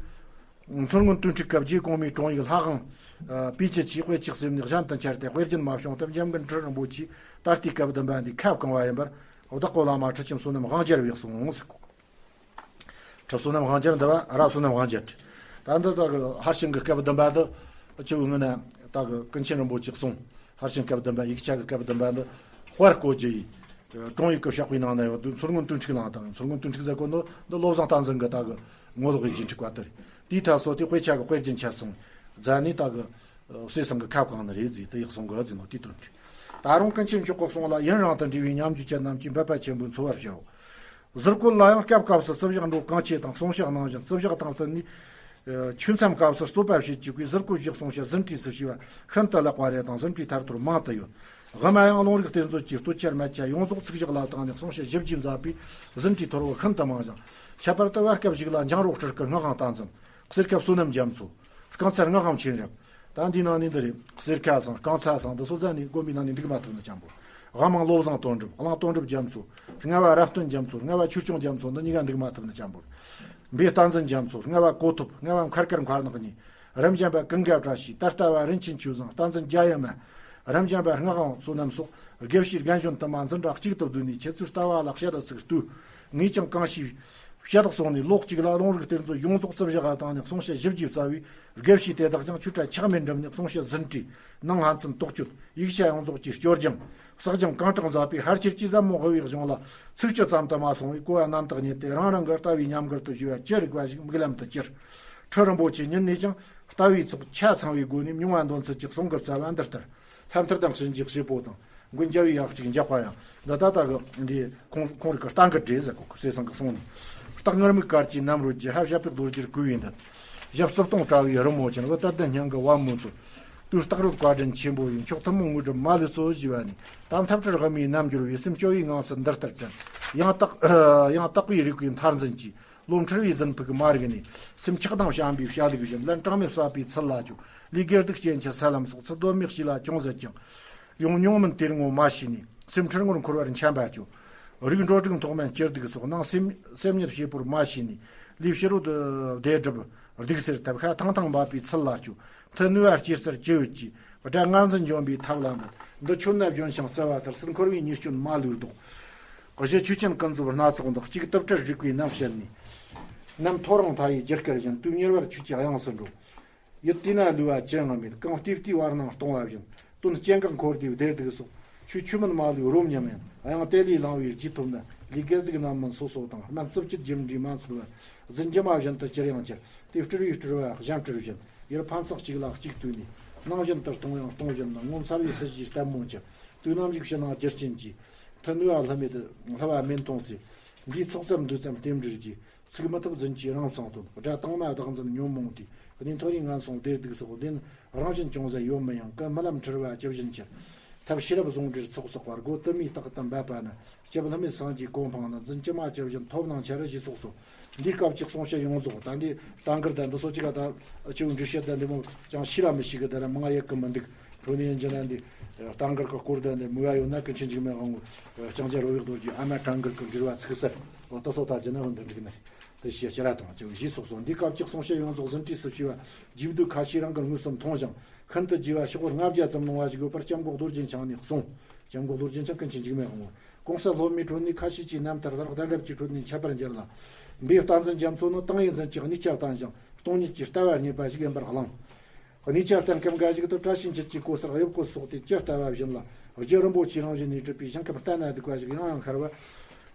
མཚོ་སྔོན་དུས་འཁྲུག་སྐབས་རྗེ་གོང་མའི་དྲུང་ཡིག་ལྷ་ཁང་། ཨ། པི་ཅི་ཆེ་དཔེ་ཆ་གསེབ་ནས་གཞན་དུ་འཆར་ཏེ་དཔེ་རྒྱུན་མ་བྱུང་སྟབས་འཇམ་མགོན་ཁྲི་རིན་པོ་ཆེས་ད་ལྟའི་སྐབས་བདུན་པ་འདི་ཁ་བསྐང་བ་ཡིན་པར་བདག་པོ་བླ་མ་ཁྲི་ཆེན་བསོད་ནམས་དབང་རྒྱལ་བས་གསུངས་ཟེར། ཁྲི་བསོད་ནམས་དབང་རྒྱལ་འདི་བ་ར་བསོད་ནམས་དབང་རྒྱལ། ད་འདི་ད་གི་ཧར་ཤིང་གི་སྐབས་བདུན་པ་འདི་ཆུ་བོའི་ངོས་ནས་ད་གི་ཀུན་མཁྱེན་རིན་པོ་ཆེས་གསུངས། ཧར་ཤིང་སྐབས་བདུན་པ་ཡིག་ཆ་གི་སྐབས་བདུན་པ་འདི་དཔལ་བཀོད་རྒྱུ་ཡི་དྲུང་ཡིག་གི་ཕྱག་དཔེའི་ནང་ན་ཡོད་དུས། མཚོ་སྔོན་དོན་ཁྲིགས་གླེང་དང་། མཚོ་སྔོན་དོན་ཁྲིགས་ཟེར་གོ་ནོ་འདི་བློ་བཟང་བསྟན་འཛིན་གི་ད་གི་ངོ་ལོག་གི་རྒྱུན་ཁྲིགས་པ་དེ་རེད། དེའི་ཐད་སོ་དེ་དཔེ་ཆ་གི་དཔེ་རྒྱུན་ཆད་སོང་། རྫ་ནས་ད་གི་ཟས་ཟིང་གི་ཁབ་གང་ནི་རེད་ཟེར་དེ་ཡག་སོང་གི་ཟེར་ནོ་དེའི་དོན་རེད། ད་རུང་ཀུན་མཁྱེན་མཆོག་གི་གསུང་ལ། ཡུན་རིང་དུ་འདྲིས་པའི་ཉམས་འགྱུར་ཅན་རྣམས་ཀྱིས་འབད་པ་ཆེན་པོས་འཚོ་བར་བྱའོ། ཟུར་བཀོད་ལ་ཡང་སྐབས་སྐབས་སུ་རྩིབ་ཞག་འགྲོ་གང་ཆེ་དང་གསུང་བཤད་གནང་ཞིང་། རྩིབ་ཞག་དང་བསྟུན་ནས་ཆོས་མཚམས་སྐབས་སུ་རྩོད་པ་བྱེད་བཅུག་པའི་ཟུར་བཀོད་བཞི་གསུང་བཤད་ཟིན་བྲིས་སུ་ཞུས་པ་ཤིན་ཏུ་ལེགས་པ་རེ་དང་། ཟིན་བྲིས་ཐར་ཐོར་མང་དུ་ཡོད། དབུ་མ་ཡང་ལུང་རིགས་གཏེར་མཛོད་ཀྱི་སྟོད་ཆ་སྨད་ཆ་ཡོངས་རྫོགས་ཚིག་བཞག་ལ་བཏང་ནས་གསུང་བཤད་ཞིབ་ཀྱིས་མཛད་པའི་ཟིན་བྲིས་ཐོར་བུ་ཤིན་ཏུ་མང་ཞིང་། ཁྱད་པར་དུ་བར་སྐབས་ཤིག་ལ་འཇང་རོགས་སྤྲུལ་སྐུ་སྔགས་དབང་བསྟན་འཛིན། གསེར་ཁ་བསོད་ནམས་རྒྱ་མཚོ། རྐང་ཚ་སྔགས་དབང་མཁྱེན་རབ། ད་འདིའི་ནང་ནས་འདི་རེད། གསེར་ཁ་ཟིང་། རྐང་ཚ་ཟིང་འདི་སོ་ཟ་ནས་དགོན་པའི་ནང་ནས་འདུག་མ་ཐུབ་ནི་ཅན་པོ། དབང་མང་བློ་བཟང་དོན་གྲུབ། གླང་དོན་གྲུབ་རྒྱ་མཚོ། རྔ་བ་རབ་སྟོན་རྒྱ་མཚོ། རྔ་བ་ཆོས་སྐྱོང་རྒྱ་མཚོ་འདི་གཉིས་ཀ་འདུག་མ་ཐུབ་ནི་ཅན་པོ། འབེ་བསྟན་འཛིན་རྒྱ་མཚོ། རྔ་བ་གོ་ཐོབ། རྔ་བ་མཁར་དཀར་མཁར་ནག་གཉིས། རིམ་བྱོན་པ་ཀུན་དགའ་བཀྲ་ཤིས། ད་ལྟ་བ་རིན་ཆེན་ཆོས་བཟང་། བསྟན་འཛིན་རྒྱ་ཡེ་མ། རིམ་བྱོན་པ་སྔགས་དབང་བསོད་ནམས་སོགས་དགེ་བཤེས་རྒན་གཞོན་དུ་མ་འཛིན་གྲྭ་གཅིག་ཏུ་བསྡུས་ནས་ཁྱེད་ཚོའི་ལྟ་བ་ལ་བཤད་ཚིག་ལྟོས། ངས་ཀྱང་གང་ཤེས་བཤད་དག་སོང་ནས། ལོ་གཅིག་ལ་ལུང་རིགས་གཏེར་མཛོད་ཡོངས་རྫོགས་རྩིབ་ཞག་ག་བཏང་ནས་གསུང་བཤད་ཞིབ་ཀྱིས་བསྩལ་བས། དགེ་བཤེས་དེ་དག་ཀྱང་ཆོས་གྲྭ་ཆག་མེད་འགྲིམས་ནས་གསུང་བཤད་ཟིན་བྲིས། ནང་ཕན་ཚུན་རྟོག་དཔྱོད། ཡིག་ཆ་ཡོངས་རྫོགས་ཀྱི་སྐྱོར་སྦྱང་བསགས་སྦྱང་གང་དྲག་མཛད་པས། ཕལ་ཆེར་གྱིས་ཟབ་མོ་དབུ་བའི་གཞུང་ལ་ཚིགས་བཅད་ཙམ་དུ་མ་སོང་བས། གོ་བ་རྣམ་དག་རྙེད་དེ་རང་རང་གི་ལྟ་བའི་ཉམས་མགུར་དུ་ཞུ་བ་ཅི་རིགས་པ་ཞིག་མིག་ལམ་དུ་གྱུར། ཁྲི་རིན་པོ་ཆེ་ཉིད་ནས་ཀྱང་ལྟ་བའི་ཚོགས་ཆ་ཚང་བའི་སྒོ་ནས་མྱོང་བ་འདོན་ཚུལ་གྱི་གསུང་གི་རྩ་བ་འདི་ལྟར། ལྷ་མཐར་དང་བྱིན་གྱིས་བརྗོད་པོ་དང་། མགོན་རྒྱལ་བའི་ཡང་གཅིག་འཇག་པ་ཡང་། འདི་ལྟ་ལྟ་གི་འདི་ཁོང་ཁོང་རིག་གི་རྟ་མགོ་སྒྲོ་ཟེར་གོ། གསེར་ཟངས་གི་གསུང་ནི། སྟག་ངར་མིག་དཀར་གྱི་གནམ་རུ་རྒྱུ། ཕ་བྱ་པག་རྡོ་རྗེར་བརྐོས་པའི་འདུན། ཞབས་རྩིབས་སྟོང་བཀྲ་བའི་རི་མོ་ཅན། བུ་དར་ལྡན་སྙིང་གི་བ་མོ་མཚོན། དུས་སྟག་རོལ་བཀའ་དྲིན་ཆེན་པོ་ཡིས། མཆོག་ཐུན་མོང་དངོས་གྲུབ་མ་ལུས་སྩོལ་ཞུས་པ་ནས། དམ་ཐབས་ཁྲིར་དབུ་མའི་རྣལ་འབྱོར་བས། སེམས་སྐྱོ་བའི་ངང་ཚུལ་འདི་ལྟར་དྲན། ཡང་དག་ཡང་དག་པའི་རིག་པའི་མཐར་འཛིན་གྱིས། བློ་འཁྲུལ་བའི་རྫུན་ཕུག་མ་རིག་ནས། སེམས་ཆགས་སྡང་བྱམས་པའི་བྱ་ལུགས་བཞིན། ལན་གྲངས་མེད་བསགས་པའི་ཚུལ་ལ་སྐྱོ། ལས་དགེ་སྡིག་སྐྱེ་འཆི་ས་ལམ་སོགས། ཚུལ་གདོད་མའི་གཤིས་ལ་ཅུང་ཟད་ཀྱང་། ཡོང་མྱོང་མིན་དེར་ངོ་མ་ཤེས་ནས། སེམས་འཁྲུལ་ངོར་འཁོར་བར་འཁྱམས་པ་སྐྱོ། རིགས་འགྲོ་དྲུག་མཐོ་དམན་སྐྱིད་སྡུག་སོགས། སྣང་སེམས་སེམས་ཉིད་ཕྱེད་པོར་མ་ཤེས་ནས། ལས་ཕྱི་རོལ་དུ་བདེ་སྒྲུབ་སྡིག་སེལ་ཐབས་ཤ་ཐང་ཐང་འབབ་པའི་ཚུལ་ལ་སྐྱོ། མཐུ་ནུས་པ་སྐྱེ་སར་ཅི་ཡོད་ཀྱིས། དགྲ་ངར་འཛིན་འཇོམས་པའི་ཐབས་ལ་འབད། འདི་ཁྱོད་ནི་ལྗོན་ཤིང་བརྩེ་བ་ལྟར། སེམས་འཁོར་བའི་ཉེས་སྐྱོན་མ་ལུས་བཟློག། གཞི་ཆོས་ཅན་ཀུན་རྫོབ་སྣ་ཚོགས་མདོག། གཅིག་དུ་བྲལ་རིག་པའི་རྣམ་བཤད་ནས། ནམ་ཐོ་རངས་མཐའ་ཡས་རྒྱུ་སྐར་བཞིན། དུས་ཉེར་བར་ཆོས་ཀྱི་དབྱངས་སུ་འགྲོ། ཡུལ་དེ་ན་ལུས་པ་ཅི་ཡང་མེད། གང་ལྟེ་ལྟེ་བར་སྣང་སྟོང་བ་བཞིན། དོན་སྐྱེ་འགག་འཁོར་འདས་བདེ་སྡུག་སོགས། ཆོས་ཆོས་མིན་མ་ལུས་རོ་མཉམ་ཡིན། གཡེང་དེ་ལས་ལངས་པའི་རྗེས་ཐོབ་ན། ལས་དགེ་སྡིག་རྣམ་སྨིན་སོ་སོ་དང་། སྨན་རྩུབ་སྤྱོད་རྒྱུ་འབྲས་མ་འཚོལ་བར། རྫུན་གྱི་མ་བཞིན་དུ་ཅིར་ཡང་ཅིར། དེ་སྤྲུལ་བའི་སྤྲུལ་བ་གཞན་སྤྲུལ་བཞིན། ཡུལ་ཕན་ཚུན་གཅིག་ལ་གཅིག་ལྟོས་ནས། ནང་བཞིན་དུ་སྟོང་ཡང་སྟོང་བཞིན་ནོ། ངོ་མཚར་བའི་སྲིད་ཞིའི་ལྟད་མོ་ཅིག། དུས་ནམ་ཞིག་ཕྱི་ནང་རྒྱུ་རྐྱེན་གྱིས། མཐུ་ནུས་པ་ལྷུ་མེད་ལྷུ་བ་མེད་མཐོང་ཚེ། འདིའི་ཚོགས་ཙམ་འདུས་ཙམ་རྟེན་འབྲེལ་གྱིས། ཚིག་མི་ཐུབ་རྫུན་གྱིས་རང་མཚང་སྟོན། དགྲ་དྭངས་མ་བདག་འཛིན་ཉོན་མོངས་དུས། གནས་མཐོ་རིས་ངན་སོང་བདེ་སྡུག་སོགས། བདེན་རང་བཞིན་ཅུང་ཟད་ཡོད་མིན་ཡང་། ཀུན་རྨི་ལམ་འཁྲུལ་བ་ཇི་བཞིན་འཁྱེར། ཐབས་ཤེས་རབ་བཟུང་འབྲེལ་ཚོགས་བསགས་པ། སྒོ་དུ་མའི་རྟགས་དུ་འབབ་པ་ན། སྐྱབས་ལྷུ་མེད་སངས་རྒྱས་གོ་འཕང་ན། རྫུན་གྱི་མ་ཇི་བཞིན་ཐོབ་སྣང་འཆར་ཞེས་སོགས་སོ། འདིའི་སྐབས་ཀྱི་གསུང་བཤད་ཡོངས་རྫོགས་ད་འདི་རྟ་མགུར་དང་འདི་སོགས་ཀྱི་ག་ད་ཆུ་བོ་འབྲི་བཤད་དང་འདི་མོ་ཅང་ཤེས་ར་མི་ཤེས་གི། ད་ར་མང་ཡེ་གི་མི་འདུག། གྲོ་ནས་ཡིན་གྱི་ན་འདི་རྟ་མགུར་གི་སྐོར་དང་འདི་མོས་པ་ཡོད་ན། ཀུན་མཁྱེན་འཇིགས་མེད་དབང་པོ་ལྕང་སྐྱ་རོ་ཡག་རྡོ་རྗེ་ཨ་མ་རྟ་མགུར་གི་འགྲེལ་བ་ཚིག་གསལ་འོ་ད་སོགས་ད་ཅི་ན་འོ་འདི་འགྲིག་ནི་རེད། དེ་ཞེས་ཅི་ར་དང་ཅི་ཞེས་སོགས་སོ། འདིའི་སྐབས་ཀྱི་གསུང་བཤད་ཡོངས་རྫོགས་ཟིན་བྲིས་སུ་ཞུས་པ་རྗེས་ཟློས་ཁ་ཤས་རང་གིས་དངོས་སུ་མཐོང་ཞིང་། ཤིན་ཏུ་རྒྱས་པ་ཤོག་བུ་ལྔ་བརྒྱ་ཙམ་ལོངས་པ་ཞིག་ཡོད་པར་སྐྱབས་མགོན་རྡོ་རྗེ་འཆང་ནས་གསུངས། སྐྱབས་མགོན་རྡོ་རྗེ་འཆང་ཀུན་མཁྱེན་འཇིགས་མེད་དབང་པོ། གོང་གསལ་སློབ་མའི་ཁྲོད་ནས་ཁ་ཤས་ཀྱིས་རྣམ་ཐར་ལྷག་གདན་རབས་ཀྱི་ཁྲོད་ནས་འཆད་པར་འགྱུར་ལ། འབུས་བསྟན་འཛིན་རྒྱ་མཚོ་ནི་ཏིང་ངེ་འཛིན་གྱི་གནས་ཆ་བསྟན་ཞིང་སྟོང་ཉིད་ཀྱི་ལྟ་བ་རྙེད་པ་ཞིག་ཡིན་པར་གླེང་། གནས་ཆ་བསྟན་སྐབས་འགའ་ཞིག་ཏུ་བཀྲ་ཤིས་འཁྱིལ་གྱི་གོ་སར་དབྱིབས་བཀོད་སོགས་ཏེ་ཇི་ལྟ་བ་བཞིན་ལ། རྒྱུ་རིན་པོ་ཆེའི་རང་བཞིན་ནས་གྲུབ་པའི་ཞིང་ཁམས་བརྟན་ན་སྡུག་པ་ཞིག་ཡང་ཡང་ཤར་བ།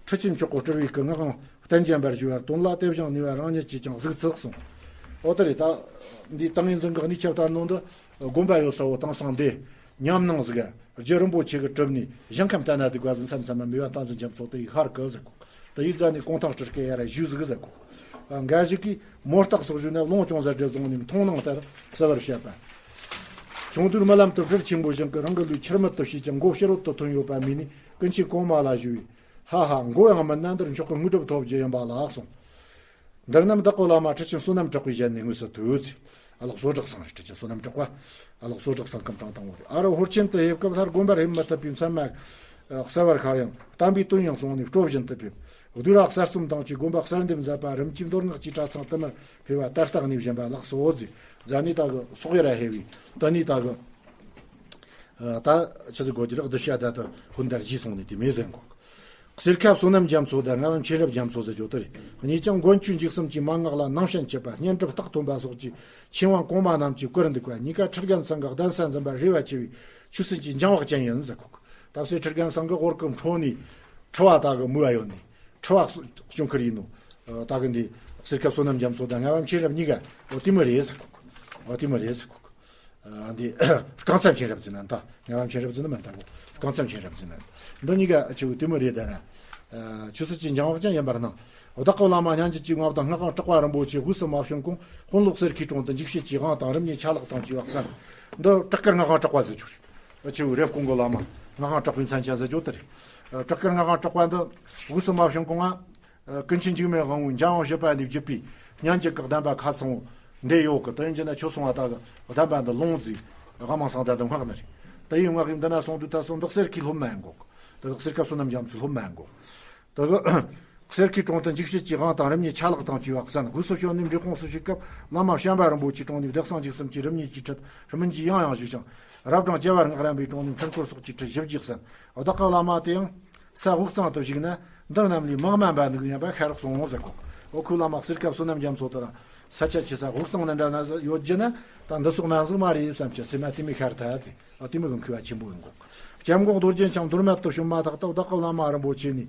ཁྲི་ཆེན་མཆོག་གི་སྤྲུལ་བའི་སྐུ་ངག་དབང་བསྟན་རྒྱམ་པར་ཞུ་བར་དོན་ལ་དེ་བཞིན་ནུས་པ་རང་ཉིད་ཀྱིས་ཀྱང་གཟིགས་ཚུལ་གསུངས། འོ་དེ་རེད། ད་འདི་ཏིང་ངེ་འཛིན་གྱི་གནས་ཆ་བསྟན་ནོ་འདི་དགོན་པ་ཡོད་ས་བོ་དེང་སང་འདི་ཉམས་སྣང་ཟིག་ག་རྒྱུ་རིན་པོ་ཆེ་གི་གྲུབ་ནས་ཞིང་ཁམས་བརྟན་ན་སྡུག་པ་ཟིན་མཚམས་མཚམས་མ་མི་བ་བསྟན་འཛིན་རྒྱ་མཚོ་དེ་ཡི་ཤར་གི་ཟེར་གོ། དེ་ཡི་རྩ་ནས་གུང་ཐང་སྤྲུལ་སྐད་ཡར་ཞུས་ཟིག་ཟེར་གོ། འགའ་ཞིག་གིས་མོ་རྟགས་སོགས་ཞུས་ན་ལུང་ཅུང་ཟད་འདྲ་བཟུང་ནས་མཐོང་སྣང་ལྟར་གསལ་བར་བཤད་པ། ཆུང་དུས་རྨི་ལམ་དུ་སྦྲུལ་ཆེན་པོ་བཞིན་གྱི་རང་གི་ལུས་ཁྱུར་མིད་དུ་བྱས་ཀྱང་མགོ་ཕྱི་རོལ་དུ་ཐོན་ཡོད་པ་མིན་ནས་ཀུན་མཁྱེན་གོང་མ་ལ་ཞུས། ཧ་ཧ། མགོ་ཡང་མིན་ན་འདིར་མཆོག་གི་དངོས་གྲུབ་ཐོབ་རྒྱུ་ཡིན་པ་ལགས་གསུངས། འདིར་རྣམས་བདག་གི་བླ་མ་ཁྲི་ཆེན་བསོད་ནམས་གྲགས་པའི་ཞལ་ནས་དངོས་སུ་ཐོས་ཚེ། ཨ་ལགས་བསོད་གྲགས་སེང་རེད། ཁྲི་ཆེན་བསོད་ནམས་གྲགས་པ། ཨ་ལགས་བསོད་གྲགས་སེང་སྐུ་ཕྲེང་དང་པོ་རེད། ཨ་རོ་ཧོར་ཆེན་དུ་ཕེབས་སྐབས་སླར་དགོན་པར་ཕེབས་མི་ཐུབ་པའི་མཚམས་མ། གསལ་བར་ཤར་ཡང་བསྟན་པའི་དོན་ཡང་གསུངས་ནས་སྤྲོ་བཞིན་དུ་ཕེབས། བདུད་ར་གསར་རྩོམ་དང་བཅས་དགོན་པ་གསར་འདེབས་མཛད་པ་རིམ་གྱིས་མདོ་སྔགས་ཀྱི་གྲྭ་ཚང་དུ་མར་ཕེབས་པ་ད་ལྟ་གནས་བཞིན་པ་ལགས་སོ་ཟེར། རྫ་ནས་ད་གི་སོག་ཡ་ར་ཧེ་བའི་ད་ནས་ད་གི་ད་ཆི་ཟིག་གོ་རྒྱུ་རག་སྡུད་བྱ་ད་ད་ཧུན་དར་གཞིས་སོང་ནས་དེ་མེད་ཟེར་གོ། གསེར་ཁ་བསོད་ནམས་རྒྱ་མཚོ་དང་ལྔ་པ་མཁྱེན་རབ་རྒྱ་མཚོ་ཟེར་རྒྱུ་དེ་རེད། གཉིས་ཀྱང་མགོན་ཆོས་འཇིགས་གསུམ་གྱི་མན་ངག་ལ་ནང་བྱན་བཅུད་པ་བསྙེན་སྒྲུབ་རྟགས་ཐོན་པ་སོགས་ཀྱི་ཆོས་དབང་གོང་མ་རྣམས་ཀྱིས་བཀུར་འདུག་པ། གཉིས་ཀ་ཁྲི་རྒན་ཚང་གི་གདན་ས་འཛིན་པ་རེ་བ་ཆེ་བའི་ཆོས་སྲིད་ཀྱི་འགྱངས་བག་ཅན་ཡིན་ཟེར་གོ། ད་སེ་ཁྲི་རྒན་ཚང་གི་དབོར་གི་འཕྲོ་ནས་ཁྲི་བ་ད་གི་མུ་བ་ཡོད་ནས་ཁྲི་བ་སྐྱོང་ཁུར་ཡིན་ནོ། ད་གི་འདི་གསེར་ཁ་བསོད་ནམས་རྒྱ་མཚོ་དང་ལྔ་པ་མཁྱེན་རབ་གཉིས་ཀ་འོ་དེ་མོ་རེད་ཟེར་གོ། འོ་དེ་མོ་རེད་ཟེར་གོ། ཨ་འདི་རྐང་ཚ་མཁྱེན་རབ་ཟེར་ན་ད་ལྔ་པ་མཁྱེན་རབ་ཟེར་ན་མ་ད་གོ། རྐང་ཚ་མཁྱེན་རབ་ཟེར་ན་འདི་གཉིས་ཀ་ཆེ་བོ་དེ་མོ་རེད་ད་ར། ཆོས་སྲིད་ཀྱི་འགྱངས་བག་ཅན་ཡིན་པར་སྣང་། བདག་གི་བླ་མ་སྙན་བརྒྱུད་ཀྱི་མངའ་བདག་སྔགས་དབང་གྲགས་པ་རིན་པོ་ཆེ་དབུས་སུ་མ་བྱོན་གོང་དཔོན་སློབ་གསེར་ཁའི་དྲུང་དུ་འཇིགས་བྱེད་ཀྱི་དབང་དང་རིམ་གཉིས་ཆ་ལག་དང་བཅས་པ་གསན། འདི་བྲག་དཀར་སྔགས་དབང་གྲགས་པ་ཟེར་རྒྱུ་རེད། ཆེ་བོ་རེབ་གོང་གི་བླ་མ་སྔགས་དབང་གྲགས་པའི་མཚན་ཅན་ཟེར་རྒྱུ་དེ་རེད། བྲག་དཀར་སྔགས་དབང་གྲགས་པ་འདི་དབུས་སུ་མ་བྱོན་གོང་ང་ཀུན་མཁྱེན་འཇིགས་མེད་དབང་པོའི་འཇམ་དབྱངས་བཞི་པ་ནས་བརྒྱུད་པའི་སྙན་བརྒྱུད་ཀྱི་གདམས་པ་ཁ་ཚང་བོ་འདི་ཡོད་གི། དེ་ཡིན་གྱི་ན་ཁྱོད་སོང་བ་ད་གི་གདམས་པ་འདི་ལོངས་ཟིག་དབང་མང་སང་ད་འདི་སྔགས་ནི་རེད། དེ་ཡི་སྔགས་ཡིན་འདི་ན་སོང་དུས་ད་སོང་འདི་གསེར་ཁའི་སློབ་མ་ཡིན་གོ། དེ་གི་གསེར་ཁ་བསོད་ནམས་རྒྱ་མཚོའི་སློབ་མ་ཡིན་གོ། དེ་གི་གསེར་ཁའི་དྲུང་དུ་འཇིགས་བྱེད་ཀྱི་དབང་དང་རིམ་གཉིས་ཆ་ལག་དང་བཅས་པ་གསན། དབུས་སུ་བྱོན་ནས་འབྲས་སྤུངས་སུ་བཞུགས་སྐབས་བླ་མ་བྱམས་པ་རིན་པོ་ཆེའི་དྲུང་ནས་བདེ་གསང་འཇིགས་གསུམ་གྱི་རིམ་གཉིས་ཀྱི་ཁྲིད་རིམ་གྱིས་ཡང་ཡང་ཞུས་ཤིང་། རབ་འབྲིང་རྒྱལ་བ་སྔགས་རམས་པའི་དྲུང་ནས་འཕྲུལ་འཁོར་སོགས་ཀྱི་ཁྲིད་ཞིབ་རྒྱས་གསན། བདག་གི་བླ་མ་དེ་ཡང་ས་དབུས་གཙང་དུ་བཞུགས་ན་འདི་རྣམས་ལས་མང་དམན་པ་འདུག་སྙམ་པ་ཤ་རག་སོང་ཟེར་གོ། འོ་ཁོའི་བླ་མ་གསེར་ཁ་བསོད་ནམས་རྒྱ་མཚོ་དེ་ར་ས་ཆ་ཆེ་ས་དབུས་གཙང་ནི་འདྲ་ན་ཡོད་རྒྱུ་ན་ད་འདི་སོགས་མ་ཟིག་མ་རེད་བསམ་གྱི་སེམས་མ་དེ་མི་ཤར་ཐལ་ཟེར། ཨ་དེ་མི་གི་མཁས་པ་ཆེན་པོ་ཡིན་གོ། སྐྱབས་མགོན་རྡོ་རྗེ་འཆང་མདོ་སྨད་དུ་བྱོན་མ་ཐག་ཏུ་བདག་གི་བླ་མ་རིན་པོ་ཆེ་ནས།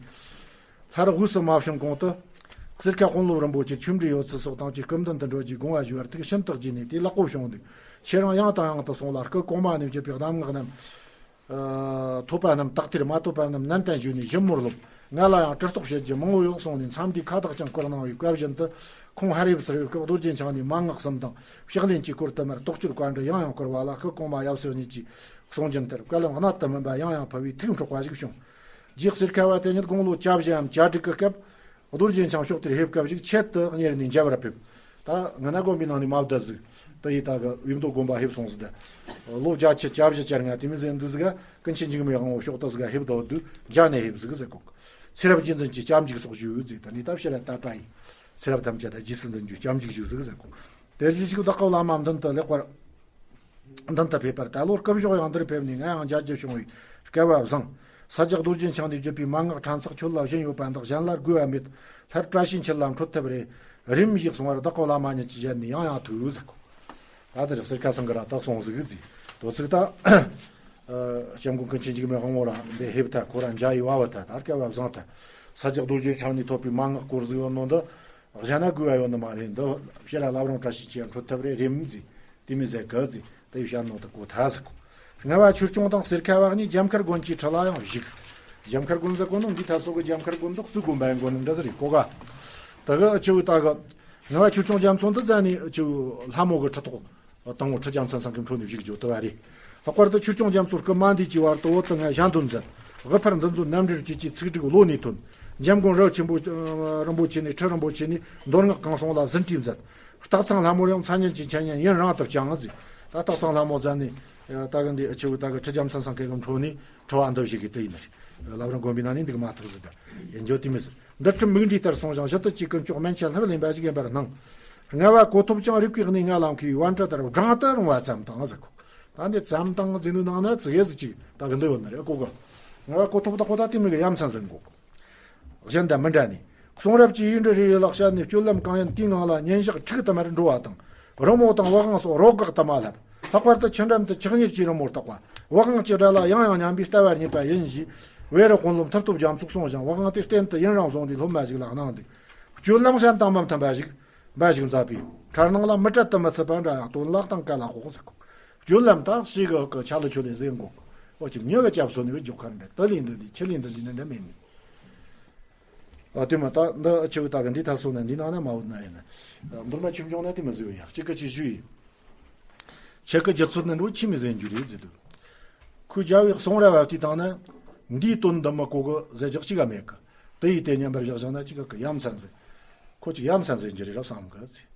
སླར་དབུས་སུ་མ་བྱོན་གོང་དུ། གསེར་ཁ་དཔོན་སློབ་རིན་པོ་ཆེ་ཆོས་འབྲེལ་ཡོད་ཚུལ་སོགས་དང་བཅས་སྐུ་མདུན་དུ་འགྲོ་རྒྱུའི་དགོངས་པ་ཞུ་བར་ཐུགས་ཤིན་ཏུ་དགྱེས་ནས་དེ་ལེགས་པོ་བྱུང་འདུག་ཁྱེད་རང་ཡང་དང་ཡང་དུ་སོང་ལ་སྐུ་གོང་མ་ནས་བརྒྱུད་པའི་གདམས་ངག་རྣམས། ཐོབ་པ་རྣམས་དག་ཐེར་མ་ཐོབ་པ་རྣམས་ནན་ཏན་ཞུས་ནས་ཞིབ་མོར་སློབ། ང་ལ་ཡང་དྲི་རྟོག་བྱེད་རྒྱུ་མང་བོ་ཡོད་གསུངས་ནས་འཚམས་འདྲིའི་ཁ་བཏགས་ཀྱང་བསྐུར་གནང་བའི་སྐབས་བཞིན་དུ་ཁོང་ཧ་རིབ་ཚུར་རིབ་སྐབས་རྡོ་རྗེ་འཆང་ནས་མན་ངག་གསུམ་དང་ཕྱག་ལེན་གྱི་སྐོར་དུ་མར་དོགས་གཅོད་བཀའ་འདྲི་ཡང་ཡང་བསྐུར་བ་ལ་སྐུ་གོང་མ་ཡབ་སྲས་གཉིས་ཀྱིས་གསུང་རྒྱུན་ལྟར་བཀའ་ལན་གནད་དུ་སྨིན་པ་ཡང་ཡང་ཕུལ་བས་ཐུགས་འཕྲོག་པ་ཞིག་བྱུང་། རྗེ་གསེར་ཁ་བ་དེ་ཉིད་དགུང་ལོ་གྱ་བཞི་འམ་གྱ་དྲུག་གི་སྐབས་རྡོ་རྗེ་འཆང་ཕྱོགས་དེར་ཕེབས་སྐབས་ཤིག་ཆེད་དུ་གཉེར་ནས་མཇལ་བར་ཕེབས། ད་ང་ན་དགོན་པའི་ནང་ནས་མ་བསྡད་ཟིག་ད་ཡི་ད་གི་བིམ་མདོ་དགོན་པ་ཕེབས་སོང་ཟིག་ད་ལོ་བརྒྱད་ཅུ་གྱ་བཞི་གྱ་ལྔ་དེ་མི་ཟིན་འདུག་ཟིག་ཀུན་མཁྱེན་འཇིགས་མེད་དབང་པོ་ཕྱོགས་དུ་ཟིག་ཕེབས་དོ་འདུག་རྒྱ་ནས་ཕེབས་ཟིག་ཟེར་གོ། ཚེ་རབས་རྗེས་འཛིན་གྱི་སྐྱབས་འཇུག་སོགས་ཞུས་ཟིག་ད་ནི་ད་ཕྱིར་ད་པ་ཡི་ཚེ་རབས་ཐམས་ཅད་ད་རྗེས་སུ་འཛིན་རྒྱུ་སྐྱབས་འཇུག་ཞུས་ཟིག་ཟེར་གོ། དེར་གཞི་ཞིག་བདག་གི་བླ་མ་མདུན་དུ་ལེགས་པར། མདུན་དུ་ཕེབས་པར་ད་ལོ་སྐུ་གཞོགས་ཡང་འདིར་ཕེབས་ནས་ང་ཡང་མཇལ་རྒྱུ་བྱུང་བས་སྐལ་བ་བཟང་། ས་སྐྱ་རྡོ་རྗེ་འཆང་ནས་བརྒྱུད་པའི་མན་ངག་ཕྲན་ཚེགས་ཁྱོད་ལ་བྱིན་ཡོད་པ་འདི་གཞན་ལ་དགོས་པ་མེད། སླར་བཀྲ་ཤིས་འཁྱིལ་ལ་འཕྲོད་ཐུབ་རེ་རིམ་བཞིན་གསུང་བར་བདག་གི་བླ་མ་ཉིད་ཀྱིས་ཞལ་ནས་ཡང་ཡང་ཐུགས་ཟེར་གོ། ད་དེར་གསེར་ཁ་ཚང་གི་ར་བདག་སོང་ཟིག་ཟིག་དོ་ཚིག་ད། སྐྱབས་མགོན་ཀུན་མཁྱེན་འཇིགས་མེད་དབང་པོ་ར་འདི་ཕེབས་ཐལ། ཁོ་ར་མཇལ་ཡི་བ་བ་ཐལ། ད་སྐལ་བ་བཟང་ཐལ། ས་སྐྱ་རྡོ་རྗེ་འཆང་ནས་ཐོབ་པའི་མན་ངག་སྐོར་ཟིག་ཡོད་ནོ་འདི། གཞན་ན་དགོས་པ་ཡོད་ནི་མ་རེད། འདི་ཕྱིར་ར་བླ་བྲང་བཀྲ་ཤིས་ཀྱིས་འཕྲོད་ཐུབ་རེ་རེམ་ཟིག་དེ་མི་ཟེར་གི་ཟིག་དེ་ཡི་ཤ་ནོ་དུ་གོ་ཐ་ཟིག་ལྔ་པ་ཆོས་སྐྱོང་དང་གསེར་ཁ་བ་གཉིས་རྒྱ་མཁར་དགོན་གྱི་ཁྲི་ལ་ཡང་བཞུགས། རྒྱ་མཁར་དགོན་ཟེར་གོ་ནོ་འདི་ཐ་སོ་གི་རྒྱ་མཁར་དགོན་འདི་གཙུག་དགོན་པའི་དགོན་འདྲ་ཟིག་རེད་གོ་ག་དེ་གི་ཆུ་བོ་ད་གི་ལྔ་པ་ཆོས་སྐྱོང་རྒྱ་མཚོ་འདི་ཟ་ནི་ཆུ་བོ་ལྷ་མོ་གི་ཁྲི་ཐོག་དང་པོ་ཁྲི་རྒྱལ་མཚན་ཚང་གི་འཕྲོ་ནས་བཞུགས་རྒྱུ་དུ་བ་རེད། ལྷག་པར་དུ་ཆོས་སྐྱོང་རྒྱ་མཚོར་སྐུ་མ་འདས་ཀྱི་བར་དུ་བོད་དུ་ང་ཞལ་འདོན་མཛད། དབུ་ཕར་འདི་ཚོ་རྣམ་འགྲེལ་བཅས་ཀྱི་ཚིག་སྒྲིག་བློ་ནས་ཐོན། འཇམ་མགོན་རི་ཆེན་པོ་རིན་པོ་ཆེ་ནས་ཁྲི་རིན་པོ་ཆེ་ནས་མདོ་སྔགས་གང་གསུང་ལ་ཟིན་བྲིས་མཛད། སྟག་ཚང་ལྷ་མོར་ཡང་མཚན་སྙན་གྱི་འཆད་ཉན་ཡུན་རིང་དུ་བསྐྱངས་ཟིག་ད་སྟག་ཚང་ལྷ་མོ་ཟ་ནི་ད་གི་འདི་ཆུ་བོ་ད་གི་ཁྲི་རྒྱལ་མཚན་ཚང་གི་གི་འཕྲོ་ནས་ཁྲི་བ་འདི་བཞུགས་གི་དུ་ཡིན་ནི་རེད། ལབ་རིང་དགོན་པའི་ནང་ནས་འདུག་མ་ཐུབ་ཟིག་ད་ཡིན་རྒྱུ་དེ་མི་ཟིག་འདི་ཁྲིམས་མིག་འདྲའི་ལྟར་སོང་ཞིང་ཞི་བདེ་གྱི་ཀུན་སྤྱོད་སྨན་ཆད་ལྷུར་ལེན་པ་ཞིག་ཡིན་པར་སྣང་། ལྔ་བ་གོ་ཐོབ་ཀྱང་རིག་པའི་གནས་ལྔ་ལ་མཁས་པའི་པཎ་ཌི་ཏར་བགྲང་དུ་རུང་བ་ཙམ་དང་ཟེར་གོ། ད་འདི་ཙམ་དང་ཟེར་ནུས་ནང་ན་ཙི་གེ་ཟིག་ཅིག་ད་གི་འདི་ཡོད་ནི་རེད་གོ་གི། ལྔ་བ་གོ་ཐོབ་དག་པོ་ད་དེ་མི་གི་ཡ་མཚན་ཟིག་གོ། གཞན་དང་མི་འདྲ་ནི། གསུང་རབ་ཀྱི་ཡིག་འབྲུ་རེ་རེ་ལ་བཤད་ནས་སྤྱོད་ལམ་གང་ཡིན་དེའི་ངང་ལ་ཉིན་ཞག་འཁྲུག་ཏུ་མར་འགྲོ་བ་དང་། རི་མོ་དང་བ་གང་སོགས་རོ་འགག་ཏུ་མ་བསླབ། ལྷག་པར་དུ་ཆུ་འགྲམ་དུ་ཆགས་གཉེར་གྱི་རི་མོར་བརྟག་པ། བ་གང་གི་སྒྲ་ལ་ཡང་ཡང་སྙམ་པའི་ལྟ་བ་རྙེད་པ་ཡིན་ཞེས། བེ་རི་དཔོན་སློབ་མཐུ་སྟོབས་རྒྱ་མཚོས་གསུངས་ཤིང་བ་གང་དེ་རྟེན་དུ་ཡུན་རིང་བཟུང་ནས་སློབ་མ་ཞིག་ལ་གནང་འདུག་སྤྱོད་ལམ་གཞན་དང་མི་མཐུན་པ་ཞིག་འབའ་ཞིག་མཛད་པས་འཁྲུལ་སྣང་ལ་མི་སྤྲད་དུ་མི་ཚུད་པ་འདྲ་ཡང་དོན་ལ་གཏང་ག་ལ་ཕོག་ཟེར་གོ། སྤྱོད་ལམ་དག་ཞིག་གི་ཆ་ལ་ཆོད་ལས་ཟེར་གོ། འོ་ཅིག་མྱི་གི་སྐྱབས་སོ་ནི་གི་འཇོག་ཁར་འདྲ་དུ་ལིན་དུ་ལིན་ཆི་ལིན་དུ་ལིན་འདྲ་མེད་ནི། ཨ་དེ་མ་ད་འདི་ཆུ་བོ་ད་གི་འདི་ད་སོ་ན་འདི་ནང་ན་མ་འོ་ན་ཡིན་ན། འབུར་མ་ཆུང་ཆུང་ན་དེ་མི་ཟེར་ཡ་གཅིག་གི་ཅི་ཞུ་ཡིན། ཆེ་གི་རྒྱུ་ཚོད་ནི་འགྲོ་ཆི་མི་ཟེར་རྒྱུ་རེད་ཟེར་དུ། ཁོས་རྒྱལ་བའི་གསུང་རབ་བ་དེ་དང་ན། འདིའི་དོན་འདི་མི་གོ་གི་ཟེར་རྒྱག་གཅིག་ག་མེད་གི། དེ་ཡིས་དེ་མཉམ་པར་བཞག་བཞག་ན་གཅིག་ག་གི་ཡ་མཚན་ཟེར། ཁོ་ཅིག་ཡ་མཚན་ཟེར་རྒྱུ་རེད་རབ་བསམ་གི་ཟེར།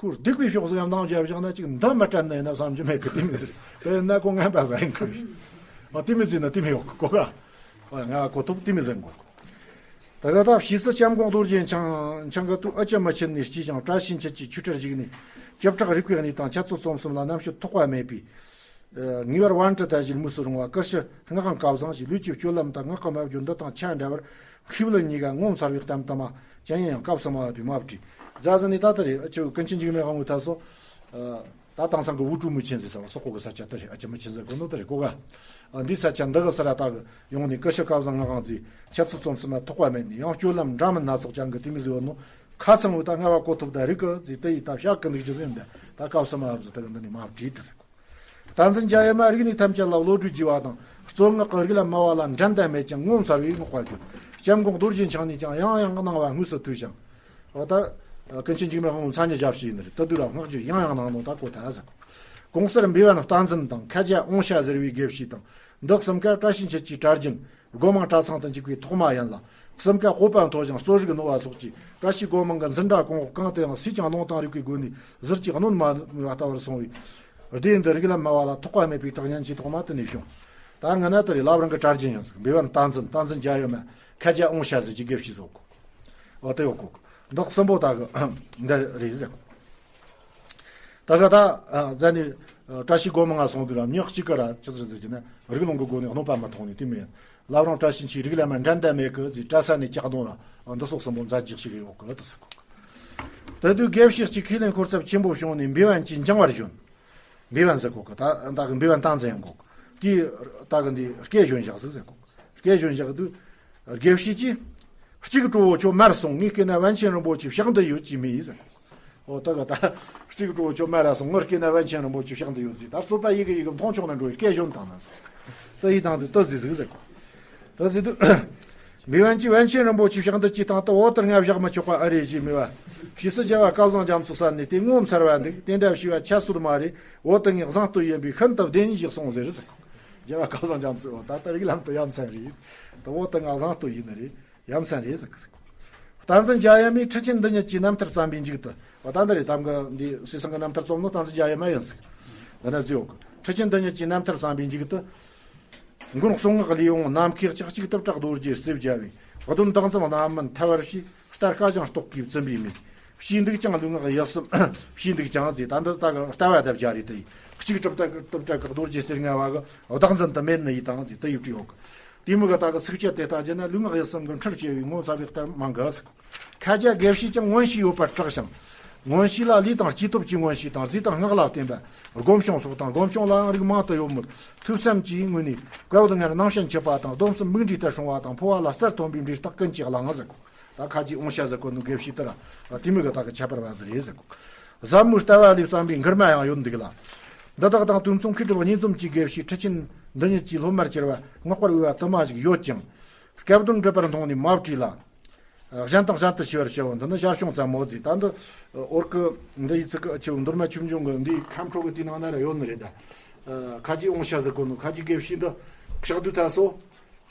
ཁོས་སྡིག་པའི་ཕྱོགས་སུ་ཡང་འདང་བརྒྱབ་བཞག་ན་ཅིག་འདི་མི་དྲན་ནི་ཡིན་ན་བསམ་རྒྱུ་མེད་གི་དེ་མི་ཟེར། དེ་ཡིན་ན་ཁོ་ངན་པ་ཟ་ཡིན་གི་རེད། ཨ་དེ་མི་ཟེར་ན་དེ་མི་ཡོང་གི་གོ་ག་ང་གོ་ཐུབ་དེ་མི་ཟེར་གོ། ད་ག་ད་ཕྱིས་སུ་སྐྱབས་མགོན་རྡོ་རྗེ་འཆང་འཆང་གི་དུས་ཨ་ཅེ་མི་ཆེན་ནས་སྐྱེས་ཀྱང་བཀྲ་ཤིས་འཁྱིལ་གྱི་ཆོས་ཁྲིར་བཞུགས་ནས་སྐྱབས་གྲགས་རིག་པའི་གནས་དང་འཆད་རྩོད་རྩོམ་གསུམ་ལ་རྣམ་དཔྱོད་ཐོགས་པ་མེད་པས། ངེས་པར་པཎ་ཌི་ཏ་ཞིག་དམིགས་སུ་རུང་བ་ཀིར་ཤི་སྔགས་ཁང་སྐལ་བཟང་ཞེས་ལུས་ཀྱི་སྤྱོད་ལམ་དང་སྔགས་ཀྱི་སྨྲ་བརྗོད་འདི་དང་ཆ་འདྲ་བར་ མཁས་པ་གཉིས་ཀ་ངོ་མཚར་བའི་གཏམ་དུ་མ། ཅང་ཡང་ཡང་སྐབས་སུ་མ་བབ་པའི་མ་བྲིས། རྫ་ཟི་ནི་ད་ལྟ་རེད། ཨ་ཅོ་ཀུན་མཁྱེན་འཇིགས་མེད་དབང་པོའི་ཐད་སོ། ད་དེང་སང་གི་ཝུ་ཀྲུའུ་མུས་ཆེན་ཟེར་ས་བ་སོག་པོ་གི་ས་ཆ་དེ་རེད། ཨ་ཅེ་མུས་ཆེན་ཟེར་གོ་ནོ་དེ་རེད་གོ་ག་འདི་ས་ཆ་འདི་གི་སར་ད་གི་ཡོང་ནས་ཀུ་ཤུ་སྐལ་བཟང་ངག་དབང་ཟེར་ཁྱད་ཚུལ་རྩོམ་སྲིད་མ་ཐོགས་པ་མེད་ནས་ཡང་སྤྱོད་ལམ་འདྲ་མིན་སྣ་ཚོགས་ཅན་གི་དེ་མི་ཟེར་བ་ནོ། ཁ་ཚང་བོ་ད་ལྔ་བ་གོ་ཐུབ་ད་རིག་གི་ཟེར་དེ་ཡི་ད་བཤད་གི་འདུག་ཅི་ཟེར་འདི་ད་སྐབས་སུ་མ་བབ་ཟེར་ད་གི་འདི་ནས་མ་བྲིས་དེ་ཟེར་གོ་བསྟན་འཛིན་རྒྱལ་ཡུམ་མ་རིག་གནས་ཐམས་ཅད་ལ་བློ་གྲོས་རྒྱས་པ་དང་། རྩོད་ངག་གི་རིགས་ལ་སྨྲ་བ་ལ་འགྲན་ཟླ་མེད་ཅིང་ངོ་མཚར་བའི་ངག་པ་གྱུར། སྐྱབས་མགོན་རྡོ་རྗེ་འཆང་ནས་ཀྱང་ཡང་ཡང་གནང་བ་དངོས་སུ་ཐོས་ཤིང་། འོ་ད། ཀུན་མཁྱེན་འཇིགས་མེད་དབང་པོ་མཚན་ཉིད་ཞབས་ཕྱི་ཡིན་ནི་རེད། ད་དུས་རབས་སྔགས་རྒྱུད་ཡང་ཡང་གནང་ནོ་ད་གོ་ཐལ་ཟེར། གོང་གསལ་འབེལ་བན་བསྟན་འཛིན་དང་ཁ་རྒྱ་ཨོང་ཤ་ཟེར་བའི་དགེ་བཤེས་དང་། འདི་གསུམ་ཀ་བཀྲ་ཤིས་འཁྱིལ་གྱི་གྲྭ་རྒྱུན། སྒོ་མང་གྲྭ་ཚང་དུ་འཇུག་པའི་ཐོག་མ་ཡིན་ལ། གསུམ་ཀ་སྤོབས་པ་མཐོ་ཞིང་རྩོད་རིག་རྣོ་བ་སོགས་ཀྱིས་བཀྲ་ཤིས་སྒོ་མང་གི་འཛིན་གྲྭ་གོང་འོག་གང་དུ་ཡང་སུས་ཀྱང་ལུང་དང་རིགས་པའི་སྒོ་ནས་ཟུར་གྱིས་གནོན་མ་ནུས་པ་ལྟ་བུར་སོང་བས། སྡེ་འདི་རིགས་ལ་སྨྲ་བ་ལ་ཐོགས་པ་མེད་པའི་གྲགས་སྙན་གྱི་ཐོག་མ་དུ་ནས་བྱུང་། ད་སྔ་ན་དེ་རེད། བླ་བྲང་གི་གྲྭ་རྒྱུན་ཡང་ཟིག་འབེལ་བན་བསྟན་འཛིན། བསྟན་འཛིན་རྒྱལ་ཡུམ་མ། ཁ་རྒྱ་ཨོང་ཤ་ཟེར་གྱི་དགེ་བཤེས་ཟིག་གོ་འོ་དེ་ཡོད་གོ་འདི་གསུམ་པོ་ད་གི་འདི་རེད་ཟེར་གོ་ད་ག་ད་ཟ་ནི་བཀྲ་ཤིས་སྒོ་མང་ང་སོང་དུས་ར་མྱི་གཅིག་གི་ར་ཅི་ཟེར་ཟེར་གྱི་ན་རིགས་ལུང་གི་སྒོ་ནས་གནོད་པ་མ་ཐོག་ནས་དེ་མིན། བླ་བྲང་བཀྲ་ཤིས་འཁྱིལ་རིགས་ལ་མ་འགྲན་ཟླ་མེད་གི་ཟེར་གྲྭ་ས་ནས་ལྕགས་སྡོང་ར་འདི་སོགས་གསུམ་པོ་མཛད་རྗེས་ཤིག་ཡོད་གི་དུ་ཟེར་གོ་ད་དུས་དགེ་བཤེས་གཅིག་ཁས་ལེན་འཁོར་ཚབས་ཆེན་པོ་བྱུང་ནས་འབེལ་བན་གྱིས་འགྱིང་བར་བྱོན། འབེལ་བན་ཟེར་གོ་གི་ད་ད་གི་འབེལ་བན་བསྟན་འཛིན་ཡང་གོ་གི་དེ་ད་གི་འདི་སྐད་གཞོན་བཞག་ཟིག་ཟེར་གོ་སྐད་གཞོན་བཞག་དུས་དགེ་བཤེས་ཀྱིས། གཅིག་གྲོགས་པོ་ཁྱོད་མར་སོང་། ངས་བལྟས་ན་པཎ་ཆེན་རིན་པོ་ཆེ་ཕྱག་འདི་ཡོད་ཀྱི་མེད་ཟེར། ཨོ་ད་ག་ད། གཅིག་གྲོགས་པོ་ཁྱོད་མར་སོང་། ངས་བལྟས་ན་པཎ་ཆེན་རིན་པོ་ཆེ་ཕྱག་འདི་ཡོད་ཟེར། ད་རྩོད་པ་ཡི་གེ་ཡི་གེ་མཐོང་ཆོག་ན་འགྲོ་བའི་སྐད་གཞོན་བཏང་ན་སོང་། ད་ཡི་དང་དུ་ད་ཟིག་ཟིག་ཟེར་གོ་ད་ཟིག་དུ། མི་པཎ་ཆེན་པཎ་ཆེན་རིན་པོ་ཆེ་ཕྱག་འདི་ཅི་དང་ད་འོ་དེར་ང་བཞག་མི་ཆོག་པ་ཨ་རེ་ཞེས་མི་བ། ཕྱིས་སུ་རྒྱལ་བ་སྐལ་བཟང་རྒྱ་མཚོ་ས་ནས་དེ་ངོ་མཚར་བ་འདུག་དེ་འདྲ་ཞུས་པ་ཁྱད་གསོད་མ་རེད། འོ་དེ་ངས་གཟེངས་བསྟོད་ཡིན་པས་ཤིན་ཏུ་བདེན་ཞིག་གསུངས་ཟེར་ཟེར་གོ་རྒྱལ་བ་སྐལ་བཟང་རྒྱ་མཚོས་འོ་ད་ད་རིགས་ལམ་དུ་ཡ་མཚན་རེད། ད་འོ་དེ་ང་གཟེངས་བསྟོད་ཡིན་ནི་རེད། ཡ་མཚན་རེད་ཟེར་གི་ཟེར། བསྟན་འཛིན་རྒྱལ་ཡུམ་མས་ཁྲི་ཆེན་འདི་ཉིད་ཀྱི་རྣམ་ཐར་བརྩམས་པའི་མཇུག་ཏུ། འོ་ད་འདི་རེད། དམ་གི་འདི་སྲས་སེང་གི་རྣམ་ཐར་རྩོམ་ནོ་བསྟན་འཛིན་རྒྱལ་ཡུམ་མ་ཡིན་ཟེར། འདི་ན་བརྗོད་གི་ཁྲི་ཆེན་འདི་ཉིད་ཀྱི་རྣམ་ཐར་བརྩམས་པའི་མཇུག་ཏུ། མགོན་གསུང་ངག་ལས་འོངས་ནམ་མཁའི་ལྕགས་གཅིག་ཏུ་བྲག་རྡོ་རྗེ་རྩེ་བརྒྱ་པའི། གདོན་བདག་འཛིན་རྣམ་སྨིན་ཐལ་བར་བྱེད། རྟ་སྐལ་ཞིང་རྟོག་གེས་བཙུན་པའི་མིག་བྱས་འདུག་ཅིང་ལུས་ངག་ཡིད་གསུམ་བྱས་འདུག་ཅིང་ཟེར། ད་འདི་ད་གི་ལྟ་བ་ལྡབ་རྒྱ་རེད་དེ། གཅིག་གྲུབ་ད་གྲུབ་བྲལ་གི་རྡོ་རྗེ་ཟེར་ང་བ་གི་བདག་འཛིན་དུ་མེད་ནི་ཡི་དང་ཟེར་དེ་ཡི་བྲིས་ཡོད་གི་དེ་མི་གི་ད་གི་ཚིགས་བཅད་དེ་ལྟ་རྒྱུ་ན་ལུས་ངག་ཡིད་གསུམ་གི་འཁྲུལ་ཕྱེ་བའི་ངོ་མཚར་བའི་ལྟར་མང་གི་ཟེར། ཁ་རྒྱ་དགེ་བཤེས་ཀྱང་མངོན་ཤེས་ཡོད་པར་གྲགས་ཤིང་། མངོན་ཤེས་ལ་ལུས་དང་སྐྱེས་སྟོབས་ཀྱི་མངོན་ཤེས་དང་རྫས་དང་སྔགས་ལ་བརྟེན་པ། སྒོམ་བྱུང་སོགས་དང་སྒོམ་བྱུང་ལའང་རིགས་མང་དུ་ཡོད་མོད། ཐོས་བསམ་གྱི་ངོས་ནས་བཀའ་བསྡུ་ངར་སྣང་ཞེན་འཆི་བ་དང་སྡོམ་གསུམ་མིག་འདྲིས་ལྟར་སྲུང་བ་དང་འཕོ་བ་ལ་རྩལ་ཐོན་པའི་འབྲས་རྟགས་ཀུན་གྱིས་བླངས་ཟེར་གོ་ད་ཁ་ཅིག་ཨོང་ཤ་ཟེར་གོ་ནོ་དགེ་བཤེས་དེ་ར། དེ་མོ་གི་ད་གི་ཁྱད་པར་བ་ཟིག་རེད་ཟེར་གོ་ཟབ་མོའི་ལྟ་བ་ལས་བརྩམས་པའི་མགུར་མ་ཡང་ཡོད་འདུག་ལ། འདི་དག་དང་དུས་མཚུངས་མཁས་གྲུབ་གཉིས་འཛོམས་ཀྱི་དགེ་བཤེས་ཁྲི་ཆེན་འདི་ཉིད་ཀྱི་སློབ་མར་གྱུར་པ་བསྔགས་པར་འོས་པ་དུ་མ་ཞིག་ཡོད་ཀྱང་། སྐལ་བརྡུང་འགྲུབ་པར་མཐོང་ནས་མ་བྲིས་ལ། གཞན་དང་གཞན་དུ་ཤེས་པར་བྱའོ། འདི་ནི་ཞར་བྱུང་ཙམ་མོ་ཟིག་ད་འདི་འོར་གི་འདི་ཡི་ཚིག་གི་ཆུ་མདོར་མ་ཆོས་འབྱུང་གི་འདིའི་ཁམས་ཁྲོ་གི་དེའི་ནང་ན་ར་ཡོད་ནི་རེད་ད། ཁ་ཅིག་ཨོང་ཤ་ཟེར་གོ་ནོ་ཁ་ཅིག་དགེ་བཤེས་འདི་ཕྱག་བསྡུས་ད་སོ།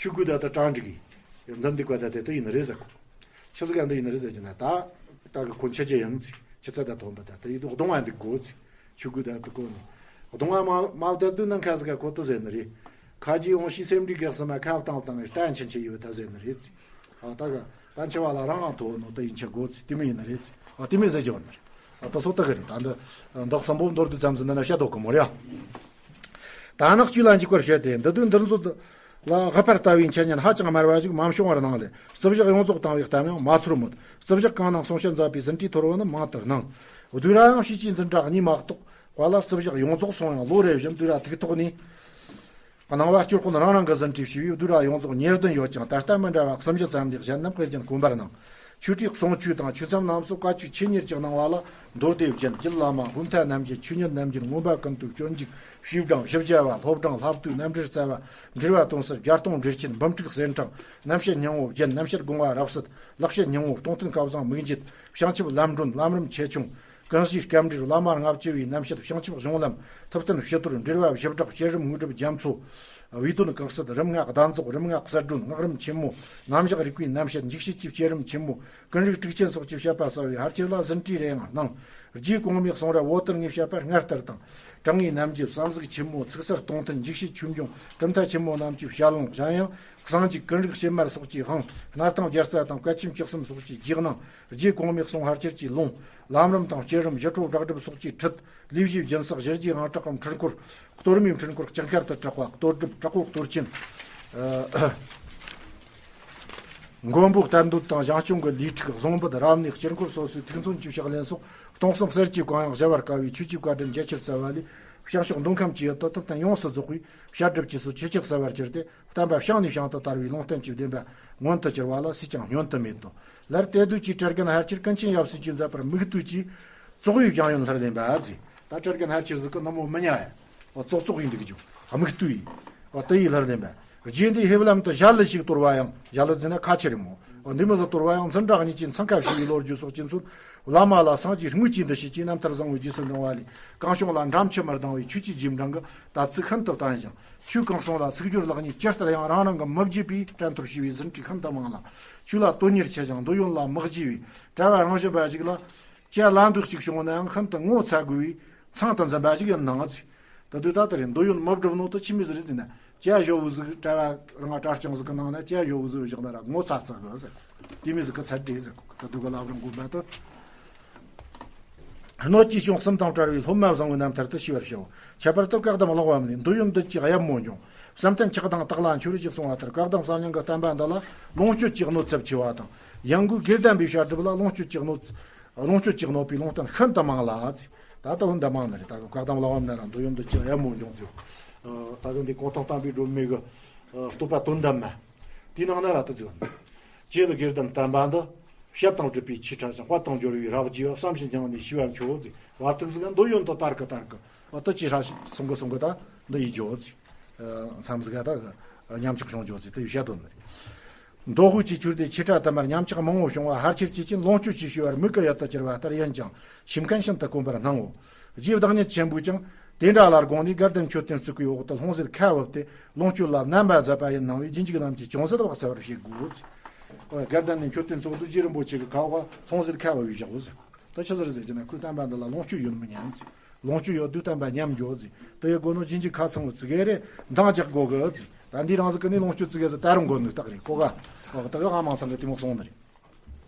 ཆོས་གོས་ད་ད་གྲ་འགྲིག་གི་འདི་འདི་བཀའ་ད་དེ་དེ་ཡིན་ནི་རེད་ཟེར་གོ་ཆི་ཟིག་ག་འདི་ཡིན་ནི་རེད་ཟེར་གྱི་ན་ད། ད་གི་ཁོ་འཆི་རྒྱུ་ཡིན་ཟིག་ཆི་ཚད་ད་ཐོན་པ་ད་དེ་ཡི་དུ་གདོང་བ་འདི་གོ་ཟིག་ཆོས་གོས་ད་དུ་གོ་ནི། གདོང་བ་མ་མ་བདེ་དུས་ན་ཁ་ཟིག་ག་ཁོ་དུ་ཟེར་ནི་རེད། ཁ་ཅིག་ཨོང་ཤི་སེམས་འདྲི་གེགས་སུ་མ་ཁ་བཏང་བཏང་ངས་ལྟ་ཆེན་ཆེ་ཡོད་ད་ཟེར་ནི་རེད་ཟིག་ཨ་ད་ག་ད་འཆི་བ་ལ་རང་རང་ཐོག་ནོ་ད་ཡིན་ཆ་གོ་ཟིག་དེ་མི་ཡིན་ནི་རེད་ཟིག་ཨ་དེ་མི་ཟེར་གྱི་བ་ནི་རེད། ཨ་ད་སོ་ད་གི་རེད། ད་འདི་འདག་སམ་བོ་མདོར་བསྡུས་ཙམ་ཟིག་འདི་ན་བཤད་དོ་གི་མོ་རེད་ཨ། ད་ནག་བཅུད་ལ་འཇུག་པར་བཤད་དེ་འདི་དུས་འདིར་མཛོད་ལ་ཧ་པར་ལྟ་བའི་འཆད་ཉན་ཧ་ཅང་དམར་བ་ཞིག་མ་བྱུང་བར་སྣང་ལས་རྩིབས་བཞག་ཡོངས་རྫོགས་བཏང་བའི་གཏམ་ཡང་མ་ཚོར་མོད། རྩིབས་བཞག་གང་ནང་གསུང་བཤད་མཛད་པའི་ཟིན་བྲིས་ཐོར་བུ་ནི་མང་དུ་སྣང་། བསྡུས་ར་ཡང་ཕྱིས་ཀྱི་འཛིན་གྲྭ་གཉིས་མ་གཏོགས་པ་ལ་རྩིབས་བཞག་ཡོངས་རྫོགས་སོང་ཡང་ལོ་རེ་བཞིན་བསྡུས་ར་ཐིག་ཐོག་ནས། སྣང་བ་སྤྱོད་དཔོན་རང་རང་གི་ཟིན་བྲིས་ཞེས་པའི་བསྡུས་ར་ཡོངས་རྫོགས་ཉེར་བདུན་ཡོད་ཀྱང་ད་ལྟ་མི་འདྲ་བ་གསུམ་བཞི་ཙམ་ལས་གཞན་རྣམས་དཔེ་རྒྱན་དཀོན་པར་སྣང་། ཆོས་ཁྲིད་གསུང་ཆོས་དང་ཆོས་མཚམས་རྣམས་སུ་བཀའ་ཆོས་ཆེད་གཉེར་གྱི་གནང་བ་ལ་མདོ་སྡེ་བརྒྱན། རྒྱུད་བླ་མ། བུམ་ཐང་རྣམ་འབྱེད། ཆོས་ཉིད་རྣམ་འབྱེད། མངོན་པ་ཀུན་བཏུས། སྤྱོད་འཇུག་ཞེས་བགྲང་། བཞི་བརྒྱ་པ། སློབ་སྦྱོང་། བསླབ་བཏུས། རྣམ་འགྲེལ་རྩ་བ། འགྲེལ་པ་དོན་གསལ། བརྒྱ་སྟོང་འགྲེལ་ཆེན། འབུམ་དྲུག་གསེར་ཕྲེང་། རྣམ་བཤད་སྙིང་པོ་བརྒྱན། རྣམ་བཤད་དགོངས་པ་རབ་གསལ། ལེགས་བཤད་སྙིང་པོ། སྟོང་ཐུན་སྐལ་བཟང་མིག་འབྱེད། བྱང་ཆུབ་ལམ་སྒྲོན། ལམ་རིམ་ཆེ་ཆུང་། ཀུན་གཞིའི་སྐྱབས་འགྲོའི་བླ་མ་ལྔ་བཅུ་པའི་རྣམ་བཤད། བྱང་ཆུབ་གཞུང་ལམ། ཐུབ་བསྟན་སྤྱི་དོར། འགྲེལ་པ་བཞི་བསྒྲགས། བསྐྱེད་རིམ་དངོས་གྲུབ་རྒྱ་མཚོ། བའི་དོན་གེགས་སེལ། རིམ་ལྔ་གདན་རྫོགས། རིམ་ལྔ་གསལ་སྒྲོན། སྔགས་རིམ་ཆེན་མོ། རྣམ་གཞག་རིག་པའི་རྣམ་བཤད། འཇུག་བྱེད་ཀྱི་བསྐྱེད་རིམ་ཆེན་མོ། ཀུན་རིག་དྲུག་ཅན་སོགས་ཀྱི་བཤད་པ་རྩ་བའི་ཕལ་ཆེར་ལ་ཟིན་བྲིས་རེ་ཡང་སྣང་། རྗེ་གོང་མའི་གསུང་རབ་བོད་དུ་ངས་བཤད་པ་སྔར་ལྟར་དང་། དྲང་ངེས་རྣམ་འབྱེད། བསམ་གཟུགས་ཆེན་མོ། ཚིག་གསལ་སྟོང་ཐུན། འཇུག་བྱེད་ཆོས་འབྱུང་། གྲུབ་མཐའ་ཆེན་མོ་རྣམས་ཀྱི་བཤད་ལུང་། གཞན་ཡང་། གསང་རྒྱུད། ཀུན་རིག་ཕྱེ་མར་སོགས་ཀྱི་དབང་། སྣར་ཐང་རྒྱལ་རྩ་དང་བཀའ་ཆེམས་བཅུ་གསུམ་སོགས་ཀྱི་རྗེས་གནང་། རྗེ་གོང་མའི་གསུང་ཕལ་ཆེར་གྱི་ལུང་། ལམ་རིམ་དང་བསྐྱེད་རིམ། ཞི་ཁྲོ་བསྒྲགས་སྒྲུབ་སོགས་ཀྱི་ཁྲིད། ལས་བཞིའི་སྦྱིན་སྲེག། ཞི་རྒྱས་དབང་དྲག་གམ་འཕྲུལ་འཁོར། གཏོར་མའི་འཕྲུལ་འཁོར་ལྕགས་མཁར་དུ་གྲགས་པ། གཏོར་སྒྲུབ། དྲག་པོ་གཏོར་ཆེན། ཨ། མགོན་པོ་བསྟན་འདོད་དང་ཞིང་སྐྱོང་གི་ལས་ཁྲིགས་བཟང་པོ་རབ་གནས་སྤྱི་འཁོར་སོ་སོའི་ཐུགས་མཚོན་གྱི་ཕྱག་ལེན་སོགས་སྟོང་གསུམ་གསེར་གྱི་གོ་ཡང་གཞལ་བར་དཀའ་བའི་ཆོས་ཀྱི་བཀའ་དྲིན་རྒྱ་ཆེར་སྩལ་བ་ལས། བྱང་ཕྱོགས་མདོ་ཁམས་ཀྱི་ཡུལ་དུ་ཐུབ་བསྟན་ཡོངས་སུ་རྫོགས་པའི་བཤད་སྒྲུབ་ཀྱི་སྲོལ་ཇེ་ཆེར་གསལ་བར་གྱུར་ཏེ། བསྟན་པ་བྱང་ནས་བྱང་དུ་དར་བའི་ལུང་བསྟན་གྱི་བདེན་པ་མངོན་དུ་གྱུར་བ་ལ་སུས་ཀྱང་བསྙོན་དུ་མེད་དོ། ལར་དེ་དུས་ཀྱི་བྲལ་རྒན་ཧར་ཆེར་ཀུན་མཁྱེན་ཡབ་སྲས་ཀྱིས་མཛད་པར་མིག་ལྟོས་ཀྱིས། བཙོག་པའི་བྱང་ཡོན་ལྷུར་ལེན་པ་ཟེར། ད་བྲལ་རྒན་ཧར་ཆེར་ཟིག་གི་ནུ་མོ་མི་ཉལ་ཡ། བཙོག་བཙོག་ཡིན་འདུག་ཀྱང་མིག་ལྟོས་ཡིན། དེ་ཡི་ལྷུར་ལེན་པ། རྗེ་འདིའི་ཧེ་བ་ལམ་དུ་ཞལ་ལུ་ཞིག་དོར་བ་ཡང་། ཞལ་ལུ་ཟེར་ན་ཁ་ཆེ་རེད་མོ། འདི་མོ་ཟིག་དོར་བ་ཡང་། འཛིན་གྲྭ་གཉིས་ཀྱིས་འཚང་ཁ་ཕྱེ་བའི་ལོ་རྒྱུས་སོགས་ཀྱིས་མཚོན། བླ་མ་ལ་སངས་རྒྱས་དངོས་ཀྱི་འདུ་ཤེས་ཀྱིས་རྣམ་ཐར་བཟང་བོའི་རྗེས་སུ་འབྲང་བ་ལས། གང་བྱུང་ལ་འགྲམ་ཆུ་མི་ལྡང་བའི་ཆོས་ཀྱི་རྗེས་འབྲང་གི་དད་ཚིག་ཤིན་ཏུ་བརྟན་ཞིང་། ཆོས་གང་གསུང་ལ་ཚིག་སྦྱོར་ལེགས་ཉེས་ཇི་ལྟར་ཡང་རང་རང་གིས་མི་བརྗེད་པའི་དྲན་ཐོར་ཞུ་བའི་ཟིན་བྲིས་ཤིན་ཏུ་མང་ལ། ཆོས་ལ་དོན་གཉེར་ཆེ་ཞིང་འདོད་ཡོན་ལ་མི་གཞི་བའི་གྲྭ་བ་རང་བཞིན་པ་ཞིག་ལ། ཅ་ལ་འདུག་ཅིག་བྱུང་ན་ཡང་ཤིན་ཏུ་ངོ་ཚ་དགོས་པའི་ཚང་དུ་འཛིན་པ་ཞིག་ཡིན་སྣང་ཟིག། ད་དུས་ད་ལྟ་རེད། འདོད་ཡོན་མི་སྒྲུབ་ནོ་དུ་ཆི་མི་ཟིག་རེད་ཟེར་ན། ཅ་ཞོ་བོ་ཟིག་གྲྭ་བ་རང་གྲྭ་རྐྱང་ཟིག་གི་ནང་ན་ཅ་ཞོ་བོ་ཟིག་བཞག་ན་ར་ངོ་ཚ་ཚ་གི་ཟེར། དེ་མི་ཟིག་གི་ཚད་འདྲེ་ཟེར་གོ། ད་དུས་གི་ལབ་རང་དགོས་པ་དུ། སྣོད་ཀྱི་གཞུང་གསུམ་དང་བྲལ་བའི་སློབ་མ་བཟང་བོའི་རྣམ་ཐར་དུ་ཤེས་པར་བྱའོ། ཁྱད་པར་དུ་བཀའ་གདམས་ཀློག་པའམ་ནི་འདོད་ཡོན་འདོད་ཀྱི་གཡབ་མོ་འབྱུང་། བསམ་གཏན་ཆགས་སྡང་དག་ལ་འཆོར་ཞེས་གསུངས་པ་ལྟར། བཀའ་གདམས་གསར་རྙིང་གི་བསྟན་པ་འདི་ལ་ལོངས་སྤྱོད་ཀྱི་གནོད་ཚབས་ཆེ་བ་དང་། ཡང་སྒོས་དགེ་ལྡན་པའི་བཤད་སྒྲུབ་ལ་ལོངས་སྤྱོད་ཀྱི་གནོད། ལོངས་སྤྱོད་ཀྱི་གནོད་པའི་ལུང་བསྟན་ཤིན་ཏུ་མང་ལ། ད་ལྟ་འོན་ད་མང་ནི་རེད། ད་གི་བཀའ་གདམས་ཀློག་པའམ་ན་ར་འདོད་ཡོན་འདོད་ཀྱི་གཡབ་མོ་འབྱུང་ཚུལ། ད་གི་འདི་གོང་ཐང་བསྟན་པའི་སྒྲོན་མེ་གི་བསྟོད་པ་དོན་དམ་མ། དེའི་ནང་ན་ར་དུ་ཚུལ། ཅེས་ལ་དགེ་ལྡན་བསྟན་པ་འདི། བཤད་དང་སྒྲུབ་པའི་ཆོས་ཕྲ་ཞིང་། དཔལ་དང་འབྱོར་བའི་རབ་རྒྱས་པ། བསམ་ཞིང་སྦྱངས་ནས་ཤེས་པ་མཆོག་ཟེར། བར་ཐུག་ཟིག་འདོད་ཡོན་དུ་དར་གི་དར་གི། འོ་དུ་ཅི་ཧྲ་ཞིག་གསུང་གི་གསུང་གི་ད་འདི་ཡི་འཇོག་ཟིག། མཚམས་ཟིག་ག་ད་གི་ཉམས་ཆག་བྱུང་འཇོག་ཟིག་དུ་ཡི་བཤད་དོན་ནི་རེད། མདོ་དབུས་ཀྱི་ཆོས་སྡེ་ཆེ་ཕྲ་དུ་མར་ཉམས་ཆག་མང་བོ་བྱུང་བ་ཧར་ཆེར་ཅི་ཕྱིན་ལོངས་སྤྱོད་ཀྱི་ཤེས་པར་མིག་གི་ཡུལ་དུ་གྱུར་བ་ལྟར་ཡིན་ཀྱང་ཤེས་མཁན་ཤིན་ཏུ་དཀོན་པར་སྣང་ངོ་། རྗེ་བདག་ཉིད་ཆེན་པོས་ཀྱང་དེ་འདྲ་ལ་དགོངས་ནས་དགའ་ལྡན་མཆོད་རྟེན་བརྩིགས་པའི་འོག་ཏུ་ལྷུང་བཟེད་ཁ་བབས་ཏེ་ལོངས་སྤྱོད་ལ་རྣམ་པར་མཛད་པ་ཡིན་སྣང་བས་རྗེས་འཇུག་རྣམས་ཀྱིས་ཅུང་ཟད་བག་ཚ་བར་བྱེད་དགོས། དགའ་ལྡན་ནི་མཆོད་རྟེན་ཚོགས་འདུ་རྗེ་རིན་པོ་ཆེ་གི་ཁ་འོག་ལྷུང་བཟེད་ཁ་བབས་བཞག་ཟེར། ད་ཆི་ཟེར་ཟེར་གྱི་ན་ཁོའི་བསྟན་པ་འདི་ལ་ལོངས་སྤྱོད་ཡོད་མི་ཉན་ཟེར། ལོངས་སྤྱོད་ཡོད་དུས་བསྟན་པ་ཉམས་འགྱོ་ཟེར། དེ་ཡི་སྒོ་ནས་རྗེས་འཇུག་ཁ་ཚང་བོ་ཙི་གེ་རེ་འདང་རྒྱག་དགོ་གི་ཟེར། ད་འདི་རང་ཟིག་གི་ནི་ལོངས་སྤྱོད་ཙི་གེ་ཟིག་ད་རུང་དགོ་ནི་རྟགས་རེད་ཀོ་ག། ཨོ་ད་གི་ཧ་མང་སང་གི་དེ་མོ་གསུངས་ནི་རེད།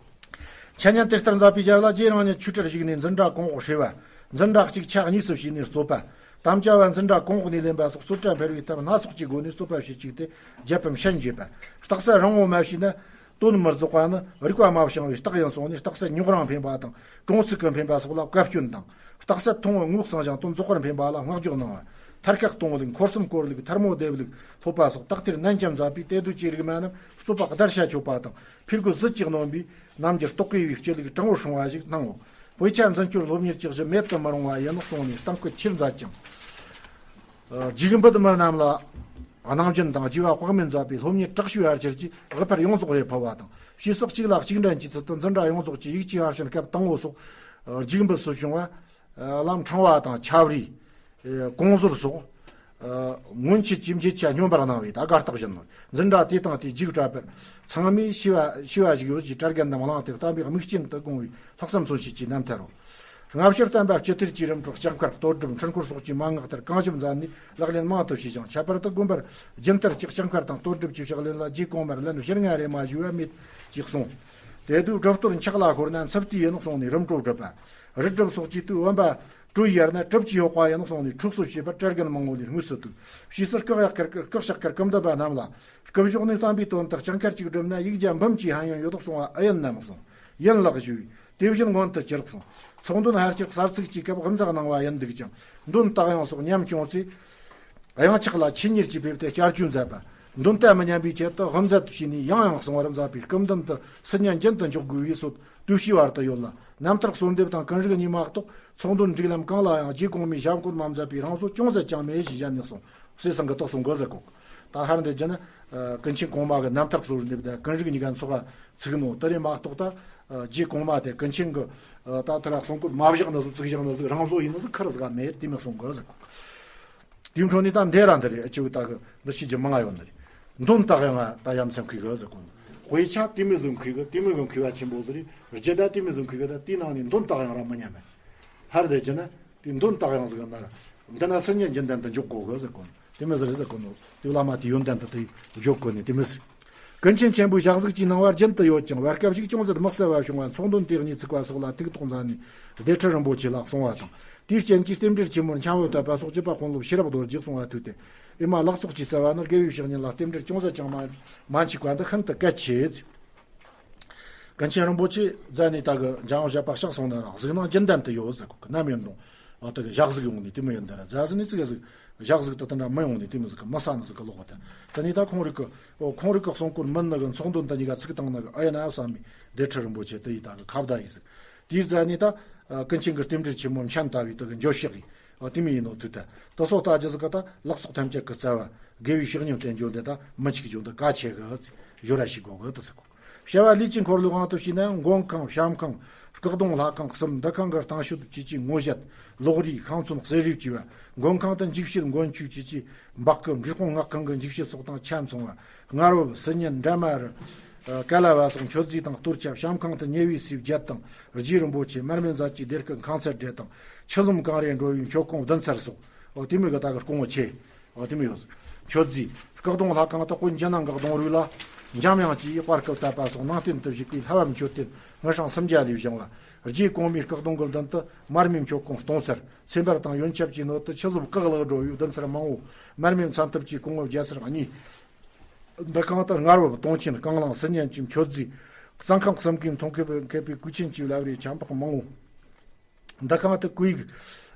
འཆད་ཉན་དེ་ལྟར་མཛད་པའི་ཞར་ལ་རྗེ་རང་ཉིད་ཆོས་གྲྭར་བཞུགས་ནས་འཛིན་གྲྭ་གོང་འོག་ཧྲིལ་བ། འཛིན་གྲྭ་གཅིག་ཆ་གཉིས་སུ་ཕྱེ་ནས་རྩོད་པ། དམ་བཅའ་བ་འཛིན་གྲྭ་གོང་འོག་ནས་ལེན་པ་སོགས་རྩོད་གྲྭ་འཕེར་བའི་ཐབས་སྣ་ཚོགས་ཀྱི་སྒོ་ནས་རྩོད་པ་བྱེད་བཅུག་སྟེ་རྒྱལ་ཕམ་ཤན་འབྱེད་པ། རྟགས་གསལ་རང་ངོ་མ་བྱས་ན། དོན་མི་རྫོགས་པ་ནི་རིག་པ་མ་བྱང་བའི་རྟགས་ཡིན་གསུངས་ནས་རྟགས་གསལ་རྙོག་རང་འཕེན་པ་དང་གྲོང་ཚིག་གི་འཕེན་པ་སོགས་ལ་བཀའ་བཀྱོན་དང་། རྟགས་གསལ་མཐོང་བའི་ངོ་གསང་ཞིང་དོན་རྫོགས་པར་འཕེན་པ་ལ་བསྔགས་བརྗོད་གནང་བ། མཐར་ཁ་གཏོང་བ་ལས་འཁོར་གསུམ་བསྐོར་ལུགས་ཐལ་མོ་རྡེབ་ལུགས་སློབ་པ་སོགས་དག་ཐེར་ནན་ཅན་མཛད་པའི་དེ་དུས་ཀྱི་རིག་མ་རྣམས་རྩོད་པ་བརྡར་ཤ་ཆོད་པ་དང་ཕུལ་དགོས་ཟིལ་གྱིས་གནོན་པའི་རྣམ་འགྱུར་རྟོག་གེ་བའི་སྤྱི་ལུགས་དྲང་བོར་སྲུང་བ་ཞིག་སྣང་ངོ་། དཔེ་ཆ་འཛིན་སྐྱོར་སློབ་གཉེར་གྱི་གཞི་མེད་དུ་མི་རུང་བ་ཡིན་ནོ་གསུངས་ནས་གཏམ་སྐད་ཆེར་མཛད་ཅིང་། རྒྱུག་འབུད་མི་རྣམས་ལ་གནང་སྦྱིན་དང་རྒྱུག་པ་དཔག་མེད་མཛད་པའི་སློབ་གཉེར་དྲག་ཤོས་ཡར་གྱུར་གྱིས་དབུ་ཕར་ཡོངས་རྫོགས་རེ་ཕུལ་བ་དང་ཕྱིས་སུ་གཅིག་ལ་གཅིག་འགྲན་གྱི་ཚུལ་དུ་འཛིན་གྲྭ་ཡོངས་རྫོགས་ཀྱི་ཡིག་ཆའི་ཧར་ཤན་སྐབས་དང་པོ་སོགས་རྒྱུག་འབུད་སུ་བྱུང་བ། ལམ་འཕྲང་བ་དང་ཆབ་རིས། གོང་ཟོར་སོགས། སྔོན་ཆད་ཀྱི་མཇལ་ཆ་སྙོམས་པར་གནང་བས་ད་དགའ་རྟགས་བཞིན་ནོ། འཛིན་གྲྭ་དེ་དང་དེའི་རྒྱུགས་གྲྭ་པར་ཚང་མས་ཤེས་པ་ཤེས་པ་ཞིག་ཡོད་ཅེས་གྲྭ་རྒན་རྣམས་བླངས་ཏེ་བསྟན་པའི་དམིགས་རྐྱེན་དུ་དགོངས་པའི་ལྷག་བསམ་མཚོན་བྱེད་ཀྱི་རྣམ་ཐར་རོ། སྔ་ཕྱིར་བསྟན་པ་སྤྱི་ཐེར་གྱི་རིམ་གྲོ་ལྕགས་མཁར་གཏོར་སྒྲུབ་འཕྲུལ་འཁོར་སོགས་ཀྱི་མན་ངག་ལྟར་གང་ཞིབ་མཛད་ནས་ལག་ལེན་མང་དུ་བྱས་ཤིང་ཁྱད་པར་དུ་དགོན་པར་རྒྱུན་ལྟར་གྱི་ལྕགས་མཁར་དང་གཏོར་སྒྲུབ་ཀྱི་ཕྱག་ལེན་ལ་རྗེ་གོང་མར་ལན་བཞི་ལྔ་རེ་མ་ཞུ་བ་མེད་ཅེས་གསུངས། དེ་དུས་སྒྲུབ་གཏོར་འཁྱག་ལ་ཤོར་ན་འཚུབ་ལྟས་ཡིན་གསུངས་ནས་རིམ་གྲོ་སྒྲུབ་པ། རི་གྲུབ་སོགས་ཀྱི་དུས་བུམ་པ་གྲུ་ཡར་ན་གྲུབ་ཀྱི་ཡོག་པ་ཡིན་གསུངས་ནས་འཁྲུག་སོ་བྱེད་པར་གྲྭ་རྒན་མང་བོ་ལས་དངོས་སུ་ཐུག་ཕྱིས་སུ་སྐུ་གཡག་ཁར་སྐུ་ཤག་ཁར་སྐུ་འདུན་པ་རྣམས་ལ་སྐུ་གཞོགས་ནས་བསྟན་པའི་དོན་དུ་ལྕགས་མཁར་གཅིག་བསྒྲུབས་ན་ཡིག་བརྒྱ་འབུམ་གྱིས་ཕན་ཡོན་ཡོད་དོ་གསུང་བ་ཨེ་ཡིན་ནམ་གསུངས། ཡིན་ལགས་ཞུས། དེ་བཞིན་མངོན་དུ་གྱུར་གསུངས། ཚོགས་འདོན་ཧར་གྱི་གསར་ཚིག་གི་སྐབས་དབུ་མཛད་གནང་བ་ཡིན་འདུག་ཀྱང་འདོན་རྟགས་ཡང་སོགས་ཉམས་བྱུང་ཚེ། གཡང་ཆགས་ལ་ཆེད་གཉེར་གྱིས་ཕེབས་ཏེ་བསྐྱར་བཅོས་མཛད་པ། འདོན་རྟགས་མི་ཉམས་པའི་ཆེད་དུ་དབུ་མཛད་དུ་བྱས་ནས་ཡང་ཡང་གསང་བར་མཛད་པའི་སྐུ་མདུན་དུ་སིལ་སྙན་རྒྱུན་དུ་འཇོག་དགོས་པའི་སྲོལ་དུས་ཕྱིས་བར་དུ་ཡོད་ལ། རྣམ་ཐར་གསོལ་འདེབས་དང་ཀུན་རིག་གཉིས་མ་གཏོགས་ཚོགས་འདོན་སྒྲིག་ལམ་གང་ལ་ཡང་རྗེ་གོང་མའི་ཞབས་བཀོད་མ་མཛད་པའི་རང་བཟོ་ཅུང་ཟད་ཀྱང་མེད་ཞེས་བཞེད་ནས་གསུངས། ཟས་སང་གི་དོགས་སོང་གི་ཟེར་གོ། ད་ཧར་འདི་བརྒྱུད་ན་ཀུན་མཁྱེན་གོང་མ་གི་རྣམ་ཐར་གསོལ་འདེབས་དང་ཀུན་རིག་གཉིས་ཀ་ཚོགས་ཚིག་ནོ་དེ་རེད་མ་གཏོགས་ད་རྗེ་གོང་མ་དེ་ཀུན་མཁྱེན་གི་ད་དེ་ར་གསུང་བཀོད་མ་བཞག་ནི་ཟིག་བཙུགས་བཞག་ནི་ཟིག་རང་བཟོ་ཡིན་ནི་ཟིག་ཁར་ཟིག་མེད་དེ་མི་གསུང་གི་ཟེར་གོ། དེའི་འཕྲོ་ནས་ད་འདི་ར་འདི་རེད། ཨ་ཅེ་བོ་ད་གི་འདི་ཤེས་ཀྱི་མང་ང་ཡོད་ནི་རེད། འདོན་རྟགས་ཡང་ང་ད་ཡ་མཚན་མཁས་གི་ཟེར་གོ་ནི། དཔེ་ཆ་དེ་མོ་ཟིག་མཁས་གི་དེ་མོ་གི་མཁས་པ་ཆེན་པོ་ཟིག་རེད། རྒྱུད་ད་དེ་མོ་ཟིག་མཁས་གི་ད་དེའི་ནང་ནས་འདོན་རྟགས་ཡང་ར་མི་ཉམས་མེད། ཧར་དེ་ཅི་ན་དེ་འདོན་རྟགས་ཡང་ཟིག་ན་ར་འདི་ན་སིལ་སྙན་རྒྱུན་ལྡན་དུ་འཇོག་དགོས་གི་ཟེར་གོ་ནི། དེ་མོ་ཟིག་རེད་ཟེར་གོ་ནི། དེ་བླ་མ་དེ་ཡོན་ཏན་དུ་དེ་འཇོག་དགོས་ནི་དེ་མོ་ཟིག། ཀུན་མཁྱེན་ཆེན་པོའི་ཞག་གཟིགས་ཀྱི་གནང་བ་རྒྱུན་དུ་ཡོད་ཀྱང་བར་སྐབས་ཤིག་ཅུང་ཟད་དམིགས་བསལ་བ་བྱུང་བ་ཚོགས་འདོན་དེ་གཉིས་ཚུགས་པ་སོགས་ལ་ཐུགས་དོགས་མཛད་ནས་སྡེ་ཁྲི་རིན་པོ་ཆེ་ལ་གསུང་བ་དང་དེའི་རྐྱེན་གྱིས་རྟེན་འབྲེལ་ཆེན་མོར་འཆང་བུ་དད་པ་སོགས་བགྱིས་པ་དཔོན་སློབ་ཤེས་རབ་རྡོ་རྗེས་གསུང་བ་ཐོས་ཏེ་ཨེ་མ་ལག་ཚོགས་ཀྱི་རྩ་བ་ནི་དགེ་བའི་བཤེས་གཉེན་ལ་རྟེན་འབྲེལ་ཅུང་ཟད་ཀྱང་མ་མ་འཆུག་པ་འདི་ཤིན་ཏུ་གལ་ཆེ། ཀུན་མཁྱེན་རིན་པོ་ཆེ་རྫ་ནས་ད་གི་འཇམ་དབྱངས་བཞད་པ་གཤེགས་སོང་ན་རང་གཟིགས་སྣང་རྒྱུན་ལྡན་དུ་ཡོད་ཟེར་གོ་གི་ནམ་ཡིན་རུང་། ཨ་ད་གི་ཞག་གཟིགས་ཡོང་ནས་དེ་མི་ཡོད་འདི་ར་རྫ་ཟིག་ནས་ཙི་གི་ཟིག་ཞག་གཟིགས་དུ་དེ་འདྲ་མི་ཡོང་ནས་དེ་མི་ཟིག་གི་མི་ས་ནི་ཟིག་གི་ལོག་ད། དེ་ནས་ད་ཁོང་རིག་གི་ཨོ་ཁོང་རིག་གི་གསུང་སྐོར་མིན་ནི་གི་ཚོགས་འདོན་དུ་གཉིས་ཀ་ཚིག་བཏང་ནི་གི་ཨ་ཡ་ན་ཡ་བསམ་མི་བདེ་ཁྲི་རིན་པོ་ཆེ་དེ་ཡི་ད་གི་ཁ་བརྡ་ཡིན་ཟིག་དེའི་རྫ་ནས་ད་ཀུན་མཁྱེན་གི་རྟེན་འབྲེལ་ཆེན་མོ་མཁྱེན་ལྟ་བུའི་དུ་གི་འགྱོད་བཤགས་ཡིན། ཨོ་དེ་མི་ཡིན་ནོ་དུས་ད་དུ་སོགས་ལྟ་རྒྱུ་ཟིག་གི་ད་ལག་ཚོགས་ཐམས་ཅད་གི་རྩ་བ་དགེ་བའི་བཤེས་གཉེན་བསྟེན་འགྱོ་འདི་ད་མི་འཆིག་འགྱོ་འདི་ག་ཆེ་གི་ཟིག་བཞོ་ར་ཞིག་དགོ་གི་དུ་ཟིག་གོ། བྱ་བ་ལས་ཀྱི་འཁོར་ལོའི་དབང་དུ་བྱས་ན་མགོན་ཁང་བཤམས་ཁང་སྐུ་གདུང་ལྷ་ཁང་གསུམ་འདུ་ཁང་གི་རྟེན་གཞི་བཅས་ཀྱི་ངོ་བཤད་ལོགས་རིས་ཤིང་ཚོན་གསེར་རིས་བཅས་པ། མགོན་ཁང་དུ་འཇིགས་བྱེད་མགོན་ཆོས་བཅས་ཀྱི་འབག་གི་འབྲས་སྤུངས་སྔགས་ཁང་གི་འཇིགས་བྱེད་སོགས་དང་ཆ་མཚུངས་པ། སྔར་བབས་སིལ་སྙན་འདྲ་མ་རུ་ཀ་ལ་བ་སོགས་མཆོད་རྫས་དང་གཏོར་ཆ་བཤམས་ཁང་དུ་ཉེ་བའི་སའི་བརྒྱད་དང་རྗེ་རིན་པོ་ཆེ་མར་མེ་མཛད་ཀྱི་སྡེར་ཁའི་ཁང་ཚད་བགྲེས་དང་ཆུ་ཟོམ་གངས་རིར་འགྲོ་བའི་མཆོད་ཀོང་བདུན་ཚར་སོགས་ཨོ་དེ་མོ་གི་ད་གི་སྐུ་ངོ་ཆེ། ཨོ་དེ་མོ་ཡོད། མཆོད་རྫས། སྐུ་གདུང་ལྷ་ཁང་དུ་དཔོན་ཇི་སྣང་གི་གདུང་རུས་ལ། འཇམ་དབྱངས་ཀྱིས་དཔལ་སྐུ་བཏབ་པ་སོགས་ནང་རྟེན་དུ་བཞུགས་པའི་ལྷ་བབས་མཆོད་རྟེན་དངུལ་སྲང་སུམ་བརྒྱ་ལས་བཞེངས་པ། རྗེ་གོང་མའི་སྐུ་གདུང་གི་མདུན་དུ་མར་མེའི་མཆོད་ཀོང་སྟོང་ཚར། ཚེ་འབར་དང་ཡོན་ཆབ་ཀྱི་སྣོད་དུ་ཆུ་ཟོམ་བཀག་ལག་འགྲོ་བའི་བདུན་ཚར་མང་བོ། མར་མེའི་མཚན་ཐུབ་ཀྱི་སྐུ་ངོ་བརྒྱད་ཚར་གཉིས། འདུ་ཁང་དུ་སྔར་བབས་དུང་ཆེན་རྐང་ལང་སིལ་སྙན་གྱི་མཆོད་རྫས། གཙང་ཁང་གསུམ་གའི་མཐོང་ཁེབས་མཁས་པའི་སྐུ་ཆེན་གྱི་བླ་བྲེ་ཆམ་པག་མང་བོ། འདུ་ཁང་དུ་སྐུ་ཡིག་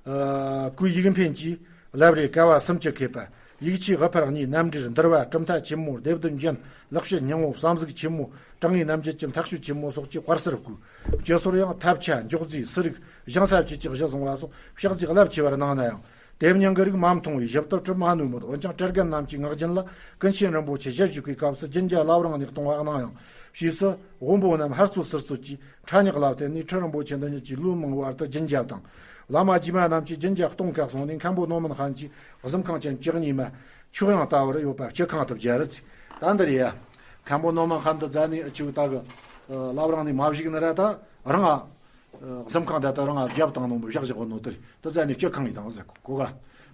ཨ། སྐུ་ཡིག་འཕེན་གྱི་བླ་བྲེ་ཀ་བ་སུམ་ཅུ་མཁས་པ། ཡིག་ཆའི་དབུ་ཕར་གཉིས་རྣམ་འགྲེལ་འདུལ་བ་གྲུབ་མཐའ་ཆེན་མོ་སྡེ་བདུན་རྒྱན་ལེགས་བཤད་སྙིང་པོ་བསམ་གཟུགས་ཆེན་མོ་དྲང་ངེས་རྣམ་འབྱེད་ཀྱི་མཐའ་དཔྱོད་ཆེན་མོ་སོགས་ཀྱི་དཔལ་གསེར་སྐུ། སྤྱི་སོར་ཡང་ཐབ་ཆ་འཇོག་རྫས་སུ་རིགས་ཞིང་ས་བཅས་ཀྱི་གཞི་བཟུང་བ་སོགས་ཕྱག་རྫས་རླབས་ཆེ་བར་སྣང་ན་ཡང་། དེ་མྱང་གི་རིགས་མ་མཐོང་བས་ཞིབ་ཏུ་གྲུབ་མ་ནུས་མོད། འོན་ཀྱང་བྲེ་རྒན་རྣམས་ཀྱི་ངག་རྒྱུན་ལ་ཀུན་མཁྱེན་རིན་པོ་ཆེ་ཞལ་བཞུགས་པའི་སྐབས་སུ་རྒྱུན་འཇགས་བླ་བྲང་ནས་གཏོང་བ་སྣང་ཡང་། ཕྱིས་སུ་དབོན་པོ་རྣམས་ཧར་ཚོད་ཚུར་ཚོད་ཀྱིས་ཕྲ་ཉག་ལ་བརྟེན་ནས་ཁྲི་རིན་པོ་ཆེ་འདི་ཉིད་ཀྱི་ལོ་མང་བར་དུ་རྒྱུན་འཇགས་དང་། བླ་མ་རྗེས་མ་རྣམས་ཀྱིས་རྒྱུན་འཇགས་གཏོང་བཀག་སོང་ནས་མཁན་པོ་ནོ་མན་ཧན་གྱིས་གཟིམ་ཁང་ཅན་བཅུ་གཉིས་མ་ཆོས་དབྱིངས་ལྟ་བུར་ཡོད་པ་སྤྱི་ཁང་དུ་བརྒྱབ་རེད། ད་འདིར་ཡ། མཁན་པོ་ནོ་མན་ཧན་དུ་རྫ་ནས་ཨ་ཆུ་ད་གི་བླ་བྲང་ནས་མ་བཞུགས་ན་ར་ད་རང་ཨ། གཟིམ་ཁང་དེ་ད་རང་ཨ་བརྒྱབ་བཏང་ནོ་མི་བཞག་བཞག་ནོ་དེར་དུ་རྫ་ནས་སྤྱི་ཁང་ཡིན་དང་ཟེར་གོ་ག་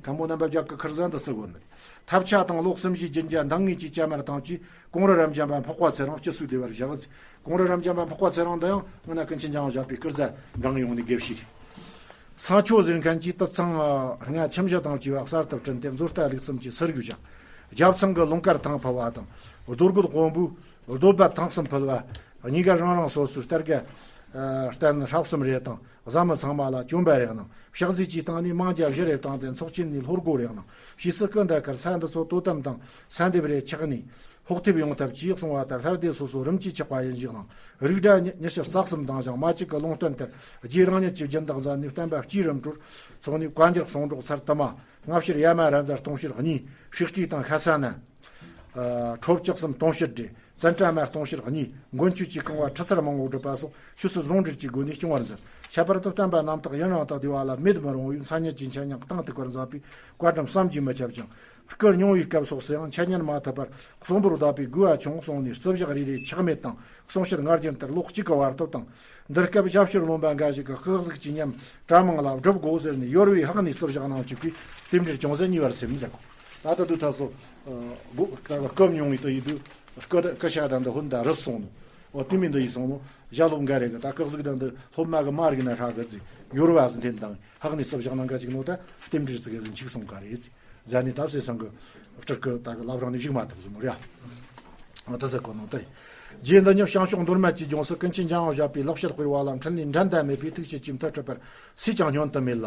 མཁན་པོ་རྣམ་པ་བརྒྱ་གི་ཁུར་ཟན་དུ་བརྩི་དགོས་ནི། ཐབ་ཆ་དང་ལོགས་གསུམ་བཞིའི་རྒྱུན་འཇགས་མདང་ངེས་ཀྱི་བཅའ་མར་བཏང་ཅི། གོང་རི་རབ་འབྱམས་པ་འཕགས་པ་ཚེ་རིང་སྤྱི་སོའི་སྡེ་བར་བཞག་ཅི། གོང་རི་རབ་འབྱམས་པ་འཕགས་པ་ཚེ་རིང་འདི་ཡང་སྔོན་ན་ཀུན་མཁྱེན་འཇམ་དབྱངས་བཞད་པའི་སྐུ་རྫ་འབྲང་ཡོང་ནས་དགེ་བཤེས་རེད། ས་ཆོ་ཟེར་མཁན་གྱིས་དུད་ཚང་ལྔ་ཁྱིམ་གཞི་དང་བཅས་པ་གསར་དུ་བསྐྲུན་ཏེ་མཛོ་རྟ་ལུག་གསུམ་གྱི་སུ་རིགས་བཞག་རྒྱབ་ཚང་གི་ལུང་དཀར་ཐང་ཕུ་བ་དང་རྡོ་རྒོད་དཔོན་པོའི་རྡོ་སྦལ་ཐང་གསུམ་ཕུལ་བ། གཉིས་ཀ་རང་རང་སོ་སོའི་གཏེར་ཁ་རྟེན་ཧྲག་གསུམ་རེ་དང་བཟའ་མི་ཚང་མ་ལ་གྱོན་པ་རེ་གནང་། ཕྱག་རྫས་ཀྱི་སྟེང་ནས་མང་རྒྱ་བཞི་རེ་བཏང་སྟེ་ཚོགས་ཆེན་ནས་ལྷོ་སྒོ་རེ་གནང་། ཕྱིས་སུ་སྐུ་འདའ་ཁར་ས་འདི་ཚོ་དོ་དམ་དང་ས་འདེབས་རེ་ཆགས་ནས་ཕོག་ཐེབས་ཡོང་ཐབས་ཀྱིས་གསུང་བ་ལྟར་ལྷ་སྡེ་སོ་སོ་རིམ་གྱིས་ཆགས་པ་ཡིན་ཞིག་གནང་། རིགས་འདྲ་ཉི་ཉི་ཤུ་རྩ་གསུམ་དང་ཞང་མ་གཅིག་གི་ལུང་བསྟན་ལྟར་རྗེ་རང་ཉིད་ཀྱི་སྦྱིན་བདག་མཛད་ནས་བསྟན་པ་སྤྱིའི་རིམ་གྲོར་ཚོགས་ནས་བཀའ་འགྱུར་གསུང་སྒྲོག་ཚར་དུ་མ། སྔ་ཕྱིར་ཡ་མ་ར་མཛད་སྟོང་ཕྱིར་གཉིས། ཧྲིག་སྤྲེའུ་དང་ཤ་ས་ན། ཨ། ཁྲོ་བཅུ་གསུམ་སྟོང་ཕྱིར་བགྲེས། བཙན་བཀྲ་མ་སྟོང་ཕྱིར་གཉིས། མགོན་ཆོས་ཀྱི་རྐང་བ་ཁྲི་ཚར་མང་བོ་བསྒྲུབས་པ་སོགས་ཆོས་སྲིད་ཟུང་འབྲེལ་གྱི་སྒོ་ནས་སྐྱོང་བར་མཛད། ཁྱད་པར་དུ་བསྟན་པ་རྣམ་དག་ཡུན་རིང་དུ་བདེ་བ་ལ་མེད་མི་རུང་བའི་མཚན་ཉིད་ཀྱི་འཆད་ཉན་གཏིང་ཐུག་པར་མཛད་པས་བཀའ་དྲིན་བསམ་གྱིས་མི་ཁྱབ་ཅིང་། སྐུ་རྙིང་བའི་སྐབས་སོགས་སུ་ཡང་འཆད་ཉན་མ་ཐུབ་པར་གསོན་པོར་བསྡད་པས་དགོས་པ་བྱུང་གསུངས་ནས་རྩིབས་ཞག་རེ་རེ་ཆག་མེད་དང་གསུང་བཤད་སྔར་རྒྱུན་ལྟར་ལོ་གཅིག་གི་བར་དུ་དང་། འདིར་སྐབས་ཞབས་ཕྱི་རློམ་པ་འགའ་ཞིག་གིས་སྐུ་གཟུགས་ཀྱི་ཉམས་གྲྭ་མང་ལ་བསྒྲུབ་དགོས་ཟེར་ནས་ཡོལ་བའི་ཧང་ནས་རྩིབས་ཞག་གནང་བཅུག་པས་རྟེན་འབྲེལ་ཅུང་ཟད་ཉེ་བར་སེམས་ཟེར་གོ། ད་ལྟ་དུས་ད་སོ། སྐུ་སྐུ་མྱོང་བའི་དུ་ཡིན་དུས་སྐུ་སྐུ་ཤ་དང་འདི་ཧུན་ད་རུ་སོང་ནོ། འོ་དེ་མིན་འདི་ཡིན་སོང་ནོ། ཞྭ་སློབ་འགའ་རེ་གི་ད་སྐུ་གཟུགས་དང་འདི་སློབ་མ་གི་མ་རིག་ན་ཧྲ་གི་ཟེ་ཡོལ་བ་ཟིན་ཐེན་དང་ཧང་ནས་རྩིབས་ཞག་གནང་ག་ཅིག་ནོ། ད་རྟེན་འབྲེལ་ཙི་གེ་ཟིན་ཆིག་སོང་ག་རེད་ཟེ། རྫ་ནས་ད་སེ་སང་གི་སྤྲུལ་སྐུ་ད་གི་བླ་བྲང་ནས་བཞུགས་མ་ཐུབ་ཟིན་མོ་རེད། འོ་ད་ཟེ་གོ་ནོ་ད་རེད། རྗེ་འདི་ཉིད་བྱང་ཕྱོགས་མདོ་སྨད་ཀྱི་ལྗོངས་སུ་ཀུན་མཁྱེན་འཇམ་དབྱངས་བཞད་པའི་ལེགས་བཤད་དཔེར་བ་ལ་འཕྲིན་ལས་འགྲན་ཟླ་མེད་པས་ཐུགས་རྗེ་ཆེས་མཐུ་འཕྲད་པར་སུས་ཀྱང་བསྙོན་དུ་མེད་ལ།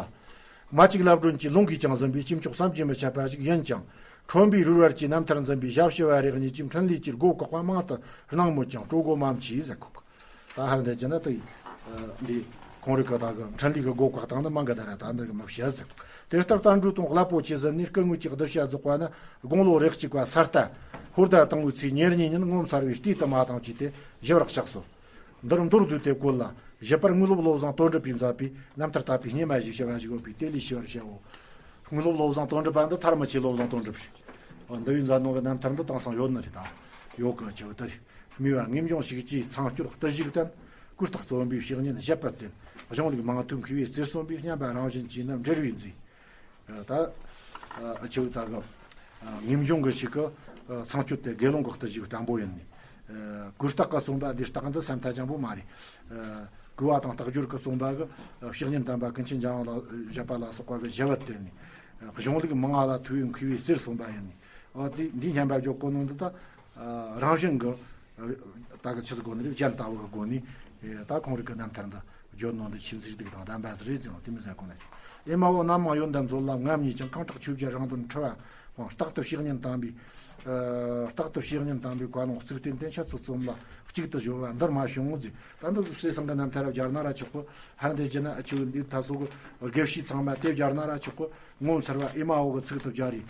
མ་གཅིག་ལབ་སྒྲོན་གྱི་ལུང་གིས་ཀྱང་ཟིན་པའི་སྐྱེས་མཆོག་བསམ་གྱིས་མི་ཁྱབ་པ་ཞིག་ཡིན་ཀྱང་། ཁྲོན་པའི་རུ་བར་གྱི་རྣམ་ཐར་འཛིན་པའི་ཞབས་ཕྱི་བ་རེ་གཉིས་ཀྱིས་འཕྲིན་ལས་ཀྱི་སྒོ་བཀག་པ་མང་དུ་སྣང་མོད་ཀྱང་སྤྲོ་སྒོ་མ་མཆིས་ཟེར་གོ། ད་ཧར་འདི་ཅི་ན་དེ་འདི་ཁོང་རིག་གི་ད་གི་འཕྲིན་ལས་ཀྱི་སྒོ་བཀག་སྟངས་ནི་མང་གི་ད་ར་ད་འདི་གི་མི་བཤད་ཟེར། དེ་ལྟར་བསྟན་འགྲོའི་དོན་རླབས་པོ་ཆེ་ཟིན་ནས་སྐུ་དངོས་ཀྱི་གདུལ་བྱ་རྫོགས་པ་ནི་དགུང་ལོ་རེ་གཅིག་པ་ས་རྟ་ཧོར་ཟླ་དང་པོའི་ཚེས་ཉེར་གཉིས་ཉིན་ངོ་མཚར་བའི་ལྟས་དུ་མ་དང་བཅས་ཏེ་ཞི་བར་གཤེགས་སོ། འདིར་མདོར་བསྡུས་ཏེ་བཀོད་ལ་ཞི་བར་དངོས་སློབ་བློ་བཟང་དོན་གྲུབ་པས་མཛད་པའི་རྣམ་ཐར་དག་པའི་སྙེ་མ་ཞེས་བྱ་བ་ཞིག་ཡོད་པས་དེ་ལས་ཤེས་པར་བྱའོ། དངོས་སློབ་བློ་བཟང་དོན་གྲུབ་པ་འདི་ཐར་མི་ཆེ་བློ་བཟང་དོན་གྲུབ་རེད། འདི་བའི་མཛད་ནོ་གི་རྣམ་ཐར་འདི་དེང་སང་ཡོད་ནི་རེད་ད། ཡོད་གི་ཆེ་བ་ད་རེད། སྨྲས་པ་ངེས་འབྱུང་ཞིག་ཅེས་མཚང་སྐྱོར་བརྟུལ་ཞུགས་བསྟན། ཀུན་བརྟགས་རྩོམ་པའི་བཤེས་གཉེན་བཞད་པ་བསྟེན། གཞུང་ལུགས་མང་ཐོས་མཁས་པའི་རྩེར་སོན་པའི་སྙན་པ་རང་བཞིན་གྱིས་ནི་འབྲེལ་བའི་མཛོད། ད་ཨ་ཆེ་བ་ད་གི་ངེས་འབྱུང་གི་ཞིག་གི་མཚང་སྐྱོར་དེ་དགེ་སློང་གི་བརྟུལ་ཞུགས་བརྟན་པོ་ཡིན་ནི། ཀུན་བརྟགས་ཀྱི་རྩོམ་པ་འདི་རྟགས་འདི་སེམས་ཐག་ཅན་པོ་མ་རེད། གུས་པ་དང་རྟགས་སྦྱོར་གྱི་རྩོམ་པ་གི་བཤེས་གཉེན་དམ་པ་ཀུན་མཁྱེན་འཇམ་དབྱངས་བཞད་པ་ལ་སོགས་པ་གི་ཞི་བ་བསྟན་ནི། གཞུང་ལུགས་མང་ང་ལ་ཐོས་པའི་མཁས་པའི་རྩེར་སོན་པ་ཡིན་ནི། འོ་དེ་འདི་སྙན་པ་བརྗོད་གོ་ནོ་འདི་ད་རང་བཞིན་གི་ ད་གི་ཆི་ཟིག་གོ་ནི་རེད། གཞན་ལྟ་བུ་གི་སྒོ་ནས་ད་ཁོང་རིག་གི་རྣམ་ཐར་འདི་བརྗོད་ནོ་འདི་ཆི་ཟིག་སྡུག་དང་ལྡན་པ་ཟིག་རེད་ཟེར་ནོ་དེ་མི་ཟེར་གོ་ན་ཆོག་ཨེ་མ་འོ་ནམ་མང་ཡོན་ཏན་མཛོད་ལ་ངམ་ཉེས་ཀྱང་། ཁེངས་དྲེགས་ཆོས་བརྒྱད་རང་དོན་འཁྲུལ་བ་སྤངས། རྟག་ཏུ་བཤེས་གཉེན་དམ་པའི་ཨ་རྟག་ཏུ་བཤེས་གཉེན་དམ་པའི་བཀའ་ལུང་གཙུག་བརྟན་བསྟེན། འཆད་རྩོད་རྩོམ་ལ་གཅིག་ཏུ་གཞོལ་བ་འདིར་མ་བྱུང་ཟེར། ད་འདི་ཟིག་ཟས་གཙང་གི་རྣམ་ཐར་སྦྱར་ན་ར་ཆོག་གི། ཧན་དེ་ཇི་ན་ཨ་ཆུ་འདི་ད་སོ་གི་དགེ་བཤེས་ཚང་མ་དེ་སྦྱར་ན་ར་ཆོག་གི། ངོ་མཚར་བ་ཨེ་མ་འོ་གི་ཚིག་ཏུ་སྦྱར་རེ།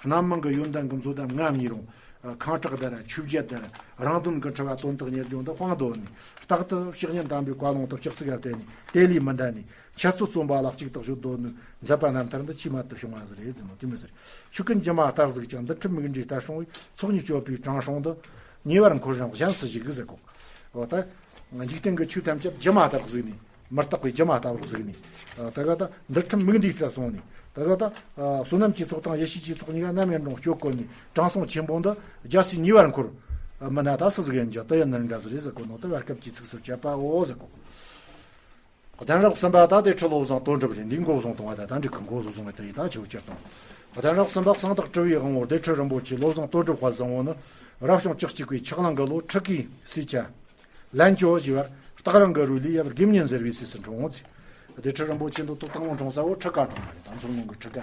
རྣམ་མང་གི་ཡོན་ཏན་གི་མཛོད་དམ་ངམ་ཉེས་རུང་། ཁེངས་དྲེགས་དང་ཆོས་བརྒྱད་དང་རང་དོན་གྱི་འཁྲུལ་བ་དོན་དག་གཉེར་སྦྱོང་དུ་སྤངས་དོ་ནི། རྟག་ཏུ་བཤེས་གཉེན་དམ་པའི་བཀའ་ལུང་དུ་ཕྱག་ཚིག་ག་བརྟེན་ནས་དེ་ལས་མི་འདའ་ནི། འཆད་རྩོད་རྩོམ་པ་ལ་གཅིག་ཏུ་གཞོལ་དོ་ནི། མཛད་པ་རྣམ་ཐར་འདི་ཆེས་མ་ཏུ་བྱུང་བ་ཟིག་རེད་ཟེར་ནོ་དེ་མི་ཟེར། ཆོས་ཀུན་སྒྱུ་མ་ལྟར་གཟིགས་ཀྱང་། འདུལ་ཁྲིམས་མིག་འདྲའི་ལྟ་སྲུང་བས། ཚོགས་གཉིས་སྤྱོད་པའི་དྲང་སྲོང་འདི། ཉེ་བར་འཁོར་རམ་གཞན་སུ་ཞིག་གི་ཟེར་གོ། འོ་ད། འཇིག་རྟེན་གྱི་ཆོས་ཐམས་ཅད་སྒྱུ་མ་ལྟར་གཟིགས་ནས། མི་རྟག་པའི་སྒྱུ་མ་ལྟ་བུར་གཟིགས་ནས། ད་ག་ད་འདུལ་ཁྲིམས་མིག་འདྲའི་ལྟར་སྲུང་ནས། ད་ག་ད་བསོད་ནམས་ཀྱི་ཚོགས་དང་ཡེ་ཤེས་ཀྱི་ཚོགས་གཉིས་ཀ་ནམ་ཡང་འགྲོ་སྐྱོ་བཀོད་ནས། དྲང་སྲོང་ཆེན་པོ་འདི་རྒྱལ་སྲས་ཉེ་བར་འཁོར་མི་ན་ད་སུ་ཟིག་ཡིན་ཀྱང་དུ་ཡིན་ནི་འདྲ་ཟིག་རེད་ཟེར་གོ་ནོ་དུ་བར་སྐབས་ཀྱི་ཚིགས་སུ་བཅད་པའོ་ཟེར་གོ། གདན་རབས་གསུམ་པ་ད་དེ་ཁྲི་བློ་བཟང་དོན་གྲུབ་རེད། འདིའི་མགོ་བཟུང་གཏོང་བ་ད་ད་འགྲིག་གི། མགོ་བཟུང་བཟུང་བ་དེ་ཡི་ད་ཆེ་བོ་ཁྱེར་གཏོང་། གདན་རབས་གསུམ་པ་གསང་བདག་སྤྲུལ་བའི་དབང་བོ་སྡེ་ཁྲི་རིན་པོ་ཆེ་བློ་བཟང་དོན་གྲུབ་དཔལ་བཟང་བོ་ནི། རབ་བྱུང་བཅུ་གཅིག་པའི་ཆགས་གླང་གི་ལོ་ཁྲི་ཀའི་སྲས་ཆ། ལན་ཅོ་ཞེས་པར་སྟག་རོང་གི་རུས་ལས་ཡབ་དགེ་བསྙེན་ཟེར་བའི་སྲས་སུ་འཁྲུངས་འོང་ཚེ། སྡེ་ཁྲི་རིན་པོ་ཆེ་འདི་ཐོག་དང་པོ་འཁྲུངས་ས་བོ་ཁྲི་ཀ་འཁྲུངས་པ་རེད། ད་མཚོ་སྔོན་གྱི་ཁྲི་ཀ་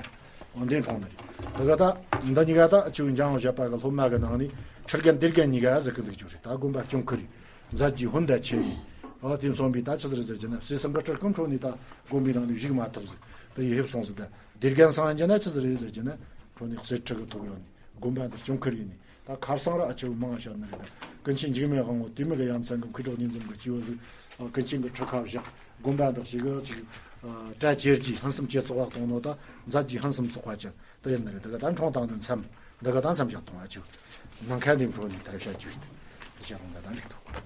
འོང་འདི་འཁྲུངས་ནི་རེད། དེ་ག་ད་འདི་གཉིས་ཀ་ད་ཆུ་བོའི་འཇང་བཞད་པ་གི་སློབ་མ་གི་ནང་ནས་ཁྲི་རྒན་སྡེ་རྒན་གཉིས་ཀ་ཟེར་གི་འདུག་ཅུ་རེད། ད་དགོན་པ་སྐྱོང་ཁུར་རེད། མཛད་རྗེས་ཧུན་ད་ཆེ་ནས་ཨ་དེ་མཚོན་པའི་ད་ཆི་ཟིག་རེད་ཟེར་གྱི་ན། སྲས་སེང་གེ་ཁྲི་སྐོམ་ཁྲོ་ནས་ད་དགོན་པའི་ནང་ནས་བཞུགས་མ་ཐུབ་ཟིག་ད་ཡི་ཧེབ་སོང་ཟིག་ད་སྡེ་རྒན་སང་ཡིན་གྱི་ན་ཆི་ཟིག་རེད་ཟེར་གྱི་ན། ཁྲོ་ནས་གསེར་ཁྲི་གི་ཐོབ་ཡོད་ནས། དགོན་པ་འདི་སྐྱོང་ཁུར་ཡིན་ནི། ད་ཁར་སང་ར་ཨ་ཆེ་བོ་མང་བཤད་ནི་རེད། ད་ཀུན་མཁྱེན་འཇིགས་མེད་དབང་བོ་དུས་མིག་གི་ཡ་མཚན་གི་མཁས་གྲོགས་གཉིས་འཛོམས་གི་སྐྱེས་བུ་ཟིག་ཨ་ཀུན་མཁྱེན་གི་ཁྲི་ཁ་བཞག་དགོན་པ་འདི་ཞིག་གི་ཅིག་ཨ་གྲྭ་ཆེར་གྱིས་ཧན་སམ་ཆེ་ཚོགས་པ་གཏོང་ནོ། ད་མཛད་རྗེས་ཧན་སམ་ཚོགས་པ་ཅན་དེ་ཡིན་ནི་རེད། ད་ག་ད་འཁྲུངས་སྟངས་འདི་མཚམས་འདི་ག་ད་མཚམས་བཞག་གཏོང་ཨ་ཆེ་བོ་ནང་ཁ་འདི་འཕྲོ་ནི་ད་རེ་བཤད་རྒྱུ་ཡིན། དེ་བཤད་རུང་ད་ད་འགྲིག་ཐུབ།